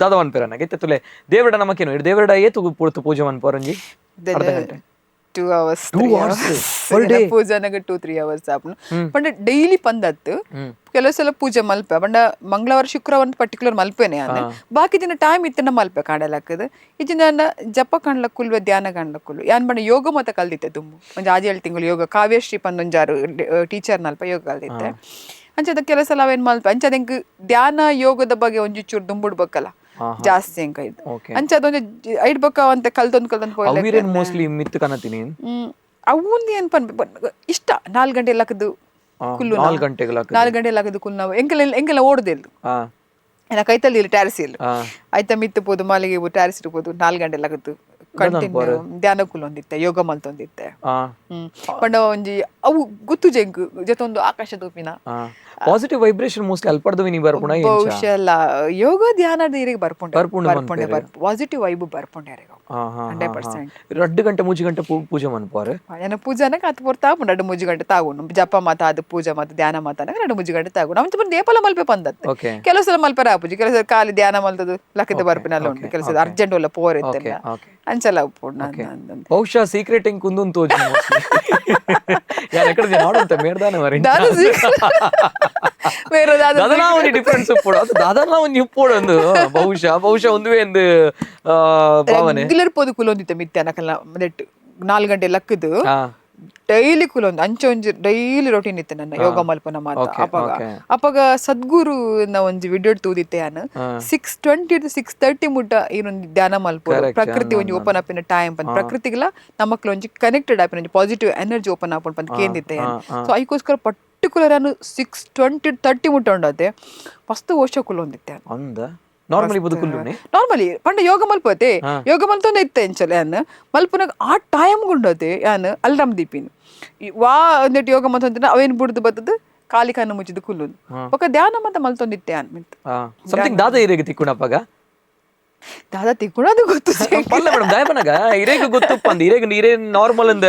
Speaker 2: ದಾದ ಪನ್ಪೇರ ಇತ್ತೆ ತುಲೆ ದೇವಡ ನಮಕೇನು ದೇವಡ ಏತು ಪೂರ್ತು ಪೂಜೆ ಮನ್ಪೋರಂಜಿ ಅರ್ಧ ಗಂಟೆ
Speaker 1: 2 hours
Speaker 2: 2 hours per day?
Speaker 1: ಪೂಜಾನಾಗ 2-3 hours ಆಪುಂಡು ಪಂಡ ಡೈಲಿ ಪಂದತ್ತು ಕೆಲವು ಸಲ ಪೂಜೆ ಮಲ್ಪೆ ಪಂಡ ಮಂಗಳವಾರ ಶುಕ್ರವಾರ ಪರ್ಟಿಕ್ಯುಲರ್ ಮಲ್ಪೇನೆ ಯಾನ್ ಬಾಕಿ ದಿನ ಟೈಮ್ ಇತ್ತನ ಮಲ್ಪೆ ಕಾಣಲಾಕದ ಇಜಿನ ಜಪ ಕಾಣ್ಲ ಕುಲ್ವೆ ಧ್ಯಾನ ಕಾಣ್ಲ ಕುಲ್ವೆ ಯಾನ್ ಪಂಡ ಯೋಗ ಮತ ಕಲ್ದಿತ್ತೆ ದುಮ್ಮು ಒಂಜಿ ಆಜಿ ಏಳು ತಿಂಗಳು ಯೋಗ ಕಾವ್ಯಶ್ರೀ ಪಂದೊಂಜಾರು ಟೀಚರ್ ನಲ್ಪ ಯೋಗ ಕಲ್ದಿತ್ತೆ ಅಂಚದ ಕೆಲವು ಸಲ ಅವೇನ್ ಮಲ್ಪೆ ಅಂಚದ ಎಂಕ್ ಧ್ಯಾನ ಯೋಗದ ಬಗ್ಗೆ ಒಂಜಿ ಚೂರು ದುಂಬುಡ್ಬೇಕಲ್ಲ ಜಾಸ್ತಿ ಎಂಕ ಇದು
Speaker 2: Okay.
Speaker 1: ಅಂಚ ಅದೊಂಜಿ ಐಡ್ ಬೊಕ್ಕ ಅಂತ ಕಲ್ತೊಂದು ಕಲ್ತೊಂದು ಪೋಯ್ಲೆ
Speaker 2: ಅವಿರೇನ್ ಮೋಸ್ಟ್ಲಿ ಮಿತ್ತು ಕನತೀನಿ
Speaker 1: ಅವೊಂದು ಏನ್ ಪನ್ಪೆ ಇಷ್ಟ 4 ಗಂಟೆ ಲಕ್ಕದು ಕುಲ್ಲು
Speaker 2: 4 ಗಂಟೆಗೆ ಲಕ್ಕದು.
Speaker 1: 4 ಗಂಟೆ ಲಕ್ಕದು ಕುಲ್ಲು ನಾವು ಎಂಕೆಲ್ಲ ಎಂಕೆಲ್ಲ ಓಡುದಿಲ್ಲ
Speaker 2: ಹಾ
Speaker 1: ಏನ ಕೈತಲ್ಲಿ ಇಲ್ಲ ಟ್ಯಾರಿಸ್ ಇಲ್ಲ
Speaker 2: ಹಾ.
Speaker 1: ಆಯ್ತಾ ಮಿತ್ತು ಪೋದು ಮಾಲಿಗೆ ಟ್ಯಾರಿಸ್ ಇರ್ಬೋದು 4 ಗಂಟೆ ಲಕ್ಕದು ಕಂಟಿನ್ಯೂ ಧ್ಯಾನ ಕುಲ್ಲು ಒಂದಿತ್ತೆ ಯೋಗ ಮಲ್ತೊಂದಿತ್ತೆ
Speaker 2: ಹಾ
Speaker 1: ಪಂಡ ಒಂಜಿ ಅವು ಗೊತ್ತು ಜೆಂಕ್ ಜೊತೆ ಆಕಾಶ ತೂಪಿನ
Speaker 2: positive vibration mostly ಅಲ್ಪಡ್ದು ನೀ ಬರ್ಪುಣ
Speaker 1: ಬಹುಶಃ ಅಲ್ಲ ಯೋಗ ಧ್ಯಾನದ ಇರಿಗೆ ಬರ್ಪುಂಡೆ
Speaker 2: ಬರ್ಪುಂಡು
Speaker 1: ಬರ್ಪುಂಡೆ ಪಾಸಿಟಿವ್ ವೈಬ್ ಬರ್ಪುಂಡೆ 100%.
Speaker 2: 2 ಗಂಟೆ 3 ಗಂಟೆ ಪೂಜೆ ಮನ್ಪೋರೆ
Speaker 1: ಏನ ಪೂಜಾನಾಗ ಅದು ಪೊರ್ತಾ ಆಪುಂಡು 2-3 ಗಂಟೆ ತಾಗುಂಡು ಜಪ ಮಾತ ಅದು ಪೂಜೆ ಮಾತ ಧ್ಯಾನ ಮಾತ 2-3 ಗಂಟೆ ತಾಗುಂಡು ಅವಂಚ ಬಂದು ಏಪಲ ಮಲ್ಪೆ ಬಂದತ್ತೆ
Speaker 2: ಓಕೆ
Speaker 1: ಕೆಲವು ಸಲ ಮಲ್ಪೆರ ಆಪುಜಿ ಕೆಲವು ಸಲ ಖಾಲಿ ಧ್ಯಾನ ಮಲ್ತದು ಲಕ್ಕದ ಬರ್ಪಿನಲ್ಲ ಉಂಟು ಕೆಲವು ಸಲ ಅರ್ಜೆಂಟ್ ಒಲ್ಲ ಪೋರ್ ಇತ್ತೆಲ್ಲ
Speaker 2: ಓಕೆ.
Speaker 1: ಅಂಚಲ ಉಪ್ಪುಂಡು
Speaker 2: ಬಹುಶಃ ಸೀಕ್ರೆಟ್ ಇಂಕ್ ಕುಂದುನ್ ತೋಜು ಯಾನ್ ಎಕಡೆ ನಾಡುಂತ ಮೇರ್ದಾನೆ ಮರಿ
Speaker 1: ದಾದ ಬೇರೆ ದಾದ
Speaker 2: ದಾದನಾ ಒಂಜಿ ಡಿಫರೆನ್ಸ್ ಉಪ್ಪುಡು ಅದು ದಾದನಾ ಒಂಜಿ ಉಪ್ಪುಡು ಒಂದು ಬಹುಶಃ ಬಹುಶಃ ಒಂದುವೇ ಒಂದು ಭಾವನೆ
Speaker 1: ರೆಗ್ಯುಲರ್ ಪೋದು ಕುಲೊಂದಿತ್ತೆ ಮಿತ್ತೆ ಅನಕಲ್ಲ ನೆಟ್ 4 ಗಂಟೆ ಲಕ್ಕದು
Speaker 2: ಹಾ.
Speaker 1: Daily ಕುಲೊಂದು ಅಂಚೆ ಒಂಜಿ ಡೈಲಿ ರೊಟೀನ್ ಇತ್ತು ನನ್ನ ಯೋಗ ಮಲ್ಪನ ಮಾತ. ಅಪಗ ಅಪಗ ಸದ್ಗುರು ಒಂಜಿ ವಿಡಿಯೋ ತೂದಿತ್ತೆ ಯಾನ್. 6:20 to 6:30 ಮುಟ್ಟ ಏನೊಂದು ಧ್ಯಾನ ಮಲ್ಪು, ಪ್ರಕೃತಿ ಒಂಜಿ ಓಪನ್ ಆಪಿನ ಟೈಮ್ ಪಂದ್, ಪ್ರಕೃತಿಗೆಲ್ಲ ನಮಕ್ಲ ಒಂಜಿ ಕನೆಕ್ಟೆಡ್ ಆಪಿನ ಒಂಜಿ positive energy open ಆಪುಂಡು ಪಂದ್ ಕೇಂದಿತ್ತೆ ಯಾನ್. ಸೊ ಐಕೋಸ್ಕರ ಪರ್ಟಿಕ್ಯುಲರ್ ನಾನು 6:20 30 ಮುಟ್ಟ ಉಂಡತೆ ಮಸ್ತ್ ವರ್ಷ ಕುಲೊಂದಿತ್ತೆ.
Speaker 2: ಅಂದ ನಾರ್ಮಲಿ ಬದುಕುಲ್ಲುನೆ
Speaker 1: ನಾರ್ಮಲಿ ಪಂಡ ಯೋಗ ಮಲ್ಪತೆ, ಯೋಗ ಮಲ್ತೊಂದು ಇತ್ತೆ ಎಂಚಲ ಯಾನ್ ಮಲ್ಪುನಾಗ ಆ ಟೈಮ್ ಗುಂಡತೆ ಯಾನ್ ಅಲ್ರಾಮ್ ದೀಪಿನ್ ವಾ ಒಂದೆಟ್ ಯೋಗ ಮಲ್ತೊಂದಿನ ಅವೇನ್ ಬುಡ್ದು ಬತ್ತದು ಖಾಲಿ ಕಣ್ಣು ಮುಚ್ಚಿದ್ದು ಕುಲ್ಲುನು ಬೊಕ ಧ್ಯಾನ ಮತ್ತ ಮಲ್ತೊಂದಿತ್ತೆ ಯಾನ್ ಮಿಂತ್.
Speaker 2: ಸಮಥಿಂಗ್ ದಾದ ಇರೆಗ್ ತಿಕ್ಕುಣಪ್ಪಗ?
Speaker 1: ದಾದ ತಿಕ್ಕುಣ ಅದು ಗೊತ್ತು
Speaker 2: ಪಲ್ಲ ಮೇಡಮ್, ದಯಪನಗ ಇರೆಗ್ ಗೊತ್ತುಪ್ಪ ಅಂದ್ ಇರೆಗ್ ಇರೇ ನಾರ್ಮಲ್ ಅಂದ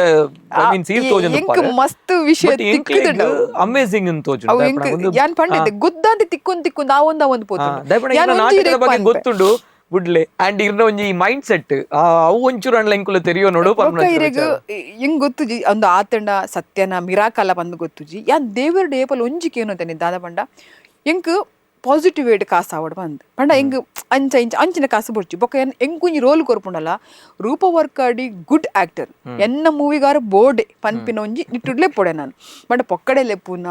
Speaker 2: I mean ಸೀರ್ ತೋಜಂದು.
Speaker 1: ಎಂಕ್ ಮಸ್ತ್ ವಿಷಯ ತಿಕ್ಕುದುಂಡು.
Speaker 2: ಅಮೇಸಿಂಗ್ ಅಂತ ತೋಜುಂಡು.
Speaker 1: ಅವು ಎಂಕ್ ಯಾನ್ ಪಂಡಿದ್ದೆ ಗುದ್ದಾಂತಿ ತಿಕ್ಕೊಂದು ತಿಕ್ಕೊಂದು ಆ ಒಂದ ಒಂದು ಪೋತುಂಡು.
Speaker 2: ದಯಪನಗ
Speaker 1: ಯಾನ್ ಒಂಜಿ
Speaker 2: ನಾಟಕದ
Speaker 1: ಇರೆಗ್
Speaker 2: ಬಗ್ಗೆ
Speaker 1: ಪನ್ಪೆ.
Speaker 2: ಗೊತ್ತುಂಡು ಬುಡ್ಲೆ ಅಂಡ್ ಇರ್ನ ಒಂಜಿ ಮೈಂಡ್ ಸೆಟ್ ಅವು ಒಂಚೂರು ಅಂಡ್ಲ ಎಂಕುಲು ತೆರಿಯೋ ನೋಡು.
Speaker 1: ಬೊಕ್ಕ ಇರೆಗ್ ಎಂಗ್ ಗೊತ್ತುಜಿ ಒಂದು ಆತಂಡ ಸತ್ಯನ ಮಿರಾಕಲ ಬಂದು ಗೊತ್ತುಜಿ. ಯಾನ್ ದೇವರ ಏಪಲ್ ಒಂಜಿ ಕೇನು ಅಂತಾನೆ ದಾದ ಪಂಡ ಎಂಕ್ ಪಾಸಿಟಿವ್ ವೇಟ್ ಕಾಸು ಆವಡ್ ಬಂದ್ ಪಂಡ ಎಂಗ್ ಅಂಚ ಇಂಚ ಅಂಚಿನ ಕಾಸು ಬೊಡ್ಚಿ. ಬೊಕ್ಕ ಎನ್ ಎಂಕೊಂಜಿ ರೋಲ್ ಕೊರ್ಪುಂಡಲ್ಲ ರೂಪ ವರ್ಕಾಡಿ ಗುಡ್ ಆಕ್ಟರ್ ಎನ್ನ ಮೂವಿಗಾರ ಬೋರ್ಡೆ ಪನ್ಪಿನ ಒಂಜಿ ನಿಟ್ಟುಡ್ಲೆ ಪೋಡೆ ನಾನು. ಪಂಡ ಪೊಕ್ಕಡೆ ಲೆಪ್ಪುನ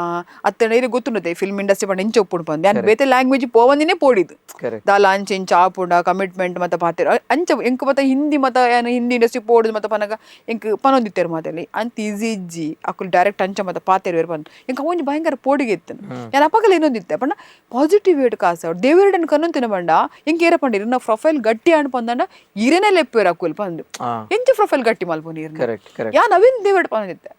Speaker 1: ಅತ್ತಂಡ ಇರೆ ಗೊತ್ತುಂಡದೆ ಫಿಲ್ಮ್ ಇಂಡಸ್ಟ್ರಿ ಪಂಡ ಇಂಚ ಒಪ್ಪುಂಡು ಪಂದ್ ಯಾನ್ ಬೇತೆ ಲ್ಯಾಂಗ್ವೇಜ್ ಪೋವಂದಿನೇ ಪೋಡಿದ್ದು.
Speaker 2: Correct.
Speaker 1: ದಾಲ ಅಂಚೆ ಇಂಚ ಆಪುಂಡ ಕಮಿಟ್ಮೆಂಟ್ ಮತ್ತ ಪಾತೆರ ಅಂಚ ಎಂಕ್ ಮತ್ತ ಹಿಂದಿ ಮತ್ತ ಯಾನ್ ಹಿಂದಿ ಇಂಡಸ್ಟ್ರಿ ಪೋಡುದು ಮತ್ತ ಪನಗ ಎಂಕ್ ಪನೊಂದಿತ್ತೆರ್ ಮಾತಲ್ಲಿ ಅಂತ ಈಸಿ ಇಜ್ಜಿ ಅಕುಲು ಡೈರೆಕ್ಟ್ ಅಂಚ ಮತ್ತ ಪಾತೆರ್ ಪಂದ್ ಎಂಕ್ ಒಂಜಿ ಭಯಂಕರ ಪೋಡಿಗೆ ಇತ್ತು. ಯಾನ್ ಅಪಗಲ ಇನ್ನೊಂದಿತ್ತೆ ಪಂಡ ಪಾಸಿಟಿವ್ ವೇಟ್ ಕಾಸು ಅವ್ರು ದೇವರಡನ್ ಕನ್ನೊಂತಿನ ಪಂಡ ಎಂಕ್ ಏರ ಪಂಡ ಇರ್ನ ಪ್ರೊಫೈಲ್ ಗಟ್ಟಿ ಆಂಡ್ ಪಂದಂಡ ಇರೇನೆ ಲೆಪ್ಪೇರ್ ಅಕುಲು ಪಂದ್ ಎಂಚ ಪ್ರೊಫೈಲ್ ಗಟ್ಟಿ ಮಲ್ಪುನಿ ಇರ್ನ.
Speaker 2: ಕರೆಕ್ಟ್ ಕರೆಕ್ಟ್
Speaker 1: ಯಾನ್ ಅವೇನ್ ದೇವರಡ್ ಪಂದಿತ್ತೆ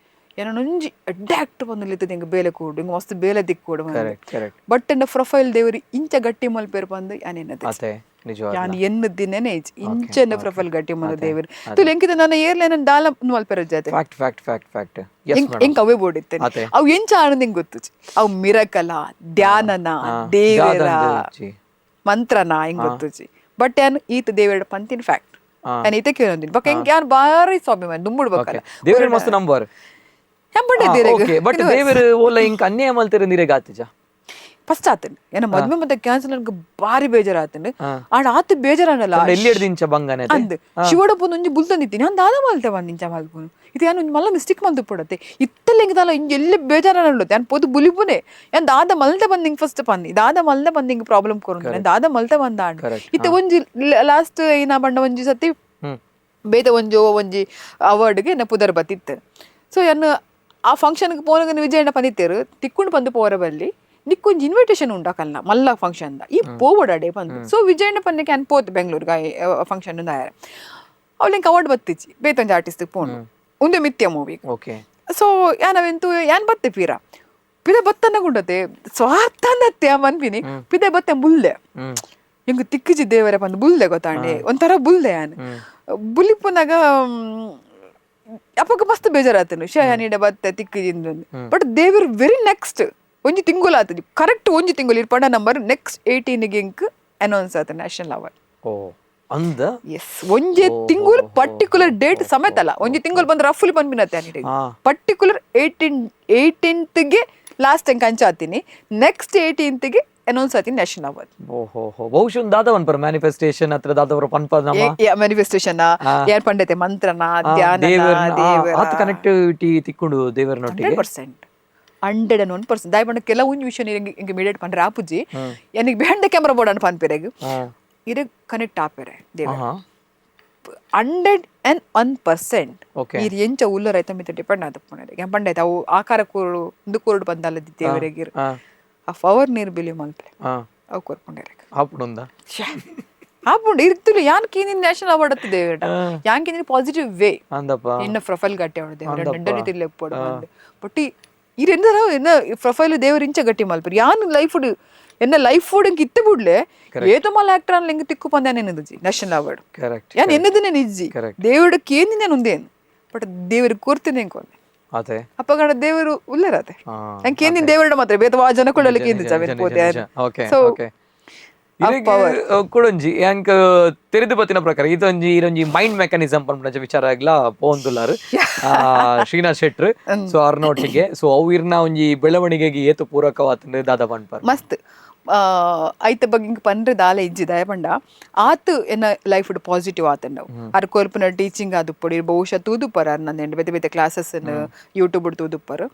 Speaker 1: ಏನೊಂಜಿ ಅಡ್ಡಾಕ್ಟ್ ಪಂದ್ ಎಂಕ್ ಬೇಲೆ ಕೂಡು ಎಂಕ್ ಮಸ್ತ್ ಬೇಲೆ ದಿಕ್ಕೋಡು.
Speaker 2: Correct correct
Speaker 1: but ಎನ್ನ ಪ್ರೊಫೈಲ್ ದೇವರು ಇಂಚ ಗಟ್ಟಿ ಮಲ್ಪೇರು ಪಂದ್ ಯಾನೇನದೆ
Speaker 2: ಅತೆ ನಿಜವಾದ
Speaker 1: ಯಾನ್ ಎನ್ನು ದಿನನೇ ಇಂಚ ಎನ್ನ ಪ್ರೊಫೈಲ್ ಗಟ್ಟಿ ಮಲ್ಲ ದೇವರು ತುಲು ಎಂಕಿದ ನನ್ನ ಏರ್ಲೆ ನನ್ನ ದಾಲ ಮಲ್ಪೆರ ಜಾತೆ
Speaker 2: fact fact fact fact yes
Speaker 1: ಎಂಕ್ ಅವೇ ಬೋರ್ಡ್ ಇತ್ತೇನೆ.
Speaker 2: ಅತೆ.
Speaker 1: ಅವು ಎಂಚ ಆನಂದ ಎಂಕ್ ಗೊತ್ತುಜಿ. ಅವು ಮಿರಕಲ ಧ್ಯಾನನ ದೇವರ ಮಂತ್ರನ ಎಂಕ್ ಗೊತ್ತುಜಿ. ಬಟ್ ಯಾನ್ ಈತ ದೇವರ ಪಂತಿನ ಫ್ಯಾಕ್ಟ್ ಯಾನ್ ಈತ ಕೇಳೊಂದಿನಿ. ಬೊಕ್ಕ ಎಂಕ್ ಯಾನ್ ಬಾರಿ ಸ್ವಾಭಿಮಾನಿ ದುಂಬುಡು ಬೊಕ್ಕಲ್ಲ.
Speaker 2: ದೇವರ ಮಸ್ತ್ ನಂಬರ್.
Speaker 1: ಯಾನ್ ಪಂಡೆ
Speaker 2: ಓಕೆ, ಬಟ್ ದೇವರು ಓಲ ಇಂಕ್ ಅನ್ಯಾಯ ಮಲ್ತೆರೆ ನೀರೆಗ್ ಆತಿಜ?
Speaker 1: ಫಸ್ಟ್ ಆತಂಡ್ ಏನ ಮದ್ವೆ ಮತ್ತೆ ಕ್ಯಾನ್ಸಲ್ ನನ್ಗೆ ಬಾರಿ ಬೇಜಾರಾತಂಡ್. ಆಡ ಆತು ಬೇಜಾರಾನಲ್ಲ
Speaker 2: ಎಲ್ಲಿ ಹಿಡ್ದು ಇಂಚ ಬಂಗನೆ
Speaker 1: ಅಂದ್ ಶಿವಡ ಪೊಂದು ಒಂಜಿ ಬುಲ್ತಂದಿತ್ತೀನಿ ಅಂದ್ ದಾದ ಮಲ್ತೆ ಬಂದು ಇಂಚ ಮಲ್ಪುನು ಇದು ಯಾನ್ ಒಂಜಿ ಮಲ್ಲ ಮಿಸ್ಟೇಕ್ ಮಲ್ತು ಪಡತ್ತೆ ಇತ್ತಲ್ಲ ಎಂಕ್ ದಾಲ ಇಂಜಿ ಎಲ್ಲಿ ಬೇಜಾರಾನಲ್ಲ. ಯಾನ್ ಪೊದು ಬುಲಿಪುನೆ ಯಾನ್ ದಾದ ಮಲ್ತೆ ಬಂದು ಹಿಂಗ್ ಫಸ್ಟ್ ಪಂದಿ ದಾದ ಮಲ್ತೆ ಬಂದು ಹಿಂಗ್ ಪ್ರಾಬ್ಲಮ್ ಕೊರು ದಾದ ಮಲ್ತೆ ಬಂದ ಆಂಡ್ ಇತ್ತೆ ಒಂಜಿ ಲಾಸ್ಟ್ ಏನ ಬಂಡ ಒಂಜಿ ಸತಿ ಬೇತೆ ಒಂಜಿ ಒಂಜಿ ಅವಾರ್ಡ್ಗೆ ಎನ್ನ ಪುದರ್ ಬತ್ತಿತ್ತು. ಸೊ ಯಾನ್ ಆ ಫಂಕ್ಷನ್ಗೆ ಪೋನಗ ವಿಜಯಣ್ಣ ಪಂದಿತ್ತೇರು ತಿಕ್ಕೊಂಡು ಬಂದು ಪೋರ ಬಲ್ಲಿ ನಿಕ್ಕೊಂಜಿ ಇನ್ವಿಟೇಷನ್ ಉಂಡಾಕಲ್ಲ ಮಲ್ಲ ಫಂಕ್ಷನ್ ಈ ಪೋವಡಡೆ ಬಂದು. ಸೊ ವಿಜಯಣ್ಣ ಪನ್ನಕ್ಕೆ ಅನ್ ಪೋತು ಬೆಂಗಳೂರಿಗೆ ಫಂಕ್ಷನ್ ದಾಯರ ಅವಳಿಂಕ ಅವಾರ್ಡ್ ಬತ್ತಿಚ್ಚಿ ಬೇತೊಂಜಿ ಆರ್ಟಿಸ್ಟ್ ಪೋನು ಒಂದೇ ಮಿಥ್ಯ movie.
Speaker 2: Okay
Speaker 1: so ಯಾನವೆಂತು ಯಾನ್ ಬತ್ತೆ ಪೀರ ಪಿದ ಬತ್ತನ್ನ ಗುಂಡತೆ ಸ್ವಾರ್ಥನತ್ತೆ ಮನ್ಪಿನಿ ಪಿದ ಬತ್ತೆ ಬುಲ್ದೆ ಎಂಗ್ ತಿಕ್ಕಿಜಿ ದೇವರ ಬಂದು ಬುಲ್ದೆ ಗೊತ್ತಾಂಡೆ ಒಂಥರ ಬುಲ್ದೆ ಯಾನ್ ಬುಲಿಪುನಾಗ ಅಪ್ಪಗ ಮಸ್ತ್ ಬೇಜಾರಾತನು ಶಯಾನಿಡ ಬತ್ತೆ ತಿಕ್ಕಿಜಿಂದ. ಬಟ್ ದೇವರು ವೆರಿ ನೆಕ್ಸ್ಟ್ ಒಂಜಿ ತಿಂಗುಲ್ ಆತದೆ ಕರೆಕ್ಟ್ ಒಂಜಿ ತಿಂಗುಲ್ ಇರ್ಪಂಡ ನಂಬರ್ ನೆಕ್ಸ್ಟ್ 18 ಗೆ ಇಂಕ್ ಅನೌನ್ಸ್ ಆತ ನ್ಯಾಷನಲ್ ಅವಾರ್ಡ್.
Speaker 2: ಓ ಅಂದ
Speaker 1: ಎಸ್ ಒಂಜಿ ತಿಂಗುಲ್ ಪರ್ಟಿಕ್ಯುಲರ್ ಡೇಟ್ ಸಮೇತ ಅಲ್ಲ ಒಂಜಿ ತಿಂಗುಲ್ ಬಂದ್ರೆ ರಫ್ಲಿ ಬಂದ್ಬಿನತ್ತೆ ಪರ್ಟಿಕ್ಯುಲರ್ 18th ಗೆ ಲಾಸ್ಟ್ ಟೈಮ್ ಕಂಚ ಆತೀನಿ ನೆಕ್ಸ್ಟ್ 18th ಗೆ ಅನೌನ್ಸ್ ಆತೀನಿ ನ್ಯಾಷನಲ್ ಅವಾರ್ಡ್.
Speaker 2: ಓಹೋ ಹೋ ಬಹುಶಃ ದಾದವನ್ ಪರ ಮ್ಯಾನಿಫೆಸ್ಟೇಷನ್ ಹತ್ರ ದಾದವರ ಪನ್ಪ ನಮ್ಮ
Speaker 1: ಮ್ಯಾನಿಫೆಸ್ಟೇಷನ್ ಯಾರ್ ಪಂಡತೆ ಮಂತ್ರನ ಧ್ಯಾನ
Speaker 2: ದೇವರ ಆತ ಕನೆಕ್ಟಿವಿಟಿ ತಿಕ್ಕೊಂಡು ದೇವರನೊಟ್ಟಿಗೆ
Speaker 1: 100% 101% ದಾಯ ಪಂಡ ಕೆಲವೊಂದು ವಿಷಯ ಹಿಂಗೆ ಇಮಿಡಿಯೇಟ್ ಪಂಡ್ರೆ ಆಪುಜಿ ಎನಿಗೆ behind the camera board ಅನ್ ಪನ್ಪೆರೆಗ್ ಇರೆ ಕನೆಕ್ಟ್ ಆಪೆರೆ ದೇವ 101%. ಇರ್ ಎಂಚ ಉಲ್ಲರ ಐತ ಮಿತ್ತ ಡಿಪೆಂಡ್ ಆದ ಪುಣೆರೆ ಯಾನ್ ಪಂಡೈತೆ ಅವು ಆಕಾರ ಕೂರು ಒಂದು ಕೂರುಡು ಬಂದಲ್ಲ ದೇವರೆಗಿರ್ ಆ ಪವರ್ ನೀರು ಬಿಲಿ ಮಲ್ಪೆ ಅವು ಕೊರ್ಪುಂಡೆರೆ
Speaker 2: ಆಪುಂಡ
Speaker 1: ಆಪುಂಡು ಇರ್ತುಲು ಯಾನ್ ಕೀನಿನ್ ನ್ಯಾಷನಲ್ ಅವಾರ್ಡ್ ಅತ್ತು ದೇವರ ಯಾನ್ ಕೀನಿನ್ ಪಾಸಿಟಿವ್ ವೇ ನಿನ್ನ ಪ್ರೊಫೈಲ್ ಗಟ್ಟಿ ಅವಡು ದೇವರ ನಡ್ಡನಿ ತಿರ್ಲೆಪ್ಪೋಡು ಬಟ್ ಇರೆಂದರ ಎನ್ನ ಪ್ರೊಫೈಲ್ ದೇವರು ಇಂಚ ಗಟ್ಟಿ ಮಲ್ಪರು ಯಾನ್ ಲೈಫ್ ಎನ್ನ ಲೈಫ್ ಫುಡ್ ಇಂಕ್ ಇತ್ತೆ ಬುಡ್ಲೆ ಏತೋ ಮಲ್ಲ ಆಕ್ಟರ್ ಅನ್ ಲಿಂಗ್ ತಿಕ್ಕು ಪಂದ ನೆನದುಜಿ national award.
Speaker 2: Correct
Speaker 1: ಯಾನ್ ಎನ್ನದನೆ ನಿಜ್ಜಿ ದೇವಡ ಕೇಂದಿನ ಉಂದೇನು ಬಟ್ ದೇವರು ಕೊರ್ತಿನ ಎಂಕೊಂದೆ
Speaker 2: ಅದೇ
Speaker 1: ಅಪ್ಪಗಣ ದೇವರು ಉಲ್ಲರತೆ ನಂಗೆ ಕೇಂದಿನ ದೇವರಡ ಮಾತ್ರ ಬೇತ ಆ ಜನ ಕೂಡ ಕೇಂದ್ರ ಪೋತೆ.
Speaker 2: ಓಕೆ ಓಕೆ ಕುಡೊಂಜಿ ಯಾಂಕ್ ತೆರೆದು ಬತ್ತಿನ ಪ್ರಕಾರ ಇದೊಂಜಿ ಇರೊಂಜಿ ಮೈಂಡ್ ಮೆಕ್ಯಾನಿಸಮ್ ಪನ್ಪುನಂಚ ವಿಚಾರ ಆಗ್ಲಾ ಪೋಂದುಲ್ಲಾರು ಶ್ರೀನಾಥ್ ಶೆಟ್ರು. ಸೊ ಅರ್ನೊಟ್ಟಿಗೆ ಸೊ ಅವು ಇರ್ನ ಒಂಜಿ ಬೆಳವಣಿಗೆಗೆ ಏತು ಪೂರಕವಾತಂದು ದಾದ ಪನ್ಪರ್
Speaker 1: ಮಸ್ತ್ ಐತ ಬಗ್ಗೆ ಇಂಕ್ ಪನ್ರೆ ದಾಲ ಇಜ್ಜಿ ದಯಪಂಡ ಆತ್ ಎನ್ನ ಲೈಫ್ ಪಾಸಿಟಿವ್ ಆತಂಡವು. ಅರ್ ಕೊರ್ಪುನ ಟೀಚಿಂಗ್ ಆದುಪ್ಪೊಡು, ಬಹುಶಃ ತೂದುಪ್ಪರ್ ಅರ್ ನಂದೆಂಡ್ ಬೇತೆ ಬೇತೆ ಕ್ಲಾಸಸ್ ಯೂಟ್ಯೂಬ್ ತೂದುಪ್ಪರ್.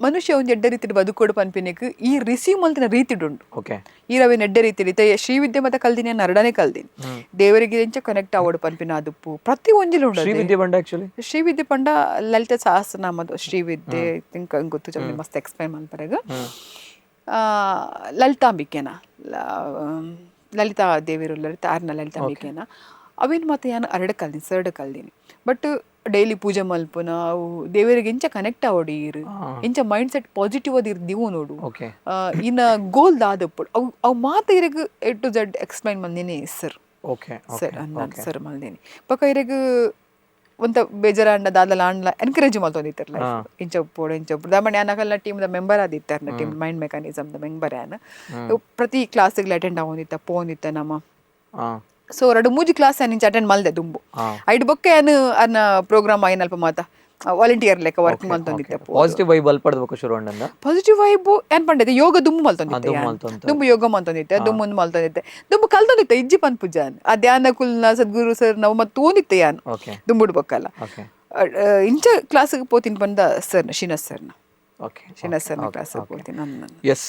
Speaker 1: ಮನುಷ್ಯ ಒಂಜಿ ಎಡ್ಡೆ ರೀತಿಡ್ ಬದುಕೋಡು ಪನ್ಪಿನೆಕ್ ಈ ರಿಸೀವ್ ಮಲ್ತಿನ ರೀತಿಡುಂಡು. ಈ ರವಿನ ಎಡ್ಡೆ ರೀತಿಡ್ ಇತ್ತೆ ಶ್ರೀವಿದ್ಯೆ ಮತ್ತೆ ಕಲ್ದಿನಿ, ಅರಡನೆ ಕಲ್ದಿನಿ. ದೇವರಿಗೆ ಎಂಚ ಕನೆಕ್ಟ್ ಆವೊಡು ಪನ್ಪಿನ ಆದುಪ್ಪು ಪ್ರತಿ ಒಂಜಿಲು ಉಂಡು.
Speaker 2: ಶ್ರೀವಿದ್ಯೆ ಬಂಡ ಆಕ್ಚುಲಿ?
Speaker 1: ಶ್ರೀವಿದ್ಯೆ ಪಂಡ ಲಲಿತ ಸಹಸ್ರನಾಮದ ಶ್ರೀವಿದ್ಯೆ. ತಿಂಕ್ ಗೊತ್ತು ಜನ ಮಸ್ತ್ ಎಕ್ಸ್ಪ್ಲೈನ್ ಮಲ್ಪರೆಗ್. ಲಲಿತಾಂಬಿಕೆನ, ಲಲಿತಾ ದೇವಿರು, ಲಲಿತಾ ಆರ್ನ ಲಲಿತಾಂಬಿಕೆನ ಅವೇನು ಮತ್ತೆ ಯಾನ್ ಅರಡು ಕಲ್ದಿನಿ, ಸರ್ಡ್ ಕಲ್ದಿನಿ. ಬಟ್ ಡೈಲಿ ಪೂಜೆ ಮಲ್ಪುನ ಅವು ದೇವರಿಗೆ ಎಂಚ ಕನೆಕ್ಟ್ ಆವೊಡು, ಈರ್ ಎಂಚ mind set positive ಅದ್ ಇರ್ ದಿವು ನೋಡು. ಇನ್ನ ಗೋಲ್ ದಾದಪ್ಪು ಅವು ಅವು ಮಾತ ಇರೆಗ್ A to Z explain ಮಲ್ದಿನಿ sir. Sir ಅಂದಾನ್ sir ಮಲ್ದಿನಿ. ಬೊಕ ಇರೆಗ್ ಒಂತ ಬೇಜಾರಾಂಡ ದಾದಲ ಆಂಡ್ಲ ಎನ್ಕರೇಜ್ ಮಲ್ತೊಂದಿತ್ತೆರ್ ಲೈಫ್ ಇಂಚ ಉಪ್ಪೊಡು ಇಂಚ ಉಪ್ಪೊಡು. ದಾಮಣಿ ಯಾನ್ ಟೀಮ್ ದ ಮೆಂಬರ್ ಆದಿತ್ತೆರ್, team mind mechanism ದ ಮೆಂಬರ್. ಯಾನ್ ಪ್ರತಿ ಕ್ಲಾಸ್ಗೆ ಅಟೆಂಡ್ ಆವೊಂದಿತ್ತ ಪೋವೊಂದಿತ್ತ ನಮ್ಮ. ಸೊ ಎರಡು ಮೂಜಿ ಕ್ಲಾಸ್ ಯಾನ್ ಇಂಚ ಅಟೆಂಡ್ ಮಲ್ದೆ ದುಂಬು. ಐಡ್ ಬೊಕ್ಕ ಯಾನ್ ಅನ್ನ ಪ್ರೋಗ್ರಾಮ್ ಆಯ್ನಲ್ಪ ಮಾತ ವಾಲಂಟಿಯರ್ ಲೆಕ್ಕ ವರ್ಕ್ ಮಲ್ತೊಂದಿತ್ತೆ.
Speaker 2: ಪಾಸಿಟಿವ್ ವೈಬ್ ಅಲ್ಪಡ್ದ ಶುರು ಅಂಡ?
Speaker 1: ಪಾಸಿಟಿವ್ ವೈಬ್ ಏನ್ ಪಂಡಿದೆ, ಯೋಗ ದುಂಬು ಮಲ್ತೊಂದಿತ್ತೆ.
Speaker 2: ದುಂಬು
Speaker 1: ಯಾನ್.
Speaker 2: ಮಲ್ತೊಂತ.
Speaker 1: ದುಂಬು ಯೋಗ ಮಲ್ತೊಂದಿತ್ತೆ, ದುಂಬು ಮಲ್ತೊಂದಿತ್ತೆ, ದುಂಬು ಕಲ್ತೊಂದಿತ್ತೆ ಇಜ್ಜಿ ಪನ್ಪುಜಾನ್. ಆ ಧ್ಯಾನ ಕುಲ್ನ ಸದ್ಗುರು ಸರ್ ನಾವು ಮತ್ತೆ ತೋಂದಿತ್ತೆ ಯಾನ್ ದುಂಬುಡು ಬೊಕ್ಕಲ್ಲ. ಇಂಚ ಕ್ಲಾಸ್ಗೆ ಪೋತಿನ್ ಪಂದ ಸರ್ನ, ಶ್ರೀನಾಥ್ ಸರ್ನ. ಶ್ರೀನಾಥ್ ಸರ್ನ ಕ್ಲಾಸ್ ಪೋತಿನ್ ನನ್ನ.
Speaker 2: ಎಸ್,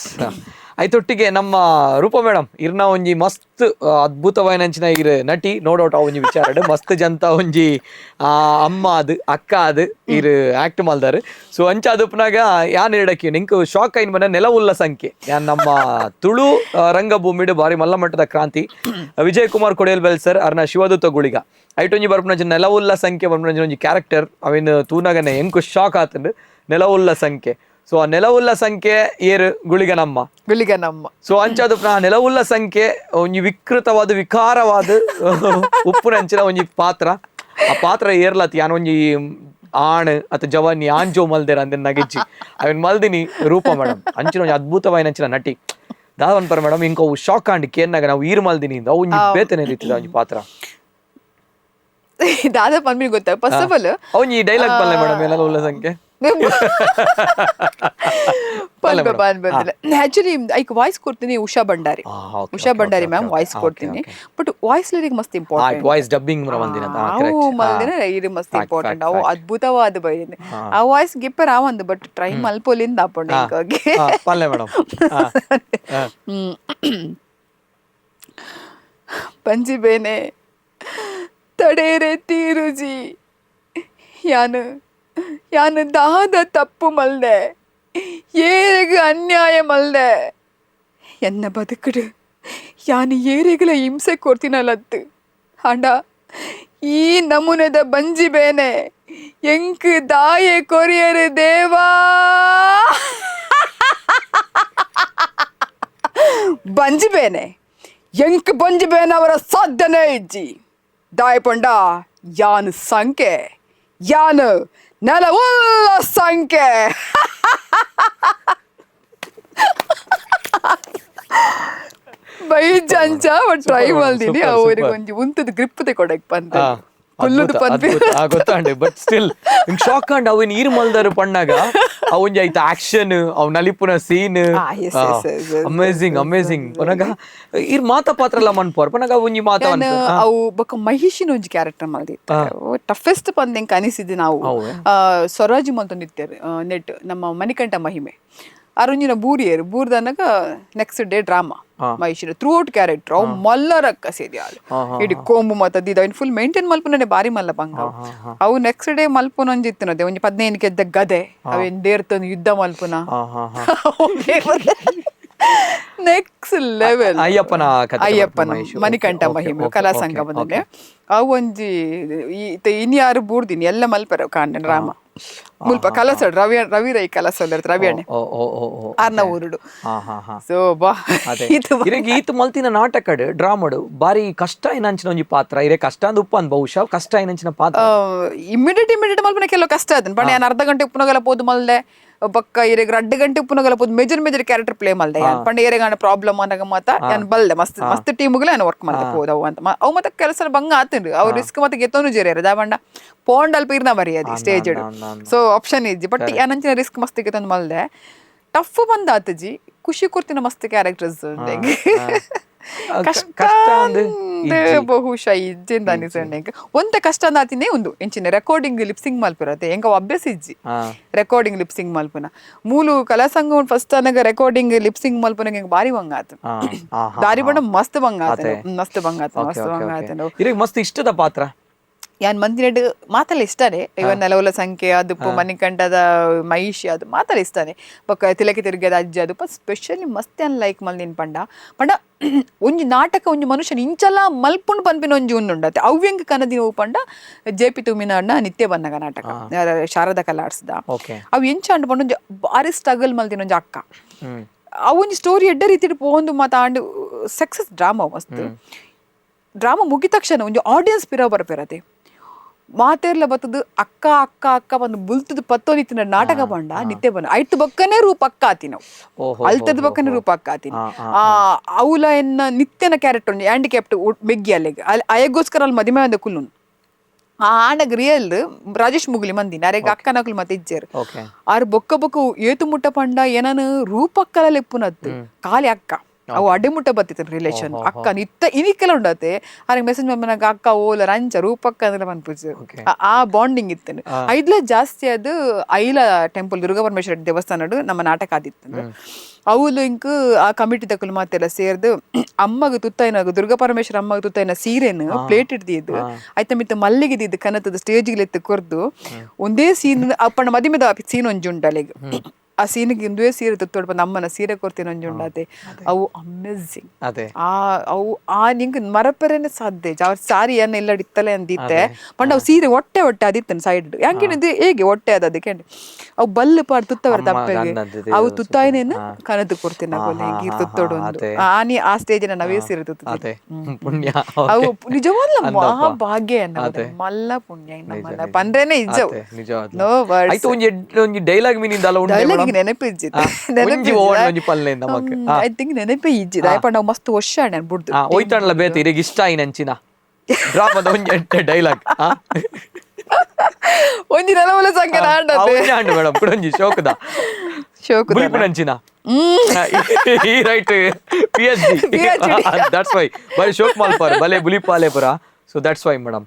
Speaker 2: ಐತೊಟ್ಟಿಗೆ ನಮ್ಮ ರೂಪ ಮೇಡಮ್ ಇರ್ನ ಒಂಜಿ ಮಸ್ತ್ ಅದ್ಭುತವಾಯಿನಂಚಿನ ಇರ್ ನಟಿ, ನೋ ಡೌಟ್. ಆ ಒಂಜಿ ವಿಚಾರಡ್ ಮಸ್ತ್ ಜಂತ ಒಂಜಿ ಅಮ್ಮ ಅದು ಅಕ್ಕ ಅದು ಇರ್ ಆಕ್ಟ್ ಮಲ್ದಾರ್. ಸೊ ಅಂಚ ಅದುಪ್ನಾಗ ಯಾನ್ ಇಡಕ್ಕೆ ನಿಂಕ್ ಶಾಕ್ ಐನ್ ಬನ್ನ ನೆಲವುಲ್ಲ ಸಂಖ್ಯೆ. ಯಾನ್ ನಮ್ಮ ತುಳು ರಂಗಭೂಮಿಡ್ ಬಾರಿ ಮಲ್ಲ ಮಟ್ಟದ ಕ್ರಾಂತಿ ವಿಜಯ್ ಕುಮಾರ್ ಕೊಡಿಯಲ್ ಬೆಲ್ ಸರ್ ಅರ್ನ ಶಿವದೂತ ಗುಳಿಗ ಐಟೊಂಜಿ ಬರ್ಪುನಂಚಿನ ನೆಲವುಲ್ಲ ಸಂಖ್ಯೆ ಬರ್ಪುನಂಚಿನ ಒಂಜಿ ಕ್ಯಾರೆಕ್ಟರ್ ಅವಿನ ತೂನಗನೆ ಎಂಕು ಶಾಕ್ ಆತಂಡ್ ನೆಲವುಲ್ಲ ಸಂಖ್ಯೆ. ಸೊ ಆ ನೆಲವುಲ್ಲ ಸಂಖ್ಯೆ ಏರು ಗುಳಿಗ ನಮ್ಮ.
Speaker 1: ಗುಳಿಗ ನಮ್ಮ.
Speaker 2: ಸೊ ಅಂಚಾದ ನೆಲವುಲ್ಲ ಸಂಖ್ಯೆ ಒಂಜಿ ವಿಕೃತವಾದ ವಿಕಾರವಾದ ಉಪ್ಪುನಂಚಿನ ಒಂಜಿ ಪಾತ್ರ. ಆ ಪಾತ್ರ ಏರ್ಲತ್ ಯಾನ್ ಒಂಜಿ ಆಣ್ ಅತ ಜವಾನಿ ಆಂಜೋ ಮಲ್ದೇರ ಅಂದೆ ನಗಿಜ್ಜಿ ಅವಿನ್ ಮಲ್ದಿನಿ ರೂಪ ಮೇಡಮ್. ಅಂಚಿನ ಒಂಜಿ ಅದ್ಭುತವಾಯಿನಂಚಿನ ನಟಿ ದಾವನ್ ಪರ ಮೇಡಮ್. ಇಂಕ ಅವು ಶಾಕ್ ಆಂಡ್ ಕೇನ್ನಾಗ ನಾವು ಈರ್ ಮಲ್ದಿನಿ ಇಂದ್. ಅವು ಒಂಜಿ ಬೇತನೆ ರೀತಿದ ಒಂಜಿ ಪಾತ್ರ.
Speaker 1: ದಾದಾ ಪನ್ಪಿನ ಗೊತ್ತಾ first of all?
Speaker 2: ಒಂಜಿ ಡೈಲಾಗ್ ಪಲ್ಲೆ ಮೇಡಮ್, ನೆಲವುಲ್ಲ ಸಂಖ್ಯೆ.
Speaker 1: ಪನ್ಪ ಪನ್ಪ. ಆಕ್ಚುಲಿ ಐಕ್ ವಾಯ್ಸ್ ಕೊಡ್ತೀನಿ ಉಷಾ ಭಂಡಾರಿ. ಉಷಾ ಭಂಡಾರಿ ಮ್ಯಾಮ್ ವಾಯ್ಸ್ ಕೊಡ್ತೀನಿ. But voice lyric ಮಸ್ತ್ important.
Speaker 2: Voice dubbing.
Speaker 1: ಅವು ಮಲ್ದಿನ ಇದು ಮಸ್ತ್ ಇಂಪಾರ್ಟೆಂಟ್. ಅವು ಅದ್ಭುತವಾದ ಬೈದಿನಿ ಆ ವಾಯ್ಸ್ ಗಿಪ್ಪರ್ ಆವಂದು, ಬಟ್ ಟ್ರೈ ಮಲ್ಪೊಲಿಂದ ಆಪುಂಡು ಇಂಕಾಗಿ.
Speaker 2: ಪಲ್ಲೆ ಮೇಡಮ್.
Speaker 1: ಪಂಜಿ ಬೇನೆ ತಡೇರೆ ತೀರುಜಿ, ಯಾನು ಯಾನು ದಾದ ತಪ್ಪು ಮಲ್ದೆ, ಏರೆಗ್ ಅನ್ಯಾಯ ಮಲ್ದೆ? ಎನ್ನ ಬದುಕಡು ಯಾನು ಏರೆಗಲ ಹಿಂಸೆ ಕೊಡ್ತೀನಲ್ಲತ್ತು, ಆಂಡ ಈ ನಮೂನೆದ ಬಂಜಿ ಬೇನೆ ಎಂಕ್ ದಾಯೆ ಕೊರಿಯರು ದೇವಾ? ಬಂಜಿ ಬೇನೆ ಎಂಕ್ ಬಂಜಿ ಬೇನೆ ಅವರ ಸಾಧ್ಯನೇ ಇಜ್ಜಿ. ದಾಯ ಪಂಡ ಯಾನು ಸಂಖ್ಯೆ, ಯಾನು ನೆಲವುಲ್ಲ ಸಂಖ್ಯೆ. ಬೈಜಂಚ ಬಟ್ ಟ್ರೈ ಮಲ್ದಿನಿ. ಅವ್ರಿಗೆ ಒಂಜಿ ಉಂತದ ಗ್ರಿಪ್ ಕೊಡಕ್ ಪಂತ ಕುಲ್ಲುದು ಪನ್ಪಿ.
Speaker 2: ಗೊತ್ತಾಂಡೆ, but still shock and ಅವ್ ನೀರ್ ಮಲ್ದಾರು ಪಣ್ಣಾಗ ಅವ್ ಐತ ಆಕ್ಷನ್ ಅವ್ ನಲಿಪುನ scene.
Speaker 1: Yes, yes, yes, yes,
Speaker 2: amazing amazing. ಪನಗ ಇರ್ ಮಾತ ಪಾತ್ರ ಎಲ್ಲ ಮನ್ಪೋರ್ ಪನಗ ಒಂಜಿ ಮಾತ.
Speaker 1: ಯಾನ್ ಅವು ಬೊಕ್ಕ ಮಹಿಷಿನ ಒಂಜಿ ಕ್ಯಾರೆಕ್ಟರ್ ಮಲ್ದಿತ್ತೆ, ಟಫೆಸ್ಟ್ ಪಂದ್ ಎಂಕ್ ಅನಿಸಿದ್ದು ನಾವು.
Speaker 2: ಅವುವೆ?
Speaker 1: ಸ್ವರಾಜ್ ಮಲ್ತೊಂದಿತ್ತೆರ್ ನೆಟ್ ನಮ್ಮ ಮಣಿಕಂಠ ಮಹಿಮೆ. ಅರುಂಜಿನ ಬೂರಿಯರು ಬೂರ್ದನಗ next day drama ಮಹಿಷಿನ through out character. ಅವು ಮಲ್ಲ ರಕ್ಕಸಿದ್ಯಾಳು ಇಡೀ ಕೋಂಬು ಮತ್ತ ದೀದ ಫುಲ್ ಮೇಂಟೈನ್ ಮಲ್ಪುನನೆ ಬಾರಿ ಮಲ್ಲ ಬಂಗ ಅವು. ಅವು ನೆಕ್ಸ್ಟ್ ಡೇ ಮಲ್ಪುನ ಒಂಜಿ ಇತ್ತಿನದೆ ಒಂಜಿ 15 ಕೆದ್ದ ಗದೆ ಅವೇನ್ ದೇರ್ತೊಂದು ಯುದ್ಧ ಮಲ್ಪುನ.
Speaker 2: ಹಾ ಹಾ ಹಾ
Speaker 1: ನೆಕ್ಸ್ಟ್ ಲೆವೆಲ್.
Speaker 2: ಅಯ್ಯಪ್ಪನ ಕಥೆ.
Speaker 1: ಅಯ್ಯಪ್ಪನ
Speaker 2: ಮಹೇಶ್.
Speaker 1: ಮಣಿಕಂಠ ಮಹಿಮೆ ಕಲಾ ಸಂಗಮದಲ್ಲಿ ಅವು ಒಂಜಿ ಇನ್ಯಾರು ಬೂರ್ದಿನಿ ಎಲ್ಲ ಮಲ್ಪರ ಕಾಂಡ ರಾಮ ಮುಲ್ಪ ಕಲಸಡ್ ರವಿ ರವಿ ರೈ ಕಲಸಡ್ ರವಿ ಅಣ್ಣೆ
Speaker 2: ಓ ಓ ಓ ಓ
Speaker 1: ಆರ್ನ ಊರುಡು.
Speaker 2: ಹಾ ಹಾ ಹಾ
Speaker 1: ಸೊ ಬಾ
Speaker 2: ಅದೇ.
Speaker 1: ಇದು.
Speaker 2: ಇರೆಗ್ ಈತ್ ಮಲ್ತಿನ ನಾಟಕಡ್ ಡ್ರಾಮಡ್ ಬಾರಿ ಕಷ್ಟ ಏನಂಚಿನ ಒಂಜಿ ಪಾತ್ರ ಇರೆ ಕಷ್ಟ ಅಂದ್ ಉಪ್ಪಂದ್ ಬಹುಶಃ ಕಷ್ಟ ಏನಂಚಿನ ಪಾತ್ರ?
Speaker 1: ಇಮಿಡಿಯೇಟ್ ಇಮಿಡಿಯೇಟ್ ಮಲ್ಪನ ಕೆಲವು ಕಷ್ಟ ಆತನ್ ಪಂಡ ಯಾನ್ ಅರ್ಧ ಗಂಟೆ ಉಪ್ಪುನಗಲ ಪೋದು ಮಲ್ದೆ. ಬೊಕ್ಕ ಇರೆಗ್ ರಡ್ಡು ಗಂಟೆ ಉಪ್ಪುನಗಲ ಪೋದು major major character play ಮಲ್ದೆ ಯಾನ್. ಪಂಡ ಏರೆಗಾಂಡ ಪ್ರಾಬ್ಲಮ್ ಅನ್ನಾಗ ಮಾತ ಯಾನ್ ಬಲ್ದೆ. ಮಸ್ತ್ ಮಸ್ತ್ ಟೀಮ್ಗಳು ಯಾನ್ ವರ್ಕ್ ಮಲ್ತೆ ಪೋದು ಅವು ಅಂತ ಅವು ಮತ್ತೆ ಕೆಲಸ ಬಂಗ ಆತುಂಡು. ಅವು ರಿಸ್ಕ್ ಮತ್ತೆ ಗೆತ್ತೊಂದು ಜೇರಿಯರು ದಾಬಂಡ ಪೋಂಡ್ ಅಲ್ಪ ಇರ್ನ ಮರ್ಯಾದೆ stage. So option ಇಜ್ಜಿ, ಬಟ್ ಯಾನಂಚಿನ ರಿಸ್ಕ್ ಮಸ್ತ್ ಗೆತ್ತೊಂದು ಮಲ್ದೆ. ಟಫ್ ಬಂದ ಆತಜಿ. ಖುಷಿ ಕೊಡ್ತಿನ ಮಸ್ತ್ ಕ್ಯಾರೆಕ್ಟರ್ಸ್. ಕಷ್ಟ
Speaker 2: ಕಷ್ಟ ಅಂದ್
Speaker 1: ಅಂದ್ ಬಹುಶಃ ಇಜ್ಜಿಂದ ಅನಿಸಂಡೆ. ಒಂತೆ ಕಷ್ಟ ಅಂದಾತಿನೇ ಒಂದು ಎಂಚಿನ recording lip sync ಮಲ್ಪಿರತ್ತೆ, ಎಂಕ ಅವ್ ಅಭ್ಯಾಸ ಇಜ್ಜಿ. Recording lip sync ಮಲ್ಪುನ ಮೂಲು ಕಲಾಸಂಘ ಫಸ್ಟ್ ಅನಗ recording lip sync ಮಲ್ಪುನಗ ಎಂಕ್ ಬಾರಿ ಬಂಗ ಆತು.
Speaker 2: ಹಾ, ಹಾ, ಹಾ,
Speaker 1: ದಾರಿ ಬಣ್ಣ ಮಸ್ತ್ ಬಂಗ ಆತನು.
Speaker 2: ಅದೇ.
Speaker 1: ಮಸ್ತ್ ಬಂಗ ಆತು, ಮಸ್ತ್ ಬಂಗ ಆತನು.
Speaker 2: ಇರಿಗೆ ಮಸ್ತ್ ಇಷ್ಟದ ಪಾತ್ರ?
Speaker 1: ಯಾನ್ ಮಂದಿನೆಡ್ ಮಾತಲ್ಲ ಇಷ್ಟನೇ. ಇವನ್ ನೆಲವಲ ಸಂಖ್ಯೆ ಅದು, ಮಣಿಕಂಠದ ಮಹಿಷಿ ಅದು ಮಾತಲ್ಲ ಇಷ್ಟನೇ. ಬೊಕ್ಕ ತಿಲಕಿ ತಿರುಗದ ಅಜ್ಜಿ ಅದು ಸ್ಪೆಷಲಿ ಮಸ್ತ್ ಅನ್ ಲೈಕ್ ಮಲ್ದಿನ್ ಪಂಡ ಪಂಡ ಒಂಜಿ ನಾಟಕ ಒಂಜಿ ಮನುಷ್ಯನ ಇಂಚಲ ಮಲ್ಪುಂಡು ಪನ್ಪಿನ ಒಂಜಿ ಉಂಡುಂಡತೆ. ಅವ್ಯಂಗ್ ಕನದಿನ ಪಂಡ ಜೆ ಪಿ ತುಮಿನಾಡ್ನ ನಿತ್ಯ ಬನ್ನಗ ನಾಟಕ, ಶಾರದಾ ಕಲಾಡ್ಸ್ದ. ಅವು ಎಂಚ ಅಂಡ್ ಪಂಡ ಒಂಜಿ ಬಾರಿ ಸ್ಟ್ರಗಲ್ ಮಲ್ದಿನ ಒಂಜಿ ಅಕ್ಕ. ಅವು ಒಂಜಿ ಸ್ಟೋರಿ ಎಡ್ಡೆ ರೀತಿಡ್ ಪೋಂದು ಮಾತ and success drama. ಮಸ್ತ್ ಡ್ರಾಮಾ ಮುಗಿದ ತಕ್ಷಣ ಒಂಜಿ ಆಡಿಯನ್ಸ್ ಪಿರ ಬರ್ಪೆರತೆ, ಮಾತೇರ್ಲ ಬತ್ತದು ಅಕ್ಕ ಅಕ್ಕ ಅಕ್ಕ ಬಂದು ಬುಲ್ತದ ಪತ್ತೊಂದಿತ್ತಿನ ನಾಟಕ ಪಂಡ ನಿತ್ಯ ಬಂದ. ಐತು ಬೊಕ್ಕನೆ ರೂಪ ಅಕ್ಕ ಆತಿನವು. ಅಲ್ತದ ಬೊಕ್ಕನೆ ರೂಪ ಅಕ್ಕ ಆತಿನ. ಆ ಅವುಲ ಎನ್ನ ನಿತ್ಯನ ಕ್ಯಾರೆಕ್ಟರ್ ಒಂಜಿ ಹ್ಯಾಂಡಿಕ್ಯಾಪ್ಟ್ ಮೆಗ್ಗಿ. ಅಲ್ಲಿಗೆ ಅಲ್ಲಿ ಅಯಗೋಸ್ಕರ ಅಲ್ಲಿ ಮದಿಮೆ ಅಂದ ಕುಲ್ಲುನು. ಆ ಆಂಡಗ್ ರಿಯಲ್ ರಾಜೇಶ್ ಮುಗುಲಿ ಮಂದಿನ ಅರೆಗ್ ಅಕ್ಕನಕುಲು ಮತ್ತೆ ಇಜ್ಜೆರ್. ಆರ್ ಬೊಕ್ಕ ಬೊಕ್ಕ ಏತು ಮುಟ್ಟ ಪಂಡ ಏನನ ರೂಪಕ್ಕಲ ಲೆಪ್ಪುನತ್ತು ಖಾಲಿ ಅಕ್ಕ. ಅವು ಅಡೆ ಮುಟ್ಟ ಬತ್ತಿತ್ತು ರಿಲೇಷನ್. ಅಕ್ಕ ನಿತ್ತ ಇನಿಕ್ಕೆಲ್ಲ ಉಂಡತೆ. ಆರೆಗ್ ಮೆಸೇಜ್ ಮಲ್ಪನಗ ಅಕ್ಕ ಓಲ ರಂಚ ರೂಪಕ್ಕ ಅಂದ್ರೆ ಪನ್ಪುಜು. ಆ ಬಾಂಡಿಂಗ್ ಇತ್ತು. ಐದ್ಲ ಜಾಸ್ತಿ ಅದು ಐಲ ಟೆಂಪಲ್ ದುರ್ಗಾ ಪರಮೇಶ್ವರ ದೇವಸ್ಥಾನಡ್ ನಮ್ಮ ನಾಟಕ ಆದಿತ್ತು. ಅವುಲು ಇಂಕ್ ಆ ಕಮಿಟಿ ತಕುಲು ಮಾತೆಲ್ಲ ಸೇರ್ದು ಅಮ್ಮಗ ತುತ್ತೈನ, ದುರ್ಗಾ ಪರಮೇಶ್ವರ ಅಮ್ಮಗ ತುತ್ತೈನ ಸೀರೆನ್ ಪ್ಲೇಟ್ ಇಡ್ದಿದ್ದು, ಐತ ಮಿತ್ತ ಮಲ್ಲಿಗೆ ದಿದ್ದು ಕನತದ ಸ್ಟೇಜ್ ಲೆತ್ತು ಕೊರ್ದು, ಒಂದೇ ಸೀನ್ ಅಪ್ಪನ ಮದಿಮೆದ ಸೀನ್ ಒಂಜಿ ಉಂಟು ಅಲ್ಲಿಗೆ. ಆ ಸೀನಿಗೆ ಒಂದೇ ಸೀರೆ ತುತ್ತೋಡು ಬಂದು ಅಮ್ಮನ ಸೀರೆ ಕೊರ್ತಿನ ಒಂಜಿ ಉಂಡಾತೆ. ಅವು ಅಮೇಸಿಂಗ್. ಆ ಅವು ಆ ನಿಂಗೆ ಮರಪೆರೆನೆ ಸಾಧ್ಯ ಇಜ್ಜಿ. ಅವ್ರ ಸಾರಿ ಅನ್ನ ಎಲ್ಲ ಇತ್ತಲೆ ಅಂದಿತ್ತೆ ಪಂಡ ಅವು ಸೀರೆ ಒಟ್ಟೆ ಒಟ್ಟೆ ಅದಿತ್ತನ ಸೈಡ್ ಯಾಂಕಿನದು ಹೇಗೆ ಒಟ್ಟೆ ಅದ ಅದಕ್ಕೆ ಅವು ಬಲ್ಲು ಪಾಡ್ ತುತ್ತವರ
Speaker 2: ಅಮ್ಮ
Speaker 1: ತಪ್ಪೆಗೆ
Speaker 2: ಗಂಡಂದಿದೆ
Speaker 1: ಅವು
Speaker 2: ಇದು
Speaker 1: ತುತ್ತಾಯಿನೇನು ಕನದು ಕೊಡ್ತೀನಿ ಗೀರ್ ತುತ್ತೋಡು ಒಂದು. ಆನಿ ಆ ಸ್ಟೇಜ್ ನಾವೇ ಸೀರೆ ತುತ್ತ.
Speaker 2: ಅದೇ ಪುಣ್ಯ.
Speaker 1: ಅವು ನಿಜವಾಗ್ಲ
Speaker 2: ಅಂದಪ್ಪ.
Speaker 1: ಮಹಾಭಾಗ್ಯ ಎನ್ನ, ಮಲ್ಲ ಪುಣ್ಯ ಇನ್ನ ಪಂಡ್ರೇನೆ ಇಜ್ಜವು.
Speaker 2: ನಿಜವಾಗ್ಲೂ.
Speaker 1: No words.
Speaker 2: ಆಯ್ತು, ಒಂಜಿ ಒಂಜಿ ಡೈಲಾಗ್ ಮೀನಿಂದ ಅಲ್ಲ ಉಂಡೆ
Speaker 1: ಡೈಲಾಗ್
Speaker 2: ಮೇಡಮ್?
Speaker 1: ನೆನಪು ಇಜ್ಜಿ.
Speaker 2: ಒಂಜಿ ಓವನ್ ಒಂಜಿ ಪಲ್ಲೆ ನಮಕ್.
Speaker 1: I think ನೆನಪೇ ಇಜ್ಜಿ. ದಾಯಪಂಡ ಅವು ಮಸ್ತ್ ವರ್ಷ ಆಂಡ್ ಬುಡ್ದು.
Speaker 2: ಹೋಯ್ತಾಣಲ್ಲ ಬೇತೆ ಇರೆಗ್ ಇಷ್ಟ ಆಯಿನಂಚಿನ ಡ್ರಾಮದ ಒಂಜಿ ಎಡ್ಡೆ ಡೈಲಾಗ್.
Speaker 1: ಒಂಜಿ ನೆಲವಲ ಸಂಖ್ಯೆ ಆಂಡತೆ.
Speaker 2: ಒಂಜಿ ಮೇಡಮ್ ಕುಡೊಂಜಿ ಶೋಕದ.
Speaker 1: ಶೋಕದ.
Speaker 2: ಬುಲಿಪುನಂಚಿನ ಈ right P H D.
Speaker 1: PhD.
Speaker 2: That's why ಬರೀ ಶೋಕ್ ಮಲ್ಪಾರ್ ಬಲೆ ಬುಲಿಪಾಲೆ ಪುರ. So that's why madam.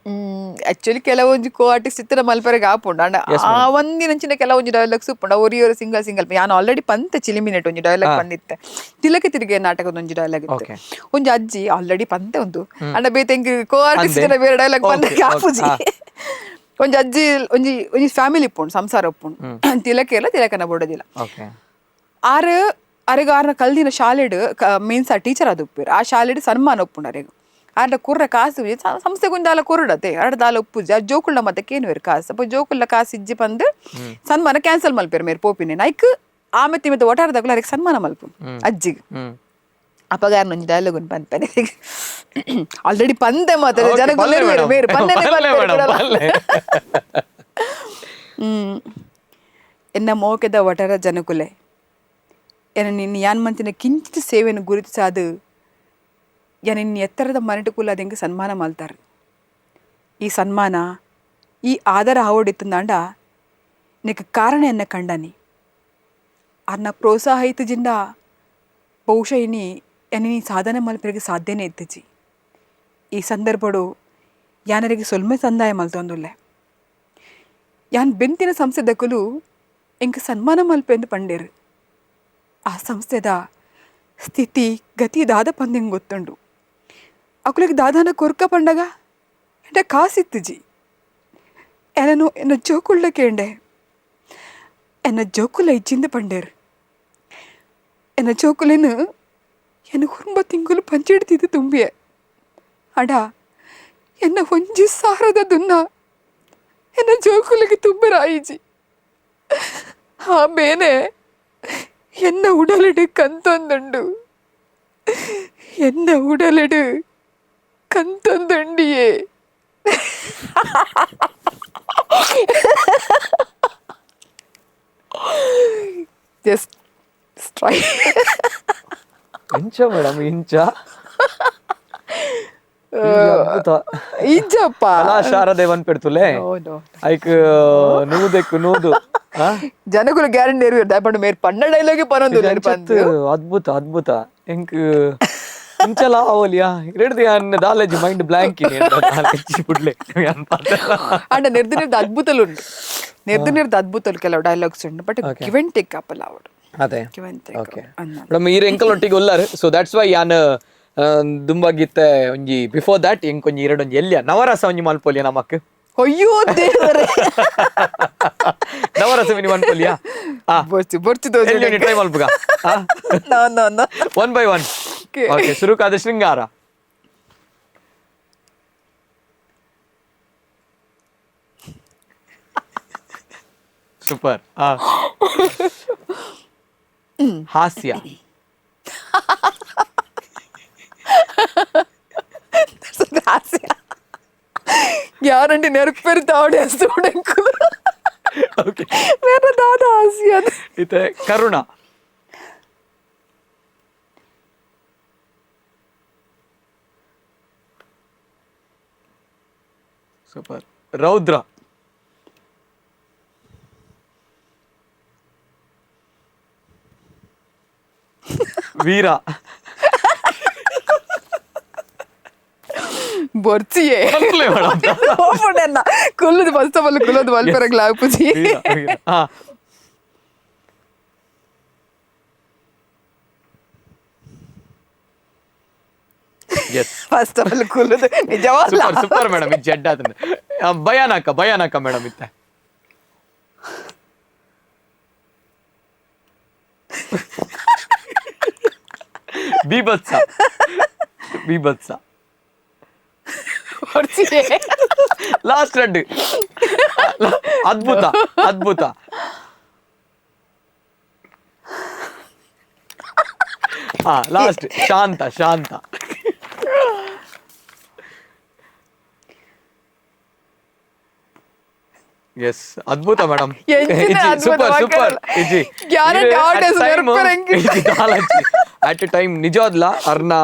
Speaker 1: Actually ಕೆಲವೊಂಜಿ ಕೋ ಆರ್ಟಿಸ್ಟ್ ಇತ್ತಿನ ಮಲ್ಪರೆಗ್ ಆಪುಂಡು. ಅಂಡ ಆ ಒಂದಿನಂಚಿನ ಕೆಲವೊಂಜಿ ಡೈಲಾಗ್ಸ್ ಉಪ್ಪುಂಡು. ಒರಿಯೊರು ಸಿಂಗಲ್ ಸಿಂಗಲ್. ಯಾನ್ ಆಲ್ರೆಡಿ ಪಂತೆ ಚಿಲಿಮಿನೆಟ್ ಒಂಜಿ ಡೈಲಾಗ್ ಪಂದಿತ್ತೆ. ತಿಲಕ ತಿರುಗೆ ನಾಟಕದ ಒಂಜಿ ಡೈಲಾಗ್ ಇತ್ತು. ಒಂಜಿ ಅಜ್ಜಿ ಆಲ್ರೆಡಿ ಪಂತೆ ಉಂದು. ಅಂಡ ಬೇತೆ ಎಂಕ್ ಕೋ ಆರ್ಟಿಸ್ಟ್
Speaker 2: ಅಂದೆ.
Speaker 1: ಬೇರೆ ಡೈಲಾಗ್ ಪಂತೆ ಆಪುಜಿ. ಒಂಜಿ ಅಜ್ಜಿ ಒಂಜಿ ಒಂಜಿ ಫ್ಯಾಮಿಲಿ ಉಪ್ಪುಂಡು, ಸಂಸಾರ ಉಪ್ಪುಂಡು. ತಿಲಕ ಇಲ್ಲ, ತಿಲಕನ ಬೊಡದಿಲ್ಲ. ಆರ್ ಅರೆಗ್ ಆರ್ನ ಕಲ್ದಿನ ಶಾಲೆಡ್ ಮೀನ್ಸ್ ಆ ಟೀಚರ್ ಅದು ಉಪ್ಪೇರು. ಆ ಶಾಲೆಡ್ ಸನ್ಮಾನ ಉಪ್ಪುಂಡು ಅರೆಗ್. ಆರ್ಡ ಕುರ್ರ ಕಾಸು ಸಂಸ್ಥೆ ದಾಲ ಕೊರಡತೆ ಅರ್ಡ ದಾಲ ಉಪ್ಪುಜಿ. ಆ ಜೋಕುಳ್ಳ ಮತ್ತೆ ಕೇನುವೆರ್ ಕಾಸು. ಅಪ್ಪ ಜೋಕುಳ್ಳ ಕಾಸು ಇಜ್ಜಿ ಪಂದ್ ಸನ್ಮಾನ ಕ್ಯಾನ್ಸಲ್ ಮಲ್ಪೇರು ಮೇರ್ ಪೋಪಿನೆ. ನೈಕ್ ಆమె ತಿಮೆತ ಒಟಾರದಾಗಲ ಅರೆಗ್ ಸನ್ಮಾನ ಮಲ್ಪು ಅಜ್ಜಿಗ್. ಅಪಗಾರ್ನ ಒಂಜಿ ಡೈಲಾಗ್ ಉಂಟು ಪನ್ಪೆನೆ. ಆಲ್ರೆಡಿ ಪಂದೆ ಮಾತ್ರ ಜನಗುಲ್
Speaker 2: ಪಲ್ಲೆ
Speaker 1: ಮೇರು
Speaker 2: ಮೇಡಮ್.
Speaker 1: ಮೇರು ಪಂದೆನೆ
Speaker 2: ಪಲ್ಲೆ
Speaker 1: ಪಲ್ಪೆರ್
Speaker 2: ಮೇಡಮ್,
Speaker 1: ಕೂಡಲ.
Speaker 2: ಪಲ್ಲೆ.
Speaker 1: ಎನ್ನ ಮೋಕೆದ ಒಟರ ಜನಕುಲೆ, ಎನ್ನ ನಿನ್ನ ಯಾನ್ ಮಂತಿನ ಕಿಂಚಿತ್ ಸೇವೆಯನ್ನು ಗುರುತಿಸಾದು ಯಾನ್ ಇನ್ನು ಎತ್ತರದ ಮನೆಟು ಅದೆಂಗೆ ಸನ್ಮಾನ ಮಲ್ತಾರೆ. ಈ ಸನ್ಮಾನ ಈ ಆದರ ಆವಡಿತ್ತಂದಾಂಡ ನಿಕ್ ಕಾರಣ ಎನ್ನ ಕಂಡನಿ ಅರ್ನ ಪ್ರೋತ್ಸಾಹ ಇತ್ತಜಿಂದ ಬಹುಶಃ ಇನಿ ಎನ್ನ ನೀ ಸಾಧನೆ ಮಲ್ಪೆರಿಗೆ ಸಾಧ್ಯನೇ ಇತ್ತಜಿ. ಈ ಸಂದರ್ಭಡು ಯಾನರಿಗೆ ಸೊಲ್ಮೆ ಸಂದಾಯ ಮಲ್ತೊಂದುಲ್ಲೆ. ಯಾನ್ ಬೆಂತಿನ ಸಂಸ್ಥೆ ದಕುಲು ಎಂಕ್ ಸನ್ಮಾನ ಮಲ್ಪೆಂದು ಪಂಡೇರು. ಆ ಸಂಸ್ಥೆದ ಸ್ಥಿತಿ ಗತಿ ದಾದ ಪಂದೆಂಗ್ ಗೊತ್ತುಂಡು. ಅಕುಲಿಗೆ ದಾದಾನ ಕೊರ್ಕ ಪಂಡಗ ಎಂಟ ಕಾಸಿತ್ತುಜಿ. ಎನನು ಎನ್ನ ಜೋಕುಳ್ಳ ಕೇಂಡೆ, ಎನ್ನ ಜೋಕುಲ ಇಜ್ಜಿಂದ ಪಂಡೇರು. ಎನ್ನ ಜೋಕುಲೇನು ಎನ್ನ ಕುರುಂಬ ತಿಂಗುಲು ಪಂಚಿಡ್ತಿದ್ದು ತುಂಬಿಯೆ. ಅಡ ಎನ್ನ ಒಂಜಿ ಸಾರದ ದುನ್ನ ಎನ್ನ ಜೋಕುಲಿಗೆ ತುಂಬರಾಯಿಜಿ. ಆ ಬೇನೆ ಎನ್ನ ಉಡಲಿಡು ಕಂತೊಂದುಂಡು, ಎನ್ನ ಉಡಲಿಡು ಕಂತೊಂದುಂಡಿಯೇ. Just try.
Speaker 2: ಇಂಚ ಮೇಡಮ್ ಇಂಚ. ಅದ್ಭುತ.
Speaker 1: ಇಜ್ಜಪ್ಪ.
Speaker 2: ಕಲಾ ಶಾರದೆ ಪನ್ಪೆಡ್ತುಲೆ.
Speaker 1: ಹೌದು.
Speaker 2: ಐಕ್ ನೂದೆಕ್ಕು ನೂದು. ಆ?
Speaker 1: ಜನಗಳು ಗ್ಯಾರಂಟಿ ಇರು ದಯಪಂಡು ಮೇರ್ ಪಣ್ಣ ಡೈಲಾಗ್ ಪನೊಂದು.
Speaker 2: ಅಂಚತ್ ಅದ್ಭುತ ಅದ್ಭುತ. ಎಂಕ್ ಇಂಚಲ ಅವಲಿಯಾ ಇರೆಡ್ದು ಯಾನ್ ದಾಲೇಜ್ ಮೈಂಡ್ ಬ್ಲಾಂಕ್ ದಾಲೇಜ್ ಬುಡ್ಲೆ ಯಾನ್ ಪಾತೆರ.
Speaker 1: ಅಂಡ ನಿರ್ದು ನಿರ್ದು ಅದ್ಭುತಲು ಉಂಡು, ನಿರ್ದು ನಿರ್ದು ಅದ್ಭುತಲು ಕೆಲವು ಡೈಲಾಗ್ಸ್ ಉಂಡು, but give and take ಅಪ್ಪಲ್ಲ ಅವಡು.
Speaker 2: ಅದೇ.
Speaker 1: Give and take.
Speaker 2: Okay madam, ಈರ್ ಎಂಕಲ್ ಒಟ್ಟಿಗೆ ಉಲ್ಲಾರ್, so that's why ಯಾನ್ ದುಂಬಾಗಿತ್ತೆ ಒಂಜಿ ಬಿಫೋರ್ that ಎಂಕ್ ಒಂಜಿ ಎರಡೊಂಜಿ ಎಲ್ಲಿಯ ನವರಸ ಒಂಜಿ ಮಲ್ಪೊಲಿಯ ನಮಕ್?
Speaker 1: ಅಯ್ಯೋ ದೇವರೇ.
Speaker 2: ನವರಸ ಮಿನಿ ಮಲ್ಪೊಲಿಯಾ?
Speaker 1: ಬರ್ಚಿ ಬರ್ಚಿ.
Speaker 2: ಎಲ್ಲಿ ಟ್ರೈ ಮಲ್ಪುಗ?
Speaker 1: No no no.
Speaker 2: One by one.
Speaker 1: Okay.
Speaker 2: Okay, ಸುರುಕಾದ ಶೃಂಗಾರ. ಸೂಪರ್. ಹಾಸ್ಯ.
Speaker 1: ಹಾಸ್ಯ ಗ್ಯಾರಂಟಿ ನೆರಪು ತಾವಡೆ ಸ್ಟೂಡೆಂಟ್.
Speaker 2: ಓಕೆ.
Speaker 1: ಬೇರೆ ದಾದ ಹಾಸ್ಯ ಅದು.
Speaker 2: ಇತ್ತೆ ಕರುಣ. ಸೂಪರ್. ರೌದ್ರ. ವೀರ.
Speaker 1: ಬೊರ್ಚಿಯೇ.
Speaker 2: ಪನ್ಲೆ ಮೇಡಮ್.
Speaker 1: ಓಪುಂಡೆನ್ನ ಕುಲ್ಲುದು first of all ಕುಲ್ಲುದು ಮಲ್ಪೆರಗ್ಲ ಆಪುಜಿ.
Speaker 2: ವೀರ ವೀರ. ಹಾ, S.
Speaker 1: First of all ಕುಲ್ಲುದು ನಿಜವಾಗ್ಲ.
Speaker 2: Super super madam, ಇದು ಜಡ್ಡ ಆತಂದ್ರೆ ಭಯಾನಕ ಭಯಾನಕ ಮೇಡಮ್. ಇತ್ತೆ ಬೀಭತ್ಸ ಬೀಭತ್ಸ.
Speaker 1: ಬೊರ್ಚಿಯೇ.
Speaker 2: Last red. ಅದ್ಭುತ ಅದ್ಭುತ. ಹಾ, ಲಾಸ್ಟ್ ಶಾಂತ ಶಾಂತ. ಎಸ್, ಅದ್ಭುತ ಮೇಡಮ್.
Speaker 1: ಎಂಚಿನ ಅದ್ಭುತ
Speaker 2: ಸೂಪರ್ ಸೂಪರ್. ಇಜಿ.
Speaker 1: Guarantee orders ಬರ್ಪರಂಗೆ.
Speaker 2: At A time ನಿಜವಾದ್ಲ ಅರ್ನ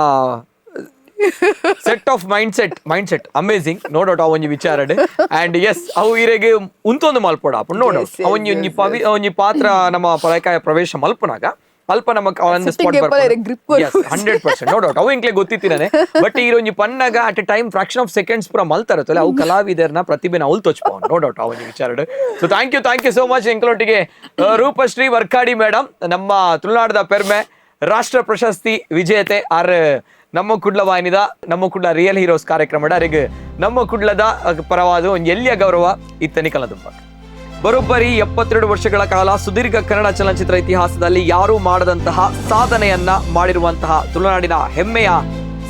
Speaker 2: set of mind set amazing, no doubt. ಆ ಒಂಜಿ ವಿಚಾರಡ್ ಅಂಡ್ ಎಸ್ ಅವು ಇರೆಗೆ ಉಂತೊಂದು ಮಲ್ಪೊಡ ಅಪ್ಪು, ನೋ ಡೌಟ್. ಒಂಜಿ ಒಂಜಿ ಪವಿ ಒಂಜಿ ಪಾತ್ರ ನಮ್ಮ ಪರಕಾಯ ಪ್ರವೇಶ ಮಲ್ಪುನಾಗ ಅಲ್ಪ ನಮ್ಮ ಒಂದು
Speaker 1: Sitting
Speaker 2: spot.
Speaker 1: ಎಪ್ಪಲ ಇರೆಗ್ grip ಕೊರ್ಪು.
Speaker 2: 100%, no doubt. ಅವು ಎಂಕ್ಲೆ ಗೊತ್ತಿತ್ತಿನೇ, ಬಟ್ ಈ ಒಂಜಿ ಪನ್ನಾಗ at time fraction of seconds ಪೂರ ಮಲ್ತಾರತ್ತಲ್ಲ, ಅವು ಕಲಾವಿದರ್ನ ಪ್ರತಿಭೆನ ಅವ್ಲು ತೊಚ್ಪೋ, ನೋ ಡೌಟ್ ಆ ಒಂಜಿ ವಿಚಾರಡ್. So thank you, thank you so much. ಎಂಕ್ಲೊಟ್ಟಿಗೆ Roopashree Vorkady madam, ನಮ್ಮ ತುಳುನಾಡದ ಪೆರ್ಮೆ, ರಾಷ್ಟ್ರ ಪ್ರಶಸ್ತಿ ವಿಜೇತೆ ಆರ್ ನಮ್ಮ ಕುಡ್ಲ ವಾಹಿನಿದ ನಮ್ಮ ಕುಡ್ಲ ರಿಯಲ್ ಹೀರೋಸ್ ಕಾರ್ಯಕ್ರಮದ ಅರೆಗ್ ನಮ್ಮ ಕುಡ್ಲದ ಪರವಾದ ಒಂದು ಎಲ್ಲಿಯ ಗೌರವ ಇತ್ತನಿ ಕಲದುಂಬ. ಬರೋಬ್ಬರಿ 72 ವರ್ಷಗಳ ಕಾಲ ಸುದೀರ್ಘ ಕನ್ನಡ ಚಲನಚಿತ್ರ ಇತಿಹಾಸದಲ್ಲಿ ಯಾರೂ ಮಾಡದಂತಹ ಸಾಧನೆಯನ್ನ ಮಾಡಿರುವಂತಹ ತುಳುನಾಡಿನ ಹೆಮ್ಮೆಯ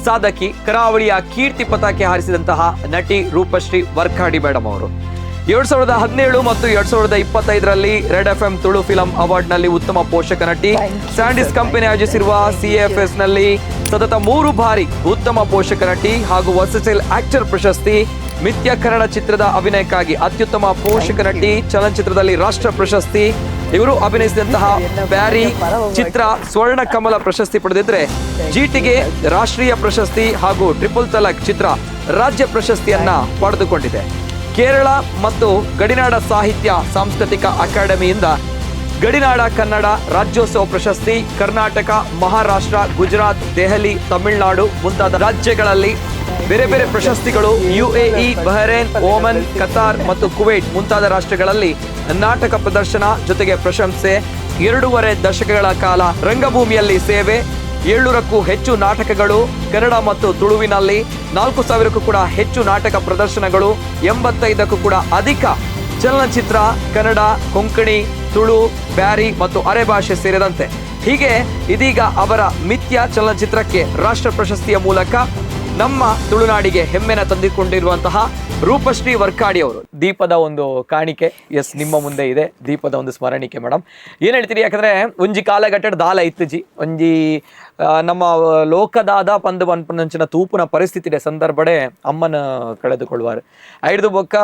Speaker 2: ಸಾಧಕಿ, ಕರಾವಳಿಯ ಕೀರ್ತಿ ಪತಾಕೆ ಹಾರಿಸಿದಂತಹ ನಟಿ ರೂಪಶ್ರೀ ವರ್ಕಾಡಿ ಮೇಡಮ್ ಅವರು 2017 ಮತ್ತು 2025ರಲ್ಲಿ red F M Tulu film award ನಲ್ಲಿ ಉತ್ತಮ ಪೋಷಕ ನಟಿ, ಸ್ಯಾಂಡಿಸ್ ಕಂಪನಿ ಆಯೋಜಿಸಿರುವ ಸಿಎಫ್ಎಸ್ ನಲ್ಲಿ ಸತತ 3 ಬಾರಿ ಉತ್ತಮ ಪೋಷಕ ನಟಿ ಹಾಗೂ ವರ್ಸಟೈಲ್ ಆಕ್ಟರ್ ಪ್ರಶಸ್ತಿ, ಮಿಥ್ಯ ಕನ್ನಡ ಚಿತ್ರದ ಅಭಿನಯಕ್ಕಾಗಿ ಅತ್ಯುತ್ತಮ ಪೋಷಕ ನಟಿ, ಚಲನಚಿತ್ರದಲ್ಲಿ ರಾಷ್ಟ್ರ ಪ್ರಶಸ್ತಿ. ಇವರು ಅಭಿನಯಿಸಿದಂತಹ ಬ್ಯಾರಿ ಚಿತ್ರ ಸ್ವರ್ಣ ಕಮಲ ಪ್ರಶಸ್ತಿ ಪಡೆದಿದ್ರೆ, ಜಿಟಿಗೆ ರಾಷ್ಟ್ರೀಯ ಪ್ರಶಸ್ತಿ ಹಾಗೂ ಟ್ರಿಪಲ್ ತಲಾಕ್ ಚಿತ್ರ ರಾಜ್ಯ ಪ್ರಶಸ್ತಿಯನ್ನ ಪಡೆದುಕೊಂಡಿದೆ. ಕೇರಳ ಮತ್ತು ಗಡಿನಾಡ ಸಾಹಿತ್ಯ ಸಾಂಸ್ಕೃತಿಕ ಅಕಾಡೆಮಿಯಿಂದ ಗಡಿನಾಡ ಕನ್ನಡ ರಾಜ್ಯೋತ್ಸವ ಪ್ರಶಸ್ತಿ, ಕರ್ನಾಟಕ, ಮಹಾರಾಷ್ಟ್ರ, ಗುಜರಾತ್, ದೆಹಲಿ, ತಮಿಳುನಾಡು ಮುಂತಾದ ರಾಜ್ಯಗಳಲ್ಲಿ ಬೇರೆ ಬೇರೆ ಪ್ರಶಸ್ತಿಗಳು, UAE, Bahrain, Oman, Qatar ಮತ್ತು ಕುವೈಟ್ ಮುಂತಾದ ರಾಷ್ಟ್ರಗಳಲ್ಲಿ ನಾಟಕ ಪ್ರದರ್ಶನ ಜೊತೆಗೆ ಪ್ರಶಂಸೆ. 2.5 ದಶಕಗಳ ಕಾಲ ರಂಗಭೂಮಿಯಲ್ಲಿ ಸೇವೆ, 700ಕ್ಕೂ ಹೆಚ್ಚು ನಾಟಕಗಳು ಕನ್ನಡ ಮತ್ತು ತುಳುವಿನಲ್ಲಿ, 4000ಕ್ಕೂ ಕೂಡ ಹೆಚ್ಚು ನಾಟಕ ಪ್ರದರ್ಶನಗಳು, 85ಕ್ಕೂ ಕೂಡ ಅಧಿಕ ಚಲನಚಿತ್ರ ಕನ್ನಡ, ಕೊಂಕಣಿ, ತುಳು, ಬ್ಯಾರಿ ಮತ್ತು ಅರೆ ಭಾಷೆ ಸೇರಿದಂತೆ. ಹೀಗೆ ಇದೀಗ ಅವರ ಮಿಥ್ಯ ಚಲನಚಿತ್ರಕ್ಕೆ ರಾಷ್ಟ್ರ ಪ್ರಶಸ್ತಿಯ ಮೂಲಕ ನಮ್ಮ ತುಳುನಾಡಿಗೆ ಹೆಮ್ಮೆನ ತಂದಿಕೊಂಡಿರುವಂತಹ ರೂಪಶ್ರೀ ವರ್ಕಾಡಿ ಅವರು. ದೀಪದ ಒಂದು ಕಾಣಿಕೆ ಎಸ್ ನಿಮ್ಮ ಮುಂದೆ ಇದೆ, ದೀಪದ ಒಂದು ಸ್ಮರಣಿಕೆ. ಮೇಡಮ್, ಏನ್ ಹೇಳ್ತೀರಿ? ಯಾಕಂದ್ರೆ ಒಂಜಿ ಕಾಲಘಟ್ಟದ ದಾಲ ಇತ್ತುಜಿ, ಒಂಜಿ ನಮ್ಮ ಲೋಕದಾದ ಪಂದು ಪನ್ಪುನಂಚಿನ ತೂಪುನ ಪರಿಸ್ಥಿತಿ ಇದೆ ಸಂದರ್ಭಡೆ ಅಮ್ಮನ ಕಳೆದುಕೊಳ್ಳುವಾರು ಐಡ್ದು ಬೊಕ್ಕ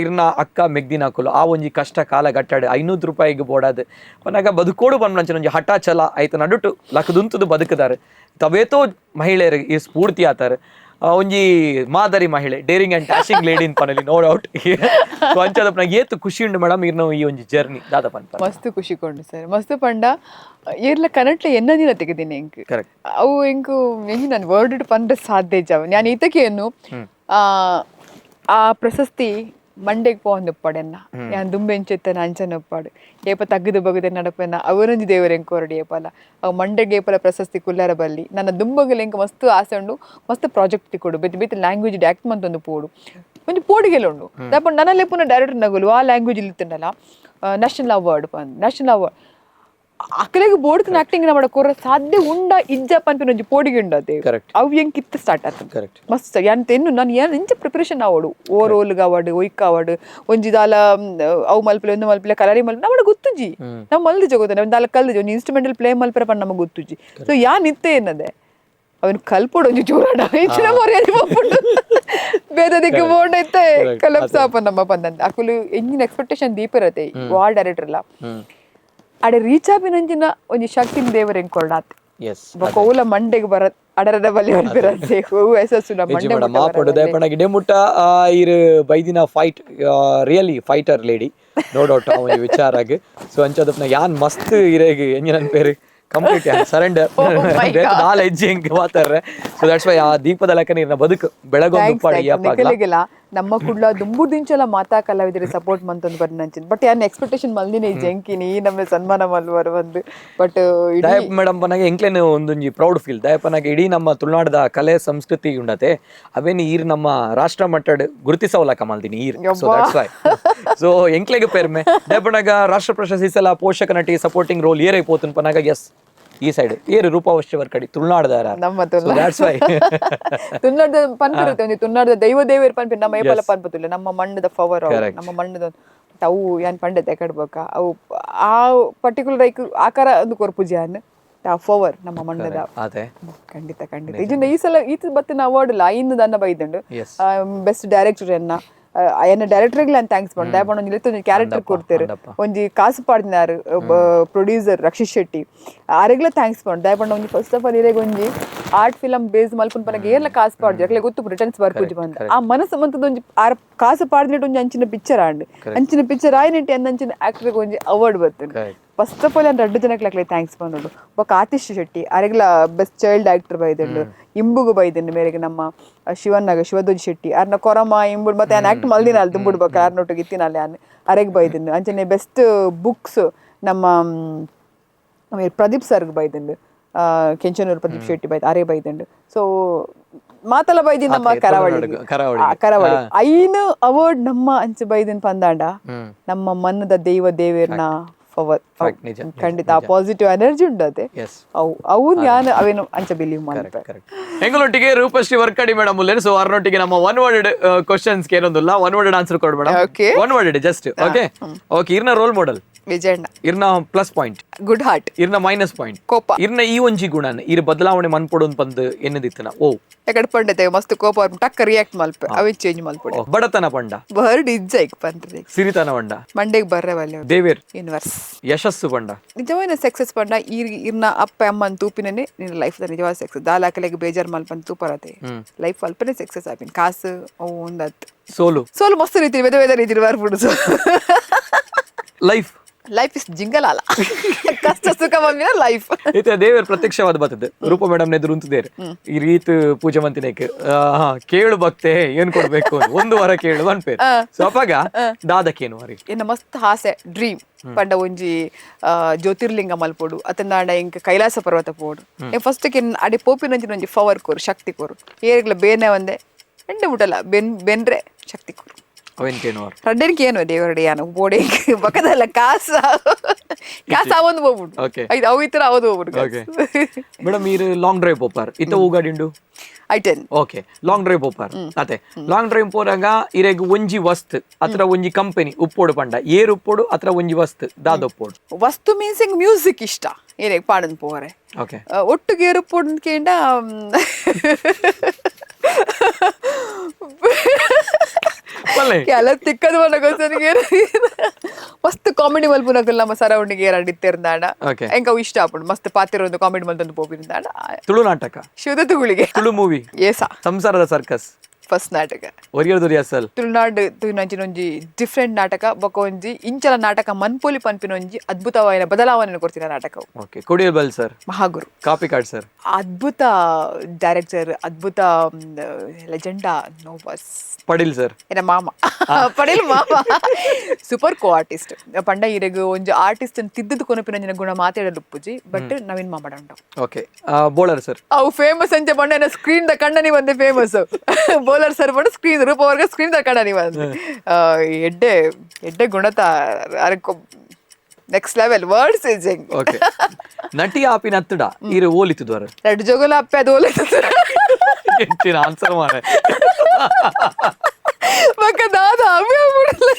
Speaker 2: ಇರ್ನ ಅಕ್ಕ ಮೆಗ್ದಿನಾಕುಲು ಆ ಒಂಜಿ ಕಷ್ಟ ಕಾಲಘಟ್ಟಡೆ 500 ರೂಪಾಯಿಗೆ ಬೋಡಾದ ಪನ್ನಾಗ ಬದುಕೋಡು ಪನ್ಪುನಂಚಿನ ಒಂಜಿ ಹಠ ಛಲ ಐತ ನಡುಟು ಲಕ್ಕದುಂತುದು ಬದುಕುದಾರೆ. ತವೇತೋ ಮಹಿಳೆಯರಿಗೆ ಈ ಸ್ಫೂರ್ತಿ ಆತಾರೆ. ಒಂಜಿ ಮಾದರಿ ಮಹಿಳೆ, daring and dashing lady in ಪನಲಿ, no doubt. So ಅಂಚಾದಪ್ಪನ ಏತ್ ಖುಷಿ ಉಂಡು ಮೇಡಮ್ ಇರ್ನ ಈ ಒಂಜಿ ಜರ್ನಿ ದಾದ ಪನ್ಪ?
Speaker 1: ಮಸ್ತ್ ಖುಷಿ ಕೊಂಡು ಸರ್, ಮಸ್ತ್ ಪಂಡ ಏರ್ಲ ಕನಟ್ಲೆ ಎನ್ನ ದಿನ ತೆಗೆದಿನಿ ಎಂಕ್.
Speaker 2: ಕರೆಕ್ಟ್.
Speaker 1: ಅವು ಎಂಕು ಎಂಜಿ ನಾನು ವರ್ಡ್ ಪಂಡ ಸಾಧ್ಯ ಇಜ್ಜ. ನಾನು ಈತಕೇನು ಆ ಆ ಪ್ರಶಸ್ತಿ ಮಂಡೆಗ್ ಪೋಂದು ಉಪ್ಪಾಡೆನ್ನ ಯಾನ್ ದುಂಬೆ ಎಂಚೆತ್ತನ ಅಂಚನ ಉಪ್ಪಾಡು ಏಪ ತಗ್ಗದು ಬಗುದೆ ನಡಪೆನ ಅವರಂಜಿ ದೇವರ ಎಂಕೋರಡಿ ಏಪಲ ಅವು ಮಂಡೆಗೆ ಏಪಲ ಪ್ರಶಸ್ತಿ ಕುಲ್ಲರ ಬಲ್ಲಿ. ನನ್ನ ದುಂಬಗಲು ಎಂಕ್ ಮಸ್ತ್ ಆಸೆ ಉಂಡು, ಮಸ್ತ್ ಪ್ರಾಜೆಕ್ಟ್ ತಿಕ್ಕೊಡು, ಬೇತೆ ಬೇತೆ ಲ್ಯಾಂಗ್ವೇಜ್ ಆಕ್ಟ್ ಮಂತೊಂದು ಪೋಡು ಒಂಜಿ ಪೋಡಿಗೆಲ ಉಂಡು. ದಾಪಂಡ ನನ್ನ ಲೆಪ್ಪುನ ಡೈರೆಕ್ಟರ್ ನಗುಲು ಆ ಲ್ಯಾಂಗ್ವೇಜ್ ಇತ್ತಂಡಲ್ಲ ನ್ಯಾಷನಲ್ ಅವಾರ್ಡ್ ಪಂದ್ ನ್ಯಾಷನಲ್ ಅವಾರ್ಡ್ ಅಕಲೆಗ್ ಬೋಡ್ತಿನ ಆಕ್ಟಿಂಗ್ ನಮ್ಮ ಕೊರ ಸಾಧ್ಯ ಉಂಡ ಇಜ್ಜ ಪನ್ಪಿನ ಒಂಜಿ ಪೋಡಿಗೆ ಉಂಡು ಅದೇ.
Speaker 2: Correct.
Speaker 1: ಅವು ಎಂಕ್ ಇತ್ತ ಸ್ಟಾರ್ಟ್ ಆತು.
Speaker 2: ಕರೆಕ್ಟ್.
Speaker 1: ಮಸ್ತ್ ಸರ್ ಯಾನ್ ತೆನ್ನು ನಾನು ಏನ್ ಇಂಚ ಪ್ರಿಪರೇಷನ್ ಆವಡು ಓ ರೋಲ್ಗೆ ಅವಾರ್ಡ್ ಒಯ್ಕ್ ಅವಾರ್ಡ್ ಒಂಜಿ ದಾಲ ಅವು ಮಲ್ಪಲೆ ಒಂದು ಮಲ್ಪಲೆ ಕಲರಿ ಮಲ್ಪಲೆ ನಮ್ಮಡ ಗೊತ್ತುಜಿ, ನಮ್ಮ ಮಲ್ದಿ ಜಗೋತ ನಮ್ಮ ದಾಲ ಕಲ್ದಿಜಿ ಒಂಜಿ ಇನ್ಸ್ಟ್ರುಮೆಂಟಲ್ ಪ್ಲೇ ಮಲ್ಪರೆ ಪಂಡ ನಮಗೆ ಗೊತ್ತುಜಿ. ಸೊ ಯಾನ್ ಇತ್ತೆ ಏನದೆ ಅವನು ಕಲ್ಪೊಡು ಒಂಜಿ ಚೂರಾಡ ಇಂಚಿನ ಮರ್ಯಾದೆ ಪೋಪುಂಡು ಬೇರೆ ದಿಕ್ಕು ಬೋಂಡ ಇತ್ತೆ ಕಲಪ್ಸ ಆಪ ನಮ್ಮ ಪಂದಂತ ಅಕುಲು ಎಂಜಿನ ಎಕ್ಸ್ಪೆಕ್ಟೇಷನ್ ದೀಪಿರತೆ ವಾ ಡೈರೆಕ್ಟರ್ ಲ ಅಡೆ ರೀಚ್ ಆಪಿನಂಚಿನ ಒಂಜಿ ಶಕ್ತಿನ ದೇವರೆಂಗ್ ಕೊಡಾತ್.
Speaker 2: ಎಸ್.
Speaker 1: ಬೊಕ ಓಲ ಮಂಡೆಗ್ ಬರ ಅಡರದ ಬಲ್ಲಿ ಬರ್ಪಿರತ್ತೆ ಹೂ ಯಶಸ್ಸು ನಮ್ಮ ಮಂಡೆ
Speaker 2: ಮೇಡಮ್
Speaker 1: ಮುಟ್ಟ
Speaker 2: ಆಪೊಡು
Speaker 1: ಬರವಲ್ಲೆ.
Speaker 2: ದಯಪಣಗೆ ಮುಟ್ಟ ಇರು ಬೈದಿನ fight, really fighter lady, no doubt ಆ ಒಂಜಿ ವಿಚಾರಾಗ್. ಸೊ ಅಂಚಾದಪ್ಪನ ಯಾನ್ ಮಸ್ತ್ ಇರೆಗ್ ಎಂಜಿನ ಪೇರು complete surrender.
Speaker 1: Oh my God.
Speaker 2: ದಾಲ ಹೆಜ್ಜೆ ಹೆಂಗ್ ಮಾತಾಡ್ರೆ. So that's why ಆ ದೀಪದ ಲೆಕ್ಕ ನೀರ್ನ ಬದುಕು ಬೆಳಗೊಂದು
Speaker 1: Thanks,
Speaker 2: ಉಪ್ಪಾಡಿ
Speaker 1: thanks. ನಿಕಲೆಗೆಲ ನಮ್ಮ ಕುಡ್ಲ ದುಂಬುದಿಂಚಲ ಮಾತಾ ಕಲಾವಿದರಿಗೆ ಸಪೋರ್ಟ್ ಮಂತೊಂದು ಬರ್ನಂಚಿನ ಬಟ್ ಯಾನ್ ಎಕ್ಸ್ಪೆಕ್ಟೇಷನ್ ಮಲ್ದಿನ ಈ ಜಂಕಿನಿ ಈ ನಮ್ಮ ಸನ್ಮಾನ ಮಲ್ವರ ಒಂದು ಬಟ್ ಇಡೀ
Speaker 2: ದಯಪ್ಪ ಮೇಡಮ್ ಪನಾಗ ಎಂಕ್ಲೇನೆ ಒಂದೊಂಜಿ ಪ್ರೌಡ್ ಫೀಲ್. ದಯಪ್ಪನಾಗ ಇಡೀ ನಮ್ಮ ತುಳುನಾಡದ ಕಲೆ ಸಂಸ್ಕೃತಿ ಉಂಡತೆ ಅವೇನು ಈರ್ ನಮ್ಮ ರಾಷ್ಟ್ರ ಮಟ್ಟಡ್ ಗುರುತಿಸವಲಕ ಮಲ್ದಿನಿ ಈರ್. So that's why so ಎಂಕ್ಲೆಗ್ ಪೆರ್ಮೆ. ದಯಪ್ಪನಾಗ ರಾಷ್ಟ್ರ ಪ್ರಶಸ್ತಿ ಸಲ ಪೋಷಕ ನಟಿ ಸಪೋರ್ಟಿಂಗ್ ರೋಲ್ ಏರೈ ಪೋತನ್ ಪನಾಗ ಎಸ್ ಈ ಸೈಡ್ ಏರು ರೂಪಾವಶ್ಯ ವರ್ಕಡಿ ತುಳುನಾಡದಾರ.
Speaker 1: ನಮ್ಮ ತುಳುನಾಡ್.
Speaker 2: That's why
Speaker 1: ತುಳುನಾಡ್ದ ಪನ್ಪಿರುತ್ತೆ ಒಂಜಿ ತುಳುನಾಡ್ದ ದೈವ ದೇವರು ಪನ್ಪಿ ನಮ್ಮ ಏಪಲ ಪನ್ಪುತ್ತಿಲ್ಲ ನಮ್ಮ ಮಣ್ಣದ ಪವರ್
Speaker 2: Correct.
Speaker 1: ನಮ್ಮ ಮಣ್ಣದ ಅವು ಯಾನ್ ಪಂಡತೆ ಕಡ್ಬೇಕ ಅವು ಆ ಪರ್ಟಿಕ್ಯುಲರ್ ಐಕ್ ಆಕಾರ ಒಂದು ಕೊರ್ಪುಜಿ ಯಾನ್ ಆ ಪವರ್ ನಮ್ಮ ಮಣ್ಣದ.
Speaker 2: ಅದೇ.
Speaker 1: ಖಂಡಿತ ಖಂಡಿತ ಇದನ್ನ ಈ ಸಲ ಈತ ಬತ್ತಿನ ಅವಾರ್ಡ್ ಲ ಐನು ದನ್ನ ಬೈದುಂಡು.
Speaker 2: Yes.
Speaker 1: Best director ಎನ್ನ ಎನ್ನ ಡೈರೆಕ್ಟರ್ಗೆ ನಾನು thanks ಪಂಡ ದಾಯಪಂಡ ಒಂಜಿ ಲೆತ್ತ ಒಂಜಿ ಕ್ಯಾರೆಕ್ಟರ್ ಕೊಡ್ತೇರು
Speaker 2: ಅಂದಪ್ಪ.
Speaker 1: ಒಂಜಿ ಕಾಸು ಪಾಡ್ದಿನಾರು ಪ್ರೊಡ್ಯೂಸರ್ ರಕ್ಷಿತ್ ಶೆಟ್ಟಿ ಆರೆಗ್ಲ thanks ಪಂಡ. ದಾಯಪಂಡ ಒಂಜಿ first of all ಇರೆಗ್ ಒಂಜಿ art film base ಮಲ್ಪುನ ಪನಗ ಏರ್ಲ ಕಾಸು ಪಾಡ್ದು ಅಕ್ಲೆ ಗೊತ್ತು ರಿಟರ್ನ್ಸ್ ಬರ್ಪುಜಿ ಬಂದ ಆ ಮನಸ್ಸು ಮಂತದ ಒಂಜಿ ಆರ್ ಕಾಸು ಪಾಡ್ದಿನೆಟ್ ಒಂಜಿ ಅಂಚಿನ ಪಿಕ್ಚರ್ ಆಂಡ್ ಅಂಚಿನ ಪಿಕ್ಚರ್ ಆಯ್ನೆಟ್ಟಿ ಅಂದ ಅಂಚಿನ ಆಕ್ಟರ್ಗೆ ಒಂಜಿ ಅವಾರ್ಡ್ ಬರ್ತದೆ.
Speaker 2: Correct.
Speaker 1: First of all ನಾನು ರಡ್ಡು ಜನಕ್ಕೆ thanks ಪನೊಡು. ಬೊಕ್ಕ Atish Shetty ಅರೆಗ್ಲ best child actor ಬೈದುಂಡು, ಇಂಬುಗು ಬೈದುಂಡು ಮೇರೆಗೆ ನಮ್ಮ ಶಿವನ್ನಾಗ ಶಿವಧ್ವಜ್ ಶೆಟ್ಟಿ ಅರ್ನ ಕೊರಮ ಇಂಬುಡು ಮತ್ತೆ ಆನ್ ಆಕ್ಟ್ ಮಲ್ದಿನ ಅಲ್ಲಿ ದುಂಬುಡು ಬೊಕ್ಕ ಅರ್ನೊಟ್ಟಿಗೆ ಇತ್ತಿನಲ್ಲಿ ಆನ್ ಅರೆಗ್ ಬೈದುಂಡು. ಅಂಚನೆ ಬೆಸ್ಟ್ ಬುಕ್ಸ್ ನಮ್ಮ ಆಮೇಲೆ ಪ್ರದೀಪ್ ಸರ್ಗ್ ಬೈದುಂಡು, ಕೆಂಚನೂರು ಪ್ರದೀಪ್ ಶೆಟ್ಟಿ ಬೈದ್ ಅರೆ ಬೈದುಂಡು. ಸೊ ಮಾತಲ ಬೈದಿ ನಮ್ಮ
Speaker 2: ಆತೆ,
Speaker 1: ಕರಾವಳಿ
Speaker 2: ತುಳುನಾಡಿಗೆ, ಕರಾವಳಿಗೆ.
Speaker 1: ಕರಾವಳಿ ಐನು ಅವಾರ್ಡ್ ನಮ್ಮ ಅಂಚೆ ಬೈದಿನ ಪಂದಾಂಡ ನಮ್ಮ ಮನ್ನದ ದೈವ ದೇವೇರ್ನ ಪವರ್
Speaker 2: Fact, ನಿಜ, ನಿಜ,
Speaker 1: ಖಂಡಿತ ಪಾಸಿಟಿವ್ ಎನರ್ಜಿ ಉಂಡು ಅದೇ.
Speaker 2: ಎಸ್.
Speaker 1: ಅವು ಅವು ಜ್ಞಾನ ಅವೇನು ಅಂಚ ಬಿಲೀವ್ ಮಾಡ್ತಾರೆ.
Speaker 2: ಕರೆಕ್ಟ್. ಎಂಗಳೊಟ್ಟಿಗೆ ರೂಪಶ್ರೀ ವರ್ಕಡಿ ಮೇಡಮ್ ಉಲ್ಲೇನು. ಸೊ ಅವರೊಟ್ಟಿಗೆ ನಮ್ಮ one word questions ಏನೊಂದಿಲ್ಲ, one word answer ಕೊಡು madam.
Speaker 1: Okay.
Speaker 2: One word just. Okay okay. ಇರ್ನ ರೋಲ್ ಮಾಡೆಲ್?
Speaker 1: ವಿಜಯಣ್ಣ.
Speaker 2: ಇರ್ನ plus point?
Speaker 1: Good heart.
Speaker 2: ಇರ್ನ ಮೈನಸ್ ಪಾಯಿಂಟ್?
Speaker 1: ಕೋಪ.
Speaker 2: ಇರ್ನ ಈ ಒಂಜಿ ಗುಣನ್ ಇರ್ ಬದಲಾವಣೆ ಮನ್ಪೊಡು ಪಂದ್ ಎನ್ನದಿತ್ತನ ಓ?
Speaker 1: ಯಾಕಡೆ ಪಂಡತೆ ಮಸ್ತ್ ಕೋಪ ಬರ್ಪುಂಡು, ಟಕ್ಕ ರಿಯಾಕ್ಟ್ ಮಲ್ಪೆ ಅವೇ ಚೇಂಜ್ ಮಲ್ಪೊಡೆ.
Speaker 2: ಬಡತನ ಪಂಡ?
Speaker 1: ಬರ್ಡ್ ಇಜ್ಜ ಪಂತ್ರಿ.
Speaker 2: ಸಿರಿತನ ಪಂಡ?
Speaker 1: ಮಂಡೆಗ್ ಬರ್ರೆ ವಲ್ಲೆ.
Speaker 2: ದೇವೇರ್?
Speaker 1: ಯೂನಿವರ್ಸ್.
Speaker 2: ಯಶಸ್ಸು ಪಂಡ?
Speaker 1: ನಿಜವಾದ ಸಕ್ಸಸ್ ಪಂಡ ಈ ಇರ್ನ ಅಪ್ಪ ಅಮ್ಮನ್ ತೂಪಿನೇ ನಿನ್ನ ಲೈಫ್ ನಿಜವಾದ ಸಕ್ಸಸ್. ದಾಲಾಕಲೆಗ್ ಬೇಜಾರ್ ಮಲ್ಪನ್ ತೂಪರತೆ ಲೈಫ್ ಅಲ್ಪನೆ ಸಕ್ಸಸ್ ಆಪಿನ್ ಕಾಸು ಅವು ಒಂದತ್.
Speaker 2: ಸೋಲು?
Speaker 1: ಸೋಲು ಮಸ್ತ್ ರೀತಿ ವೇದ ವೇದ ರೀತಿ ಬರ್ಪುಡು.
Speaker 2: Life?
Speaker 1: Life is ಜಿಂಗಲಾಲ, ಕಷ್ಟ ಸುಖ ಬಂದಿನ ಲೈಫ್.
Speaker 2: ಇತ್ತೆ ದೇವೇರ್ ಪ್ರತ್ಯಕ್ಷವಾದ ಬರ್ತದೆ ರೂಪ ಮೇಡಮ್ ಎದುರು ಉಂತುದೇರ್ ಈ ರೀತ್ ಪೂಜೆ ಮಂತಿನೇಕ್ ಕೇಳು ಭಕ್ತೆ ಏನ್ ಕೊಡ್ಬೇಕು ಅಂತ. ಒಂದು ವಾರ ಕೇಳು ಅನ್ಪೇರ್. ಸೊ ಅಪಾಗ ದಾದಕೇನು ಅರಿ?
Speaker 1: ಎನ್ನ ಮಸ್ತ್ ಆಸೆ ಡ್ರೀಮ್ ಪಂಡ ಒಂಜಿ ಜ್ಯೋತಿರ್ಲಿಂಗ ಮಲ್ಪೊಡು ಅತನಾಡ ಇಂಕ್ ಕೈಲಾಸ ಪರ್ವತ ಪೋಡು. ಫಸ್ಟ್ ಅಡೆ ಪೋಪಿನಂಚಿನ ಒಂಜಿ ಪವರ್ ಕೊರು, ಶಕ್ತಿ ಕೊರು. ಏರ್ಗ್ಲ ಬೇನೆ ಒಂದೆ ಎಂಡೆ ಮುಟಲ್ಲ ಬೆನ್ ಬೆನ್ರೆ ಶಕ್ತಿ ಕೊರು.
Speaker 2: ಅವೇನ್ ಕೇನು ಅವ್ರು?
Speaker 1: ರಡ್ಡನ್ಕೆ ಏನು ದೇವರಡೆ ಯಾನು ಬೋಡೆ ಬಕದಲ್ಲ ಕಾಸ ಕಾಸ ಅವೊಂದು ಹೋಗ್ಬಿಡು.
Speaker 2: Okay.
Speaker 1: ಐದು ಅವು ಇತರ ಅವದು ಹೋಗ್ಬಿಡು.
Speaker 2: ಓಕೆ ಮೇಡಮ್, ಈರ್ ಲಾಂಗ್ ಡ್ರೈವ್ ಪೋಪಾರ್ ಇತ್ತ ಊಗಾಡಿ ಉಂಡು?
Speaker 1: I ten.
Speaker 2: Okay, long drive ಪೋಪಾರ್ ಅತೆ. ಲಾಂಗ್ ಡ್ರೈವ್ ಪೋರಾಗ ಇರೆಗ್ ಒಂಜಿ ವಸ್ತು ಅತ್ರ ಒಂಜಿ ಕಂಪನಿ ಉಪ್ಪೋಡು ಪಂಡ ಏರ್ ಉಪ್ಪೋಡು ಅತ್ರ ಒಂಜಿ ವಸ್ತು ದಾದ ಉಪ್ಪೋಡು?
Speaker 1: ವಸ್ತು ಮೀನ್ಸ್ ಇಂಗ್ ಮ್ಯೂಸಿಕ್ ಇಷ್ಟ ಏನೇ ಪಾಡನ್ ಪೋರೆ.
Speaker 2: ಓಕೆ.
Speaker 1: ಒಟ್ಟುಗೆ ಏರುಪೋಡು ಕೇಂಡ
Speaker 2: ಪಲ್ಲೆ.
Speaker 1: ಕೆಲ ತಿಕ್ಕದು ಮನ ಗೊತ್ತನಿಗೆ ಮಸ್ತ್ ಕಾಮಿಡಿ ಮಲ್ಪುನಕುಲು ನಮ್ಮ ಸರೌಂಡಿಂಗ್ ಏರಾಡ್ ಇತ್ತೆರ್ದಾಂಡ. ಎಂಕ್ ಅವು ಇಷ್ಟ ಆಪುಂಡು. ಮಸ್ತ್ ಪಾತೆರ ಒಂದು ಕಾಮಿಡಿ ಮಲ್ತೊಂದು ಪೋಪಿರ್ದಾಂಡ.
Speaker 2: ತುಳು ನಾಟಕ?
Speaker 1: ಶುದ್ಧ ತುಗುಳಿಗೆ.
Speaker 2: ತುಳು ಮೂವಿ?
Speaker 1: ಏಸ.
Speaker 2: ಸಂಸಾರದ ಸರ್ಕಸ್?
Speaker 1: ಫಸ್ಟ್ ನಾಟಕ.
Speaker 2: ಒರಿಯರ್ ದುರಿಯಾಸಲ್?
Speaker 1: ತುಳುನಾಡು ತೂಯಿನಂಚಿನ ಒಂಜಿ ಡಿಫ್ರೆಂಟ್ ನಾಟಕ, ಬೊಕ ಒಂಜಿ ಇಂಚಲ ನಾಟಕ ಮನ್ಪೊಲಿ ಪನ್ಪಿನ ಒಂಜಿ ಅದ್ಭುತವಾಯಿನ ಬದಲಾವಣೆ ಕೊರ್ತಿನ ನಾಟಕ.
Speaker 2: ಓಕೆ. ಕೊಡಿಯಲ್ ಬಲ್ ಸರ್?
Speaker 1: ಮಹಾಗುರು.
Speaker 2: ಕಾಪಿಕಾಡ್ ಸರ್?
Speaker 1: ಅದ್ಭುತ ಡೈರೆಕ್ಟರ್, ಅದ್ಭುತ ಲೆಜೆಂಡಾ, no bus.
Speaker 2: Padil sir?
Speaker 1: ಎನ್ನ ಮಾಮ ಪಡೇಲ್ ಮಾಮ ಸೂಪರ್ ಕೋ ಆರ್ಟಿಸ್ಟ್. ಪಂಡ ಇರೆಗ್ ಒಂಜಿ ಆರ್ಟಿಸ್ಟ್ ತಿದ್ದುದು ಕೊನಪಿನ ಗುಣ ಮಾತಾಡಲು ಉಪ್ಪುಜಿ, ಬಟ್ ನವೀನ್ ಮಾಮಡ ಉಂಡು.
Speaker 2: ಓಕೆ. ಬೋಳರ್ ಸರ್?
Speaker 1: ಅವು ಫೇಮಸ್ ಅಂಚೆ ಪಂಡ ಸ್ಕ್ರೀನ್ ದ ಕಣ್ಣನಿ ಬಂದೆ famous. Bowler sir ಪಂಡ ಸ್ಕ್ರೀನ್ ರೂಪವರ್ಗ ಸ್ಕ್ರೀನ್ ದ ಕಣ್ಣನಿ ಬಂದೆ. ಎಡ್ಡೆ ಎಡ್ಡೆ ಗುಣತ, next level words is.
Speaker 2: Okay. ನಟಿ ಆಪಿನ ಅತ್ತಡ ಇರು ಓಲಿತುದ್ವರ?
Speaker 1: ಎರಡು ಜೋಗಲ ಅಪ್ಪೆ ಅದು ಓಲೆ.
Speaker 2: ಎಂಚಿನ ಆನ್ಸರ್ ಮಾರೆ!
Speaker 1: ಬೊಕ್ಕ ದಾದ ಅವೇ ಬಿಡಲ್ಲ,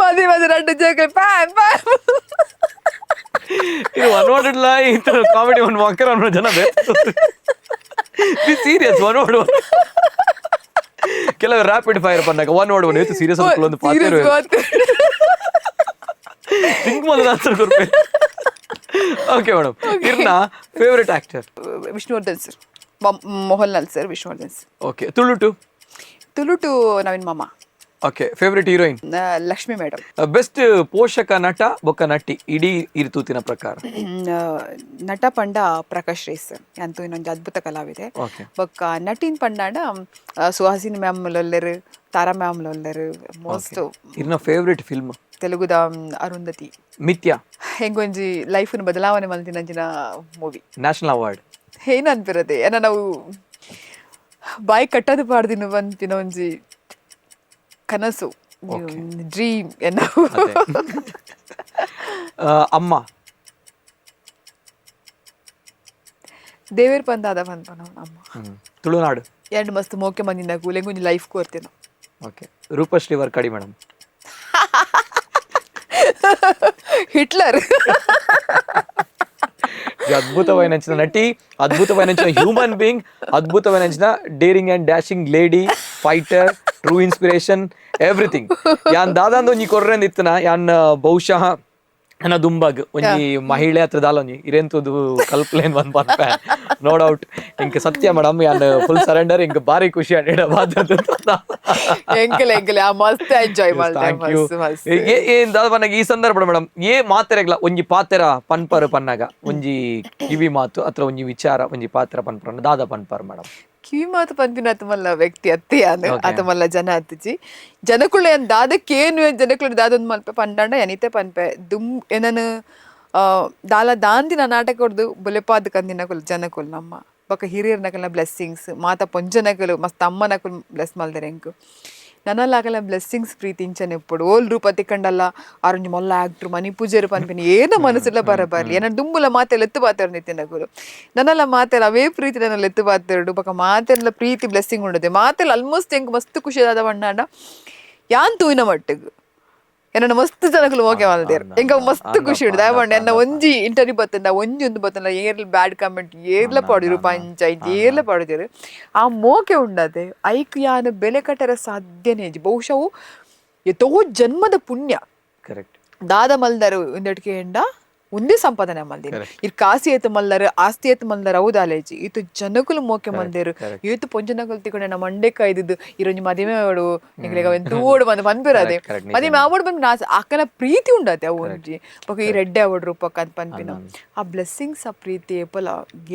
Speaker 1: ಮದಿ ಮದಿ ರಡ್ಡು ಜೋಗಲ್ ಪ್ಯಾನ್ ಪ್ಯಾನ್.
Speaker 2: ಇದು ಒನ್ ವರ್ಡ್ ಈ ತರ ಕಾಮಿಡಿ ಒಂದು ಮಕ್ಕಳ ಜನ. Serious one word. ಕೆಲವು ರ್ಯಾಪಿಡ್ ಫೈರ್ ಬಂದಾಗ one word one serious ಒಂದು ಪಾತ್ರ ಥಿಂಕ್ ಮೊದಲು ಆನ್ಸರ್ ಕೊಡ್ಬೇಕು. ಓಕೆ ಮೇಡಮ್, ಇರ್ನ favourite actor?
Speaker 1: Vishnuvardhan sir, Mohan Lal sir, Vishnuvardhan sir.
Speaker 2: Okay. ತುಳುಟು?
Speaker 1: ತುಳುಟು ನವೀನ್ ಮಾಮ.
Speaker 2: Okay. Favourite heroine?
Speaker 1: Lakshmi madam.
Speaker 2: Best ಪೋಷಕ ನಟ ಬೊಕ್ಕ ನಟಿ ಇಡೀ ಇರ್ತೂತಿನ ಪ್ರಕಾರ?
Speaker 1: ನಟ ಪಂಡ ಪ್ರಕಾಶ್ ರೈ ಸರ್ ಅಂತೂ ಇನ್ನೊಂದು ಅದ್ಭುತ ಕಲಾವಿದೆ. ಬೊಕ್ಕ ನಟಿನ್ ಪಂಡಾಂಡ ಸುಹಾಸಿನಿ ಮ್ಯಾಮ್ ಲೊಲ್ಲೆರು, ತಾರಾ ಮ್ಯಾಮ್ ಲೊಲ್ಲೆರು ಮೋಸ್ಟ್.
Speaker 2: ಇರ್ನ ಫೇವರೇಟ್ ಫಿಲ್ಮ್?
Speaker 1: ತೆಲುಗುದ ಅರುಂಧತಿ.
Speaker 2: ಮಿಥ್ಯಾ?
Speaker 1: ಹೆಂಗೊಂಜಿ ಲೈಫ್ನ ಬದಲಾವಣೆ ಮಲ್ತಿನಂಚಿನ movie.
Speaker 2: National award?
Speaker 1: ಏನ್ ಅನ್ಪಿರತ್ತೆ ಏನ ನಾವು ಬಾಯಿ ಕಟ್ಟದು ಪಾಡ್ದಿನ ಬಂತಿನ ಒಂಜಿ ಕನಸು, ಡ್ರೀಮ್ ಎನ್ನ.
Speaker 2: ಅಮ್ಮ?
Speaker 1: ದೇವೇರ್ ಪಂದಾದ ಪನ್ಪನ ಅಮ್ಮ.
Speaker 2: ತುಳುನಾಡು?
Speaker 1: ಎರಡು ಮಸ್ತ್ ಮೋಕೆ ಮಂದಿನ ಕೂಲೆಂಗೊಂಜಿ ಲೈಫ್ ಕೋರ್ತೇನೆ.
Speaker 2: Okay. Roopashree Varkady madam?
Speaker 1: Hitler.
Speaker 2: ಅದ್ಭುತమైన ನಟಿ, ಅದ್ಭುತమైన ಹ್ಯೂಮನ್ ಬೀಯಿಂಗ್, ಅದ್ಭುತమైన daring and dashing lady fighter, true inspiration, everything. ಯಾನ್ ದಾದಾಂದ ಒಂಜಿ ಕೊರ್ರೆಂದ್ ಇತ್ತನ ಯಾನ್ ಬಹುಶಃ ನನ್ನ ದುಂಬಾಗ್ ಒಂಜಿ ಮಹಿಳೆ ಹತ್ರ ದಾಲ ಒಂಜಿ ಇರೆಂತುದು ಕಲ್ಪ್ಲೇನ್ ಬಂದ್ ಪನ್ಪೆ, ನೋ ಡೌಟ್. ಇಂಕ್ ಸತ್ಯ ಮೇಡಮ್, ಯಾನ್ ಫುಲ್ ಸರೆಂಡರ್. ಇಂಕ್ ಬಾರಿ ಖುಷಿ ಆಂಡ್.
Speaker 1: ಎಂಕಲೆ ಎಂಕಲೆ ಆ ಮಸ್ತ್ ಎಂಜಾಯ್ ಮಲ್ತೆ.
Speaker 2: Thank you.
Speaker 1: ಮಸ್ತ್ ಮಸ್ತ್.
Speaker 2: ಏನ್ ದಾದ ಪನ್ನಗ ಈ ಸಂದರ್ಭ ಮೇಡಮ್, ಏ ಮಾತೆರೆಗ್ಲ ಒಂಜಿ ಪಾತೆರ ಪನ್ಪರು ಪನ್ನಾಗ, ಒಂಜಿ ಕಿವಿ ಮಾತು ಅಥವಾ ಒಂಜಿ ವಿಚಾರ, ಒಂಜಿ ಪಾತ್ರ ಪನ್ಪರ ದಾದ ಪನ್ಪರ್ ಮೇಡಮ್?
Speaker 1: ಕಿವಿ ಮಾತು ಪನ್ಪಿನ ಆತಮಲ್ಲ ವ್ಯಕ್ತಿ ಅತ್ತೆ ಯಾನ್, ಆತಮಲ್ಲ ಜನ ಅತ್ತಿಜಿ. ಜನಕುಳೆ ಏನ್ ದಾದಕ್ಕೇನು ಜನಕುಳೆ ದಾದೊಂದು ಮಲ್ಪೆ ಪಂಡಾಂಡ ಎನಿತೆ ಪನ್ಪೆ ದುಮ್ ಏನನು ದಾಲ ದಾಂದಿನ ನಾಟಕ ಹೊಡ್ದು ಬುಲೆಪಾದ ಕಂದಿನಕುಲು ಜನಕುಲು ನಮ್ಮ ಬೊಕ ಹಿರಿಯರ್ನಕಲ್ನ ಬ್ಲೆಸ್ಸಿಂಗ್ಸ್, ಮಾತ ಪೊಂಜನಕುಲು ಮಸ್ತ್ ಅಮ್ಮನಕುಲು ಬ್ಲೆಸ್ ಮಲ್ದೆರ್ ಎಂಕ್. ನನಲಾಗಲ ಬ್ಲೆಸ್ಸಿಂಗ್ಸ್ ಪ್ರೀತಿ ಇಂಚನೆ ಇಪ್ಪೊಡು. ಓಲ್ ರೂಪ ತಿಕ್ಕಂಡಲ್ಲ ಆರೊಂಜಿ ಮೊಲ್ಲ ಆಕ್ಟ್ರು ಮನಿ ಪೂಜೆರು ಪನ್ಪಿನ ಏನ ಮನಸ್ಸುಲ ಬರ ಬರ್ಲಿ. ಏನ ದುಂಬುಲ ಮಾತೆಲ್ಲ ಎತ್ತು ಪಾತೆರ್ ನಿತ್ತಿನಕುಲು ನನಲ ಮಾತೆಲ್ಲ ಅವೇ ಪ್ರೀತಿ ನನ್ನೆಲ್ಲ ಎತ್ತು ಪಾತೆರಡು. ಬೊಕ ಮಾತೆಲ್ಲ ಪ್ರೀತಿ ಬ್ಲೆಸ್ಸಿಂಗ್ ಉಂಡದೆ ಮಾತೆಲ್ಲ ಆಲ್ಮೋಸ್ಟ್ ಎಂಕ್ ಮಸ್ತ್ ಖುಷಿ ಆದ ಬಣ್ಣಾಂಡ ಯಾನ್ ತೂಯಿನ ಮಟ್ಟಿಗ್ ಎನ್ನ ಮಸ್ತ್ ಜನಕುಲು ಓಕೆ ಮಲ್ದೇರ್. ಎಂಕ್ ಅವು ಮಸ್ತ್ ಖುಷಿ ಉಂಡು. ದಾಯೆ ಎನ್ನ ಒಂಜಿ ಇಂಟರ್ವ್ಯೂ ಬತ್ತಂಡ, ಒಂಜಿ ಒಂದು ಬತ್ತಂಡ, ಏರ್ಲ ಬ್ಯಾಡ್ ಕಮೆಂಟ್ ಏರ್ಲ ಪಾಡುಜೆರ್, ಪಂಚಾಯ್ತಿ ಏರ್ಲ ಪಾಡುಜೆರ್. ಆ ಮೋಕೆ ಉಂಡತೆ ಐಕ್ ಯಾನ್ ಬೆಲೆ ಕಟ್ಟರೆ ಸಾಧ್ಯನೇ ಇಜ್ಜಿ. ಬಹುಶಃ ಅವು ಎತೋ ಜನ್ಮದ ಪುಣ್ಯ. ದಾದ ಮಲ್ದರು ಉಂದೆಟ್ಕೆ ಒಂದೇ ಸಂಪಾದನೆ ಮಲ್ದಿನಿ. ಇರ್ ಕಾಸಿ ಏತ್ ಮಲ್ಲರು, ಆಸ್ತಿ ಏತ್ ಮಲ್ದರು ಅವು ದಾಲೇಜಿ. ಈತು ಜನಕುಲು ಮೋಕೆ ಮಲ್ದೇರು. ಏತು ಪೊಂಜನಕುಲು ತಿಕೊಂಡೆ ನಮ್ಮ ಮಂಡೆ ಕಾಯ್ದಿದ್ದು ಇರೊಂಜಿ ಮದಿಮೆ ಆವೊಡು, ಎಂಕ್ಲೆಗ್ ಅವೆನ್ ತೂವೊಡು ಬಂದು ಪನ್ಪೆರ್. ಅದೇ ಮದಿಮೆ ಆವೊಡು ಬಂದು ನಾಸ್ ಅಕ್ಕನ ಪ್ರೀತಿ ಉಂಡತೆ ಅವು ಒಂಜಿ. ಬೊಕ ಈ ರೆಡ್ಡೆ ಆವೊಡು ರೂಪಕ್ಕ ಅಂತ ಪನ್ಪಿನ ಆ ಬ್ಲೆಸ್ಸಿಂಗ್ಸ್, ಆ ಪ್ರೀತಿ ಏಪಲ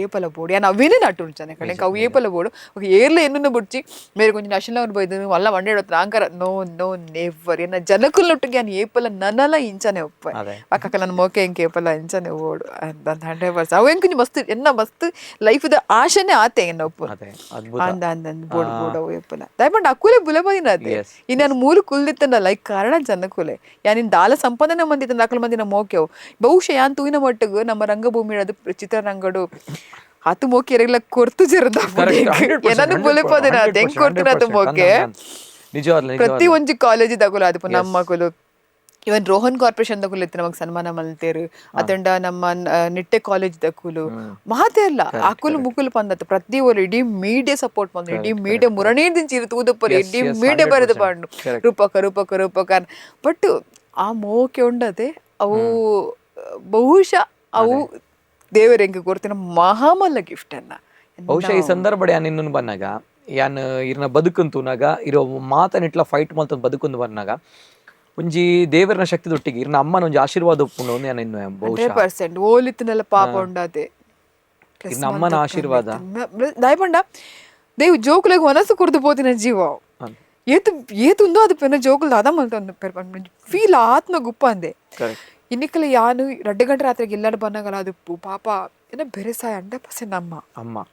Speaker 1: ಏಪಲ ಬೋಡು. ಯಾನ್ ಅವೇನೇ ನಟ್ಟುಂಡು ಜನಕುಲು ಎಂಕ್ ಅವು ಏಪಲ ಬೋಡು. ಬೊಕ ಏರ್ಲ ಎನ್ನುನ ಬುಡ್ಚಿ ಮೇರೆ ಕೊಂಚ ನ್ಯಾಷನಲ್ ಅವ್ರು ಬೈದು ಅಲ್ಲ ಮಂಡೆ ಆಂಕರ, no no never. ಎನ್ನ ಜನಕುಲ್ನೊಟ್ಟಿಗೆ ಯಾನ್ ಏಪಲ ನನಲ ಇಂಚನೆ ಒಪ್ಪೆ. ಅಕ್ಕಕ್ಕ ನನ್ನ ಮೋಕೆ ಎಂಕ್ ಏಪಲ ಇಂಚನೆ ಓಡು ಅಂತ 100%. ಅವು ಎಂಕ್ ಮಸ್ತ್ ಎನ್ನ ಮಸ್ತ್ ಲೈಫ್ ದ ಆಶೆನೆ ಆತೆ ಎನ್ನ ಒಪ್ಪು.
Speaker 2: ಅದೇ ಅದ್ಭುತ.
Speaker 1: ಅಂದ ಅಂದ ಅಂದ್ ಬೋಡು ಬೋಡು ಅವು ಏಪಲ. ದಯಮಾಡಿ ಅಕುಲೆ ಬುಲೆಪದಿನ ಅತೆ. ಇನ್ನು ನಾನು ಮೂಲು ಕುಲ್ದಿತ್ತಂಡ ಲೈಕ್ ಕಾರಣ ಜನಕುಲೆ. ಯಾನಿನ್ ದಾಲ ಸಂಪಾದನೆ ಮಂದಿತ್ತಂಡ ಅಕುಲು ಮಂದಿನ ಮೋಕೆವು. ಬಹುಶಃ ಯಾನ್ ತೂಯಿನ ಮಟ್ಟಿಗ್ ನಮ್ಮ ರಂಗಭೂಮಿ ಅದು ಚಿತ್ರರಂಗಡು ಆತು ಮೋಕೆ ಎರೆಗ್ಲ ಕೊರ್ತು ಜೆರ್ದ. ಏನನ್ನು ಬುಲೆಪದಿನ ಅತೆ ಹೆಂಗ್ ಕೊಡ್ತೀನ ಅದು ಮೋಕೆ.
Speaker 2: ನಿಜವಾಗ್ಲೂ.
Speaker 1: ಪ್ರತಿ ಒಂಜಿ ಕಾಲೇಜ್ ದಗುಲು ಅದು ನಮ್ಮಕುಲು ಇವನ್ ರೋಹನ್ ಕಾರ್ಪೊರೇಷನ್ ದಕುಲು ಇತ್ತು ನಮಗ್ ಸನ್ಮಾನ ಮಲ್ತೇರು. ಅತಂಡ ನಮ್ಮ ನಿಟ್ಟೆ ಕಾಲೇಜ್ ದಕುಲು ಮಾತೆ ಅಲ್ಲ ಅಕುಲು ಮುಕುಲು ಪಂದತ್ ಪ್ರತಿ ಒರು ಇಡೀ ಮೀಡಿಯಾ ಸಪೋರ್ಟ್ ಬಂದು ಇಡೀ ಮೀಡಿಯಾ ಮುರಣೇ ದಿಂಚಿ ತೂದಪ್ಪರು ಇಡೀ ಮೀಡಿಯಾ ಬರೆದು ಪಾಂಡು ರೂಪಕ ರೂಪಕ ರೂಪಕ. ಬಟ್ ಆ ಮೋಕೆ ಉಂಡದೆ ಅವು ಬಹುಶಃ ಅವು ದೇವರೆಂಗ್ ಕೊರ್ತಿನ ಮಹಾಮಲ್ಲ ಗಿಫ್ಟ್ ಅನ್ನ.
Speaker 2: ಬಹುಶಃ ಈ ಸಂದರ್ಭ ಯಾನ್ ಇನ್ನೊಂದು ಬಂದಾಗ ಯಾನ್ ಇರ್ನ ಬದುಕಂತೂನಾಗ ಇರೋ ಮಾತನಿಟ್ಲ ಫೈಟ್ ಮಲ್ತ ಬದುಕಂದು ಬಂದಾಗ ಒಂಜಿ ದೇವರನ ಶಕ್ತಿ ದೊಟ್ಟಿಗೆ ಇರ್ನ ಅಮ್ಮನ ಒಂಜಿ ಆಶೀರ್ವಾದ ಉಪ್ಪುಂಡು ಯಾನ್ ಇನ್ನು ಬಹುಶಃ
Speaker 1: 100% ಓಲಿತ್ತನೆಲ್ಲ ಪಾಪ ಉಂಡಾತೆ.
Speaker 2: ಇರ್ನ ಅಮ್ಮನ ಆಶೀರ್ವಾದ.
Speaker 1: ದಾಯಪಂಡ ದೇವ್ ಜೋಕುಲೆಗ್ ಮನಸ್ಸು ಕೊರ್ದು ಪೋತಿನ ಜೀವ ಏತು ಏತು ಉಂದು ಅದು ಪೆನ ಜೋಕುಲ್ ದಾದ ಮಲ್ತ ಫೀಲ್ ಆತ್ಮ ಗುಪ್ಪ ಅಂದೆ.
Speaker 2: ಕರೆಕ್ಟ್.
Speaker 1: ಇನ್ನಿಕ್ಕಲ ಯಾನು 2 ಗಂಟೆ ರಾತ್ರಿಗೆ ಎಲ್ಲಾರು ಬಂದಾಗಲ್ಲ ಅದು ಪಾಪ ಏನ ಬೆರೆಸಾಯ 100% ಅಮ್ಮ.
Speaker 2: ಅಮ್ಮ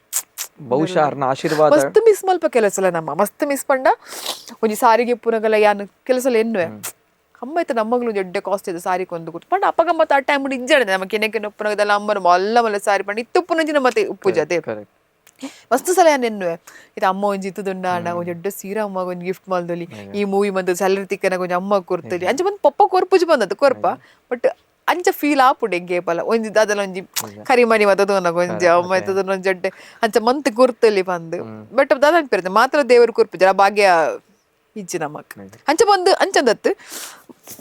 Speaker 2: ಬಹುಶಃ ಅರ್ನ ಆಶೀರ್ವಾದ
Speaker 1: ಮಸ್ತ್ ಮಿಸ್ ಮಲ್ಪ ಕೆಲಸಲ ನಮ್ಮ ಮಸ್ತ್ ಮಿಸ್ ಪಂಡ ಒಂಜಿ ಸಾರಿಗೆ ಪುನಗಲ ಯಾನು ಕೆಲಸಲ ಎನ್ನುವೆ ಅಮ್ಮ ಇತ್ತ ನಮ್ಮಗಳು ಒಂಜಿ ಎಡ್ಡೆ ಕಾಸ್ಟ್ ಇದೆ ಸಾರಿ ಕೊಂದು ಕೊಟ್ಟು ಪಂಡ ಅಪ್ಪಗ ಮತ್ತೆ ಆ ಟೈಮ್ ಇಜ್ಜಾಡ ನಮ್ಮ ಕೆನೆ ಕೆನೆ ಉಪ್ಪುನಗದಲ್ಲ ಅಮ್ಮನ ಮಲ್ಲ ಮಲ್ಲ ಸಾರಿ ಪಂಡ ಇತ್ತು ಉಪ್ಪುನಂಚಿನ ಮತ್ತೆ ಉಪ್ಪು ಜತೆ
Speaker 2: ಕರೆಕ್ಟ್.
Speaker 1: ಮಸ್ತ್ ಸಲ ಯಾನ್ ಎನ್ನುವೆ ಇದು ಅಮ್ಮ ಒಂಜಿ ಇತ್ತುದುಂಡ ಅಣ್ಣ ಒಂಜಿ ಎಡ್ಡೆ ಸೀರೆ ಅಮ್ಮ ಒಂಜಿ ಗಿಫ್ಟ್ ಮಲ್ದೊಲಿ ಈ ಮೂವಿ ಬಂದು ಸ್ಯಾಲರಿ ತಿಕ್ಕನ ಒಂಜಿ ಅಮ್ಮ ಕೊರ್ತಲಿ ಅಂಚ ಬಂದು ಪಪ್ಪ ಕೊರ್ಪುಜಿ ಬಂದದ್ದು ಕೊರ್ಪ ಬಟ್ ಅಂಚ ಫೀಲ್ ಆಪುಂಡು ಎಂಗೆ ಪಲ ಒಂಜಿ ದಾದಲ ಒಂಜಿ ಕರಿಮಣಿ ಮತ್ತದ ಒಂಜಿ ಅಮ್ಮ ಇತ್ತದ ಒಂಜಿ ಎಡ್ಡೆ ಅಂಚ ಮಂತ್ ಕೊರ್ತಲಿ ಬಂದು ಬಟ್ ದಾದ ಅನ್ಪಿರುತ್ತೆ ಮಾತ್ರ ದೇವರು ಕೊರ್ಪುಜಿ ಆ ಭಾಗ್ಯ ಇಜ್ಜಿ ನಮಕ್ ಅಂಚ ಬಂದು ಅಂಚಂದತ್ತು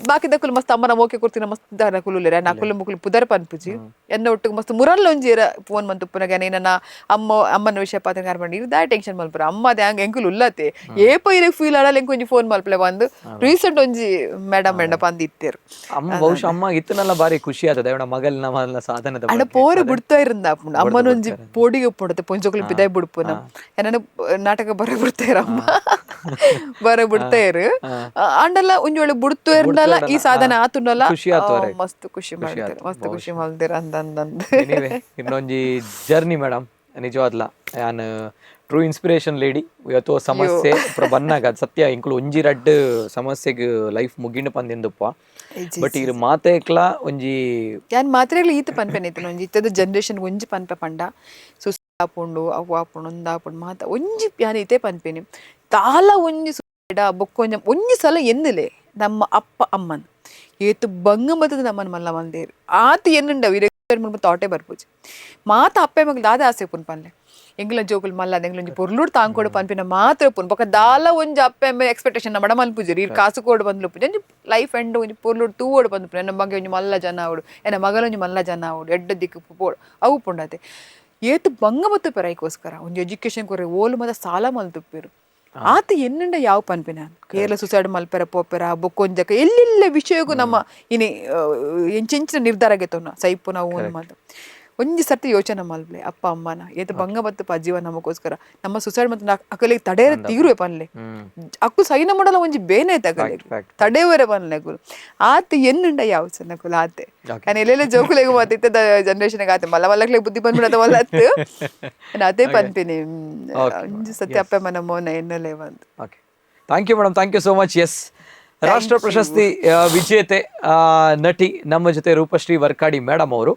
Speaker 1: ಬಾಕಿ ದಕ್ಕುಲು ಮಸ್ತ್ ಅಮ್ಮನ ಮೋಕೆ ಕೊರ್ತಿನ ಮಸ್ತ್ ದಾನ ಕುಲುಲೇರ ನಕುಲು ಮುಕುಲು ಪುದರ್ ಪನ್ಪುಜಿ ಎನ್ನ ಒಟ್ಟಿಗೆ ಮಸ್ತ್ ಮುರಲ್ಲ ಒಂಜಿ ಫೋನ್ ಮಂತ್ ಉಪ್ಪುನಗ ನನ್ನ ಅಮ್ಮ ಅಮ್ಮನ ವಿಷಯ ಪಾತ್ರ ಕಾರ್ ಇರ್ದಾ ಟೆನ್ಷನ್ ಮಲ್ಪುರ ಅಮ್ಮ ಅದೇ ಹಂಗೆ ಎಂಕುಲು ಉಲ್ಲತೆ ಏಪ ಇರಕ್ ಫೀಲ್ ಆಡಲ್ಲ ಎಂಕ್ ಒಂಜಿ ಫೋನ್ ಮಲ್ಪಲೆ ಬಂದು ರೀಸೆಂಟ್ ಒಂಜಿ ಮೇಡಮ್ ಮೇಡ ಪಂದ್ ಇತ್ತೇರು.
Speaker 2: ಅಮ್ಮ ಬಹುಶಃ ಅಮ್ಮ ಇತ್ತನೆಲ್ಲ ಬಾರಿ ಖುಷಿ ಆತದೆ ಅವನ ಮಗಲ್ನ ಮಗಲ್ನ ಸಾಧನದ
Speaker 1: ಅಣ್ಣ
Speaker 2: ಬಗ್ಗೆ.
Speaker 1: ಪೋರೆ ಬಿಡ್ತಾ ಇರಂದ ಅಮ್ಮನ ಒಂಜಿ ಪೋಡಿಗೆ ಉಪ್ಪುಂಡತೆ ಪೊಂಜೋಕುಲು ಪಿದಾಯ್ ಬಿಡ್ಪುನ ಏನಾನ ನಾಟಕ ಬರ ಬಿಡ್ತಾ ಇರ ಅಮ್ಮ ಬರ ಬಿಡ್ತಾ ಇರು ಅಂಡಲ್ಲ ಒಂಜಿ ಒಳ್ಳೆ ಬಿಡ್ತು ಇರಂಡಲ್ಲ ಈ ಸಾಧನೆ ಆತುಂಡಲ್ಲ
Speaker 2: ಖುಷಿ ಆತು ಅವ್ರಿಗೆ.
Speaker 1: ಮಸ್ತ್ ಖುಷಿ ಮಾಡ್ತಾರೆ ಮಸ್ತ್ ಖುಷಿ ಮಾಡ್ತೀರ ಅಂದ ಅಂದಂದು.
Speaker 2: Anyway, ಇನ್ನೊಂಜಿ ಜರ್ನಿ ಮೇಡಮ್ ನಿಜವಾದ್ಲ ಯಾನ್ true inspiration lady. ಇವತ್ತು ಸಮಸ್ಯೆ ಪುರ ಬನ್ನಾಗ ಅದ್ ಸತ್ಯ ಇಂಕುಲು ಒಂಜಿ ರಡ್ಡ್ ಸಮಸ್ಯೆಗ್ ಲೈಫ್ ಮುಗಿಂಡು ಪಂದಿಂದಪ್ಪ ಬಟ್ ಇರ್ ಮಾತೇಕ್ಲ ಒಂಜಿ
Speaker 1: ಯಾನ್ ಮಾತ್ರೆಗಳು ಈತ ಪನ್ಪೆನೆ ಇತ್ತನ ಒಂಜಿ ಇತ್ತದ ಜನರೇಷನ್ ಒಂಜಿ ಪನ್ಪೆ ಪಂಡ ಸುಸ್ ಆಪುಂಡು ಅವು ಆಪುಂಡು ಒಂದ್ ಆಪುಂಡು ಮಾತ ಒಂಜಿ ಯಾನ್ ಇತ್ತೆ ಪನ್ಪೇನೆ ತಾಲ ಒಂಜಿ ಸುಡ ಬೊಕ್ಕೊಂಜ ಒಂಜಿ ಸಲ ಎನ್ನುಲೆ ನಮ್ಮ ಅಪ್ಪ ಅಮ್ಮನ್ ಏತು ಬಂಗ ಬತ್ತದ ನಮ್ಮನ್ ಮಲ್ಲ ಮಂದೇರು ಆತ ಎನ್ನುಂಡ ಇರೆ ತಾಟೆ ಬರ್ಪುಜಿ ಮಾತ ಅಪ್ಪೆ ಮಗಲ್ ದಾದ ಆಸೆ ಪುನ್ ಪನ್ಲೆ ಎಂಗ್ಲ ಜೋಕುಲ್ ಮಲ್ಲ ಎಂಗ್ಲ ಒಂಜಿ ಪೊರ್ಲುಡ್ ತಾಂಕೋಡು ಪನ್ಪಿನ ಮಾತ್ರ ಪುನ್ ಬೊಕ ದಾಲ ಒಂಜಿ ಅಪ್ಪೆ ಅಮ್ಮ ಎಕ್ಸ್ಪೆಕ್ಟೇಷನ್ ನಮ್ಮ ಮಲ್ಪುಜಿ ಇರ್ ಕಾಸು ಕೋಡು ಬಂದ್ಲು ಪೂಜೆ ಒಂಜಿ ಲೈಫ್ ಎಂಡ್ ಒಂಜಿ ಪೊರ್ಲುಡ್ ತೂವೋಡು ಬಂದು ಎನ್ನ ಮಗೆ ಒಂಜಿ ಮಲ್ಲ ಜನ ಅವಡು ಎನ್ನ ಮಗಲೊಂಜಿ ಮಲ್ಲ ಜನ ಅವಡು ಎಡ್ಡ ದಿಕ್ಕು ಪೋಡು ಅವು ಪುಂಡತೆ ಏತು ಬಂಗ ಮತ್ತು ಪೆರೈಕೋಸ್ಕರ ಒಂಜಿ ಎಜುಕೇಶನ್ ಕೊರೆ ಓಲು ಮದ ಸಾಲ ಮಲ್ತುಪ್ಪೇರು ಆತ ಎನ್ನುಂಡ ಯಾವ ಪನ್ಪಿನ ಕೇರಳ ಸುಸೈಡ್ ಮಲ್ಪೆರ ಪೋಪೆರ ಬೊಕ್ಕೊಂಜಕ ಎಲ್ಲೆಲ್ಲ ವಿಷಯಕ್ಕೂ ನಮ್ಮ ಇನಿ ಎಂಚೆಂಚಿನ ನಿರ್ಧಾರ ಗೆತ್ತೋನ ಸೈಪು ನಾವು ಮಾತು ಒಂಜಿ ಸರ್ತಿ ಯೋಚನೆ ಮಲ್ಪ್ಲೆ ಅಪ್ಪ ಅಮ್ಮನ ಏತ ಬಂಗ ಬತ್ತು ಪ ಜೀವ ನಮಗೋಸ್ಕರ ನಮ್ಮ ಸುಸೈಡ್ ಮತ್ತು ಅಕಲಿಗೆ ತಡೆಯರ ತೀರುವೆ ಪನ್ಲೆ ಅಕ್ಕು ಸೈನ ಮಾಡಲ ಒಂಜಿ ಬೇನೆ ತಗಲೆ
Speaker 2: fact,
Speaker 1: ತಡೆಯವರೆ ಪನ್ಲೆ ಅಕುಲು ಆತ ಎನ್ನುಂಡ ಯಾವ ಸಣ್ಣಕುಲು ಆತೆ ನಾನು ಎಲ್ಲೆಲ್ಲ ಜೋಕುಲೆಗೆ ಮಾತಿತ್ತದ ಜನರೇಷನ್ ಆತೆ ಮಲ್ಲ ಮಲ್ಲಕ್ಲೆ ಬುದ್ಧಿ ಬಂದ್ಬಿಡದ ಮಲ್ಲತ್ತು ನಾನು ಅದೇ ಪನ್ಪಿನಿ ಒಂಜಿ ಸತ್ಯ ಅಪ್ಪ ಅಮ್ಮನ ಮೋನ ಎನ್ನಲೆ ಬಂದು.
Speaker 2: Okay, thank you madam, thank you so much. Yes, ರಾಷ್ಟ್ರ ಪ್ರಶಸ್ತಿ ವಿಜೇತೆ ನಟಿ ನಮ್ಮ ಜೊತೆ ರೂಪಶ್ರೀ ವರ್ಕಾಡಿ ಮೇಡಮ್ ಅವರು.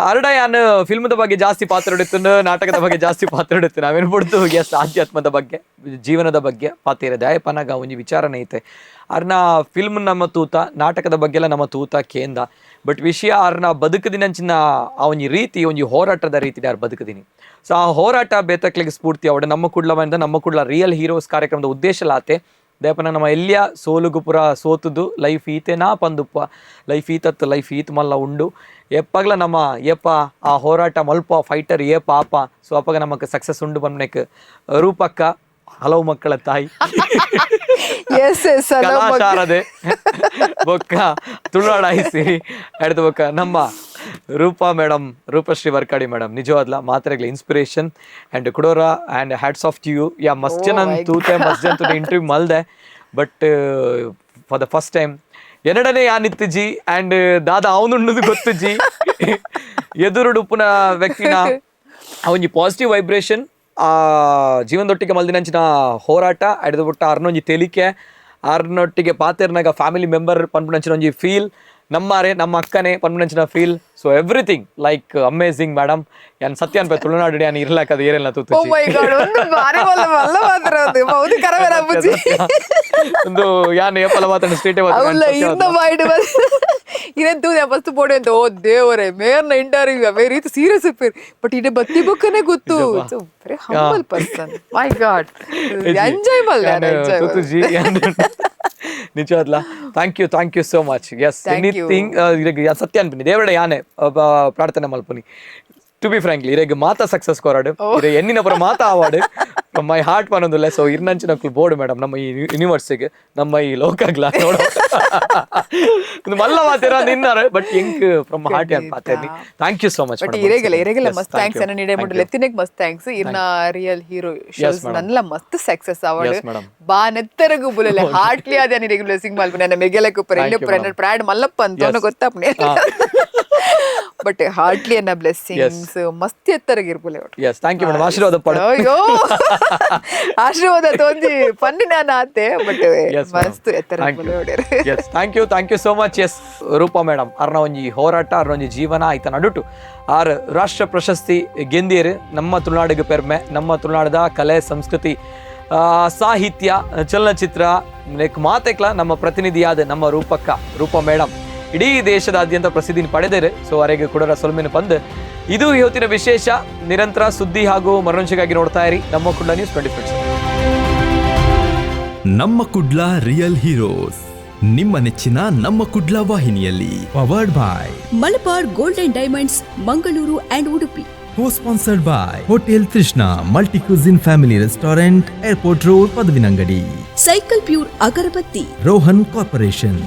Speaker 2: ಅರಡ ಯಾನ್ ಫಿಲ್ಮ್ದ ಬಗ್ಗೆ ಜಾಸ್ತಿ ಪಾತ್ರ ಹಿಡಿತು, ನಾಟಕದ ಬಗ್ಗೆ ಜಾಸ್ತಿ ಪಾತ್ರ ಹಿಡಿತು ನಾವೇನು ಬಿಡ್ತು. ಎಸ್, ಆಧ್ಯಾತ್ಮದ ಬಗ್ಗೆ ಜೀವನದ ಬಗ್ಗೆ ಪಾತ್ರ ದಯಪನಾಗ ಒಂಜಿ ವಿಚಾರನೆ ಐತೆ. ಅರ್ನ ಫಿಲ್ಮ್ ನಮ್ಮ ತೂತ ನಾಟಕದ ಬಗ್ಗೆ ಎಲ್ಲ ನಮ್ಮ ತೂತ ಕೇಂದ್ರ ಬಟ್ ವಿಷಯ ಅರ್ನ ಬದುಕದಿನಂಚಿನ ಆ ಒಂಜಿ ರೀತಿ ಒಂಜಿ ಹೋರಾಟದ ರೀತಿ ಯಾರು ಬದುಕದಿನಿ. ಸೊ ಆ ಹೋರಾಟ ಬೇತಕ್ಲಿಗೆ ಸ್ಫೂರ್ತಿ ಅವಡ ನಮ್ಮ ಕುಡ್ಲ ನಮ್ಮ ಕುಡ್ಲ ರಿಯಲ್ ಹೀರೋಸ್ ಕಾರ್ಯಕ್ರಮದ ಉದ್ದೇಶ ಲಾತೆ ದೇಪನ ನಮ್ಮ ಎಲ್ಲಿಯ ಸೋಲುಗು ಪುರ ಸೋತುದು ಲೈಫ್ ಈತೆನಾ ಪಂದುಪ್ಪ ಲೈಫ್ ಈತತ್ತು ಲೈಫ್ ಈತ್ ಮಲ್ಲ ಉಂಡು ಎಪ್ಪಗ್ಲ ನಮ್ಮ ಏಪ ಆ ಹೋರಾಟ ಮಲ್ಪ ಫೈಟರ್ ಏಪ ಆಪ ಸೊ ಅಪ್ಪಗ ನಮಕ್ ಸಕ್ಸಸ್ ಉಂಡು ಬನ್ನೆಕ್ ರೂಪಕ್ಕ ಹಲವು ಮಕ್ಕಳ ತಾಯಿ
Speaker 1: ಎಸ್ ಎಸ್
Speaker 2: ಕಲಾಶಾರದೆ ಬೊಕ್ಕ ತುಳುನಾಡ ಐಸಿರಿ ಎಡ್ದು ಬೊಕ್ಕ ನಮ್ಮ ರೂಪಾ ಮೇಡಮ್ ರೂಪಶ್ರೀ ವರ್ಕಾಡಿ ಮೇಡಮ್ ನಿಜವಾದ್ಲ ಮಾತ್ರೆಗಳ ಇನ್ಸ್ಪಿರೇಷನ್ ಅಂಡ್ ಕುಡೋರ and hats off to you. Yeah ಮಸ್ತ್ ಜನ ತೂತೆ ಮಸ್ತ್ ಜನ ತೂತೆ interview ಮಲ್ದೆ but for the first time ಎರಡನೇ ಯಾನಿತ್ತು ಜಿ ಅಂಡ್ ದಾದಾ ಅವನುಣ್ಣದು ಗೊತ್ತು ಜಿ ಎದುರುಡುಪ್ಪುನ ವ್ಯಕ್ತಿನ ಆ ಒಂಜಿ ಪಾಸಿಟಿವ್ ವೈಬ್ರೇಷನ್ ಆ ಜೀವನದೊಟ್ಟಿಗೆ ಮಲ್ದಿನಂಚಿನ ಹೋರಾಟ ಅಡ್ದು ಬುಟ್ಟ ಅರ್ನೊಂಜಿ ತೆಲಿಕೆ ಅರ್ನೊಟ್ಟಿಗೆ ಪಾತೆರ್ನಾಗ ಫ್ಯಾಮಿಲಿ ಮೆಂಬರ್ ಪನ್ಪುನಂಚಿನ ಒಂಜಿ ಫೀಲ್ ನಮ್ಮಾರೆ ನಮ್ಮ ಅಕ್ಕನೆ ಪನ್ಪುನಂಚಿನ feel so everything like amazing madam. ಯಾನ್ ಸತ್ಯ ಅನ್ಪೆ ತುಳುನಾಡು ಯಾನ್ ಇರ್ಲಾಕ ಅದು ಏರೆಲ್ಲ
Speaker 1: ಓ
Speaker 2: ತೂತು
Speaker 1: ಮೈ ಗಾಡ್ ಒಂದು ಬಾರಿ ಮಲ್ಲ ಮಲ್ಲ ಮಾತ್ರ ಅದು ಹೌದು ಕರವೇರ ಅಪ್ಪುಜಿ.
Speaker 2: ಒಂದು ಯಾನ್ ಏಪಲ ಮಾತಾಡ ಸ್ಟೇಟೇ
Speaker 1: ಅವಲ್ಲ ಇಂದ ಬಾಯ್ಡು ಇರೇನ್ ತೂದೆ ಫಸ್ಟ್ ಪೋಡೆ ಅಂತ ಓ ದೇವರೇ ಮೇರ್ನ ಇಂಟರ್ವ್ಯೂ ಬೇರೆ ಇದು ಸೀರಿಯಸ್ ಇಪ್ಪೇರ್ ಬಟ್ ಇಡೆ ಬತ್ತಿ ಬುಕ್ಕನೆ ಗೊತ್ತು very humble person my god enjoy ಮಲ್ಲ.
Speaker 2: ತುತುಜಿ. ನಿಜವಾದ್ಲ thank you, thank you so much. Yes.
Speaker 1: Thank you.
Speaker 2: Anything, ಸತ್ಯ ಅನ್ಪಿನಿ ದೇವರ ಯಾನೆ ಪ್ರಾರ್ಥನೆ ಮಲ್ಪುನಿ. ಟು ಬಿ ಫ್ರಾಂಕ್ಲಿ, ಇರೆಗ್ ಮಾತ ಸಕ್ಸಸ್ ಕೊರಡು, ಇರೆ ಎನ್ನಿನ ಪುರ ಮಾತ ಆವಾಡು, ಫ್ರಮ್ my heart ಪನೊಂದುಲ್ಲ. ಸೊ ಇರ್ನಂಚಿನಕ್ಲು ಬೋರ್ಡ್ ಮೇಡಮ್, ನಮ್ಮ ಈ ಯೂನಿವರ್ಸಿಗೆ, ನಮ್ಮ ಈ ಲೋಕಗ್ಲ ನೋಡ. ಒಂದು ಮಲ್ಲ ಮಾತಿರ ನಿನ್ನಾರ, ಬಟ್ ಎಂಕ್ ಫ್ರಮ್ ಹಾರ್ಟ್ ಯಾನ್ ಪಾತೇನಿ. Thank you so much.
Speaker 1: But ಇರೆಗಲ ಇರೆಗಲ ಮಸ್ತ್ thanks. ಅನ್ನ ನೀಡೆ ಮುಟ್ಟು ಲೆತ್ತಿನೆಗ್ ಮಸ್ತ್ thanks. ಇರ್ನ ರಿಯಲ್ ಹೀರೋ ಶೋಸ್ ನನ್ಲ ಮಸ್ತ್ ಸಕ್ಸಸ್ ಆವಡ್.
Speaker 2: Yes, madam.
Speaker 1: ಬಾ ನೆತ್ತರಗು ಬುಲೆಲೆ ಹಾರ್ಟ್ಲಿ ಅದೇ ನಿರೆಗ್ ಬ್ಲೆಸಿಂಗ್ ಮಲ್ಪುನೆ. ನನ್ನ ಮೆಗೆಲಕ್ ಉಪ್ಪರ
Speaker 2: Thank you,
Speaker 1: ಎಲ್ಲಿ ಉಪ್ಪರ
Speaker 2: madam.
Speaker 1: ಪ್ರಾಡ್ ಮಲ್ಲಪ್ಪ ಅಂತ ಗೊತ್ತಾಪ್ನೆ. ಬಟ್ ಹಾರ್ಟ್ಲಿ ಅನ್ನ ಬ್ಲೆಸ್ಸಿಂಗ್ಸ್ ಮಸ್ತ್ ಎತ್ತರಗೆ ಇರ್ಬುಲೆ ಒಟ್ಟು.
Speaker 2: Yes, thank you madam. ಆಶೀರ್ವಾದ ಪಡ.
Speaker 1: ಅಯ್ಯೋ, ಆಶೀರ್ವಾದ ತೋಂಜಿ ಪನ್ನಿ ನಾನು ಆತೆ, ಬಟ್ ಮಸ್ತ್ ಎತ್ತರ ಬುಲೆ ಒಡೆರ್.
Speaker 2: Yes, thank you, thank you so much. Yes, Roopa madam ಅರ್ನ ಒಂಜಿ ಹೋರಾಟ, ಅರ್ನ ಒಂಜಿ ಜೀವನ ಆಯ್ತ ನಡುಟು ಆರ್ ರಾಷ್ಟ್ರ ಪ್ರಶಸ್ತಿ ಗೆಂದಿಯರು. ನಮ್ಮ ತುಳುನಾಡಿಗೆ ಪೆರ್ಮೆ. ನಮ್ಮ ತುಳುನಾಡದ ಕಲೆ, ಸಂಸ್ಕೃತಿ, ಸಾಹಿತ್ಯ, ಚಲನಚಿತ್ರ ಲೈಕ್ ಮಾತೆಕ್ಲ ನಮ್ಮ ಪ್ರತಿನಿಧಿಯಾದ ನಮ್ಮ ರೂಪಕ್ಕ, ರೂಪ ಮೇಡಮ್ ಇಡೀ ದೇಶದಾದ್ಯಂತ ಪ್ರಸಿದ್ಧಿ ಪಡೆದರೆ. ಸೊ ಅರೆಗೆ ಕೂಡ ಸೊಲ್ಮೆನು ಪಂದ್ ಇದು ಇವತ್ತಿನ ವಿಶೇಷ. ನಿರಂತರ ಸುದ್ದಿ ಹಾಗೂ ಮನರಂಜನೆಗಾಗಿ ನೋಡ್ತಾ ಇರಿ ನಮ್ಮ ಕುಡ್ಲ ನ್ಯೂಸ್ 24.
Speaker 3: ನಮ್ಮ ಕುಡ್ಲ ರಿಯಲ್ ಹೀರೋಸ್, ನಿಮ್ಮ ನೆಚ್ಚಿನ ನಮ್ಮ ಕುಡ್ಲ ವಾಹಿನಿಯಲ್ಲಿ. Powered by
Speaker 4: Malabar Gold and Diamonds, Mangaluru and Udupi.
Speaker 3: Co sponsored by Hotel Trishna multi cuisine family restaurant, Airport Road, Padavinangadi.
Speaker 4: Cycle Pure agarbatti.
Speaker 3: Rohan Corporation.